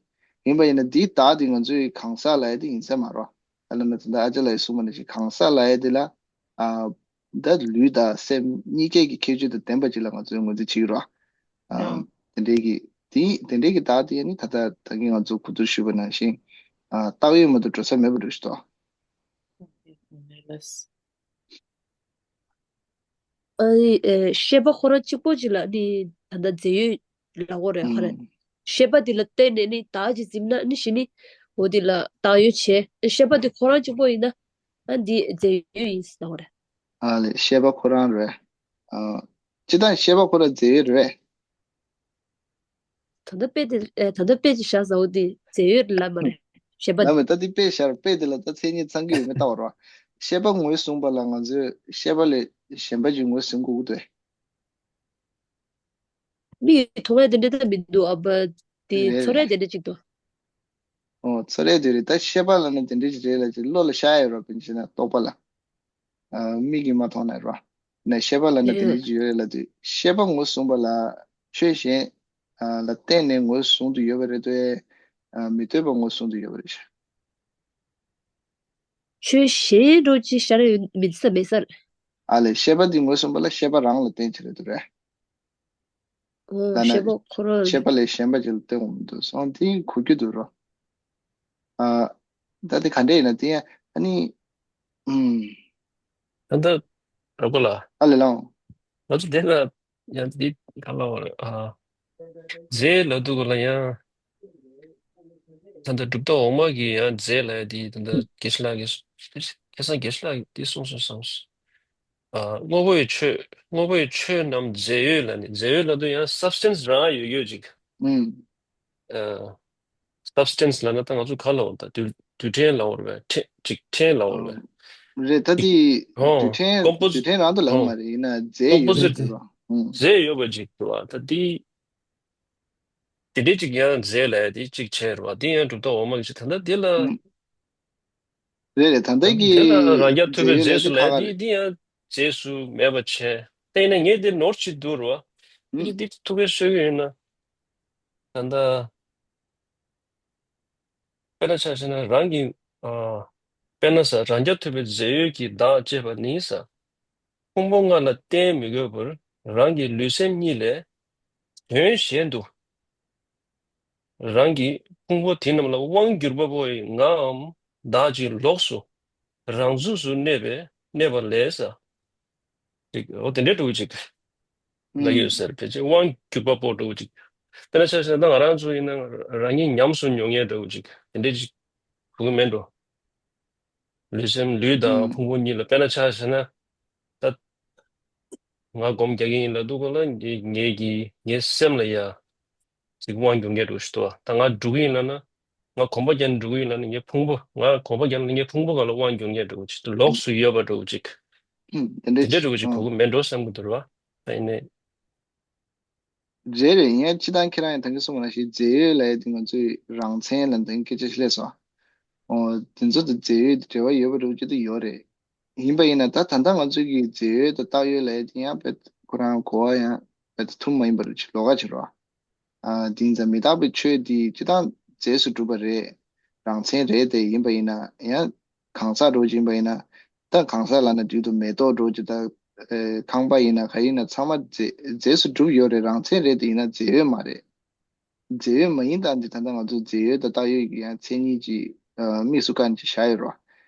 ཡིན་པ་ཡིན་ན་དེའི་བདག་དེ་ང་ཚོའི་གང་ཟག་ལ་ཡོད་དེ་ཡིན་ས་མ་རེད། ཨ་ལ་ན་ད་ལྟ་ཨ་ཅག་ལགས་ཀྱིས་གསུངས་པ་ནང་བཞིན་གང་ཟག་ལབ་ཡ་དེ་ལ་ཨ་ད་ལུས་དང་སེམས་གཉིས་ཀའི་གི་ཁྱད་ཆོས་དང་ལྡན་པ་ཅིག་ལ་ང་ཚོས་ངོས་འཛིན་བྱེད་ཀྱི་རེད། ཨ་ཨ་དེ་འདྲའི་གི་དེ་དེ་འདྲའི་གི་བདག་དེ་ནི་ད་ལྟ་ད་གིན་ང་ཚོ་གོ་བསྡུར་ཞུས་པ་ནང་བཞིན་ཨ་བཏགས་ཡོད་མ་གཏོགས་འགྲོ་ས་མེད་པ་རེད་ཤག་ཏོ། ཨ་ནི་ཨེ་ཤེས་པ་ཁོ་རང་གཅིག་པོ་ཅིག་ལ་ནི་ད་ལྟ་རྫས་ཡོད་ལབ་དགོས་རེད་ཁ་རེད། ཨུམ། ཤེས་པ་འདི་ལ་བརྟེན་ནས་ནི་བདག་ཅིག་འཛིན་ན་ནི་ཞི་ནི་འོ་འདི་ལ་བཏགས་ཡོད་བྱས། ཤེས་པ་འདི་ཁོ་རང་གཅིག་པོ་ཡིན་ན་ཨ་འདི་རྫས་ཡོད་ཡིན་ཟེར་ལབ་དགོས་རེད། ཨ་ལས་ཤེས་པ་ཁོ་རང་རེད། ཨ་སྤྱིར་བཏང་ཤེས་པ་ཁོ་རང་རྫས་ཡོད་རེད། ད་ལྟ་དཔེ་དེ་ཨེ་ད་ལྟ་དཔེ་ཅིག་བཞག་ཟེར་བ་འདི་རྫས་ཡོད་ལབ་མ་རེད། ཤེས་པ་ལབ་འདི། མེད་ད་འདི་དཔེ་བཞག་དཔེ་དེ་ལ་ད་མཚན་ཉིད་ཚང་གི་ཡོད་མེད་ལྟ་བ་རེད། ཤེས་པ་ངོས་བཟུང་བ་ལ་ང་ཚོས་ཤེས་པ་ལས་གཞན་པ་ཅིག་ངོས་ཟིན་དགོས་ཀྱི་འདུག་མིག་གིས་མཐོང་ཡ་དེ་འདྲ་ད་མི་འདུག་ཨ་བ་དེ་རེད་ཚོར་ཡ་རེད། དེ་འདྲ་ཅིག་འདུག་ཨོ་ཚོར་ཡ་དེ་རེད། ད་ཤེས་པ་ལབ་ན་དེ་འདྲ་ཅིག་རེད་ལ་ཅིག་བློ་ལ་ཤར་ཡ་རོ་བྱས་ན་རྟོག་པ་ལ། ཨ་མིག་གིས་མ་མཐོང་ན་རོ། ནས་ཤེས་པ་ལབ་ན་དེ་འདྲ་ཅིག་ཡོད་རེད་ལབ་དུས་ཤེས་པ་ངོས་བཟུང་བ་ལ་ཆོས་གཞན་ཨ་ལ་བརྟེན་ནས་ངོས་བཟུང་དུ་ཡོད་པ་རེད་དེ་ཨ་མི་ལྟོས་པ་ངོས་བཟུང་དུ་ཡོད་པ་རེད་ཤག་ཆོས་གཞན་འགྲོ་ཅི་ཤར་ཡོད་མིན་ས་མེད་ས་རེད། ཨ་ལས་ཤེས་པ་འདི་ངོས་བཟུང་བ་ལ་ཤེས་པ་རང་ལ་བརྟེན་ཅི་རེད་དུ་རེད། ཨོ་ལ་ན་ཤེས་པ་ཁོ་རང་ཤེས་པ་ལས་གཞན་པ་ཅིག་ལ་བརྟེན་འོང་མི་འདུག་སོང་དེ་གོ་རྒྱུ་འདུག་རོ། ཨ་ད་དེ་ག་འདྲས་ཡིན་ན་དེ་ཡང་ཨ་ནི་ཨུམ། ད་ལྟ་རོགས་པ་ལ་ཨ་ལས་ལང་། ང་ཚོ་དེ་ལ་ཡང་འདི་ག་ལ་བ་རེད་ཨ། རྫས་ལ་འདུག་ག་ལ་ཡང་། ད་ལྟ་གྲུབ་མཐའ་འོག་མ་གི་ཡང་རྫས་ལ་ཡང་འདི་ད་ལྟ་དགེ་བཤེས་ལགས་ཀྱིས་ཁ་སང་དགེ་བཤེས་ལགས་ཀྱིས་འདི་གསུངས་སོང་བསམ། ཨ་དངོས་པོའི་ཆོས་དངོས་པོའི་ཆོས་རྣམས་རྫས་ཡོད་ལ་ནི་རྫས་ཡོད་ལ་དུ་ཡང་སབ་སི་ཊན་སི་རང་ཡོད་ཡོད་ཅིག་ཨུམ། ཨ་སབ་སི་ཊན་སི་ལ་ན་ད་ང་ཚོ་ག་ལ་འོང་ད་རྡུལ་རྡུལ་ཕྲན་ལ་འོང་བས་ཕྲན་ཅིག་ཕྲན་ལ་འོང་བས། རེད་ད་དེ་ཨོ་རྡུལ་ཕྲན་ཀོམ་པོ་རྡུལ་ཕྲན་རང་དུ་ལངས་ཨོ་མ་རེད་ཡིན་ན་རྫས་ཀོམ་པོ་ཡོད་ཟིཊ་རེད་པ། ཨུམ། རྫས་ཡོད་པ་ཅིག་འདུག་བ་ད་དེ། དེ་འདྲའི་ཅིག་ཡང་རྫས་ལ་དེ་གཅིག་བྱས་རེད་བ་དེ་ཡང་གྲུབ་མཐའ་འོག་མ་གི་ཅིག་ད་ལྟ་དེ་ལ། ཨུམ། རེད་རེད་ད་ལྟ་གི་དེ་ལ་རང་རྒྱལ་ཐོབ་པའི་རྫས་ལ་རྫས་སུ་དེ་ལབ་ཁག་ཁག་དེ་རེད། དེ་ཡང་རྫས་སུ་མེད་པ་བྱས་བལྟས་ན་ངས་དེ་ནོར་ཅིག་འདུག་རེད་བ། ཨུམ། དེ་དེ་ཐུག་པའི་སྲོལ་གི་ཡོད་ན། ད་ལྟ། དཔེར་ན་ཆ་བཞག་ན་རང་གི་ཨ། དཔེར་ན་ས་རང་རྒྱལ་ཐོབ་པའི་རྫས་ཡོད་ཀྱི་བདག་ཅེས་པ་ནི་ས། ཕུང་པོ་ལྔ་ལ་བརྟེན་མི་དགོས་པར་རང་གི་ལུས་སེམས་གཉིས་ལས་དོན་གཞན་དུ། རང་གི་ཕུང་པོ་དེ་རྣམས་ལ་དབང་བསྒྱུར་པ་པོ་ཡི་ངའམ་བདག་ཅིག་ལོགས་སུ་རང་ཚུགས་སུ་གནས་པའི་གནས་པ་ལས་ས། ཅིག་འོ་དེ་འདྲའི་འགྲོ་གི་ཅིག་ལ་ཡོད་ཟེར་ཕལ་ཆེར་དབང་བསྒྱུར་པ་པོ་འགྲོ་གི་ཅིག་དཔེར་ན་ཆ་བཞག་ན་ང་རང་ཚོ་ཡིན་ན་རང་ཉིད་ཉམས་སུ་མྱོང་མཁན་འགྲོ་གི་ཅིག་དེ་འདྲའི་ཅིག་གོ་གི་མེད་འགྲོ། ལུས་སེམས་ལུས་དང་ཕུང་པོ་གཉིས་ལ་དཔེར་ན་ཆ་བཞག་ན་ད་ང་སྒོམ་རྒྱག་གི་ཡིན་ལབ་འདུག་ག་ལ་ངེད་ཀྱི་ངའི་སེམས་ལ་ཡ་ ཅིག་དབང་སྒྱུར་མཁན་འདྲ་བོ་ཞིག་འདུག་བ། ད་ང་འགྲོ་གི་ཡིན་ལབ་ན། ང་གོམ་པ་རྒྱག་ནས་འགྲོ་གི་ཡིན་ལབ་ན། ངའི་ཕུང་པོ། ང་གོམ་པ་རྒྱག་ནས་ངའི་ཕུང་པོ་སྒང་ལ་དབང་སྒྱུར་མཁན་འདྲ་བོ་ཅིག་ལོགས་སུ་ཡོད་པ་འདྲ་བོ་ཅིག་དེ་འདྲ་འདྲ་བོ་ཅིག་གོ་གི་མེད་འགྲོ་བསམ་གི་འདུག་ར། ཡིན་ནའི། རེད་རེད། ཡིན་ཡང་སྤྱིར་བཏང་ཁྱེད་རང་ཡང་ད་གིན་གསུངས་པ་ནང་བཞིན་རྫས་ཡོད་ལབ་ཡ་དེ་ང་ཚོས་རང་མཚན་ལབ་ནས་སྐད་ཆ་ཞིག་སླེབས་སོང་། འོ་དེ་ཚོ་དང་རྫས་ཡོད་དེ་འབྲེལ་བ་ཡོད་པ་འདྲ་བོ་ཅིག་ཏུ་ཡོད་རེད། ཡིན་པ་ཡིན་ན་ད་ད་ལྟ་ང་ཚོས་ཀྱི་རྫས་ཡོད་དང་བཏགས་ཡོད་ལབ་ཡ་དེ་ཡང་དཔེ་ཁོ་རང་གོ་བ་ཡང་དཔེ་ད་ཐུན་མ་ཡིན་པ་འདྲ་བོ་ཅིག་ལོགས་ཀ་བྱེད་རོགས། ཨ། དེ་ཡིན་ཙང་མི་རྟག་པའི་ཆོས་དེ་སྤྱིར་བཏང་རྫས་སུ་གྲུབ་པ་རེད། རང་མཚན་རེད་དེ། ཡིན་པ་ཡིན་ན་ཡང་གང་ཟག་འདྲ་བོ་ཅིག་ཡིན་པ་ཡིན་ན། ད་གང་ཟག་ལབ་ན་འགྲིག་འདུག་མེ་ཏོག་འདྲ་བོ་ཅིག་ད། ཨེ། ཁང་པ་ཡིན་ན་ག་ཡིན་ན་ཚང་མ་རྫས་རྫས་སུ་གྲུབ་ཡོད་རེད། རང་མཚན་རེད་དེ། ཡིན་ན་རྫས་ཡོད་མ་རེད། རྫས་ཡོད་མ་ཡིན་སྟངས་འདི་ད་ལྟ་ང་ཚོ་རྫས་ཡོད་དང་བཏགས་ཡོད་ཀྱི་ཡང་མཚན་ཉིད་ཀྱི། ཨ། དམིགས་སུ་བཀར་ནས་བཞག་ཡོད་རེད་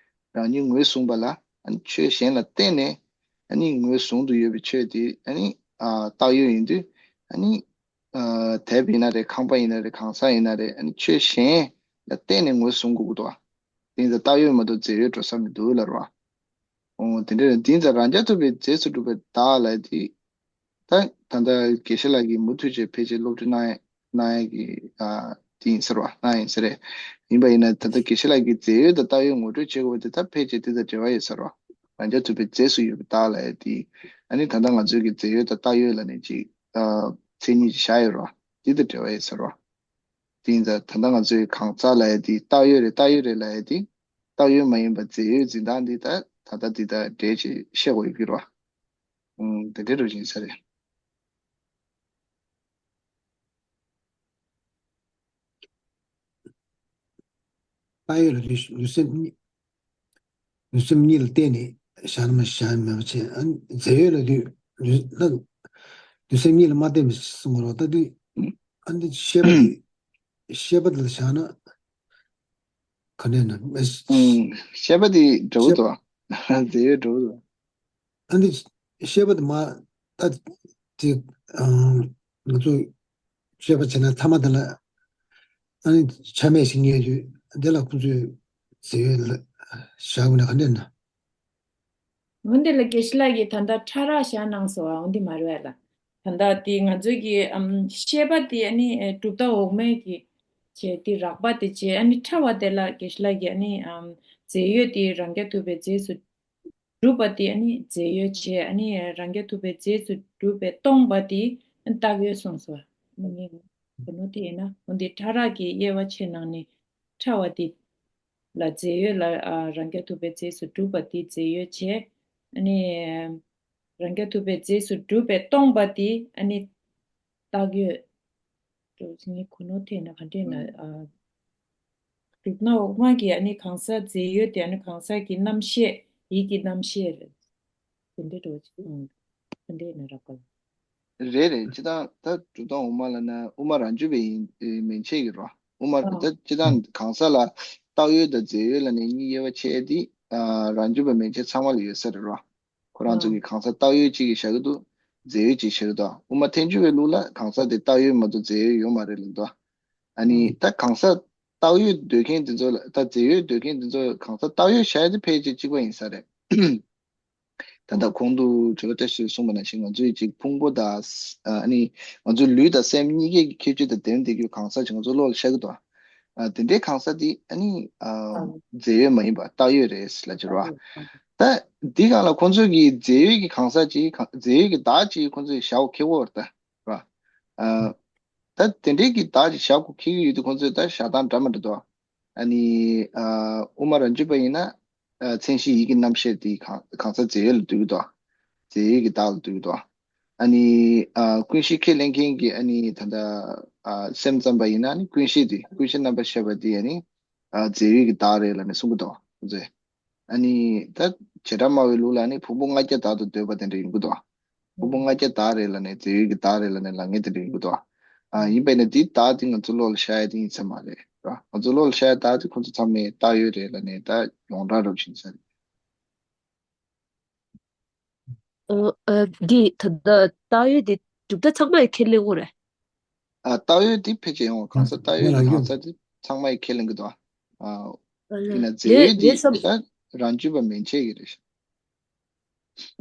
བ། རང་ཉིད་ངོས་བཟུང་བ་ལ། ཨ་ནི་ཆོས་གཞན་ལ་བརྟེན་ནས། ཨ་ནི་ངོས་བཟུང་དུ་ཡོད་པའི་ཆོས་དེ། ཨ་ནི། ཨ། བཏགས་ཡོད་ཡིན་དུས། ཨ་ནི། ཨ། དེབ་ཡིན་ན་རེད། ཁང་པ་ཡིན་ན་རེད། གང་ཟག་ཡིན་ན་རེད། ཨ་ནི་ཆོས་གཞན་ལ་བརྟེན་ནས་ངོས་བཟུང་དགོས་ཀྱི་འདུག་བ། དེ་ཡིན་ཙང་བཏགས་ཡོད་མ་གཏོགས་རྫས་ཡོད་འགྲོ་ས་མི་འདུག་ལབ་རེད་བ། འོ་དེ་འདྲ་རེད། དེ་ཡིན་ཙང་རང་རྐྱ་ཐུབ་པའི་རྫས་སུ་གྲུབ་པའི་བདག་ལབ་དེ། ད་ད་ལྟ་དགེ་བཤེས་ལགས་ཀྱིས་མུ་མཐུད་བྱས་ཕལ་ཆེར་སློབ་ཁྲིད་གནང་ཡ་གནང་ཡ་གི། ཨ། དེ་ཡིན་ཟེར་བ། གནང་ཡིན་ཟེར་རེད། ཡིན་པ་ཡིན་ན་ད་ལྟ་དགེ་བཤེས་ལགས་ཀྱིས་རྫས་ཡོད་དང་བཏགས་ཡོད་ངོ་སྤྲོད་བྱེད་དགོས་པ་དེ་ད་ཕལ་ཆེར་དེ་དང་འབྲེལ་བ་ཡོད་ཟེར་བ། རང་རྐྱ་ཐུབ་པའི་རྫས་སུ་ཡོད་པའི་བདག་ལབ་ཡ་དེ། ཨ་ནི་ད་ལྟ་ང་ཚོའི་གི་རྫས་ཡོད་དང་བཏགས་ཡོད་ལབ་ནས་ཅིག། ཨ། མཚན་ཉིད་ཅིག་བཞག་ཡོད་རེད་བ། དེ་དང་འབྲེལ་བ་ཡོད་ཟེར་བ། དེ་ཡིན་ཙང་ད་ལྟ་ང་ཚོའི་གང་ཟག་ལབ་ཡ་དེ་བཏགས་ཡོད་རེད། བཏགས་ཡོད་རེད་ལབ་ཡ་དེ། བཏགས་ཡོད་མ་ཡིན་པ་རྫས་ཡོད་འཛིན་སྟངས་འདི་ད་ད་ལྟ་འདི་དང་འབྲེལ་ཅིག་བཤད་དགོས་ཡོད་ཀྱི་རེད་བ། ཨུམ། དེ་འདྲའི་རུ་ཡིན་ས་རེད། བཏགས་ཡོད་ལ་ལུས་ལུས་སེམས་གཉིས། ལུས་སེམས་གཉིས་ལ་བརྟེན་ནས་བཞག་ན་མ་བཞག་མེད་པ་བྱས། ཨ། རྫས་ཡོད་ལ་ལུས་ལུས་ལ་ལུས་སེམས་གཉིས་ལ་མ་བརྟེན་པའི་གསུང་གི་རེད་བ། ད་དུས་ཨ་འདི་ཤེས་པ་དེ་ཤེས་པ་དེ་ལ་བཞག་ན་ག་འདྲས་ན། ཨུམ། ཤེས་པ་དེ་འདྲ་བོ་ཤེས་འདུག་བ། རྫས་ཡོད་འདྲ་བོ་འདུག་བ། ཨ་འདི་ཤེས་པ་དེ་མ་ད་དེ། ཨ། ང་ཚོ་ཤེས་པ་བྱས་ན་ཐ་མ་དེ་ལ་ཨ་ནི་ཆ་མེད་ཞིག་རྙེད་དུས་དེ་ལ་ཁོ་ཚོས་རྫས་ཡོད་ལ་བཞག་དགོས་ན་ག་འདྲས་ན། འོན་ཏེ་ལ་དགེ་བཤེས་ལགས་ཀྱིས་ད་ལྟ་ཕྲ་རགས་བཞག་གནང་སོང་བ། འོན་ཏེ་མ་རེད་ལ། ད་ལྟ་དེ་ང་ཚོའི་གི་ཨམ་ཤེས་པ་དེ་ཨ་ནི་གྲུབ་མཐའ་འོག་མའི་གི་བྱས་དེ་རགས་པ་དེ་བྱས། ཨ་ནི་ཕྲ་བ་དེ་ལ་དགེ་བཤེས་ལགས་ཀྱིས་ཨ་ནི་ཨམ་རྫས་ཡོད་དེ་རང་རྐྱ་ཐུབ་པའི་རྫས་སུ་གྲུབ་པ་དེ་ཨ་ནི་རྫས་ཡོད་བྱས། ཨ་ནི་རང་རྐྱ་ཐུབ་པའི་རྫས་སུ་གྲུབ་པའི་སྟོང་པ་དེ་བཏགས་ཡོད་གསུངས་སོང་བ། ཨ་ནི་གོ་ནོར་དེ་ཡིན་ན། འོན་ཏེ་ཕྲ་རགས་ཀྱི་དབྱེ་བ་ཕྱེ་གནང་ནས་ཕྲ་བ་དེ་ལ་རྫས་ཡོད་ལ། ཨ། རང་རྐྱ་ཐུབ་པའི་རྫས་སུ་གྲུབ་པ་དེ་རྫས་ཡོད་བྱས། ཨ་ནི་རང་རྐྱ་ཐུབ་པའི་རྫས་སུ་གྲུབ་པའི་སྟོང་པ་དེ་ཨ་ནི་བཏགས་ཡོད། ངས་གོ་ནོར་ཐེབས་ན་ག་འདྲས་ན། ཨ། གྲུབ་མཐའ་འོག་མ་གི་ཨ་ནི་གང་ཟག་རྫས་ཡོད་དེ་ཨ་ནི་གང་ཟག་གི་རྣམ་ཤེས། ཡིད་ཀྱི་རྣམ་ཤེས་རེད། དེ་འདྲས་འགྲོ་ཅིག་ཨང་། དེ་འདྲས་ན་རག་ག་ལ། རེད་རེད། སྤྱིར་བཏང་ད་གྲུབ་མཐའ་འོག་མ་ལབ་ན་དབུ་མ་རང་རྒྱུད་པའི་ཡིན་མན་ཆད་ཀྱི་རོ། དབུ་མ་ཨ་ད་སྤྱིར་བཏང་གང་ཟག་ལ་བཏགས་ཡོད་དང་རྫས་ཡོད་ལབ་ནས་གཉིས་དབྱེ་བ་ཕྱེ་དེ། ཨ། རང་རྒྱུད་པ་མན་ཆད་ཚང་མ་ལ་ཡོད་ས་རེད་རོ། ཁོ་རང་ཚོ་གི་གང་ཟག་བཏགས་ཡོད་གཅིག་གིས་བཞག་གི་འདུག་རྫས་ཡོད་གཅིག་བཞག་གི་འདུག་དབུ་མ་ཐལ་འགྱུར་བའི་ལུགས་ལ་གང་ཟག་དེ་བཏགས་ཡོད་མ་གཏོགས་རྫས་ཡོད་ཡོད་མ་རེད་ལབ་འདུག་ཨ་ནི་ད་གང་ཟག་བཏགས་ཡོད་འདོད་མཁན་དེ་ཚོ་ལ། ད་རྫས་ཡོད་འདོད་མཁན་དེ་ཚོ་གང་ཟག་བཏགས་ཡོད་བཞག་ཡ་དེ་ཕལ་ཆེར་གཅིག་པ་ཡིན་ས་རེད། ད་ལྟ་གོང་དུ་དྲི་བ་བཀྲ་ཤིས་གསུངས་པ་ནང་བཞིན་ང་ཚོའི་གཅིག་ཕུང་པོ་དང་། ཨ་ནི་ང་ཚོའི་ལུས་དང་སེམས་གཉིས་ཀའི་ཁྱད་ཆོས་དང་ལྡན་བསྡད་རྒྱུའི་གང་ཟག་ཅིག་ང་ཚོ་བློ་ལ་ཤར་གི་འདུག་ཨ། དེ་འདྲའི་གང་ཟག་དེ་ཨ་ནི། ཨ། རྫས་ཡོད་མ་ཡིན་པ་བཏགས་ཡོད་རེད་ལབ་ཀྱི་རེད་བ། ད་འདི་སྒང་ལ་ཁོང་ཚོས་ཀྱི་རྫས་ཡོད་ཀྱི་གང་ཟག་ཅིག་གང་། རྫས་ཡོད་ཀྱི་བདག་ཅིག་ཁོང་ཚོས་བཞག་དགོས་ཀྱི་ཡོད་རེད་ད། ར། ཨ། ད་དེ་འདྲའི་གི་བདག་ཅིག་བཞག་དགོས་ཁེལ་གྱི་ཡོད་དུས་ཁོང་ཚོས་ད་བཞག་སྟངས་འདྲ་མི་འདྲ་འདུག་ཨ་ནི། ཨ། དབུ་མ་རང་རྒྱུད་པ་ཡིན་ན། ཨ། མཚན་གཞི་ཡིད་ཀྱི་རྣམ་ཤེས་དེ་གང་གང་ཟག་རྫས་ཡོད་ལ་འདོད་ཀྱི་འདུག་རྫས་ཡོད་ཀྱི་བདག་ལ་འདོད་ཀྱི་འདུག་ཨ་ནི། ཨ། ཀུན་ཤེས་ཁས་ལེན་མཁན་གྱི་ཨ་ནི་ད་ལྟ། ཨ། སེམས་ཙམ་པ་ཡིན་ན་ནི་ཀུན་ཤེས་དེ། ཀུན་ཤེས་རྣམ་པར་ཤེས་པ་དེ་ཨ་ནི། ཨ། རྫས་ཡོད་ཀྱི་བདག་རེད་ལབ་ནས་གསུང་གི་འདུག་ཁོང་ཚོས། ཨ་ནི་ད་བྱེ་བྲག་སྨྲ་བའི་ལུགས་ལ་ནི་ཕུང་པོ་ལྔ་བརྒྱ་བདག་ཏུ་འདོད་པ་དེ་འདྲ་ཡིན་གྱི་འདུག་ཕུང་པོ་ལྔ་བརྒྱ་བདག་རེད་ལབ་ནས་རྫས་ཡོད་ཀྱི་བདག་རེད་ལབ་ནས་ལབ་མཁན་དེ་འདྲ་ཡིན་གྱི་འདུག་ཨ། ཡིན་པས་ན་འདི་བདག་དེ་ང་ཚོ་བློ་ལ་ཤར་ཡ་དེ་ཡིན་ས་མ་རེད་ར། ང་ཚོ་བློ་ལ་ཤར་ཡ་བདག་དེ་ཁོ་ཚོ་ཚང་མས་བཏགས་ཡོད་རེད་ལབ་ནས་ད་ཡོངས་གྲགས་འདྲ་བོ་ཞིག་ཡིན་ས་རེད། ཨ། ཨ། འདི་ད་ལྟ་བཏགས་ཡོད་དེ་གྲུབ་མཐའ་ཚང་མ་ཡིས་ཁས་ལེན་དགོས་རེད། ཨ། བཏགས་ཡོད་དེ་ཕལ་ཆེར་ཡོང་བ། གང་ཟག་བཏགས་ཡོད་དེ་གང་ཟག་དེ་ཚང་མ་ཡིས་ཁས་ལེན་གྱི་འདུག་ཨ། ཡིན་ན་རྫས་ཡོད་དེ་ད་རང་རྒྱུད་པ་མན་ཆད་ཀྱི་རེད་ཤག་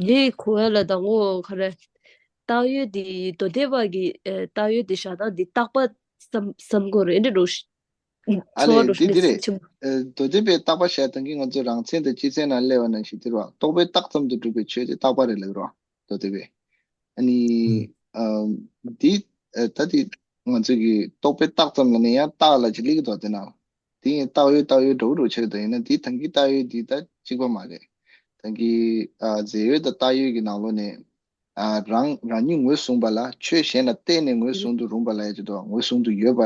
ངས་གོ་བ་ལ་དང་པོ་ག་རེ། བཏགས་ཡོད་དེ་མདོ་སྡེ་པ་གི། ཨ། བཏགས་ཡོད་དེ་བཞག་སྟངས་དེ་བཏགས་པ་ བསམ་བསམ་གོ་རེད་འདྲ་འགྲོ་ཤི། ཨ་ཚོར་བ་ལེ། འགྲོ་ཤི་འདི་འདི་ནས་རེད། ཆེན་པོ། ཨ། མདོ་སྡེ་པའི་བརྟག་པ་བྱས་དང་གི་ང་ཚོས་རང་མཚན་དང་སྤྱི་མཚན་ནང་སླེབས་པ་ནང་བཞིན་འདི་རེད་བ། རྟོག་པས་བཏགས་ཙམ་དུ་གྲུབ་པའི་ཆོས་དེ་བཏགས་པ་རེད་ལབ་རེད་བ། མདོ་སྡེ་པས། ཨ་ནི། ཨ། འདི། ཨ། ད་འདི་ང་ཚོས་ཀྱི་རྟོག་པས་བཏགས་ཙམ་ལ་ནི་ཡང་བཏགས་ལ་ཅིག་སླེབས་ཀྱི་འདུག་དེ་ན། དེ་ཡིན་བཏགས་ཡོད་བཏགས་ཡོད་འདྲ་བོ་འདྲ་བོ་ཆགས་ཀྱི་འདུག་ཡིན་ན་འདི་ཐང་གི་བཏགས་ཡོད་འདི་ད་གཅིག་པ་མ་རེད། ཐང་གི། ཨ། རྫས་ཡོད་དང་བཏགས་ཡོད་ཀྱི་ནང་ལོགས་ནས། ཨ། རང་རང་ཉིད་ངོས་བཟུང་བ་ལ་ཆོས་གཞན་ལ་བརྟེན་ནས་ངོས་བཟུང་དུ་རུང་བ་ལ་ཡ་ཅི་དོ། ངོས་བཟུང་དུ་ཡོད་པ་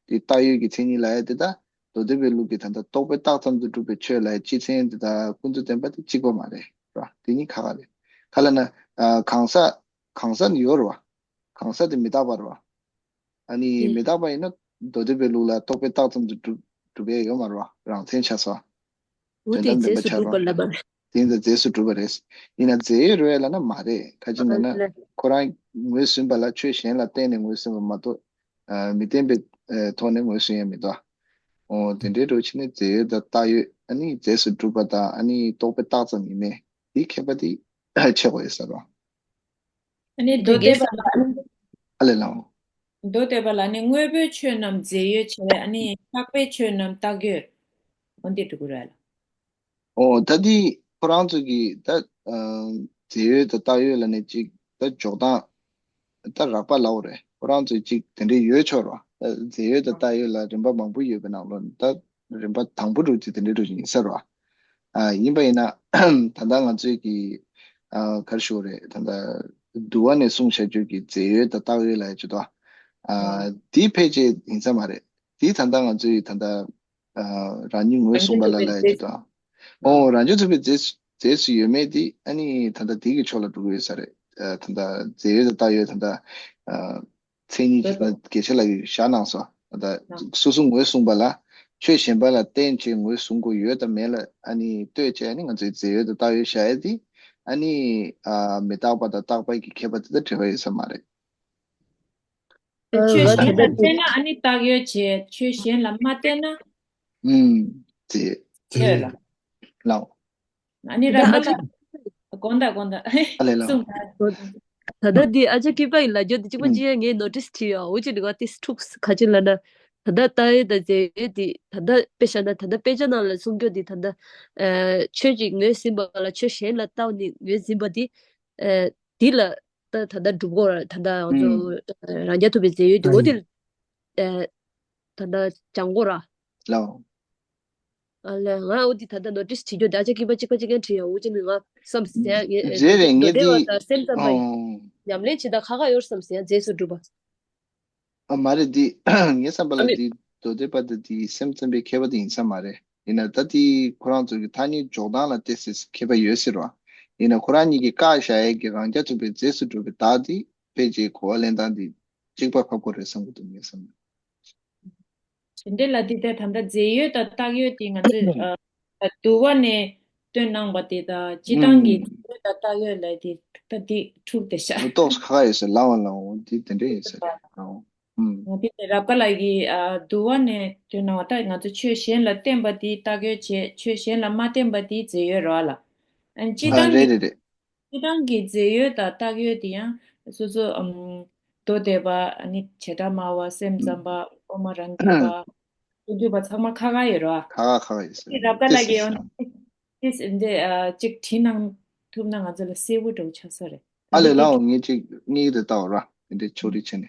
དེ་བཏགས་ཡོད་ཀྱི་མཚན་ཉིད་ལ་ཡ་དེ་ད། མདོ་སྡེ་པའི་ལུགས་ཀྱི་ད་ལྟ་རྟོག་པས་བཏགས་ཙམ་དུ་གྲུབ་པའི་ཆོས་ལ་ཡ་སྤྱི་མཚན་དེ་ད་ཀུན་རྫོབ་བདེན་པ་དེ་གཅིག་པ་མ་རེད་ར། དེ་གཉིས་ཁ་ཁ་རེད། ག་ལ་ན། ཨ། གང་ཟག་གང་ཟག་ནི་ཡོད་རེད་བ། གང་ཟག་དེ་མི་རྟག་པ་རེད་བ། ཨ་ནི་ཨེ། མི་རྟག་པ་ཡིན་ན་མདོ་སྡེ་པའི་ལུགས་ལ་རྟོག་པས་བཏགས་ཙམ་དུ་གྲུབ་གྲུབ་ཡས་ཡོད་མ་རེད་བ། རང་མཚན་ཆགས་སོ། འོ་དོན་དེ་དམ་བདེན་པ་རྫས་སུ་ཆགས་གྲུབ་པ་རོ། ལབ་པ་རེད། དེ་ཡིན་ཙང་རྫས་སུ་གྲུབ་པ་རེད། ཡིན་ན་རྫས་ཡོད་རེད་ལབ་ན་མ་རེད། ག་ཅི་ལབ་ན། ཨ་ལེ། ཁོ་རང་ངོས་ཟིན་པ་ལ་ཆོས་གཞན་ལ་བརྟེན་ནས་ངོས་ཟིན་པ་མ་གཏོགས། ཨ། མི་བརྟེན་པའི། ཨ། ཐོག་ནས་ངོས་ཟིན་ཡས་མི་འདུག་འོ་དེ་འདྲའི་འགྲོ་ཕྱིན་ནས་རྫས་ཡོད་དང་བཏགས་ཡོད། ཨ་ནི་རྫས་སུ་གྲུབ་པ་དང་ཨ་ནི་རྟོག་པས་བཏགས་ཙམ་ཡིན་མིན་དེའི་ཁྱད་པར་དེ་ཕྱེ་དགོས་ཡོད་ས་རེད། ཨ་ནི་མདོ་སྡེ་པ་ལ། ཨ་ལེ་ལགས། མདོ་སྡེ་པ་ལ་ནི་དངོས་པོའི་ཆོས་རྣམས་རྫས་ཡོད་བྱས། ཨ་ནི་བཏགས་པའི་ཆོས་རྣམས་བཏགས་ཡོད། འོ་འདི་འགྲོ་གི་རེད་ལ། ཨོ་ད་འདི་ཁོ་རང་ཚོ་གི་ད། ཨ། རྫས་ཡོད་དང་བཏགས་ཡོད་ལ་ནི་གཅིག་ད་འཇོག་སྟངས་ད་རགས་པ་ལའོ་རེད། ཁོ་རང་ཚོས་གཅིག་དེ་འདྲའི་ཡོད་ཆོག་ར། ད་རྫས་ཡོད་དང་བཏགས་ཡོད་ལ་རིམ་པ་མང་པོ་ཡོད་པའི་ནང་ལོགས་ནས་ད་རིམ་པ་དང་པོ་འདྲ་བོ་ཅིག་དེ་འདྲའི་འདྲ་བོ་ཅིག་ཡིན་ས་ར། ཨ། ཡིན་པ་ཡིན་ན་ད་ལྟ་ང་ཚོས་ཀྱི། ཨ། ག་རེ་ཞུ་དགོས་རེད། ད་ལྟ་འདུལ་བ་ནས་གསུངས་བཞག་རྒྱུ་གི་རྫས་ཡོད་དང་བཏགས་ཡོད་ལ་ཡ་ཅི་ཏོ། ཨ། འདི་ཕལ་ཆེར་ཡིན་ས་མ་རེད། འདི་ད་ལྟ་ང་ཚོས་ད་ལྟ། ཨ། རང་ཉིད་ངོས་བཟུང་བ་ལ་ལ་ཡ་ཅི་ཏོ། ཨོ། རང་རྒྱུད་ཐུབ་པའི་རྫས་རྫས་སུ་ཡོད་མེད་དེ་ཨ་ནི་ད་ལྟ་དེ་གི་ཕྱོགས་ལ་འགྲོ་གི་ཡོད་ས་རེད། ཨ། ད་ལྟ་རྫས་ཡོད་དང་བཏགས་ཡོད་ད་ལྟ། ཨ། མཚན་ཉིད་ཀྱི་ད་དགེ་ཆེ་ལ་ཡོད་བཞག་གནང་སོ། ད་ལྟ་སོ་སོ་ངོས་བཟུང་བ་ལ་ཆོས་གཞན་པ་ལ་བརྟེན་བྱས་ངོས་བཟུང་དགོས་ཡོད་དང་མེད་ལ་ཨ་ནི་ལྟོས་བྱས་ཨ་ནི་ང་ཚོའི་རྫས་ཡོད་དང་བཏགས་ཡོད་བཞག་ཡ་དེ་ཨ་ནི། ཨ། མི་རྟག་པ་དང་རྟག་པ་གི་ཁྱད་པར་དེ་ད་འབྲེལ་བ་ཡོད་ས་མ་རེད། ཆོས་གཞན་ལ་བརྟེན་ན་ཨ་ནི་བཏགས་ཡོད་བྱས། ཆོས་གཞན་ལ་མ་བརྟེན་ན། ཨུམ། རྫས། ཆོས་ལ། ལའོ། ཨ་ནི་རང་ད་ཨ་ཅག་ལ་དགོངས་དག་དགོངས་དག་ཨ་ལས་ལའོ། གསུངས་དང་། ད་ལྟ་འདི་ཨ་ཅག་སྐྱིད་པ་ཡི་ལབ་རྒྱུ་འདི་གཅིག་པ་ཨུམ། གཅིག་ཡང་ངས་ནོ་ཊིས་བྱས་ཡོད། འོ་ཅི་འདི་ག་ཏིས་འཁྲུགས་ག་ཅི་ལབ་ན། ད་ལྟ་བཏགས་ཡོད་དང་རྫས་ཡོད་འདི་ད་ལྟ་དཔེ་བཞག་ན་ད་ལྟ་དཔེ་ཆ་ནང་ལ་གསུང་རྒྱུ་འདི་ད་ལྟ། ཨ། ཆོས་ཅིག་ངོས་ཟིན་པ་ལ་ཆོས་གཞན་ལ་བཏགས་ནས་ངོས་ཟིན་པ་འདི། ཨ། འདི་ལ་ད་ད་ལྟ་སྒྲུབ་དགོས་ར། ད་ལྟ་ང་ཚོ་ཨུམ། རང་རྐྱ་ཐུབ་པའི་རྫས་ཡོད་དེ་འོ་དེ། ཨ། ད་ལྟ་སྦྱང་དགོས་ར། ལའོ། ཨ་ལས་ང་འོ་དེ་ད་ལྟ་ནོ་ཊིས་བྱེད་རྒྱུ་ད་ཆ་སྐྱིད་པ་གཅིག་པ་གཅིག་ཡང་བྲིས་ཡ། འོ་ཅི་ནི་ང་བསམ་སོང་ཡ། ངས་རེད་རེད། མདོ་ངས་སྡེ་བ་དེ་དང་སེམས་ཙམ་པ་ཡིན། ཨོ། ཉམས་ལེན་བྱེད་ད་ཁ་ཁ་ཡོད་བསམ་སོང་ཡ། རྫས་སུ་གྲུབ་པ། ཨ་མ་རེད་འདི། ངའི་བསམ་པ་ལ་ཨ་ནི། འདི་མདོ་སྡེ་པ་དང་འདི་སེམས་ཙམ་པའི་ཁྱད་པར་དེ་ཡིན་ས་མ་རེད། ཡིན་ན་ད་འདི་ཁོ་རང་ཚོ་གི་ཐ་སྙད་འཇོག་སྟངས་ལ་ཏོག་ཙམ་ཁྱད་པར་ཡོད་ཟེར་བ། ཡིན་ན་ཁོ་རང་གཉིས་ཀྱིས་བཀག་བཞག་ཡས་ཀྱི་རང་རྐྱ་ཐུབ་པའི་རྫས་སུ་གྲུབ་པའི་བདག་འདི་ཕལ་ཆེར་གོ་བ་ལེན་སྟངས་འདི་གཅིག་པ་ཕབ་དགོས་རེད་བསམ་གྱི་འདུག་ངའི་བསམ་ན། དེ་འདྲ་ལ་དེ་ལྟར་ད་ལྟ་རྫས་ཡོད་དང་བཏགས་ཡོད་དེ་ང་ཚོས་ཨ་འདུལ་བ་ནས་སྟོན་གནང་བ་དེ་དང་སྤྱིར་བཏང་གི་ཨུམ། རྫས་ཡོད་དང་བཏགས་ཡོད་ལ་དེ་ད་དེ་འཁྲུག་དེ་ཤ། ཏོག་ཙམ་ཁ་ཁ་ཡོད་ཟེར་ལའོ་ལའོ། འདི་དེ་འདྲ་ཡིན་ཟེར་ལའོ། ཨུམ། ང་དེ་ནས་རབ་དགའ་ལགས་ཀྱིས་ཨ་འདུལ་བ་ནས་སྟོན་གནང་བ་ད་ང་ཚོ་ཆོས་གཞན་ལ་བརྟེན་པ་དེ་བཏགས་ཡོད་བྱས། ཆོས་གཞན་ལ་མ་བརྟེན་པ་དེ་རྫས་ཡོད་རེད་བ་ལ། ཨ་སྤྱིར་ཨ་བཏང་གི་རེད་རེད་རེད། སྤྱིར་བཏང་གི་རྫས་ཡོད་དང་བཏགས་ཡོད་དེ་ཡང་སོ་སོ་ཨམ་མདོ་སྡེ་པ། ཨ་ནི་བྱེ་བྲག་སྨྲ་བ། སེམས་ཙམ་པ། དབུ་མ་རང་རྒྱུད་པ། ཀུན་རྒྱུད་པ་ཚང་མ་ཁ་ཁ་ཡོད་རེད་བ། ཁ་ཁ་ཁ་ཁ་ཡོད་ཟེར། ཨ་ནི་རབ་དགའ་ལགས་ཀྱིས་ཡང་ཏིས་འདི་ཨ་གཅིག་བྲིས་གནང་ཐུབ་ན་ང་ཚོ་ལ་གསལ་པོ་འདྲ་བོ་ཆགས་ས་རེད། ཨ་ལས་ལའོ། ངས་གཅིག་ངས་དེ་ལྟ་བ་ར་དེ་འདྲའི་ཕྱོགས་རིས་བྱས་ནས་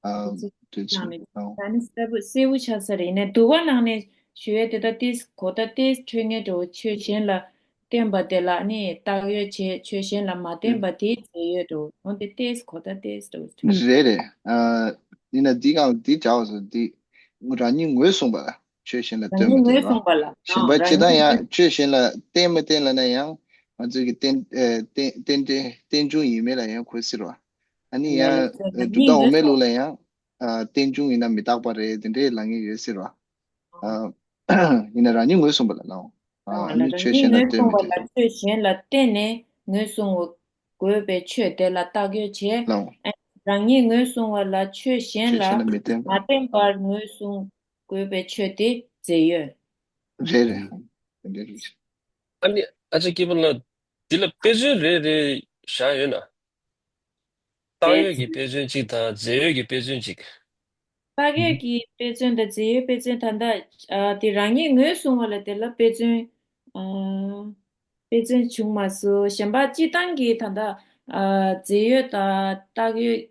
ཨ་དེ་ཚོ་དེ་ཚོ་ནང་ནས་ཨ་ད་ནི་གསལ་པོ་གསལ་པོ་ཆགས་ས་རེད། ཡིན་ནའི་འདུལ་བ་ནང་ནས་ཞུ་ཡས་དེ་ད་ཏིས་གོ་ད་ཏིས་འཕྲོད་ངེས་འདྲ་བོ། ཆོས་གཞན་ལ་བརྟེན་པ་དེ་ལ་ནི་བཏགས་ཡོད་བྱས། ཆོས་གཞན་ལ་མ་བརྟེན་པ་དེ་རྫས་ཡོད་འགྲོ། འོན་ཏེ་ཏེས་གོ་ད་ཏེས་འགྲོ། རེད་རེད། ཨ་ཡིན་ན་འདི་གང་འདི་བྱའོ་ཟེར་འདི་རང་ཉིད་ངོས་བཟུང་བ་ལ་ཆོས་གཞན་ལ་རང་ཉིད་སྟོན་པ་དེ་ངོས་རོ། བཟུང་བ་ལ་གཞན་པ་ཨང་སྤྱི་རང་བཏང་ཉིད་ཡང་ངོས་ཆོས་གཞན་ལ་བརྟེན་མི་བརྟེན་ལ་ན་ཡང་ང་ཚོས་ཀྱི་རྟེན་ཨེ་རྟེན་རྟེན་འབྲེལ་རྟེན་འབྱུང་ཡིན་མིན་ལ་ཡང་གོ་སྲིད་རོ། ཨ་ནི་ཡང་རང་ཉིད་གྲུབ་མཐའ་འོག་ངོས་མའི་ལུགས་ལ་ཡང་ཨ་རྟེན་འབྱུང་ཡིན་ན་མི་རྟག་པ་རེད་དེ་འདྲའི་ལབ་མཁན་ཡོད་སྲིད་རོ། ཨ་ཡིན་ན་རང་ཉིད་ངོས་བཟུང་བ་ལ་ལའོ། ཨ་ཨ་ལ་ནི་རང་ཆོས་ཉིད་གཞན་ལ་ངོས་ལྟོས་མི་བཟུང་བ་ལ་ཆོས་གཞན་ལ་བརྟེན་ནས་ངོས་བཟུང་དགོས་པའི་ཆོས་དེ་ལ་བཏགས་ཡོད་བྱས། ལའོ། ཨ་རང་ཉིད་ངོས་བཟུང་བ་ལ་ཆོས་གཞན་ཆོས་ལ་གཞན་ལ་མི་བརྟེན་པ། མ་བརྟེན་པར་ངོས་བཟུང་དགོས་པའི་ཆོས་དེ་རྫས་ཡོད། རེད་རེད། དེ་འདྲ་རེད། ཨ་ནི་ཨ་ཅག་སྐྱིད་པ་ལགས། འདི་ལ་དཔེ་མཚོན་རེ་རེ་བཞག་ཡོད་ན། བཏགས་ཡོད་ཀྱི་དཔེ་མཚོན་གཅིག་དང་རྫས་ཡོད་ཀྱི་དཔེ་མཚོན་གཅིག། རྟགས་ཡོད་ཀྱི་དཔེ་མཚོན་དང་རྫས་ཡོད་དཔེ་མཚོན་ད་ལྟ་ཨ་དེ་རང་ཉིད་ངོས་བཟུང་བ་ལ་དེ་ལ་དཔེ་མཚོན་ཨ་དཔེ་མཚོན་བྱུང་མ་སོང་། གཞན་པ་སྤྱིར་བཏང་གི་ད་ལྟ་ཨ་རྫས་ཡོད་དང་རྟགས་ཡོད་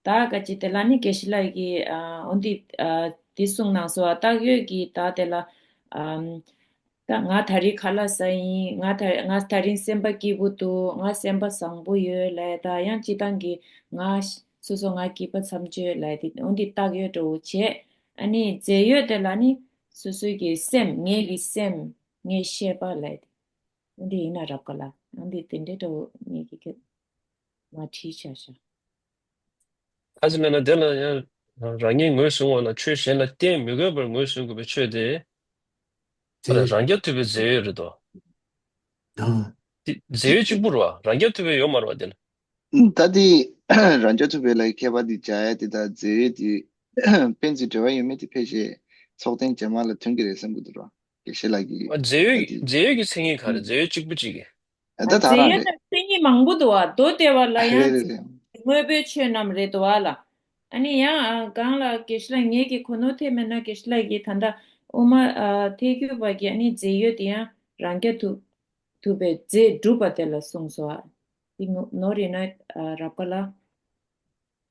དག་ག་ཅི་དེ་ལ་ནི་དགེ་བཤེས་ལགས་ཀྱིས་ཨ་འོ་འདི་ཨ་འདི་གསུངས་གནང་སོང་། རྟགས་ཡོད་ཀྱི་དག་དེ་ལ་ཨམ། ད་ང་ད་རིང་ཁ་ལག་ཟ་ཡིན། ང་ད་ང་ད་རིང་སེམས་པ་སྐྱིད་པོ་འདུག་ང་སེམས་པ་བཟང་པོ་ཡོད་ལབ། ད་ཡང་སྤྱིར་བཏང་གི་ང་སོ་སོ་ང་སྐྱིད་པ་མཚམས་གཅོད་ལབ་དེ་འོ་འདི་རྟགས་ཡོད་འདྲ་བོ་བྱས། ཨ་ནི་རྫས་ཡོད་དེ་ལ་ནི་སོ་སོའི་གི་སེམས། ངའི་གི་སེམས། ངའི་ཤེས་པ་ལབ་དེ་འོ་འདི་ཡིན་ན་རབ་དགའ་ལགས། འོ་འདི་དེ་འདྲའི་འདྲ་བོ་ངས་ཀྱི་ཁྱོད་མ་བྲིས་བཞག་བཞག་ཁ་ཅིག་ལབ་ན་དེ་ལ་ཡང་རང་ཉིད་ངོས་བཟུང་བ་ལ་ཆོས་གཞན་ལ་བརྟེན་མི་དགོས་པར་ངོས་བཟུང་དགོས་པའི་ཆོས་དེ། ཨ་ལ་རེད། རང་རྐྱ་ཐུབ་པའི་རྫས་ཡོད་རེད་དོ། ཨང་། དེ་རྫས་ཡོད་གཅིག་པུ་རེད་བ། རང་རྐྱ་ཐུབ་པའི་ཡོད་མ་རེད་བ་དེ་ལ། ད་དེ་རང་རྐྱ་ཐུབ་པའི་ལ་ཁྱད་པར་དེ་སྦྱར་ཡ་དེ་དང་རྫས་ཡོད་དེ་སྤེན་ཚེ་འབྲེལ་བ་ཡོད་མེད་དེ་ཕལ་ཆེར་ཚོགས་ཐེངས་རྗེས་མ་ལ་ཐོན་གྱི་རེད་བསམ་གྱི་འདུག་ར། དགེ་བཤེས་ལགས་ཀྱིས་ཨ་རྫས་ཡོད་ད་དེ་རྫས་ཡོད་ཀྱི་མཚན་ཉིད་ག་རེ། ཨང་། རྫས་ཡོད་གཅིག་པུ་གཅིག་གི། ཨ་ད་ད་རང་རྫས་ཡོད་རེད། ད་མཚན་ཉིད་མང་པོ་འདུག་བ། མདོ་སྡེ་པ་ལ་རེད་ཡང་རེད་རེད། དངོས་པོའི་ཆོས་རྣམས་རེད་འདུག་བ་ལ། ཨ་ནི་ཡང་ཨ་གང་ལ་དགེ་བཤེས་ལགས་ངེད་ཀྱི་གོ་ནོར་ཐེབས་མེད་ན་དགེ་བཤེས་ལགས་ཀྱིས་ད་ལྟ་དབུ་མ་ཨ་ཐལ་འགྱུར་བ་གི་ཨ་ནི་རྫས་ཡོད་དེ་ཡང་རང་རྐྱ་ཐུབ་ཐུབ་པའི་རྫས་སྒྲུབ་པ་དེ་ལ་གསུངས་སོ། ཨ་འདི་ནོར་ཡིན་ན་ཨ་རབ་དགའ་ལགས།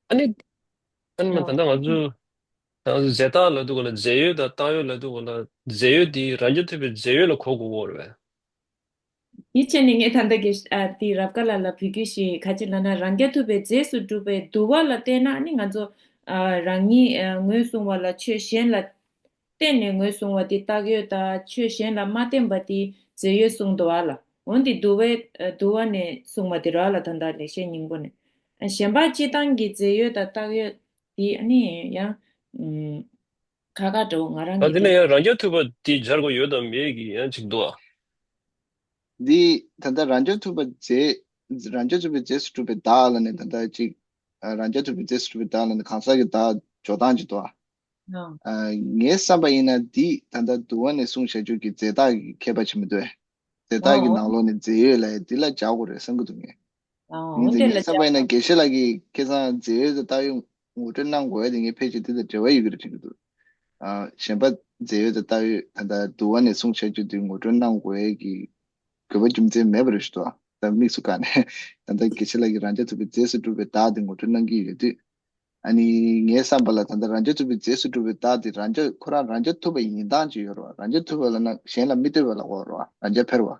ཨ་ནི་ཨ་ནི་མ་ད་ལྟ་ང་ཚོས་ད་ང་ཚོས་རྫས་རྟགས་ལབ་དུས་ག་ལ་རྫས་ཡོད་དང་རྟགས་ཡོད་ལབ་དུས་ག་ལ་རྫས་ཡོད་དེ་རང་རྐྱ་ཐུབ་པའི་རྫས་ཡོད་ལ་གོ་དགོས་ཀྱི་ཡོད་རེད་པས། དེའི་ཆ་ནས་ངས་ད་ལྟ་གི་ཨ་དེ་རབ་དགའ་ལགས་ལ་འབོད་སྐུལ་ཞིག་ག་ཅི་ལབ་ན་རང་རྐྱ་ཐུབ་པའི་རྫས་སུ་གྲུབ་པའི་འདུལ་བ་ལ་བལྟས་ན་ཨ་ནི་ང་ཚོ་ཨ་རང་ཉིད་ཨ་ངོས་བཟུང་བ་ལ་ཆོས་གཞན་ལ་བརྟེན་ནས་ངོས་བཟུང་བ་དེ་རྟགས་ཡོད་དང་ཆོས་གཞན་ལ་མ་བརྟེན་པ་དེ་རྫས་ཡོད་གསུངས་འདུག་བ་ལ། འོན་ཏེ་འདུལ་བའི་ཨ་འདུལ་བ་ནས་གསུངས་པ་དེ་རེད་བ་ལ། ད་ལྟ་ལེགས་བཤད་སྙིང་པོ་ནས་ཨ་གཞན་པ་སྤྱིར་བཏང་གི་རྫས་ཡོད་དང་རྟགས་ཡོད་དེ་ཨ་ནི་ཡང་ཨུམ། ཁ་ཁ་འདྲ་བོ་ང་རང་ད་གི་དེ་ནས་དེ་ཡང་རང་རྐྱ་ཐུབ་པ་དེ་སྦྱར་དགོས་ཡོད་དམ་མེད་ཀྱི་ཡང་ཅིག་འདུག་ཨ། འདི་ད་ལྟ་རང་རྐྱ་ཐུབ་པ་རྫས། རང་རྐྱ་ཐུབ་པའི་རྫས་སུ་གྲུབ་པའི་བདག་ལ་ནི་ད་ལྟ་ཅིག་ཨ་རང་རྐྱ་ཐུབ་པའི་རྫས་སུ་གྲུབ་པའི་བདག་ལ་ནི་གང་ཟག་གི་བདག་འཇོག་སྟངས་ཅིག་འདུག་ཨ། ཨ། ཨ་ངའི་བསམ་པ་ཡིན་ན་འདི་ད་ལྟ་འདུལ་བ་ནས་གསུངས་བཞག་རྒྱུ་གི་རྫས་བདག་གི་ཁྱད་པར་ཅིག་མི་འདུག་ཨེ། རྫས་བདག་གི་ཨོ་ནང་ལོགས་ནས་རྫས་ཡོད་ལབ་ཡ་འདི་ལ་སྦྱར་དགོས་རེད་བསམ་གྱི་འདུག་ངས། ཨོ་ཡིན་ཏེ་འདི་ལ་ངའི་བསམ་པ་ཡིན་ན་སྦྱར་དགོས། དགེ་བཤེས་ལགས་ཀྱིས་ཁ་སང་རྫས་ཡོད་དང་རྟགས་ཡོད་ངོ་སྤྲོད་གནང་དགོས་ཡ་དེ་ངས་ཕལ་ཆེར་འདི་དང་འབྲེལ་བ་ཡོད་ཀྱི་རེད་དྲན་གྱི་འདུག་ཨ་གཞན་པ་རྫས་ཡོད་དང་རྟགས་ཡོད་ད་ལྟ་འདུལ་བ་ནས་གསུངས་བཞག་རྒྱུ་དེ་ངོ་སྤྲོད་གནང་དགོས་ཡ་གི་དགོས་པ་རྒྱུ་མཚན་མེད་པ་རེད་ཞུ་དོ། ད་དམིགས་སུ་བཀར་ནས་ད་ལྟ་དགེ་བཤེས་ལགས་ཀྱིས་རང་རྐྱ་ཐུབ་པའི་རྫས་སུ་གྲུབ་པའི་བདག་དེ་ངོ་སྤྲོད་གནང་གི་ཡོད་དུས། ཨ་ནི་ངའི་བསམ་པ་ལ་ད་ལྟ་རང་རྐྱ་ཐུབ་པའི་རྫས་སུ་གྲུབ་པའི་བདག་དེ་རང་རྐྱ་ཁོ་རང་རང་རྐྱ་ཐུབ་པ་ཡིན་སྟངས་ཅིག་ཡོད་རེད་བ། རང་རྐྱ་ཐུབ་པ་ལབ་ན་གཞན་ལ་མི་ལྟོས་པ་ལ་གོ་རེད་བ། རང་རྐྱ་འཕེར་བ།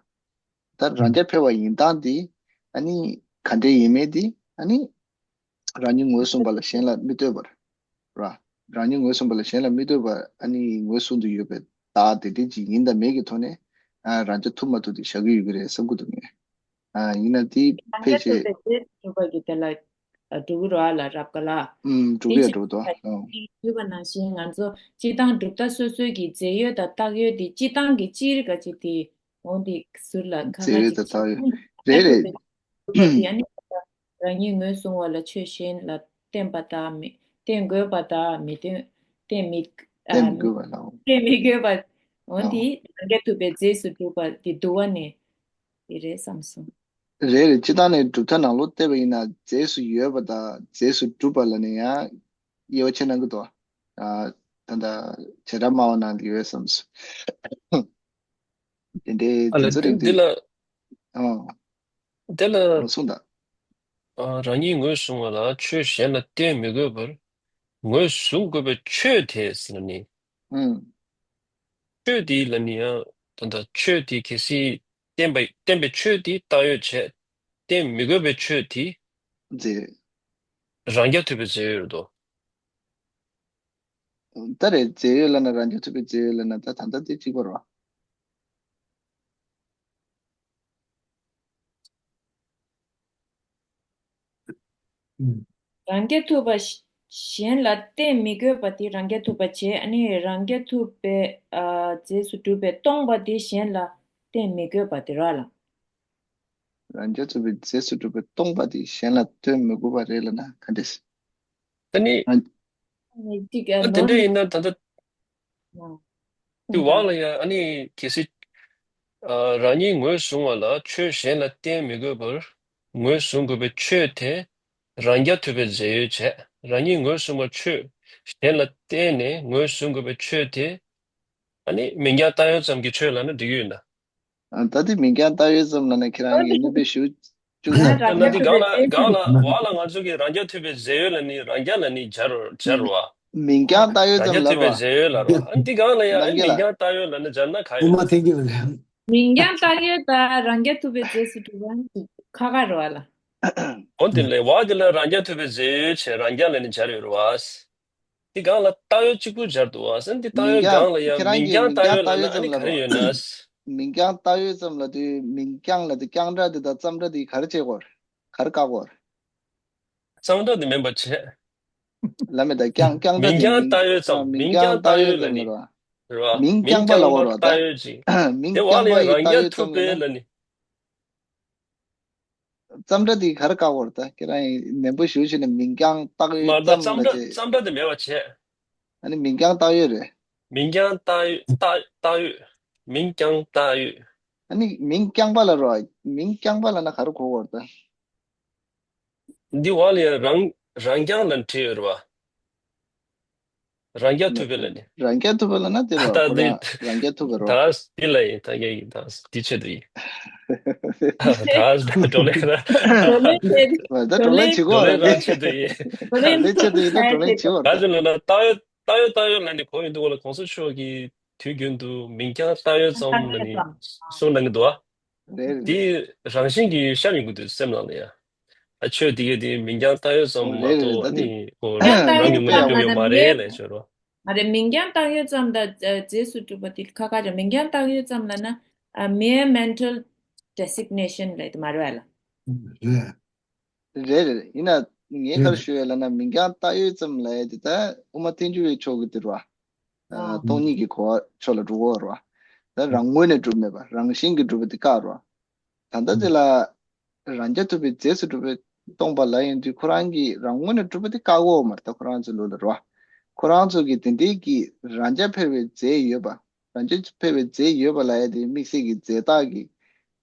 ད་རང་རྐྱ་འཕེར་བ་ཡིན་སྟངས་དེ་ཨ་ནི་ག་འདྲས་ཡིན་མིན་དེ་ཨ་ནི་རང་ཉིད་ངོས་བཟུང་བ་ལ་གཞན་ལ་མི་ལྟོས་པར་ར། རང་ཉིད་ངོས་བཟུང་བ་ལ་གཞན་ལ་མི་ལྟོས་པར་ཨ་ནི་ངོས་བཟུང་དུ་ཡོད་པའི་བདག་དེ་འདྲས་ཅིག་ཡིན་དང་མེད་ཀྱི་ཐོག་ནས་ཨ་རང་རྐྱ་ཐུབ་མ་ཐུབ་དེ་བཞག་གི་ཡོད་ཀྱི་རེད་བསམ་གྱི་འདུག་ངས། ཨ་ཡིན་ན་དེ་རང་ཕལ་རྐྱ་ཆེ་ཐུབ་པའི་རྫས་སུ་གྲུབ་པ་གི་དེ་ལ་ཨ་འགྲོ་གི་རེད་བ་ལ་རབ་དགའ་ལགས། ཨུམ་འགྲོ་དེ་གི་ཡ་ཕྱིར་འགྲོ་དོ། ཨུམ། ཞུས་པ་ནང་བཞིན་ང་ཚོ་སྤྱིར་བཏང་གྲུབ་མཐའ་སོ་སོའི་གི་རྫས་ཡོད་དང་རྟགས་ཡོད་དེ་སྤྱིར་བཏང་གི་སྤྱིར་ག་ཅིག་དེ་འོ་འདི་ཟུར་ལ་ཁ་རྫས་ཁ་ཡོད་ཅིག་དང་རྟགས་ཡོད་རེད་རེད། ཐུབ་པ་དེ་ཨ་ནི་རང་ཉིད་ངོས་བཟུང་བ་ལ་ཆོས་གཞན་ལ་བརྟེན་པ་དང་མི་བརྟེན་དགོས་པ་དང་མི་བརྟེན་བརྟེན་མི་ཨ་བརྟེན་དགོས་པ་ལའོ། བརྟེན་མི་དགོས་པ་འོ་ལའོ། འདི་རང་རྐྱ་ཐུབ་པའི་རྫས་སུ་གྲུབ་པ་འདི་འདུལ་བ་ནས་འདི་རེད་བསམ་སོང་། རེད་རེད། སྤྱིར་བཏང་ནས་གྲུབ་མཐའ་ནང་ལོགས་བལྟས་པ་ཡིན་ན་རྫས་སུ་ཡོད་པ་དང་རྫས་སུ་གྲུབ་པ་ལ་ནི་ཡང་དབྱེ་བ་ཕྱེ་གནང་གི་འདུག་ཨ་ད་ལྟ་བྱེ་བྲག་སྨྲ་བ་ནང་ལ་ཡོད་བསམ་སོང་། དེ་འདྲའི་ཨ་དེ་ལ་ཚོ་རིགས་འདི་འདི་ལ་ཨང་། དེ་ལ་ཨང་གསུངས་དང་། ཨ་རང་ཉིད་ངོས་བཟུང་བ་ལ་ཆོས་གཞན་ལ་བརྟེན་མི་དགོས་པར་ངོས་བཟུང་དགོས་པའི་ཆོས་དེ་ཟེར་ན་ནི། ཨང་། ཆོས་དེ་ལ་ནི་ཡང་ད་ལྟ་ཆོས་དེ་གལ་སྲིད་བརྟེན་པ་བརྟེན་པའི་ཆོས་དེ་བཏགས་ཡོད་བྱས། བརྟེན་མི་དགོས་པའི་ཆོས་དེ་རྫས་ཡོད། རང་རྐྱ་ཐུབ་པའི་རྫས་ཡོད་རེད་དོ། ད་རེད། རྫས་ཡོད་ལབ་ན་རང་རྐྱ་ཐུབ་པའི་རྫས་ཡོད་ལབ་ན་ད་ད་ལྟ་དེ་གཅིག་པ་རེད་བ། རང་རྐྱ་ཐུབ་པ་གཞན་ལ་བརྟེན་མི་དགོས་པ་དེ་རང་རྐྱ་ཐུབ་པ་བྱས། ཨ་ནི་རང་རྐྱ་ཐུབ་པའི་ཨ་རྫས་སུ་གྲུབ་པའི་སྟོང་པ་དེ་གཞན་ལ་བརྟེན་མི་དགོས་པ་དེ་རེད་ལ། རང་རྐྱ་ཐུབ་པའི་རྫས་སུ་གྲུབ་པའི་སྟོང་པ་དེ་གཞན་ལ་བརྟེན་མི་དགོས་པ་རེད་ལབ་ན་ག་འདྲས། ཨ་ནི། ཨ་ནི་གཅིག་ཨ་ཨ་དེ་ནོར་འདྲ་ནི་ཡིན་ན་ད་ལྟ། ཨ། དེ་བག་ལ་ཡ་ཨ་ནི་གལ་སྲིད། ཨ་རང་ཉིད་ངོས་བཟུང་བ་ལ་ཆོས་གཞན་ལ་བརྟེན་མི་དགོས་པར་ངོས་བཟུང་དགོས་པའི་ཆོས་དེ་རང་རྐྱ་ཐུབ་པའི་རྫས་ཡོད་བྱས། རང་ཉིད་ངོས་བཟུང་བར་ཆོས་ གཞན་ལ་བརྟེན་ནས་ངོས་བཟུང་དགོས་པའི་ཆོས་དེ། ཨ་ནི་མིང་རྐྱང་བཏགས་ཡོད་ཙམ་གྱི་ཆོས་ལབ་ན་འགྲིག་གི་ཡོད་ན། ཨ། ད་དེ་མིང་རྐྱང་བཏགས་ཡོད་ཙམ་ལབ་ན་ཁྱེད་རང་གིས་སྙན་པོ་ཞུ་བཅུག་ན། ད་ན་འདི་གང་ལ་གང་ལ་བ་ལ་ང་ཚོ་གིས་རང་རྐྱ་ཐུབ་པའི་རྫས་ཡོད་ལབ་ནི་རང་རྐྱ་ལབ་ནི་སྦྱར་སྦྱར་བ། མིང་རྐྱང་བཏགས་ཡོད་རང་ཙམ་རྐྱ་ལབ་ཐུབ་པའི་རོ། རྫས་ཡོད་ལབ་རོ། ཨ་འདི་གང་ལ་ཡང་ཨ་ནི་ལབ་ཀྱི་མིང་ལ། རྐྱང་བཏགས་ཡོད་ལབ་ན་སྦྱར་ན་ག་ཡོད། དབུ་མ་ཐེངས་གཅིག་ལ་ལས། མིང་རྐྱང་བཏགས་ཡོད་དང་རང་རྐྱ་ཐུབ་པའི་རྫས་སུ་གྲུབ་པ་ཁ་ཁ་རེད་བ་ལ། འོ་དེ་ལས་བ་དེ་ལ་རང་རྐྱ་ཐུབ་པའི་རྫས་ཡོད་བྱས་རང་རྐྱ་ལབ་ནི་སྦྱར་ཡོད་རེད་བ། འདི་གང་ལ་བཏགས་ཡོད་གཅིག་པུ་སྦྱར་འདུག་བ། ཨ་འདི་བཏགས་ཡོད་གང་ལ་ཡང་མིང་རྐྱང་བཏགས་ཡོད་ལབ་ན་ཨ་ནི་ག་རེ་ཡོད་ན། མིང་རྐྱང་བཏགས་ཡོད་ཙམ་ལབ་དུས་མིང་རྐྱང་ལབ་དུས་རྐྱང་སྒྲ་དེ་དང་ཙམ་སྒྲ་དེ་ག་རེ་བྱེད་དགོས་རེད། ག་རེ་བཀག་དགོས་རེད། ཙམ་སྒྲ་དེ་མིན་པ་བྱས། ལབ་མེད་ད་རྐྱང་རྐྱང་སྒྲ་མིང་དེ་རྐྱང་མིང་བཏགས་ཡོད་ཙམ་མིང་མིང་རྐྱང་རྐྱང་བཏགས་བཏགས་ཡོད་ཡོད་ལབ་ནི། ཙམ་ལ་རེད་བ། རེད་བ། མིང་མིང་རྐྱང་པ་རྐྱང་ལབ་དགོས་པར་རེད་བ་ད། བཏགས་ཡོད་ཅིག་མིང་དེ་བ་རྐྱང་ལ་པ་ཡང་ཡི་རང་བཏགས་རྐྱ་ཡོད་ཐུབ་ཙམ་པའི་ལབ་ན། ལབ་ནི། ཙམ་སྒྲ་དེ་ག་རེ་བཀག་དགོས་རེད་ད། ཁྱེད་རང་ནན་པོ་ཞུ་བྱས་ནས་མིང་རྐྱང་བཏགས་ཡོད་མ་ད་ཙམ་ཙམ་ལབ་སྒྲ་བྱས། ཙམ་སྒྲ་དེ་མེད་པ་བྱས། ཨ་ནི་མིང་རྐྱང་བཏགས་ཡོད་རེད། མིང་རྐྱང་བཏགས་ཡོད་བཏགས་བཏགས་ཡོད། མིང་རྐྱང་བཏགས་ཡོད། ཨ་ནི་མིང་རྐྱང་པ་ལ་རོ། མིང་རྐྱང་པ་ལབ་ན་ག་རེ་གོ་དགོས་རེད་ད། འདི་བ་ལ་ཡང་རང་རང་རྐྱང་ལ་བྲིས་ཡོད་རེད་བ། རང་རྐྱ་ཐུབ་པའི་ལབ་ནི། རང་རྐྱ་ཐུབ་པ་ལབ་ན་དེ་རོ། ད་ཁོ་འདི་རང་རང་རྐྱ་ཐུབ་པ་རོ། ད་འདི་ལ་ཡིན་ད་ངས་ཡིན་ད་འདི་ཆེད་དུ་ཡིན། ད་བགྲོ་གླེང་ད། བགྲོ་གླེང་བྱེད་ད་བགྲོ་གླེང་བྱེད་དགོས་བགྲོ་རེད། གླེང་རང་ཆེད་དུ་ཡིན། བགྲོ་གླེང་ལས་ཆེད་དུ་ཡིན་ན་བགྲོ་གླེང་བྱེད་དགོས་རེད། ད་ཅི་ལབ་ན་བཏགས་ཡོད་བཏགས་ཡོད་བཏགས་ཡོད་ལབ་ནི་གོ་ཡོང་འདུག་ག་ལ། གོང་ས་མཆོག་གིས་དུས་རྒྱུན་དུ་མིང་རྐྱང་བཏགས་ཡོད་ཙམ་ལབ་ནི་གསུང་གནང་གི་འདུག་ཨ། རེད་རེད། དེ་རང་བཞིན་གྱིས་ཤར་ཡོང་གི་འདུག་སེམས་ནང་ལ་ཡ། ཨ་ཆོས་དེ་གས་དེ་མིང་རྐྱང་བཏགས་ཡོད་ཙམ་མ་རེད་རེད། གཏོགས་ད་ཨ་དེ་ནི་ཁོ་རང་ཉུང་ཉུང་ཡོད་ཡོད་མ་རེད་ལབ་ཆོག་རོ། མ་རེད། མིང་རྐྱང་བཏགས་ཡོད་ཙམ་དང་རྫས་སུ་གྲུབ་པ་དེ་ཁ་ཁ་ཅིག་མིང་རྐྱང་བཏགས་ཡོད་ཙམ་ལབ་ན་ཨ་mere mental designation རེད་མ་རེད་ལ། རེད། རེད་རེད། ཡིན་ན་ངས་ག་རེ་ཞུ་ཡ་ལབ་ན་མིང་རྐྱང་བཏགས་ཡོད་ཙམ་ལབ་ཡ་དེ་ད་དབུ་མ་ཐལ་འགྱུར་བའི་ཕྱོགས་ཀྱི་དེ་རེད་བ། ཨ། སྟོང་ཉིད་ཀྱི་གོ་བ་ཕྱོགས་ལ་འགྲོ་གི་ཡོད་རེད་བ། ད་རང་ངོས་ནས་གྲུབ་མེད་པ་རང་བཞིན་གྱིས་གྲུབ་པ་དེ་བཀག་རེད་བ། ད་ལྟ་དེ་ལ་རང་རྐྱ་ཐུབ་པའི་རྫས་སུ་གྲུབ་པའི་སྟོང་པ་ལབ་ཡོང་དུས་ཁོ་རང་གིས་རང་ངོས་ནས་གྲུབ་པ་དེ་བཀག་གི་ཡོད་མ་རེད། ད་ཁོ་རང་ཚོའི་ལུགས་ལ་རེད་བ། ཁོ་རང་ཚོ་གིས་དེ་འདྲའི་གི་རང་རྐྱ་འཕེར་བའི་རྫས་ཡོད་པ། རང་རྐྱ་འཕེར་བའི་རྫས་ཡོད་པ་ལབ་ཡ་དེ་དམིགས་བསལ་གྱི་རྫས་བཏགས་ཀྱི་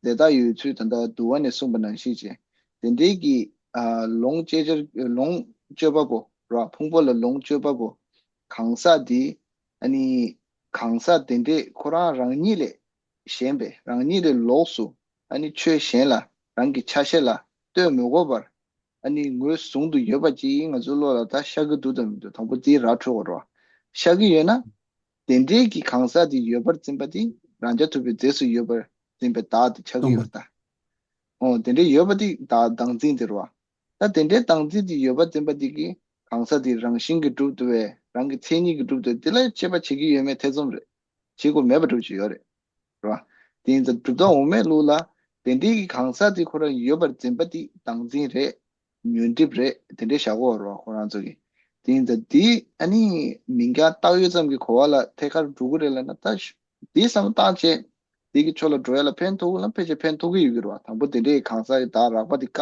རྫས་བཏགས་ཡོད་ཚུལ་ད་ལྟ་འདུལ་བ་ནས་གསུངས་པ་ནང་བཞིན་བྱས། དེ་འདྲའི་གི་ཨ་ལོངས་སྤྱོད་བྱར་ལོངས་སྤྱོད་པ་པོ་ར་ཕུང་པོ་ལ་ལོངས་སྤྱོད་པ་པོ་གང་ཟག་དེ་ཨ་ནི་གང་ཟག་དེ་འདྲས་ཁོ་རང་རང་ཉིད་ལས་གཞན་པའི་རང་ཉིད་ལས་ལོགས་སུ་ཨ་ནི་ཆོས་གཞན་ལ་རང་གི་ཆ་ཤས་ལ་ལྟོས་མི་དགོས་པར། ཨ་ནི་ངོས་བཟུང་དུ་ཡོད་པ་ཅིག་ང་ཚོའི་བློ་ལ་ད་ཤར་གྱི་འདུག་དང་མི་འདུག་དང་པོ་དེ་ར་འཕྲོད་དགོས་རེད་བ། ཤར་གྱི་ཡོད་ན། དེ་འདྲའི་གི་གང་ཟག་དེ་ཡོད་པར་འཛིན་པ་དེ་རང་རྐྱ་ཐུབ་པའི་རྫས་སུ་ཡོད་པར་འཛིན་པའི་བདག་དེ་ཆགས་ཀྱི་ཡོད་རེད་ད། འོ་དེ་འདྲའི་ཡོད་པ་དེ་བདག་བདག་འཛིན་དེ་རེད་བ། ད་དེ་འདྲའི་བདག་འཛིན་དེ་ཡོད་པར་འཛིན་པ་དེ་གི་གང་ཟག་དེ་རང་བཞིན་གྱིས་གྲུབ་འདུག་བས་རང་གི་མཚན་ཉིད་ཀྱིས་གྲུབ་འདུག་དེ་ལ་དཔྱད་པ་བྱེད་ཀྱི་ཡོད་མེད་ཐེ་ཚོམ་རེད། བྱེད་དགོས་མེད་པ་འདྲ་བོ་ཅིག་ཡོད་རེད། རེད་བ། དེ་ཡིན་ཙང་གྲུབ་མཐའ་འོག་མའི་ལུགས་ལ་དེ་འདྲའི་གི་གང་ཟག་དེ་ཁོ་རང་ཡོད་པར་འཛིན་པ་དེ་བདག་འཛིན་རེད། ཉོན་སྒྲིབ་རེད། དེ་འདྲའི་བཞག་གི་ཡོད་རེད་བ་ཁོ་རང་ཚོ་གིས། དེ་ཡིན་ཙང་དེ་ཨ་ནི་མིང་རྐྱང་བཏགས་ཡོད་ཙམ་གྱི་གོ་བ་ལ་ཐད་ཀར་འགྲོ་གི་རེད་ལབ་ན་ད་ཤ་དེ་བསམ་བློ་བཏང་བྱས་དེ་གི་ཕྱོགས་ལ་འགྲོ་ཡ་ལ་ཕན་ཐོགས་གི་ལ་ཕལ་ཆེར་ཕན་ཐོགས་ཀྱི་ཡོད་ཀྱི་རེད་བ། དང་པོ་དེ་འདྲའི་གང་ཟག་གི་བདག་རགས་པ་དེ་བཀག་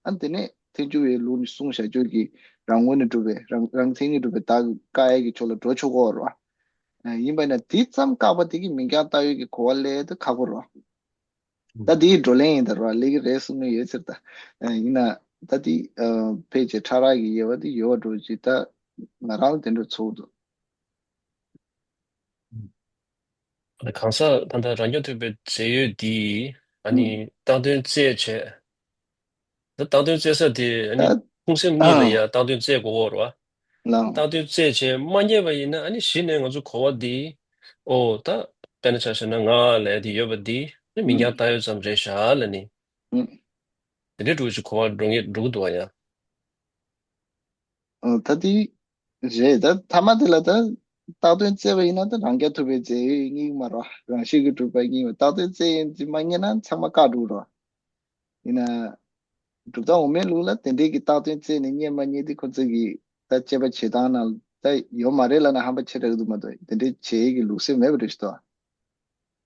ཨ་ནི་དེ་ནས་ཐལ་འགྱུར་བའི་ལུགས་ནས་གསུངས་བཞག་རྒྱུ་གི་རང་ངོས་ནས་གྲུབ་པའི་རང་རང་མཚན་ཉིད་གྲུབ་པའི་བདག་གི་བཀག་ཡ་གི་ཕྱོགས་ལ་འགྲོ་ཆོག་གི་ཡོད་རེད་བ། ཡིན་པ་ན་དེ་ཙམ་བཀག་པ་དེ་གིས་མིང་རྐྱང་བཏགས་ཡོད་ཀྱི་གོ་བ་སླེབས་དུས་ཁག་པོ་རེད། ད་དེའི་བགྲོ་གླེང་ཡིན་ད་རེད་བ། སླེབས་ཀྱི་རེད་གསུང་གི་ཡོད་ཚེ་ད། ཡིན་ན་ད་དེ་ཕལ་ཆེར་ཕྲ་རགས་ཀྱི་དབྱེ་བ་དེ་ཡོད་པ་འགྲོ་ཅིག་ད་ང་རང་ལ་དེ་འདྲ་ཚོར་འདུག་གང་ཟག་ད་ལྟ་རང་རྐྱ་ཐུབ་པའི་རྫས་ཡོད་འདི་ཨ་ནི་བཏགས་དོན་བཙལ་བྱས། ད་བཏགས་དོན་བཙལ་ས་དེ་ཨ་ནི་ད་ཁུངས་སེམས་གཉིས་ལ་ཡ་བཏགས་དོན་བཙལ་དགོས་ཀྱི་ཡོད་རེད་བ། ལགས། བཏགས་དོན་བཙལ་བྱས་མ་རྙེད་པ་ཡིན་ན་ཨ་ནི་གཞི་ནས་ང་ཚོ་གོ་བ་འདི། ཨོ་ད་དཔེར་ན་ཆ་བཞག་ན་ང་ལབ་དེ་ཡོད་པ་འདི་ཨ་ནི་མིང་རྐྱང་བཏགས་ཡོད་ཙམ་རེད་ཤག་ལབ་ནི། དེ་འདྲའི་འགྲོ་ཞིག་གོ་བ་འགྲོ་ངེས་འགྲོ་གི་འདུག་བ་ཡ། ཨ། ད་དེ་རེད། ད་མཐའ་མ་དེ་ལ་ད་བཏགས་དོན་བཙལ་བ་ཡིན་ན་ད་རང་རྐྱ་ཐུབ་པའི་རྫས་ཡོད་གཉིས་མ་རེད་བ། རང་བཞིན་གྱིས་གྲུབ་པ་གཉིས་མ། བཏགས་དོན་བཙལ་ཡིན་དེ་མ་རྙེད་ན་ཚང་མ་བཀག་འགྲོ་རེད་བ། ཡིན་ན། གྲུབ་མཐའ་འོག་མའི་ལུགས་ལ་དེ་འདྲའི་གི་བཏགས་དོན་བཙལ་ནས་རྙེད་མ་རྙེད་དེ་ཁོ་ཚོ་གི་ད་དཔྱད་པ་བྱེད་སྟངས་ནང་ད་ཡོད་མ་རེད་ལབ་ན་ཧམ་པ་ཆེ་དྲགས་འདུག་མ་གཏོགས་དེ་འདྲའི་བྱེད་ཡས་ཀྱི་ལུགས་སྲོལ་མེད་པ་འདྲ་ཞིག་འདུག་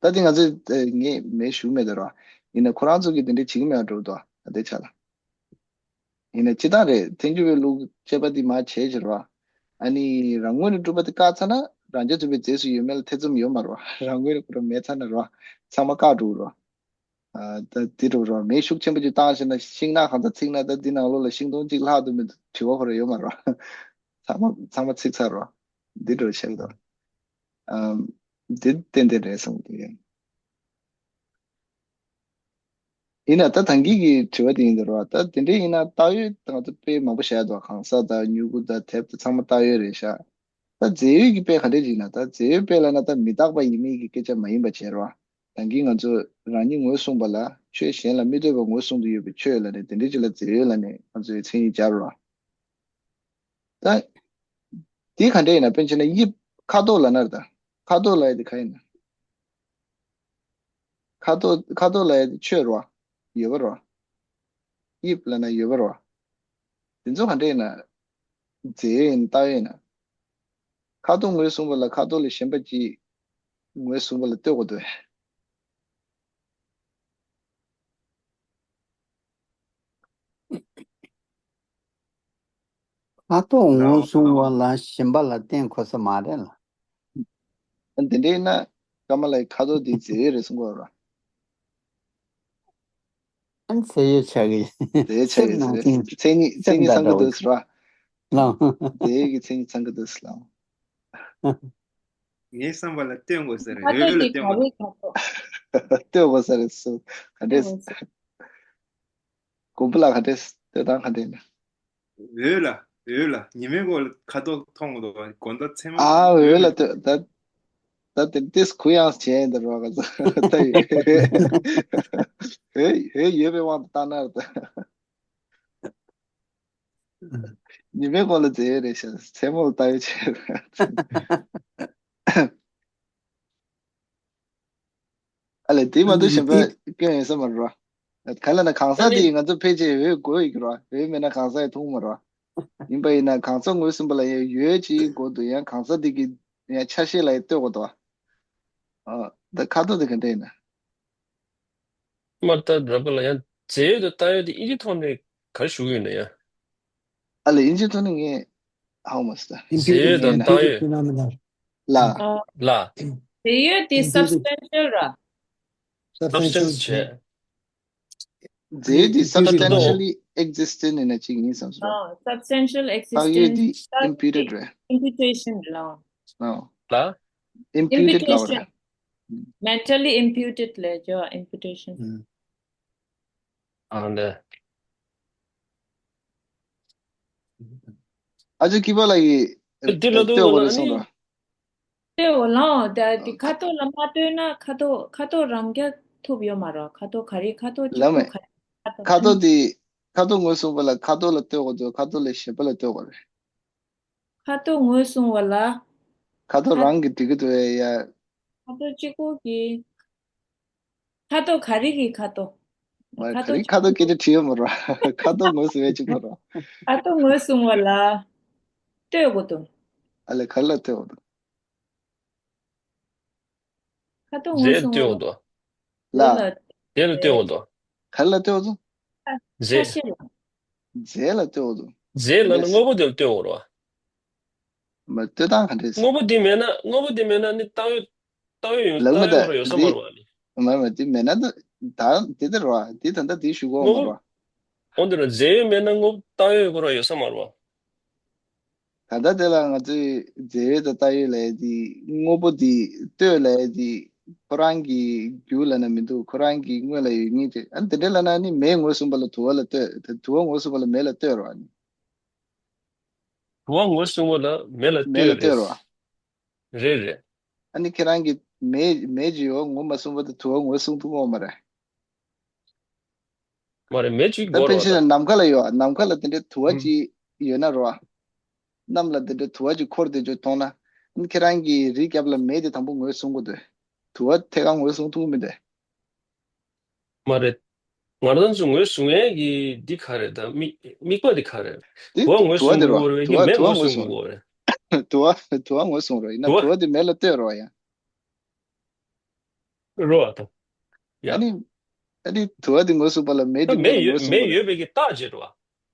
ད་དེ་ང་ཚོས་ངས་མེད་ཞུ་མེད་ད་རེད་བ། ཡིན་ན་ཁོ་རང་ཚོ་གིས་དེ་འདྲའི་བྱེད་ཀྱི་མེད་པ་འདྲ་བོ་འདུག་ད་ལྟའི་ཆ་ལ། ཡིན་ན་སྤྱིར་བཏང་རེད། ཐལ་འགྱུར་བའི་ལུགས་དཔྱད་པ་འདི་མར་བྱས་ཕྱིར་བ། ཨ་ནི་རང་ངོས་ནས་གྲུབ་པ་དེ་བཀག་ཚར་ན་རང་རྐྱ་ཐུབ་པའི་རྫས་སུ་ཡོད་མེད་ལ་ཐེ་ཚོམ་ཡོད་མ་རེད་བ། རང་ངོས་ནས་ཁོ་རང་མེད་ཚར་ན་རེད་བ། ཚང་མ་བཀག་འགྲོ་གི་རེད་བ། ཨ། ད་དེ་འདྲ་རེད་བ། མེ་ཤུགས་ཆེན་པོ་ཅིག་བཏང་བྱས་ན་ཤིང་ནགས་གང་ཚ་ཚིག་ན་ད་འདི་ནང་ལོགས་ལ་ཤིང་སྡོང་གཅིག་ལྷག་འདུག་མི་འདུག་དྲི་བ་ཁོ་རང་ཡོད་མ་རེད་བ། ཚང་མ་ཚང་མ་ཚིག་ཚར་རོ། འདི་འདྲ་བྱེད་དོ། ཨམ། འདི་ཏན་ཏན་རེད་བསམ་གྱི་ཡོད། ཡིན་ན་ད་ད་གིན་གྱི་དྲི་བ་དེ་ཡིན་འདུག་རོ། ད་དེ་འདྲའི་ཡིན་ན་བཏགས་ཡོད་ད་ང་ཚོ་དཔེ་མང་པོ་བཞག་འདུག་གང་ཟག་དང་མྱུ་གུ་དང་དེབ་དང་ཚང་མ་བཏགས་ཡོད་རེད་ཤག་ད་རྫས་ཡོད་ཀྱི་དཔེ་ག་འདྲས་ཅིག་ཡིན་ན། ད་རྫས་ཡོད་དཔེ་ལབ་ན་ད་མི་རྟག་པ་ཡིན་མིན་གྱི་སྐད་ཆ་མ་ཡིན་པ་བྱས་རོ། ད་གིན་ང་ཚོ་རང་ཉིད་ངོས་བཟུང་བ་ལ་ཆོས་གཞན་ལ་མི་ལྟོས་པར་ངོས་བཟུང་དུ་ཡོད་པའི་ཆོས་ལབ་ནས་དེ་འདྲས་ཅིག་ལ་རྫས་ཡོད་ལབ་ནས་ང་ཚོས་མཚན་ཉིད་སྦྱར་རོ། ད་དེ་ག་འདྲས་ཡིན་ན། དཔེར་བྱས་ན་དབྱིབས་ཁ་དོག་ལབ་ན་རེད། ད་ཁ་དོག་ལབ་ཡ་དེ་ག་ཡིན་ན། ཁ་དོག་ཁ་དོག་ལབ་ཡ་དེ་ཆོས་རོ། ཡོད་པ་རོ། དབྱིབས་ལབ་ན་ཡོད་པ་རོ། དེ་ཚོ་ག་འདྲས་ཡིན་ན། རྫས་ཡོད་ཡིན་བཏགས་ཡོད་ཡིན་ན། ཁ་དོག་ངོས་བཟུང་བ་ལ་ཁ་དོག་ལས་གཞན་པ་ཅིག་ངོས་བཟུང་བ་ལ་ལྟོས་དགོས་འདུག་ཁ་དོག་ངོས་བཟུང་བ་ལ་གཞན་པ་ལ་བརྟེན་དགོས་ས་མ་རེད་ལ། ཨ། འདི་འདྲས་ན་ཀརྨ་ལགས་ཁ་དོག་འདི་རྫས་ཡོད་རེད་གསུང་གི་ཡོད་ར། ཨ། རྫས་ཡོད་ཆགས་ཀྱི། རྫས་ཡོད་ཆགས་ཀྱི་རེད། མཚན་ཉིད་མཚན་ཉིད་ཚང་གི་འདུག་ཟེར་བ། ལགས། རྫས་ཡོད་ཀྱི་མཚན་ཉིད་ཚང་གི་འདུག་ཟེར་ལགས། ངའི་བསམ་པ་ལ་ལྟོས་དགོས་ས་རེད། ཁ་དོག་འོད་ལ་འདི་ལྟོས་ག་དགོས། རེད། ཁ་དོག་ལྟོས་དགོས་ས་རེད་གསུང་ག་འདྲས། ལྟོས་དགོས་ས། མགོན་པོ་ལགས་ག་འདྲས། ལྟོས་སྟངས་ག་འདྲས་ན། འོད་ལ། འོད་ལ། ཉི་མའི་འོད་ལ་ཁ་དོག་མཐོང་གི་འདུག་དགོང་དག་མཚན་མོ། ཨ། འོད་ལ་ལྟོས། ད་ད་དེ་ཏིས་གུ་ཡངས་བྱས་ཡིན་ད་རོགས་ག་ཚོད་ད་ཡོད། འོད་འོད་ཡོད་པའི་དབང་དུ་བཏང་ན་ད། ཉི་མའི་འོད་ལ་རྫས་ཡོད་རེད་ཤག་མཚན་མོ་ལ་ལྟ་ཡོད་བྱས། ཨ་ལས། དེ་མ་གཏོགས་གཞན་པ་སྐྱོན་ཡོད་ས་མ་རེད་རོ། ག་ལ་ན་གང་ཟག་དེ་ཡིས་ང་ཚོ་ཕལ་ཆེར་འོད་དགོས་ཡོད་ཀྱི་རོ། འོད་མེད་ན་གང་ཟག་ཡིས་མཐོང་མ་རོ། ཡིན་པ་ཡིན་ན་གང་ཟག་ངོས་བཟུང་བ་ལ་ཡང་འོད་ཅིག་དགོས་འདུག་ཡང་གང་ཟག་དེ་གི་ཡང་ཆ་ཤས་ལ་ཡང་ལྟོས་དགོས་འདུག་ཨ། ད་ཁ་དོག་དེ་ག་འདྲ་ཡིན་ན། མར་ལྟ་ར་པ་ལ་ཡང་རྫས་ཡོད་དང་བཏགས་ཡོད་དེ་ཨིན་ཇི་ཐོག་ནས་ག་རེ་ཞུ་གི་ཡོད་ན་ཡང་། ཨ་ལས། ཨིན་ཇི་ཐོག་ནས་ངས་ཧ་གོ་མ་སོང་ད། རྫས་ཡོད་དང་བཏགས་ཡོད། ལ། ལ། རྫས་ཡོད་དེ་སབ་སི་ཊེན་ཤལ་ར། སབ་སི་ཊེན་ཤལ་བྱས། རྫས་ཡོད་དེ་སབ་སི་ཊེན་ཤལ་ལི་ཨེག་ཛིས་ཊེན་ཊི་ཡིན་ན་གཅིག་ཡིན་བསམ་སོང་། ཨ། སབ་སི་ཊེན་ཤལ་ཨེག་ཛིས་ཊེན་ཊི། བཏགས་ཡོད་དེ་ཨིམ་པུ་ཊེཌ་རེད། ཨིམ་པུ་ཊེ་ཤན་ལ། ཨ། ལ། ཨིམ་པུ་ཊེཌ་ལ་རེད། མེན་ཊལ་ལི་ཨིམ་པུ་ཊེཌ་ལ་ཇོ་ཨིམ་པུ་ཊེ་ཤན། ཨ་ལས། ཨ་ཅག་སྐྱིད་པ་ལགས་ཀྱིས་འདི་ལ་ལྟོས་དགོས་རེད་གསུངས་རོགས། ལྟོས་དགོས་ལགས། ད་འདི་ཁ་དོག་ལ་མ་ལྟོས་ན་ཁ་དོག་ཁ་དོག་རང་རྐྱ་ཐུབ་ཡོད་མ་རེད། ཁ་དོག་ག་རེ་ཁ་དོག་གཅིག་ལགས་མེད། པུ་ག་རེ་ཁ་དོག་ཁ་དོག་དེ་ཁ་དོག་ངོས་བཟུང་བ་ལ་ཁ་དོག་ལ་ལྟོས་དགོས་འདུག་ཁ་དོག་ལས་གཞན་པ་ལ་ལྟོས་དགོས་རེད། ཁ་དོག་ངོས་བཟུང་བ་ལ། ཁ་དོག་ཁ་རང་གིས་འགྲིག་གི་འདུག་ཨེ་ཡ། ཁ་དོག་གཅིག་པུ་གི། ཁ་དོག་ག་རེ་གི་ཁ་དོག་མ་ཁ་ག་དོག་རེ་ཁ་དོག་སྐད་ཆ་དྲིས་ཡོད་མ་རེད། ཁ་དོག་ངོས་བཟུང་བའི་གཅིག་པུ་རེད། ཁ་དོག་ངོས་བཟུང་བ་ལ་ལྟོས་དགོས་འདུག་ཨ་ལས། ག་ལ་ལྟོས་དགོས་འདུག་ཁ་དོག་ངོས་རྫས་བཟུང་བ་ལ་ལྟོས་དགོས་འདུག་ལ། དེ་ལ་ལྟོས་དགོས་འདུག་ག་ལ་ལྟོས་དགོས་འདུག་ཆ་རྫས། ཤས་ལ། རྫས་ལ་ལྟོས་དགོས་འདུག་རྫས་ལ་ནི་དངོས་པོ་དེ་ལ་ལྟོས་དགོས་རེད་བ། མ་ལྟོས་སྟངས་ག་འདྲས། དངོས་པོ་དེ་མེད་ན་དངོས་པོ་དེ་མེད་ན་ནི་བཏགས་ཡོད། བཏགས་ཡོད་ཡོད་ལགས་མེད་བཏགས་ཡོད་ད་ཡོད་ས་མ་འདི། རེད་བ་ནི། མ་མ་དེ་མེད་ན་ད་ད་དེ་ལྟར་བ་དེ་ད་ལྟ་དེ་ཞུ་གོ་མ་དངོས་པོ། རེད་བ། འོན་ཏེ་ར་རྫས་ཡོད་མེད་ན་དངོས་པོ་བཏགས་ཡོད་ཡོད་ཁོ་ར་ཡོད་ས་མ་རེད་བ། ད་ལྟ་དེ་ལ་ང་ཚོས་རྫས་ཡོད་དང་བཏགས་ཡོད་ལབ་ཡ་དེ་དངོས་པོ་དེ་ལྟོས་ལབ་ཡ་དེ་ཁོ་རང་གི་རྒྱུ་ལབ་ན་མི་འདུག་ཁོ་རང་གི་དངོས་ལ་ཡོད་ཉིད་དེ། ཨ་ནི་དེ་འདྲ་ལབ་ན་ནི་མེ་ངོས་བཟུང་བ་ལ་དུ་བ་ལ་ལྟོས། དེ་དུ་བ་ངོས་བཟུང་བ་ལ་མེ་ལ་ལྟོས་རེད་བ་ནི། དུ་བ་ངོས་བཟུང་བ་ལ་མེ་ལ་མེ་ལ་ལྟོས་རེད། ལྟོས་རེད་བ། རེད་རེད། ཨ་ནི་ཁྱེད་རང་གིས་མེ་མེ་ཅིག་ཡོད་ངོས་མ་བཟུང་བ་དེ་དུ་བ་ངོས་བཟུང་ཐུབ་ཀྱི་ཡོད་མ་རེད། མ་རེད། མེ་གཅིག་ད་དགོས་དཔེ་རེད་བ་ཆ་ད། ནམ་མཁའ་ལ་ཡོད། ནམ་མཁའ་ལ་དེ་འདྲའི་དུ་བ་ཨུམ། གཅིག་ཡོད་ན་རེད་བ། གནམ་ལ་དེ་འདྲའི་དུ་བ་གཅིག་འཁོར་བསྡད་རྒྱུ་མཐོང་ན། ཨ་ནི་ཁྱེད་རང་གིས་རིའི་རྒྱབ་ལ་མེ་དེ་དང་པོ་ངོས་བཟུང་དགོས་འདུག་དུ་བ་ཐད་ཀར་ངོས་བཟུང་ཐུབ་ཀྱི་མི་འདུག་མ་རེད། ང་རང་ཚོ་ངོས་བཟུང་ཡས་ཀྱི་འདི་ག་རེད་ད། དམིགས་དམིགས་པ་འདི་ག་རེད། དེ་དུ་བ་ངོས་དུ་བ་བཟུང་དེ་རེད་བ། དགོས་རེད། དུ་མེ་བ་དུ་བ་ངོས་ངོས་བཟུང་བཟུང་དགོས་རེད། དུ་བ་དུ་བ་ངོས་བཟུང་རེད། ཡིན་ན་དུ་དུ་བ་བ་དེ་མེ་ལ་ལྟོས་རེད་བ་ཡ། རོ་ཨ་ད། ཡ། ཨ་ནི། ཨ་ནི་དུ་བ་དེ་ངོས་བཟུང་བ་ལ་མེ་ད་དེ་མེ་མེ་ལ་ཡོད་ངོས་བཟུང་མེ་བ་རེད། ཡོད་པའི་གི་རྟགས་ཅིག་རེད་བ།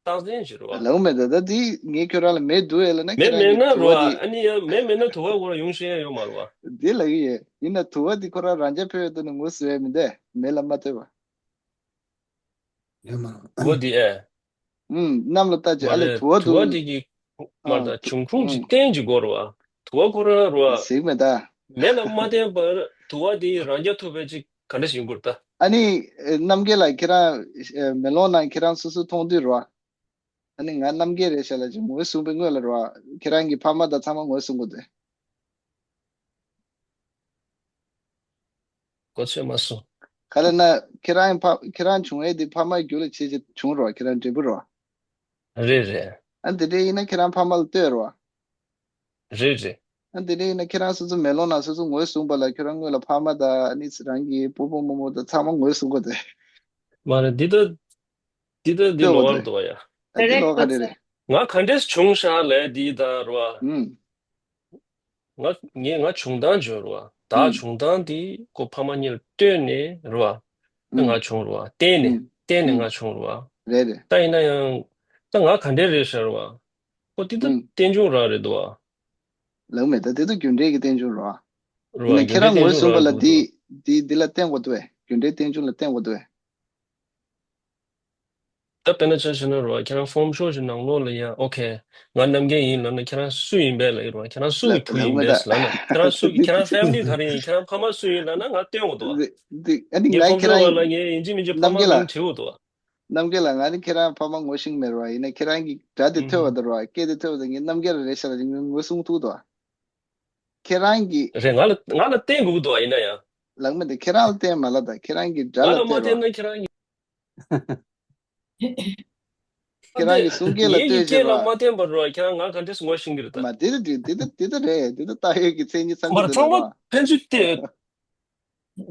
རྟགས་མཚན་ཅིག་རེད་བ། ལགས་མེད་ད། ད་དེ་ངས་ཁྱོད་རང་ལ་མེ་འདུག་ཨེ་ལབ་ན་མེ་ཁྱེད་རང་མེད་གིས་ན་དུ་རོ་བ་ཨ། དེ། ཨ་ནི་ཡ་མེ་མེད་ན་དུ་བ་ཁོ་རང་ཡོང་ཤེས་ཡ་ཡོད་མ་རེད་བ། དེ་ལབ་ཀྱི་ཡོད། ཡིན་ན་དུ་བ་དེ་ཁོ་རང་རང་རྐྱ་འཕེར་བའི་ཐོག་ནས་ངོས་བཟུང་ཡ་མི་འདུག་མེ་ལ་མ་ལྟོས་པ། ཡོད་མ་རེད། དུ་བ་དེ་ཨེ། ཨུམ། གནམ་ལ་ལྟ་ཅི། མ་ཨ་ལས་རེད། དུ་བ་དུ་དུ་བ་དེ་གི། མར་ད་འབྱུང་ཁུངས་ཅིག་བསྟན་གྱི་སྐོར་བ། དུ་བ་ཁོ་རང་རུ་བ། ཟིག་མེད་ད། མེ་ལ་མ་བརྟེན་པར་དུ་བ་དེ་རང་རྐྱ་ཐུབ་པའི་ཅིག་ག་འདྲ་ཞིག་ཡིན་དགོས་ད། ཨ་ནི་རྣམ་རྒྱལ་ལགས་ཁྱེད་རང་མེ་ལོང་ནང་ཁྱེད་རང་སོ་སོ་མཐོང་དུས་རུ་བ། ཨ་ནི་ང་རྣམ་རྒྱལ་རེད་ཤག་ལ་ཅིག་ངོས་བཟུང་པའི་སྔོན་ལ་རུ་བ། ཁྱེད་རང་གི་ཕ་མ་དང་ཚང་མ་ངོས་བཟུང་དགོས་ཏེ། གོ་ཚོད་མ་སོང་། ག་ལ་ན་ཁྱེད་རང་ཕ་ཁྱེད་རང་བྱུང་ཡས་དེ་ཕ་མ་རྒྱུད་ལ་བྱས་ཅིག་བྱུང་རོགས། ཁྱེད་རང་འབྲས་བུ་རོགས། རེད་རེད། ཨ་འདི་འདྲ་ཡིན་ན་ཁྱེད་རང་ཕ་མ་ལ་ལྟོས་རོགས། རེད་རེད། ཨ་འདི་འདྲ་ཡིན་ན་ཁྱེད་རང་སོ་སོ་མེ་ལོང་ནང་སོ་སོ་ངོས་བཟུང་པ་ལ་ཁྱེད་རང་སྔོན་ལ་ཕ་མ་དང་ཨ་ནི་རང་གི་སྤོ་བོ་རྨོ་མོ་དང་ཚང་མ་ངོས་བཟུང་དགོས་ཏེ། མ་རེད་འདི་ལྟ། འདི་ལྟ་འདི་ལོ་བར་འདུག་ཡ། ཨ་འདི་ལོ་ག་འདྲ་རེད། ང་ག་འདྲས་བྱུང་ཤག་ལས་འདི་ད་རོ། ཨུམ། ང་ངས་ང་བྱུང་སྟངས་བརྗོད་རོ། ད་ཨུམ། བྱུང་སྟངས་འདི་ཁོ་ཕ་མ་གཉིས་ལ་ལྟོས་ནས་རོ། ད་ང་ཨུམ། བྱུང་རོ། བརྟེན་ནས་ཨུམ། བརྟེན་ནས་ང་ཨུམ། བྱུང་རོ། རེད་རེད། ད་ཡིན་ན་ཡང་། ད་ང་ག་འདྲས་རེད་ཤག་རོ། ཁོ་འདི་ད་ཨུམ། རྟེན་འབྱུང་རང་རེད་འདུག་བ། ལགས་མེད་ད་དེ་ད་རྒྱུ་འབྲས་ཀྱི་རྟེན་འབྱུང་རོ། རོ་ཡིན་ན་རྒྱུ་འབྲས་ཁྱེད་རང་རྟེན་ངོས་འབྱུང་བཟུང་པ་རང་ལ་འདུག་འདི་འདུག་འདི་འདི་ལ་བརྟེན་དགོས་འདུག་བས། རྒྱུ་འབྲས་རྟེན་འབྱུང་ལ་བརྟེན་དགོས་འདུག་བས། ད་དཔེར་ན་ཆ་བཞག་ན་རོ། ཁྱེད་རང་ཕོམ་ཤོག་ཅིག་ནང་ལོགས་ལ་ཡ་ཨོ་ཁེ། ང་རྣམ་རྒྱལ་ཡིན་ལབ་ན་ཁྱེད་རང་སུ་ཡིན་པས་ལབ་ཀྱི་རོ། ཁྱེད་རང་སུ་ལ་གི་བུ་ལ་ཡིན་མེད་པས་ལབ་ན་ཁྱེད་རང་སུ་གི་ཁྱེད་རང་ཕེ་མི་ལི་ག་རེ་ཡིན། ཁྱེད་རང་ཕ་མ་སུ་ཡིན་ལབ་ན་ང་སྟོན་དགོས་འདུག་བ། འདི་འདི་ཨ་ནི་ངའི་ཕོམ་ཤོག་ལ་ང་ངས་ཡིན་གཅིག་མིན་གཅིག་ཕ་མ་རྣམ་རྒྱལ་མིང་ལ་བྲིས་དགོས་འདུག་བ། རྣམ་རྒྱལ་ལ་ང་ནི་ཁྱེད་རང་ཕ་མ་ངོ་ཤེས་མེད་རོ། ཡིན་ན་ཁྱེད་རང་གི་སྒྲ་དེ་ཐོས་པ་ད་རོ། སྐད་དེ་ཐོས་པ་ད་ངའི་རྣམ་རྒྱལ་རེད་ཤག་ལ་ངོས་བཟུང་ཐུབ་འདུག་བ། ཁྱེད་རང་གི་རེད། ང་ལ་ང་ལ་བརྟེན་དགོས་འདུག་བ། ཡིན་ན་ཡང་། ལགས་མེད་དེ་ཁྱེད་རང་ལ་བརྟེན་མ་ལ་ད་ཁྱེད་རང་གི་སྒྲ་ང་ལ་ལ་མ་བརྟེན་རོ། བརྟེན་ན་ཁྱེད་རང་གི་ཁྱེད་རང་གི་གསུང་སྐད་ལ་ངའི་གི་ལྟོས་སྐད་ལ་བྱས་མ་བརྟེན་པར་རོ། ཁྱེད་རང་ང་ག་འདྲས་ངོ་ཤེས་ཀྱི་རེད་ད། མ་འདི་ལ་འདི་འདི་ལ་འདི་ལ་རེད། འདི་ལ་ལྟ་ཡོད་ཀྱི་མཚན་ཉིད་ཚང་གི་མར་འདི་ཚང་མ་ལ་ཕན་ཚུན་བལྟས་ཡོད།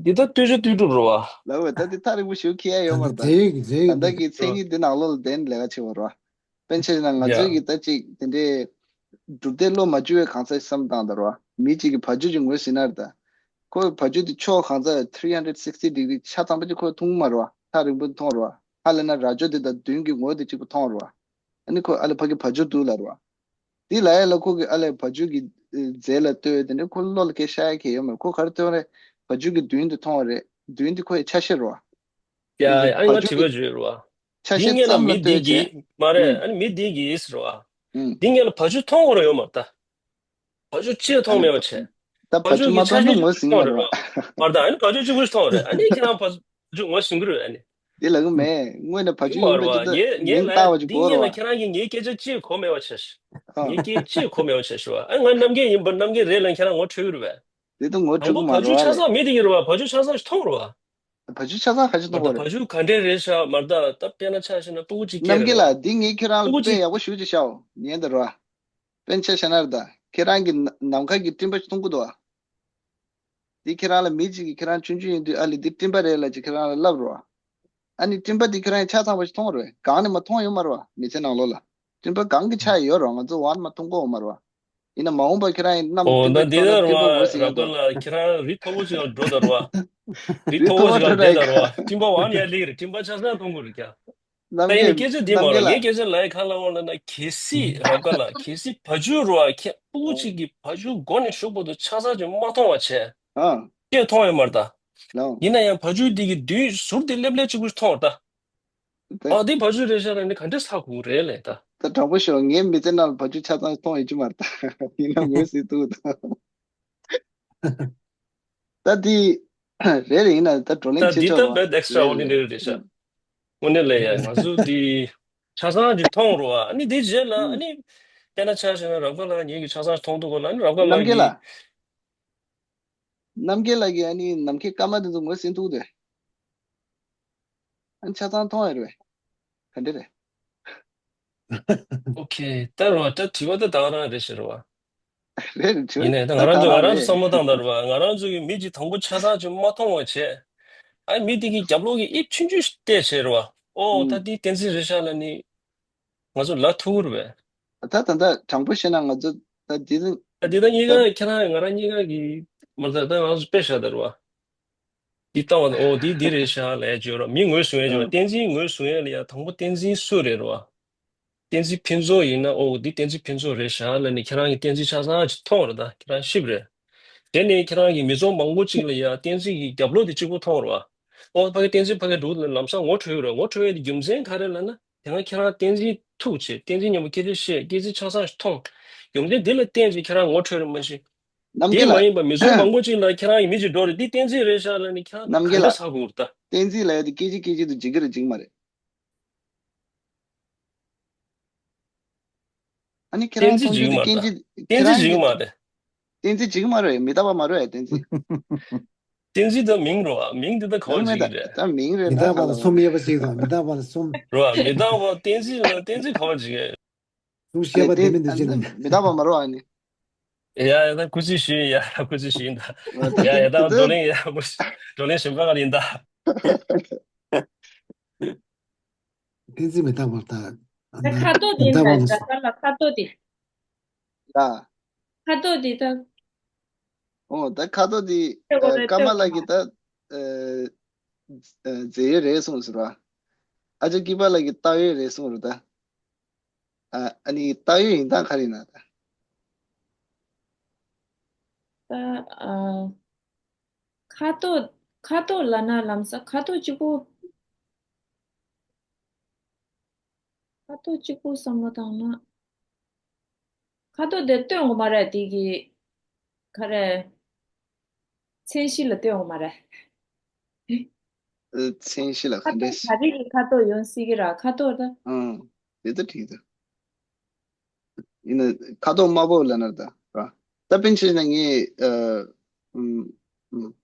འདི་ལྟ་ལྟོས་ཆ་ལྟོས་གྲུབ་རོ་བ། ལ་འོས་ད་འདི་ཐག་རིང་པོ་ཞུ་ཁྱི་ཡ་ཡོད་མ་རེད་ད། མཛེས་ཡོད་ཀྱི་མཛེས་ད་ཡོད་ལྟ་ཀྱི་ཀྱི་མཚན་ཉིད་འདི་ནང་ལོགས་ལ་བསྡད་ནས་ལས་ཀ་བྱེད་པ་རོ། དཔེར་ན་ཆ་བཞག་ན་ང་ཡ། ཚོས་ཀྱི་ད་ཅིག་དེ་འདྲའི་གྲུབ་མཐས་བློ་མ་བཅུག་པའི་གང་ཟག་བསམ་བཏང་ད་རོ། མི་གཅིག་གིས་བ་ཕྱུགས་ཅིག་ངོས་ཟིན་ན་རེད་ད། ཁོས་བ་ཕྱུགས་དེ་ཕྱོགས་གང་ས་three hundred sixty degree ཆ་ཚང་པ་ཅིག་ཁོས་མཐོང་མ་རེད་བ། ཐག་རིང་པོ་མཐོང་རེད་བ། ཧ་ལས་ན་རྭ་ཅོ་དེ་དང་མདུན་གྱི་ངོས་དེ་གཅིག་པུ་མཐོང་རེད་བ། ཨ་ནི་ཁོས་ཨ་ལས་ཕ་གི་བ་ཕྱུགས་འདུག་ལབ་རེད་བ། དེ་ལ་ཡ་ལ་ཁོ་གི་ཨ་ལས་བ་ཕྱུགས་ཀྱི་ཨེ་རྫས་ལ་ལྟོས་དེ་འདྲ་ཁོ་བློ་ལ་སྐད་ཤ་ཡ་གལ་ཡོད་མ་རེད། ཁོ་ག་རེ་ལྟོས་རེད། བ་ཕྱུགས་ཀྱི་མདུན་དེ་མཐོང་བ་རེད། མདུན་དེ་ཁོ་ཡི་ཆ་ཤས་རེད་བ། ཡ་ཨ་ནི་བ་ང་ཕྱུགས་དྲི་བ་ཀྱི་བརྗོད་རེད་བ། ཆ་འདི་ཤས་སྔོན་ལ་ཙམ་ལ་མི་འདི་ལྟོས་བྱས། གིས་མ་རེད། ཨ་ནི་མི་འདི་གིས་རེད་བ། འདི་སྔོན་ལ་བ་ཕྱུགས་མཐོང་བ་ར་ཡོད་མ་རེད་ད། བ་ཕྱུགས་ཅེས་མཐོང་མེད་པ་བྱས། ད་བ་ཕྱུགས་ཀྱི་ཆ་ཤས་ཅིག་མཐོང་རེད་བ། མ་རེད་ད། ཨ་ནི་བ་ཕྱུགས་གཅིག་པུ་ཞིག་མཐོང་རེད། ཨ་ནི་ཁྱེད་རང་བ་ཕྱུགས་ངོ་ཤེས་ཀྱི་རེད་ཨ་ནི། དེ་ལ་གི་མེད། དངོས་གནས་བ་ཕྱུགས་ཡིན་མ་རེད་ཡིན་པ་བ། དེ་ད་ངས་ངས་ངས་ལྟ་བ་ལ་ཅིག་འདི་གོ་རེད་སྔོན་ལ་བ། ཁྱེད་རང་གིས་ངའི་སྐད་ཆ་ཅིག་གོ་མེད་པ་བྱས། ཨ། ངའི་སྐད་ཅིག་གོ་མེད་པ་བྱས་ཤི་བ། ཨ་ང་རྣམ་རྒྱལ་ཡིན་པ་རྣམ་རྒྱལ་རེད་ལ་ཁྱེད་རང་ངོ་འཕྲོད་ཀྱི་རེད་བས། དེ་ད་ངོ་དང་འཕྲོད་ཀྱི་པོ་མ་བ་རེད་ཕྱུགས་ཆ་ཚང་མེད་དེ་ཡིན་རེད་བ། བ་ཕྱུགས་ཆ་ཚང་ཞིག་མཐོང་རེད་བ། བ་ཕྱུགས་ཆ་ཚང་ག་ཞིག་མཐོང་བ་རེད། བ་ཕྱུགས་ག་འདྲས་རེད་ཤག་མ་རེད་ད། ད་དཔེར་ན་ཆ་བཞག་ན་སྤུ་གུ་གཅིག་སྐྱེས་རེད་བ། རྣམ་རྒྱལ་ལགས་འདི་ངས་ཁྱེད་རང་ལ་སྤུ་གུ་དཔེ་གཅིག་ཡག་པོ་ཞུ་ཅིག་ཤག་ཉན་ད་རོ། དཔེར་ན་ཆ་བཞག་ན་རེད་ད། ཁྱེད་རང་གི་ནམ་མཁའ་གི་སྤྲིན་པ་ཞིག་མཐོང་གི་འདུག་བ། འདི་ཁྱེད་རང་ལ་མི་གཅིག་གིས་ཁྱེད་རང་ཆུང་ཆུང་ཡིན་དུས་ཨ་ལེ་འདི་སྤྲིན་པ་རེད་ལབ་ཅིག་ཁྱེད་རང་ལ་ལབ་རོགས། ཨ་ནི་སྤྲིན་པ་འདི་ཁྱེད་རང་ཡང་ཆ་ཚང་བ་ཞིག་མཐོང་རོགས། གང་ནས་མ་མཐོང་ཡོད་མ་རེད་བ་མི་ཚེ་ནང་ལོགས་ལ། སྤྲིན་པ་གང་གི་ཆ་ཡོད་རོགས་ང་ཚོ་བར་མ་མཐོང་གོ་མ་རེད་བ། ཡིན་ན་མ་འོངས་པ་ཁྱེད་རང་ཡང་གནམ་ཨོ་ད་སྤྲིན་པ་འདི་ལྟར་མཐོང་ན་སྤྲིན་པ་ངོས་ཟིན་ཡ་འདུག་བ། ར་རྒོ་ལ་ཁྱེད་རང་རི་མཐོ་པོ་ཞིག་ལ་འགྲོ་ད་རོགས། རི་རི་མཐོ་མཐོ་པོ་པོ་ཞིག་ལ་འགྲོ་བསྡད་ད་རོགས། སྤྲིན་པ་བར་ནས་ཡར་སླེབས་ཀྱི་རེད། སྤྲིན་པ་ཆ་ཚང་མཐོང་གི་རེད་ཀྱ། རྣམ་ད་ཡིན་ན་རྒྱལ་སྐད་ཆ་འདི་མ་རེད། རྣམ་རྒྱལ་ངའི་སྐད་ཆ་ལ་ཡ་ག་ལ་འོང་ལབ་ན་གལ་སྲིད་ར་རྒོ་ལ་གལ་སྲིད་བ་ཕྱུགས་རོ་ཨ་ཁྱེད་སྤུ་གུ་གཅིག་གིས་བ་ཕྱུགས་མགོ་ནས་གཞུག་བར་དུ་ཆ་ཚང་ཅིག་མ་མཐོང་བ་བྱས། ཨ། ཁྱེད་མཐོང་ཡོད་མ་རེད་ད། ལའོ། ཡིན་ན་ཡང་བ་ཕྱུགས་འདི་གི་མདུན་ཟུར་དེ་སླེབས་སླེབས་གཅིག་པུ་མཐོང་བ་རེད་ད། ད་ཨ་འདི་བ་ཕྱུགས་རེད་ཤག་ལབ་ནས་ག་འདྲས་ཧ་གོ་གི་རེད་ལབ་ད། ད་དྲང་པོ་ཤོད་ངའི་མི་ཚེ་ནང་ལ་བ་ཕྱུགས་ཆ་ཚང་མཐོང་ཡོད་ཀྱི་མ་རེད་ད། ཡིན་ན་ངོས་ཟིན་ཐུབ་ད། ད་འདི་རེད་རེད་ཡིན་ན་ད་བགྲོ་གླེང་ད་བྱེད་འདི་ཆོག་ད་རོགས། དཔེ་ཨེག་སི་ཊ་རེད་ཨོར་ཌི་ནེ་རི་རེད་ཤག་རེད། དངོས་གནས་ལ་ཡ་ང་ཚོ་འདི་ཆ་ཚང་འདི་མཐོང་རོགས་ཨ་ནི་འདི་རྗེས་ལ་ཨ་ཨུམ། ནི་དཔེར་ན་ཆ་བཞག་ན་ར་རྒོ་ལ་ངེད་ཀྱི་ཆ་ཚང་མཐོང་ཐུབ་གོ་ལ་ཨ་ནི་ར་རྒོ་ལ་རྣམ་རྒྱལ་གི་ལགས། རྣམ་རྒྱལ་ལགས་ཀྱིས་ཨ་ནི་ནམ་མཁའི་སྐར་མ་དེ་ཚོ་ངོས་ཟིན་ཐུབ་དེ། ཨ་ནི་ཆ་ཚང་མཐོང་ཡོད་རེད་པས། ག་འདྲ་རེད། ཨོ་ཁེ། ད་རོ་ད་དྲི་བ་ད་ད་ག་རང་རེད་ཟེར་བ། རེད་རེད་དྲི་བ་ཡིན་ནའི་ད་ད་ང་རང་ད་ཚོ་ང་ག་རང་རང་རེད། བསམ་བློ་བཏང་ད་རོ་བ། ང་རང་ཚོ་གི་མི་གཅིག་དང་པོ་ཆ་ཚང་ཅིག་མ་མཐོང་བ་བྱས། ཨ་མི་དེ་གི་རྒྱབ་ལོགས་ཀྱི་དབྱིབས་ཆུང་ཆུང་ཞིག་བལྟས་བྱས་རོ་བ། ཨོ་ད་ཨུམ། དེ་བསྟན་འཛིན་རེད་ཤག་ལབ་ནི། ང་ཚོ་ལབ་ཐུབ་ཀྱི་རེད་པས། ད་ད་ད་དྲང་པོ་བཤད་ན་ང་ཚོ་ད་འདི་ད་འདི་ད་གཉིས་ད་ཀ་ཁྱེད་རང་ང་རང་གཉིས་ཀ་གི་མ་ད་ད་ང་ཚོ་དཔེ་བཞག་ད་རོ་བ། འདི་ལྟ་བ་ཨོ་འདི་འདི་རེད་ཤག་ལབ་བརྗོད་རོགས། མི་ངོས་བཟུང་ཡས་ཅིག་བ། ཨ་བསྟན་འཛིན་ངོས་བཟུང་ཡས་ལ་ཡ་དང་པོ་བསྟན་འཛིན་སུ་རེད་རོ་བ། བསྟན་འཛིན་ཕུན་ཚོགས་ཡིན་ན་ཨོ་འདི་བསྟན་འཛིན་ཕུན་ཚོགས་རེད་ཤག་ལབ་ནས་ཁྱེད་རང་གི་བསྟན་འཛིན་ཆ་ཚང་ཅིག་མཐོང་རེད་ད་ཁྱེད་རང་ཤེས་རེད། དེ་ནས་ཁྱེད་རང་གི་མི་ཚོགས་མང་པོ་ཅིག་ལ་ཡ་བསྟན་འཛིན་གྱི་རྒྱབ་ལོགས་དེ་གཅིག་པུ་མཐོང་རོ་བ། ཨོ་ཕ་གི་བསྟན་འཛིན་ཕ་གི་འགྲོ་ལམ་སང་ངོ་འཕྲོད་ཀྱི་རེད། ངོ་འཕྲོད་ཡས་དེ་རྒྱུ་མཚན་ག་རེ་ལབ་ན། དེ་སྔ་ཁྱེད་རང་བསྟན་འཛིན་ཐུག་བྱས། བསྟན་འཛིན་མཉམ་པོ་སྐད་ཆ་བཤད། སྐད་ཆ་ཆ་ཚང་ཞིག་མཐོང་། རྒྱུ་མཚན་འདི་ལ་བརྟེན་བྱས་ཁྱེད་རང་ངོ་འཕྲོད་རེད། མ་གཞི་རྣམ་དེ་རྒྱལ་མ་ལགས། ཡིན་པ་མི་ཚོགས་མང་པོ་ཅིག་ལ་ཁྱེད་རང་གི་མི་ཅིག་འགྲོ་རེད། འདི་བསྟན་འཛིན་རེད་ཤག་ལབ་ནས་ཁྱེད་རང་རྣམ་ག་རྒྱལ་འདྲ་ལགས། ཟ་དགོས་རེད་ད། བསྟན་འཛིན་ལབ་ཡ་དེ་སྐད་ཅིག་སྐད་ཅིག་ཏུ་འཇིགས་ཀྱི་རེད་འཇིགས་མ་རེད། ཨ་ནི་ཁྱེད་བསྟན་རང་འཛིན་མཐོང་འཇིགས་རྒྱུ་མ་དེ་རེད་སྐད་ད། ཅིག་བསྟན་ཁྱེད་འཛིན་རང་འཇིགས་གི་མ་རེད། བསྟན་འཛིན་འཇིགས་མ་རེད། མི་རྟག་པ་མ་རེད། བསྟན་འཛིན། བསྟན་འཛིན་ད་མིང་རེད་བ། མིང་འདི་ད་ག་བ་རེད་མེད་འཇིགས་ད། རེད། ད་མིང་རེད། མི་ད་རྟག་པ་ལ་གསུམ་ཡོད་པ་ཞིག་དང་མི་རྟག་པ་ལ་གསུམ། རེད་བ། མི་རྟག་པ་བསྟན་འཛིན་ལ་བསྟན་འཛིན་ག་བ་འཇིགས། གསུང་བཤད་པ་དེ་མིན་དུ་ཅི་ན། མི་རྟག་པ་མ་རེད་བ་ཨ་ནི། ཡ་ཡ། ད་སྐུ་ཚེ་ཞུ་ཡིན། ཡ་སྐུ་ཚེ་ཞུ་ཡིན་ད། ཡ་ཡ། ད་བགྲོ་གླེང་། ཡ་བགྲོ་གླེང་གཞན་པ་ག་རེ་ཡིན་ད། བསྟན་འཛིན་མི་རྟག་པར་ལྟ། ད་ཁ་དོག་དེ་མི་རྟག་པར་ལྟ། ལ་ཁ་དོག་དེ། ལ། ཁ་དོག་དེ་ད། ཨོ་ད་ཁ་དོག་དེ། ཨ་ཀརྨ་ལགས་ཀྱིས་ད། ཨ་ཨ་རྫས་ཡོད་རེད་གསུངས་ཟེར་བ། ཨ་ཅག་སྐྱིད་པ་ལགས་ཀྱིས་རྟགས་ཡོད་རེད་གསུངས་རེད་ད། ཨ་ཨ་ནི་རྟགས་ཡོད་ཡིན་སྟངས་ག་རེ་ཡིན་ན་ད། ད་ཨ་ཁ་དོག་ཁ་དོག་ལབ་ན་ལམ་སང་ཁ་དོག་གཅིག་པོ། ཁ་དོག་གཅིག་པོ་བསམ་བློ་བཏང་ན། ཁ་དོག་དེ་སྟོན་དགོས་མ་རེད། དེ་གི་ག་རེ། མཚན་གཞི་ལ་སྟོན་དགོས་མ་རེད། ཨ་མཚན་གཞི་ལ་ཁ་ག་དོག་འདྲས། ག་རེ་གི་ཁ་དོག་ཡོང་སྲིད་ཀྱི་ར། ཁ་དོག་ད། ཨང་། དེ་ད་འགྲིག་འདུག་ཡིན་ན་ཁ་དོག་དམར་པོ་ལབ་ན་ད་ར། ད་པཎ་ཆེན་ན་ངས་ཨ་ཨུམ་ཨུམ།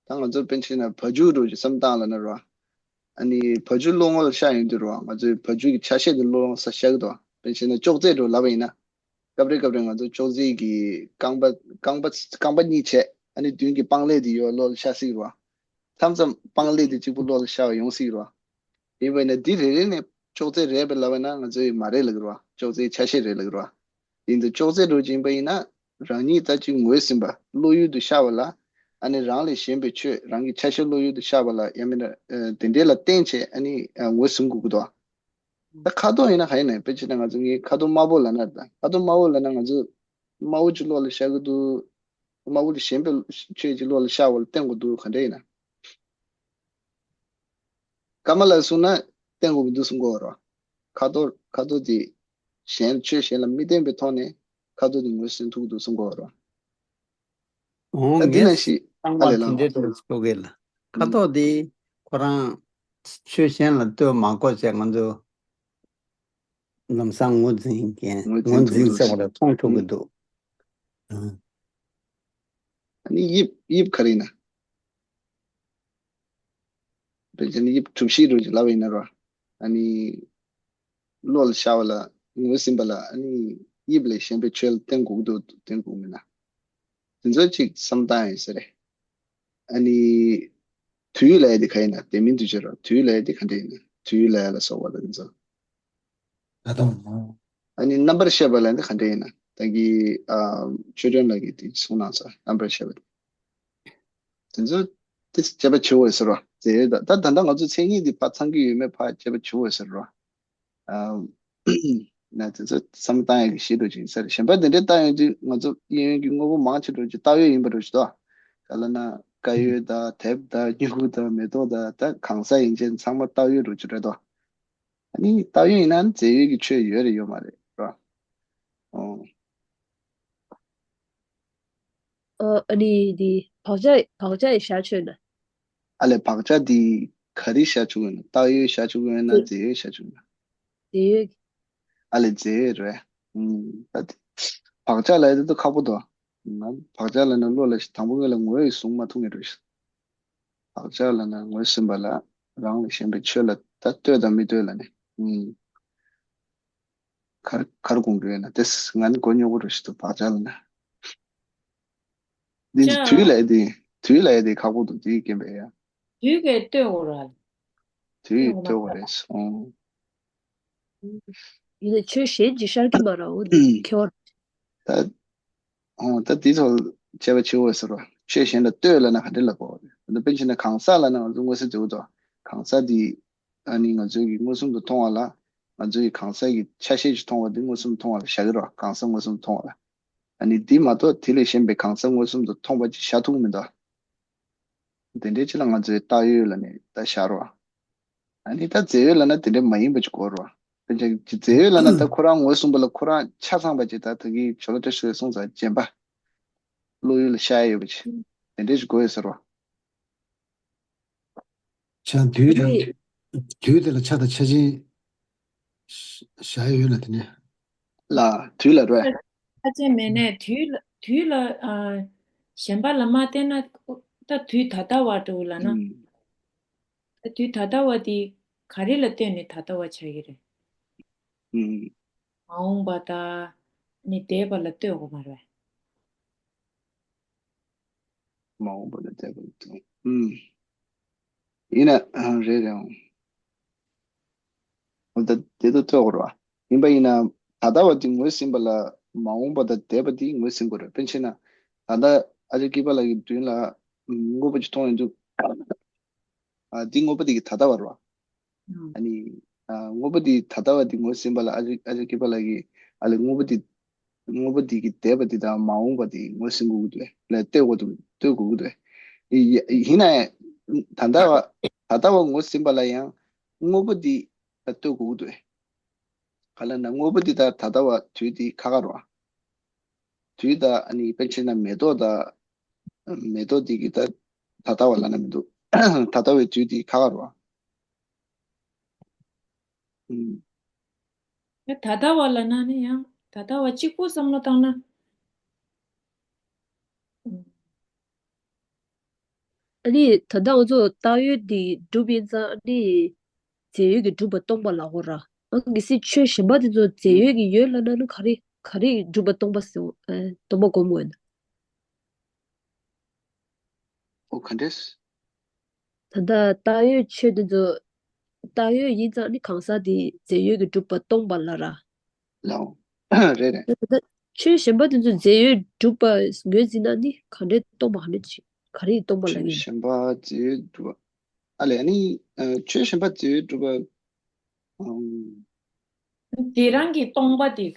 ད་ང་ཚོ་པཎ་ཆེན་ན་བ་ཕྱུགས་འདྲ་བོ་ཅིག་བསམ་བཏང་ལབ་ན་ར། ཨ་ནི་བ་ཕྱུགས་བློ་ངོར་ཤར་ཡོང་དུས་ར། ང་ཚོའི་བ་ཕྱུགས་ཀྱི་ཆ་ཤས་དེ་བློ་ངོར་ཤར་གི་འདུག་པཎ་ཆེན་ན་ཅོག་ཙེ་འདྲ་བོ་ལབ་པ་ཡིན་ན། སྐབས་རེ་སྐབས་རེ་ང་ཚོ་ཅོག་ཙེ་གི་རྐང་པ་རྐང་པ་རྐང་པ་གཉིས་བྱས། ཨ་ནི་མདུན་གྱི་སྤང་ལེབ་དེ་ཡོད་བློ་ལ་ཤར་སྲིད་ར། མཚམས་མཚམས་སྤང་ལེབ་དེ་གཅིག་པུ་བློ་ལ་ཤར་བ་ཡོང་སྲིད་ར། ཡིན་པ་ཡིན་ན་འདི་རེ་རེ་ནས་ཅོག་ཙེ་རེད་པས་ལབ་པ་ན་ང་ཚོ་ཡིས་མ་རེད་ལབ་ཀྱི་ར། ཅོག་ཙེའི་ཆ་ཤས་རེད་ལབ་ཀྱི་ར། ཡིན་དུས་ཅོག་ཙེ་འདྲ་བོ་ཅིག་ཡིན་པ་ཡིན་ན། རང་ཉིད་ལྟ་ཅི་ངོས་ཟིན་པ་བློ་ཡུལ་དུ་ཤར་བ་ལ། ཨ་ནི་རང་ལས་གཞན་པའི་ཆོས་རང་གི་ཆ་ཤས་བློ་ཡུལ་དུ་ཤར་བ་ལ་ཡང་མིན་ན་ཨ་དེ་འདྲས་ལ་བརྟེན་བྱས་ཨ་ནི་ཨ་ངོས་ཟིན་དགོས་ཀྱི་འདུག་ད་ཁ་དོག་ཡིན་ན་ག་ཡིན་ན་དཔེ་བྱས་ན་ང་ཚོ་ངའི་ཁ་དོག་དམར་པོ་ལབ་ན་ད་ཁ་དོག་དམར་པོ་ལབ་ན་ང་ཚོ་དམར་པོ་ཅིག་བློ་ལ་ཤར་གྱི་འདུག་དམར་པོ་དེ་གཞན་པའི་ཆོས་ཀྱི་བློ་ལ་ཤར་བ་ལ་བརྟེན་དགོས་འདུག་ག་འདྲས་ཡིན་ན། ཀརྨ་ལ་གསུངས་ན་བརྟེན་དགོས་ཀྱི་འདུག་གསུང་གི་ཡོད་རེད། ཁ་དོག་ཁ་དོག་དེ་གཞན་ཆོས་གཞན་ལ་མི་བརྟེན་པའི་ཐོག་ནས་ཁ་དོག་དེ་ངོས་ཟིན་ཐུབ་ཀྱི་འདུག་གསུང་གི་ཡོད་རེད། འོང་ད་འདི་ངས་ནང་བཞིན་ཚང་ཨ་མ་ལས་དེ་ལ་འདྲའི་འདུག་གསུང་གི་ལ། ཁ་དོག་དེ་ཁོ་རང་ཆོས་གཞན་ལ་ལྟོས་མ་དགོས་ཟེར་ང་ཚོ་ལམ་སང་ངོས་འཛིན་མཁན་ངོས་ངོས་འཛིན་འཛིན་ཐུབ་ཟེར་བ་ལ་མཐོང་ཐུབ་ཀྱི་འདུག་ཨ་ནི་དབྱིབས་དབྱིབས་ག་རེ་ཡིན་ན། དཔེར་ན་དབྱིབས་གྲུ་བཞི་རུ་ལབ་པ་ཡིན་ན་ར། ཨ་ནི་བློ་ལ་ཤར་བ་ལ་ངོས་ཟིན་པ་ལ་ཨ་ནི་དབྱིབས་ལས་གཞན་པའི་ཆོས་ལ་བརྟེན་དགོས་ཀྱི་འདུག་བརྟེན་དགོས་མིན་ན། དེ་ཚོ་ཅིག་བསམ་བཏང་ཡིན་ཟེར་རེད། ཨ་ནི་དུས་ལ་ཡ་དེ་ག་ཡིན་ན་དེ་མིན་དུས་ཆོས་ར་དུས་ལ་ཡ་དེ་ག་འདྲ་ཡིན་ན་དུས་ལ་ཡ་ལ་སོགས་པ་ལ་དེ་ཚོ། ད་དུང་། ཨ་ནི་རྣམ་པར་ཤེས་པ་ལ་འདི་ག་འདྲ་ཡིན་ན་ད་གི་ཨ་ཆོས་སྒྲོན་ལགས་ཀྱིས་དེ་གསུངས་གནང་སོང་རྣམ་པར་ཤེས་པ་དེ་ཚོ་དེ་དཔྱད་པ་བྱེད་འོས་ཟེར་རོ། དེ་ད་ད་ད་ལྟ་ང་ཚོ་མཚན་ཉིད་འདི་ཕར་ཚང་གི་ཡོད་མེད་ཕར་དཔྱད་པ་བྱེད་འོས་ཟེར་རོ། ཨ་ན་དེ་ཚོ་བསམ་བཏང་ཡག་གི་གཞི་འདྲ་ཅིག་ཡིན་ས་རེད། གཞན་པ་དེ་འདྲའི་ལྟ་ཡོང་དུས་ང་ཚོ་གཡས་གཡོན་གྱི་དངོས་པོ་མང་ཆེ་འདྲ་ཅིག་བཏགས་ཡོད་ཡིན་པ་འདྲ་ཅིག་ཏོ། ག་ལ་ན་དཀར་ཡོལ་དང་དེབ་དང་སྨྱུ་གུ་དང་མེ་ཏོག་དང་ད་གང་ཟག་ཡིན་ཅན་ཚང་མ་བཏགས་ཡོད་འདྲ་ཅིག་རེད་དོ། ཨ་ནི་བཏགས་ཡོད་ཡིན་ན་རྫས་ཡོད་ཀྱི་ཆོས་ཡོད་རེད་ཡོད་མ་རེད་ར། ཨོ། ཨ་ཨ་ནི་འདི་བག་ཆགས་བག་ཆགས་ཡི་བཞག་ཆོད་ན། ཨ་ལས་བག་ཆགས་འདི་ག་རེ་བཞག་ཆོག་ཡོད་ན་བཏགས་ཡོད་བཞག་ཆོག་ཡོད་ན་རྫས་ཡོད་བཞག་ཆོག་ཡོད་ན། རྫས་ཡོད། ཨ་ལས་རྫས་ཡོད་རེད། ཨུམ་ད་དེ་བག་ཆགས་ལ་ཡ་དེ་ཚོ་ཁག་པོ་འདུག་ང་བག་ཆགས་ལ་ན་བློ་ལ་དང་པོ་ངོས་ལ་ངོ་བོས་བཟུང་མ་ཐུབ་ངེས་རེད། བག་ཆགས་ལ་ན་ངོས་ཟིན་པ་ལ་རང་ལས་གཞན་པའི་ཆོས་ལ་ད་ལྟོས་དང་མི་ལྟོས་ལ་ནི། ཨུམ། གར་གར་དགོངས་རྒྱུ་ཡོད་ན་དེ་ང་ནི་མགོ་རྙོག་པོ་རུ་ཞིག་ཏུ་བག་ཆགས་ལ་ན། འདི་ཅི་དུས་ལ་ཡ་དེ་དུས་ལ་ཡ་དེ་ཁག་པོ་འདུག་དེའི་རྐྱེན་པས་ཡ། དུས་ཀྱིས་ལྟོས་དགོས་ར། དུས་ལྟོས་དགོས་རེད་སོང་། ཡིན་ན་ཆོས་གཞན་གྱིས་ཤར་གྱི་མ་ར་འོ་དེ་ཁྱེད་བར། ད། ཨོ་ད་དེ་ཚོ་དཔྱད་པ་བྱེད་འོས་ཟེར་བ་ཆོས་གཞན་ལ་ལྟོས་ལ་ན་ག་འདྲ་ལ་གོ་རེད། ད་དཔེ་བྱས་ན་གང་ཟག་ལ་ན་ང་ཚོ་མངོན་གསལ་དོད་པོ་དང་གང་ཟག་དེ་ཨ་ནི་ང་ཚོའི་གི་མངོན་སུམ་དུ་མཐོང་བ་ལ་ང་ཚོའི་གང་ཟག་གི་ཆ་ཤས་ཅིག་མཐོང་བ་དེ་མངོན་སུམ་དུ་མཐོང་བ་ལ་བཞག་གི་རོ། གང་ཟག་མངོན་སུམ་དུ་མཐོང་བ་ལ་ཨ་ནི་དེ་མ་གཏོགས་དེ་ལས་གཞན་པའི་གང་ཟག་མངོན་སུམ་དུ་མཐོང་བ་ཅིག་བཞག་ཐུབ་མི་འདུག་དེ་འདྲའི་ཅིག་ལ་ང་ཚོའི་བཏགས་ཡོད་ལ་ནི་ད་བཞག་རོ། ཨ་ནི་ད་རྫས་ཡོད་ལ་ན་དེ་འདྲ་མ་ཡིན་པ་ཅིག་གོ་རོ། ཅིག་རྫས་ཡོད་ལབ་ན་ད་ཁོ་རང་ངོས་བཟུང་བ་ལ་ཁོ་རང་ཆ་ཚང་བ་ཅིག་ད་ད་གིན་ཇོ་ལ་བཀྲ་ཤིས་ལགས་གསུངས་ཙང་རྗེན་པ། བློ་ཡུལ་ལ་ཤར་ཡ་ཡོད་པ་ཅིག་དེ་འདྲས་ཞིག་དགོས་ཡོད་ཟེར་བ། ཆ་དུས་དང་དུས་དེ་ལ་ཆ་དང་ཆ་ཅན་བཞག་ཡོད་ན་དེ་ནས། ལ་དུས་ལ་རོ། ཆ་ཅན་མེད་ནས་དུས་ལ་དུས་ལ་ཨ། གཞན་པ་ལ་མ་བལྟས་ན་ད་དུས་ད་ལྟ་བ་འདྲ་བོ་ལབ་ན། ཨུམ། ད་དུས་ད་ལྟ་བ་དེ་ག་རེ་ལ་ལྟོས་ནས་ད་ལྟ་བ་ཆགས་ཀྱི་རེད། ཨུམ། མ་འོངས་པ་དང་ནི་འདས་པ་ལ་ལྟོས་དགོས་མ་རེད། མ་འོངས་པ་ལ་འདས་པ་ལ་ལྟོས། ཨུམ། ཡིན་ན་ཨ་རེད་རེད་འོང་། འོ་ད་དེ་ཚོ་ཐོས་དགོས་རེད་བ། ཡིན་པ་ཡིན་ན་ད་ལྟ་བ་དེ་ངོས་ཟིན་པ་ལ་མ་འོངས་པ་དང་འདས་པ་དེ་ངོས་ཟིན་དགོས་རེད། དཔེར་ན་ཆ་བཞག་ན་ད་ལྟ་ཨ་ཅག་སྐྱིད་པ་ལགས་ཀྱི་མདུན་ལ་དངོས་པོ་ཅིག་མཐོང་ཡོང་དུས། ཨ་འདི་དངོས་པོ་དེ་གི་ད་ལྟ་བ་རེད་བ། ཨ་ནི་ཨ་དངོས་པོ་དེ་ད་ལྟ་བ་དེ་ངོས་ཟིན་པ་ལ་ཨ་ཅག་ཨ་ཅག་སྐྱིད་པ་ལགས་ཀྱིས་ཨ་ལས་དངོས་པོ་དེ། དངོས་པོ་འདི་གི་འདས་པ་འདི་དང་མ་འོངས་པ་འདི་ངོས་ཟིན་དགོས་ཀྱི་འདུག་ལ་ལྟོས་དགོས་འདུག་ལྟོས་དགོས་ཀྱི་འདུག་ཡི་ཡི་ཡིན་ན་ཡང་ད་ལྟ་བ་ད་ལྟ་བ་ངོས་ཟིན་པ་ལ་ཡང་དངོས་པོ་འདི་ལ་ལྟོས་དགོས་ཀྱི་འདུག་ག་ལ་ན་དངོས་པོ་འདི་དང་ད་ལྟ་བ་དུས་འདི་ཁ་ཁ་རོ། དུས་དང་ཨ་ནི་དཔེར་ན་ཆ་བཞག་ན་མེ་ཏོག་དང་མེ་ཏོག་འདི་གི་ད་ད་ལྟ་བ་ལབ་ན་མི་འདུག་ད་ལྟ་བའི་དུས་འདི་ཁ་ཁ་རོ། ཨུམ། ཡ་ད་ལྟ་བ་ལབ་ན་ནི་ཡང་ད་ལྟ་བ་གཅིག་པུ་བསམ་བློ་བཏང་ན། ཨུམ། ཨ་ནི་ད་ལྟ་ང་ཚོ་བཏགས་ཡོད་འདི་སྒྲུབ་ཡིན་ཙང་ཨ་ནི་རྫས་ཡོད་ཀྱི་སྒྲུབ་པ་སྟོང་པ་ལབ་དགོས་ར། ཨ་གལ་སྲིད་ཆོས་གཞན་པ་དེ་ཚོ་རྫས་ཡོད་ཀྱི་ཡོད་ལབ་ན་ནི་ག་རེ་ག་རེ་སྒྲུབ་པ་སྟོང་པ་ཟེར་ཨ་སྟོང་པ་སྒོམ་དགོས་ན། ཨོ་ག་འདྲས། ད་ལྟ་བཏགས་ཡོད་ཆོས་དེ་ཚོ་བཏགས་ཡོད་ཡིན་ཙང་ནི་གང་ཟག་དེ་རྫས་ཡོད་ཀྱི་སྒྲུབ་པ་སྟོང་པ་ལ་ར། ལའོ། རེད་རེད། ད་ལྟ་ཆོས་གཞན་པ་དེ་ཚོ་རྫས་ཡོད་སྒྲུབ་པ་ངོས་འཛིན་ན་ནི་ག་འདྲའི་སྟོང་པ་ག་འདྲ་ཅིག་ག་རེ་སྟོང་པ་ལ་ཆོས་ཡིན། གཞན་པ་རྫས་ཡོད་སྒྲུབ་པ། ཨ་ལས་ནི་ཨ་ཆོས་གཞན་པ་རྫས་ཡོད་སྒྲུབ་པ། ཨམ། དེ་རང་གི་སྟོང་པ་དེ་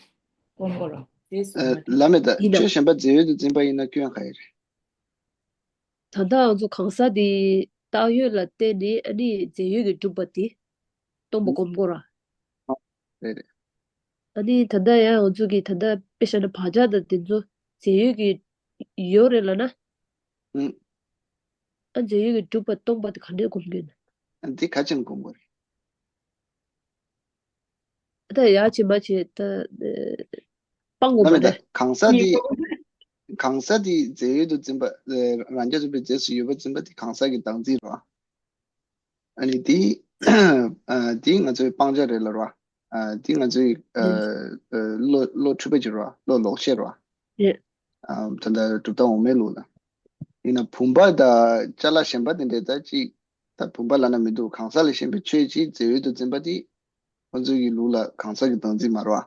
སྒོམ་དགོས་ར། རྫས་སུ་ཨ་མ་གྲུབ། ལ་མེད་ད་ཡིན་ད། ཆོས་གཞན་པ་རྫས་ཡོད་དུ་འཛིན་པ་ཡིན་ན་སྐྱོན་ག་ཡི་རེད། ད་ལྟ་ང་ཚོ་གང་ཟག་དེ་བཏགས་ཡོད་ལ་བརྟེན་ནས་ཨ་ནི་རྫས་ཡོད་ཀྱི་སྒྲུབ་པ་དེ་སྟོང་པ་སྒོམ་དགོས་ར། རེད་རེད། ཨ་ནི་ད་ལྟ་ཡང་ང་ཚོ་གི་ད་ལྟ་དཔེ་བཞག་ན་བག་ཆགས་དང་དེ་ཚོ་རྫས་ཡོད་ཀྱི་ཡོད་རེད་ལབ་ན། ཨུ། ཨ་རྫས་ཡོད་ཀྱི་སྒྲུབ་པ་སྟོང་པ་དེ་ག་འདྲས་སྒོམ་དགོས་ན། ཨ་འདི་ག་ཅན་སྒོམ་དགོས་རེད། ད་ཡག་བྱེད་མ་བྱེད་ད་སྤང་དགོས་མ་རེད། གང་ཟག་འདི་གང་ཟག་འདི་རྫས་ཡོད་དུ་འཛིན་པ་རང་རྐྱ་རྩོད་པའི་རྫས་སུ་ཡོད་པ་འཛིན་པ་འདི་གང་ཟག་གི་བདག་འཛིན་རེད། ཨ་ནི་འདི་འདི་ང་ཚོའི་སྤང་བྱ་རེད་ལ་རེད། འདི་ང་ཚོའི་བློ་བློ་འཁྲུལ་པ་ཅིག་རེད། བློ་ལོག་ཤེས་རེད། ད་ལྟ་གྲུབ་མཐའ་འོག་མའི་ལུགས་ལ། ཡིན་ན་བུམ་པ་དང་ཅ་ལག་གཞན་པ་དེ་འདྲས་ད་ཅིག་ད་བུམ་པ་ལབ་ན་མི་འདུག་གང་ཟག་ལས་གཞན་པའི་ཆོས་ཅིག་རྫས་ཡོད་དུ་འཛིན་པ་དེ་ཁོ་ཚོའི་གི་ལུགས་ལ་གང་ཟག་གི་བདག་འཛིན་མ་རེད་བ།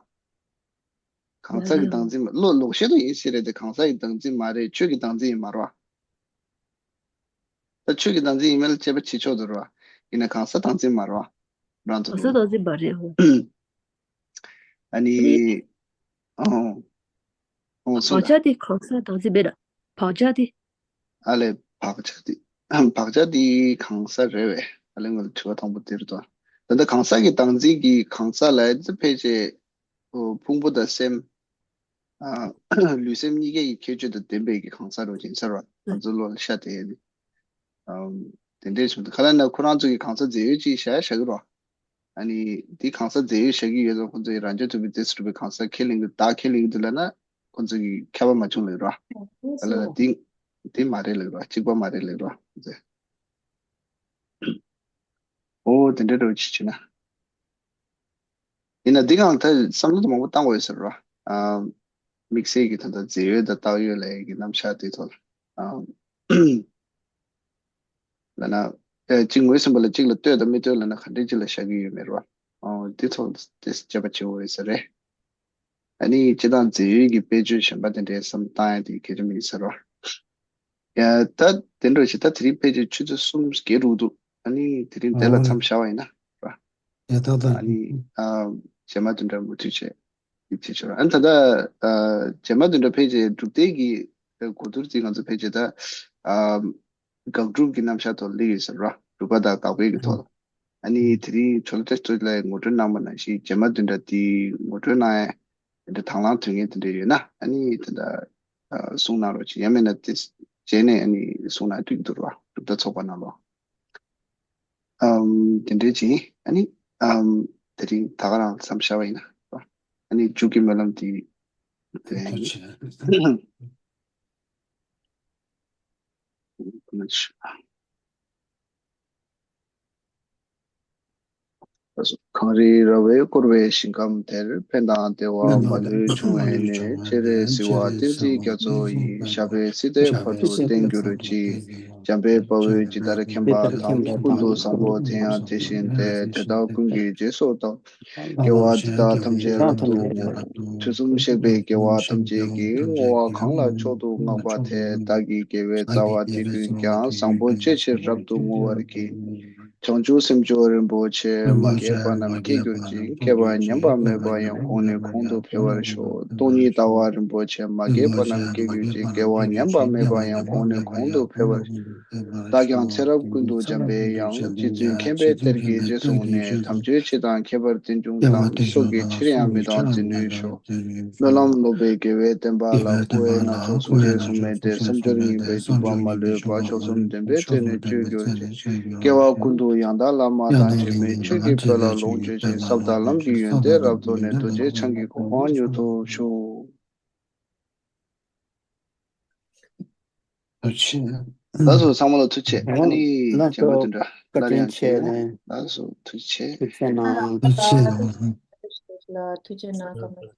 གང་ཟག་གི་བདག་འཛིན་མ་བློ་ལོག་ཤེས་དུ་ཡིན་ཞེས་རེད་དེ་གང་ཟག་གི་བདག་འཛིན་མ་རེད། ཆོས་ཀྱི་བདག་འཛིན་ཡིན་མ་རེད་བ། ད་ཆོས་ཀྱི་བདག་འཛིན་ཡིན་མིན་ལ་དཔྱད་པ་བྱེད་ཆོག་ཏུ་རེད་བ། ཡིན་ན་གང་ཟག་བདག་འཛིན་མ་རེད་བ། རང་ཚོ་གང་ཟག་ལུགས་བདག་འཛིན་མ་རེད་ཧོ། ཨ་ནི། ཨ་ནི། ཨོ། ཨོ་སོ་བག་ཆགས་དེ་གང་ཟག་བདག་འཛིན་མེད་ན། བག་ཆགས་དེ། ཨ་ལས་བག་ཆགས་དེ། བག་ཆགས་དེ་གང་ཟག་རེད་བས། ཨ་ལས་ང་ལ་དྲི་བ་དང་པོ་དེ་རེད་དོ། ད་ལྟ་གང་ཟག་གི་བདག་འཛིན་གྱི་གང་ཟག་ལ་ཕལ་ཆེར། ཕུང་པོ་དང་སེམས། ཨ་ལུས་སེམས་གཉིས་ཀའི་ཁྱད་ཆོས་དང་ལྡན་པའི་གི་གང་ཟག་རོ་ཅན་ཟེར་བ་ང་ཚོ་བློ་ལ་ཤར་དེ་ཡོད། ཨམ། དེ་འདྲའི་བྱུང་དུས་ག་ལ་ན་ཁོ་རང་ཚོ་གི་གང་ཟག་རྫས་ཡོད་ཅིག་བཞག་བཞག་གི་རོ། ཨ་ནི་འདི་གང་ཟག་རྫས་ཡོད་བཞག་གི་ཡོད་ཙང་ཁོ་ཚོ་ཡི་རང་རྐྱ་རྩོད་པའི་རྫས་སུ་གྲུབ་པའི་གང་ཟག་ཁས་ལེན་གི་བདག་ཁས་ལེན་གི་འདུག་ལབ་ན་ཁོ་ཚོ་གི་ཁྱབ་པ་མ་བྱུང་ལབ་རོ། ཨ་ལ་ལ་འདི་འདི་མ་རེད་ལབ་རོ། གཅིག་པ་མ་རེད་ལབ་རོ་ཁོ་ཚོས། ཨོ་དེ་འདྲའི་རོ་ཅིག་བྱས་ན། ཡིན་ན་འདི་གང་ལྟར་བསམ་བློ་དེ་མང་པོ་བཏང་དགོས་ཡོད་ཟེར་རོ། ཨ། དམིགས་བསལ་གྱི་ད་ལྟ་རྫས་ཡོད་དང་བཏགས་ཡོད་ལབ་ཡག་གི་རྣམ་གཞག་དེ་ཐོག་ལ། ཨ། ལབ་ན། ཨེ་གཅིག་ངོས་ཟིན་པ་ལ་གཅིག་ལ་ལྟོས་དང་མི་ལྟོས་ལབ་ན་ག་འདྲའི་གཅིག་ལ་བཞག་གི་ཡོད་མེད་རོ། ཨ་དེ་ཐོག་ལ་དེ་དཔྱད་པ་བྱེད་དགོས་ཡོད་ས་རེད། ཨ་ནི་སྤྱིར་བཏང་རྫས་ཡོད་ཀྱི་དཔེ་བརྗོད་གཞན་པ་དེ་འདྲའི་བསམ་བློ་བཏང་ཡག་དེ་གལ་ཆེན་པོ་ཡིན་ས་རོ། ཡ་ད་དེ་འདྲ་ཞིག་ད་དེ་རིང་ཕལ་ཆེར་ཆུ་ཚོད་གསུམ་བརྒལ་འགྲོ་གི་འདུག་ཨ་ནི་དེ་རིང་དེ་ལ་མཚམས་བཞག་པ་ཡིན་ན་ར། ཡ་ད་ད། ཨ་ནི་ཨ་རྗེས་མ་དེ་འདྲ་མུ་མཐུད་བྱས་ཡིད་ཆེས་བྱོས་ར། ཨ་ནི་ད་ལྟ་ཨ་རྗེས་མ་དེ་འདྲ་ཕལ་ཆེར་སྒྲུབ་སྡེ་གི་གོ་བསྡུར་ཅིག་ང་ཚོ་ཕལ་ཆེར་ད་ཨ་དགག་སྒྲུབ་ཀྱི་རྣམ་གཞག་ཐོག་སླེབས་ཡོད་ཟེར་ར། སྒྲུབ་པ་དང་དགག་པའི་གི་ཐོག་ལ། ཨ་ནི་དེ་རིང་ཇོ་ལགས་ཏེ་ཏོ་ལ་ངོ་སྤྲོད་གནང་བ་ནང་བཞིན་རྗེས་མ་དེ་འདྲ་དེ་ངོ་སྤྲོད་གནང་ཡ་དེ་འདྲ་དང་བླངས་དོན་ངན་དེ་འདྲ་ཡོད་ན་ཨ་ནི་དེ་འདྲ་གསུང་གནང་རོགས་གྱིས། ཡང་མིན་ན་དེ་རྗེས་ནས་ཨ་ནི་གསུང་གནང་འདོད་འདུག་ར། གྲུབ་མཐའ་ཚོགས་པ་ནང་ལོགས། ཨམ། དེ་འདྲའི་ཅིག་ཨ་ནི། ཨམ། དེ་རིང་ད་ག་རང་མཚམས་བཞག་པ་ཡིན་ན། ཨ་ནི་མཇུག་གི་སྨོན་ལམ་དེ། དེ་ཐུགས་རྗེ་ཆེ། གངས་རི་ར་བས་བསྐོར་བའི་ཞིང་ཁམས་དེར། ཕན་དང་བདེ་བ་མ་ལུས་འབྱུང་བའི་གནས། སྤྱན་རས་གཟིགས་དབང་བསྟན་འཛིན་རྒྱ་མཚོ་ཡི། ཞབས་པད་སྲིད་མཐའི་བར་དུ་བརྟན་གྱུར་ཅིག་འཇམ་དཔལ་དཔའ་བོས་ཇི་ལྟར་མཁྱེན་པ་དང་། ཀུན་ཏུ་བཟང་པོ་དེ་ཡང་དེ་བཞིན་ཏེ། དེ་དག་ཀུན་གྱི་རྗེས་སུ་བདག་དགེ་བ་འདི་དག་ཐམས་ཅད་རབ་ཏུ་བསྔོ། དུས་གསུམ་གཤེགས་པའི་རྒྱལ་བ་ཐམས་ཅད་ཀྱིས། བསྔོ་བ་གང་ལ་མཆོག་ཏུ་བསྔགས་པ་དེས། བདག་གི་དགེ་བའི་རྩ་བ་འདི་ཀུན་ཀྱང་། བཟང་པོ་སྤྱོད་ཕྱིར་རབ་ཏུ་བསྔོ་བར་བགྱི། བྱང་ཆུབ་སེམས་མཆོག་རིན་པོ་ཆེ། མ་སྐྱེས་པ་རྣམས་སྐྱེ་གྱུར་ཅིག་སྐྱེས་པ་ཉམས་པ་མེད་པ་ཡང་། གོང་ནས་གོང་དུ་འཕེལ་བར་ཤོག་སྟོང་ཉིད་ལྟ་བ་རིན་པོ་ཆེ། མ་སྐྱེས་པ་རྣམས་སྐྱེ་གྱུར་ཅིག་སྐྱེས་པ་ཉམས་པ་མེད་པ་ཡང་། གོང་ནས་གོང་དུ་འཕེལ་བར་ཤོག་བདག་ཀྱང་ཚེ་རབས་ཀུན་ཏུ་འཇམ་པའི་དབྱངས། རྗེ་བཙུན་མཁྱེན་པའི་གཏེར་གྱི་རྗེས་སུ་བསྔོས། དམ་ཆོས་སྤྱི་དང་ཁྱད་པར་ལྡན་འབྱུང་གཏམ། སྲོག་གི་ཕྱིར་ཡང་མི་གཏོང་འཛིན་ནུས་ཤོག་སྨོན་ལམ་ལོག་པའི་དགེ་བའི་བསྟན་པ་ལ། སྐུ་འོད་སྣ་ཚོགས་སུམ་བརྒྱ་གསུམ་མེད་དེ། བསམ་སྦྱོར་ངན་པའི་སྡིག་པ་མ་ལུས་པ། མཆོག་གསུམ་ལྡན་པའི་སྟེང་ནས་སྤྱོད་གྱུར་ཅིག་སྐྱེ་བ་ཀུན་ཏུ་ཡང་དག་བླ་མ་དང་འབྲལ་མེད་ཆོས་ཀྱི་བོད་ལ་ལོངས་སྤྱོད་ཅིང་། ཟབ་དང་ལམ་གྱི་ཡོན་ཏན་རབ་རྟོགས་ནས། རྡོ་རྗེ་འཆང་གི་གོ་འཕང་མྱུར་ཐོབ་ཤོག་ཐུགས་རྗེ་ཆེ། ལགས་སོ་ཚང་མ་ལ་ཐུགས་རྗེ་ཆེ། ཨ་ནི་ལགས་སོ། རྗེས་མ་དེ་འདྲ་བཀའ་སླར་ཡང་དྲིན་ཆེ། མཇལ་ཡོང་། ལགས་སོ་ཐུགས་རྗེ་ཆེ། ཐུགས་རྗེ་གནང་། ཐུགས་རྗེ་ཆེ། ལགས་ཐུགས་རྗེ་གནང་།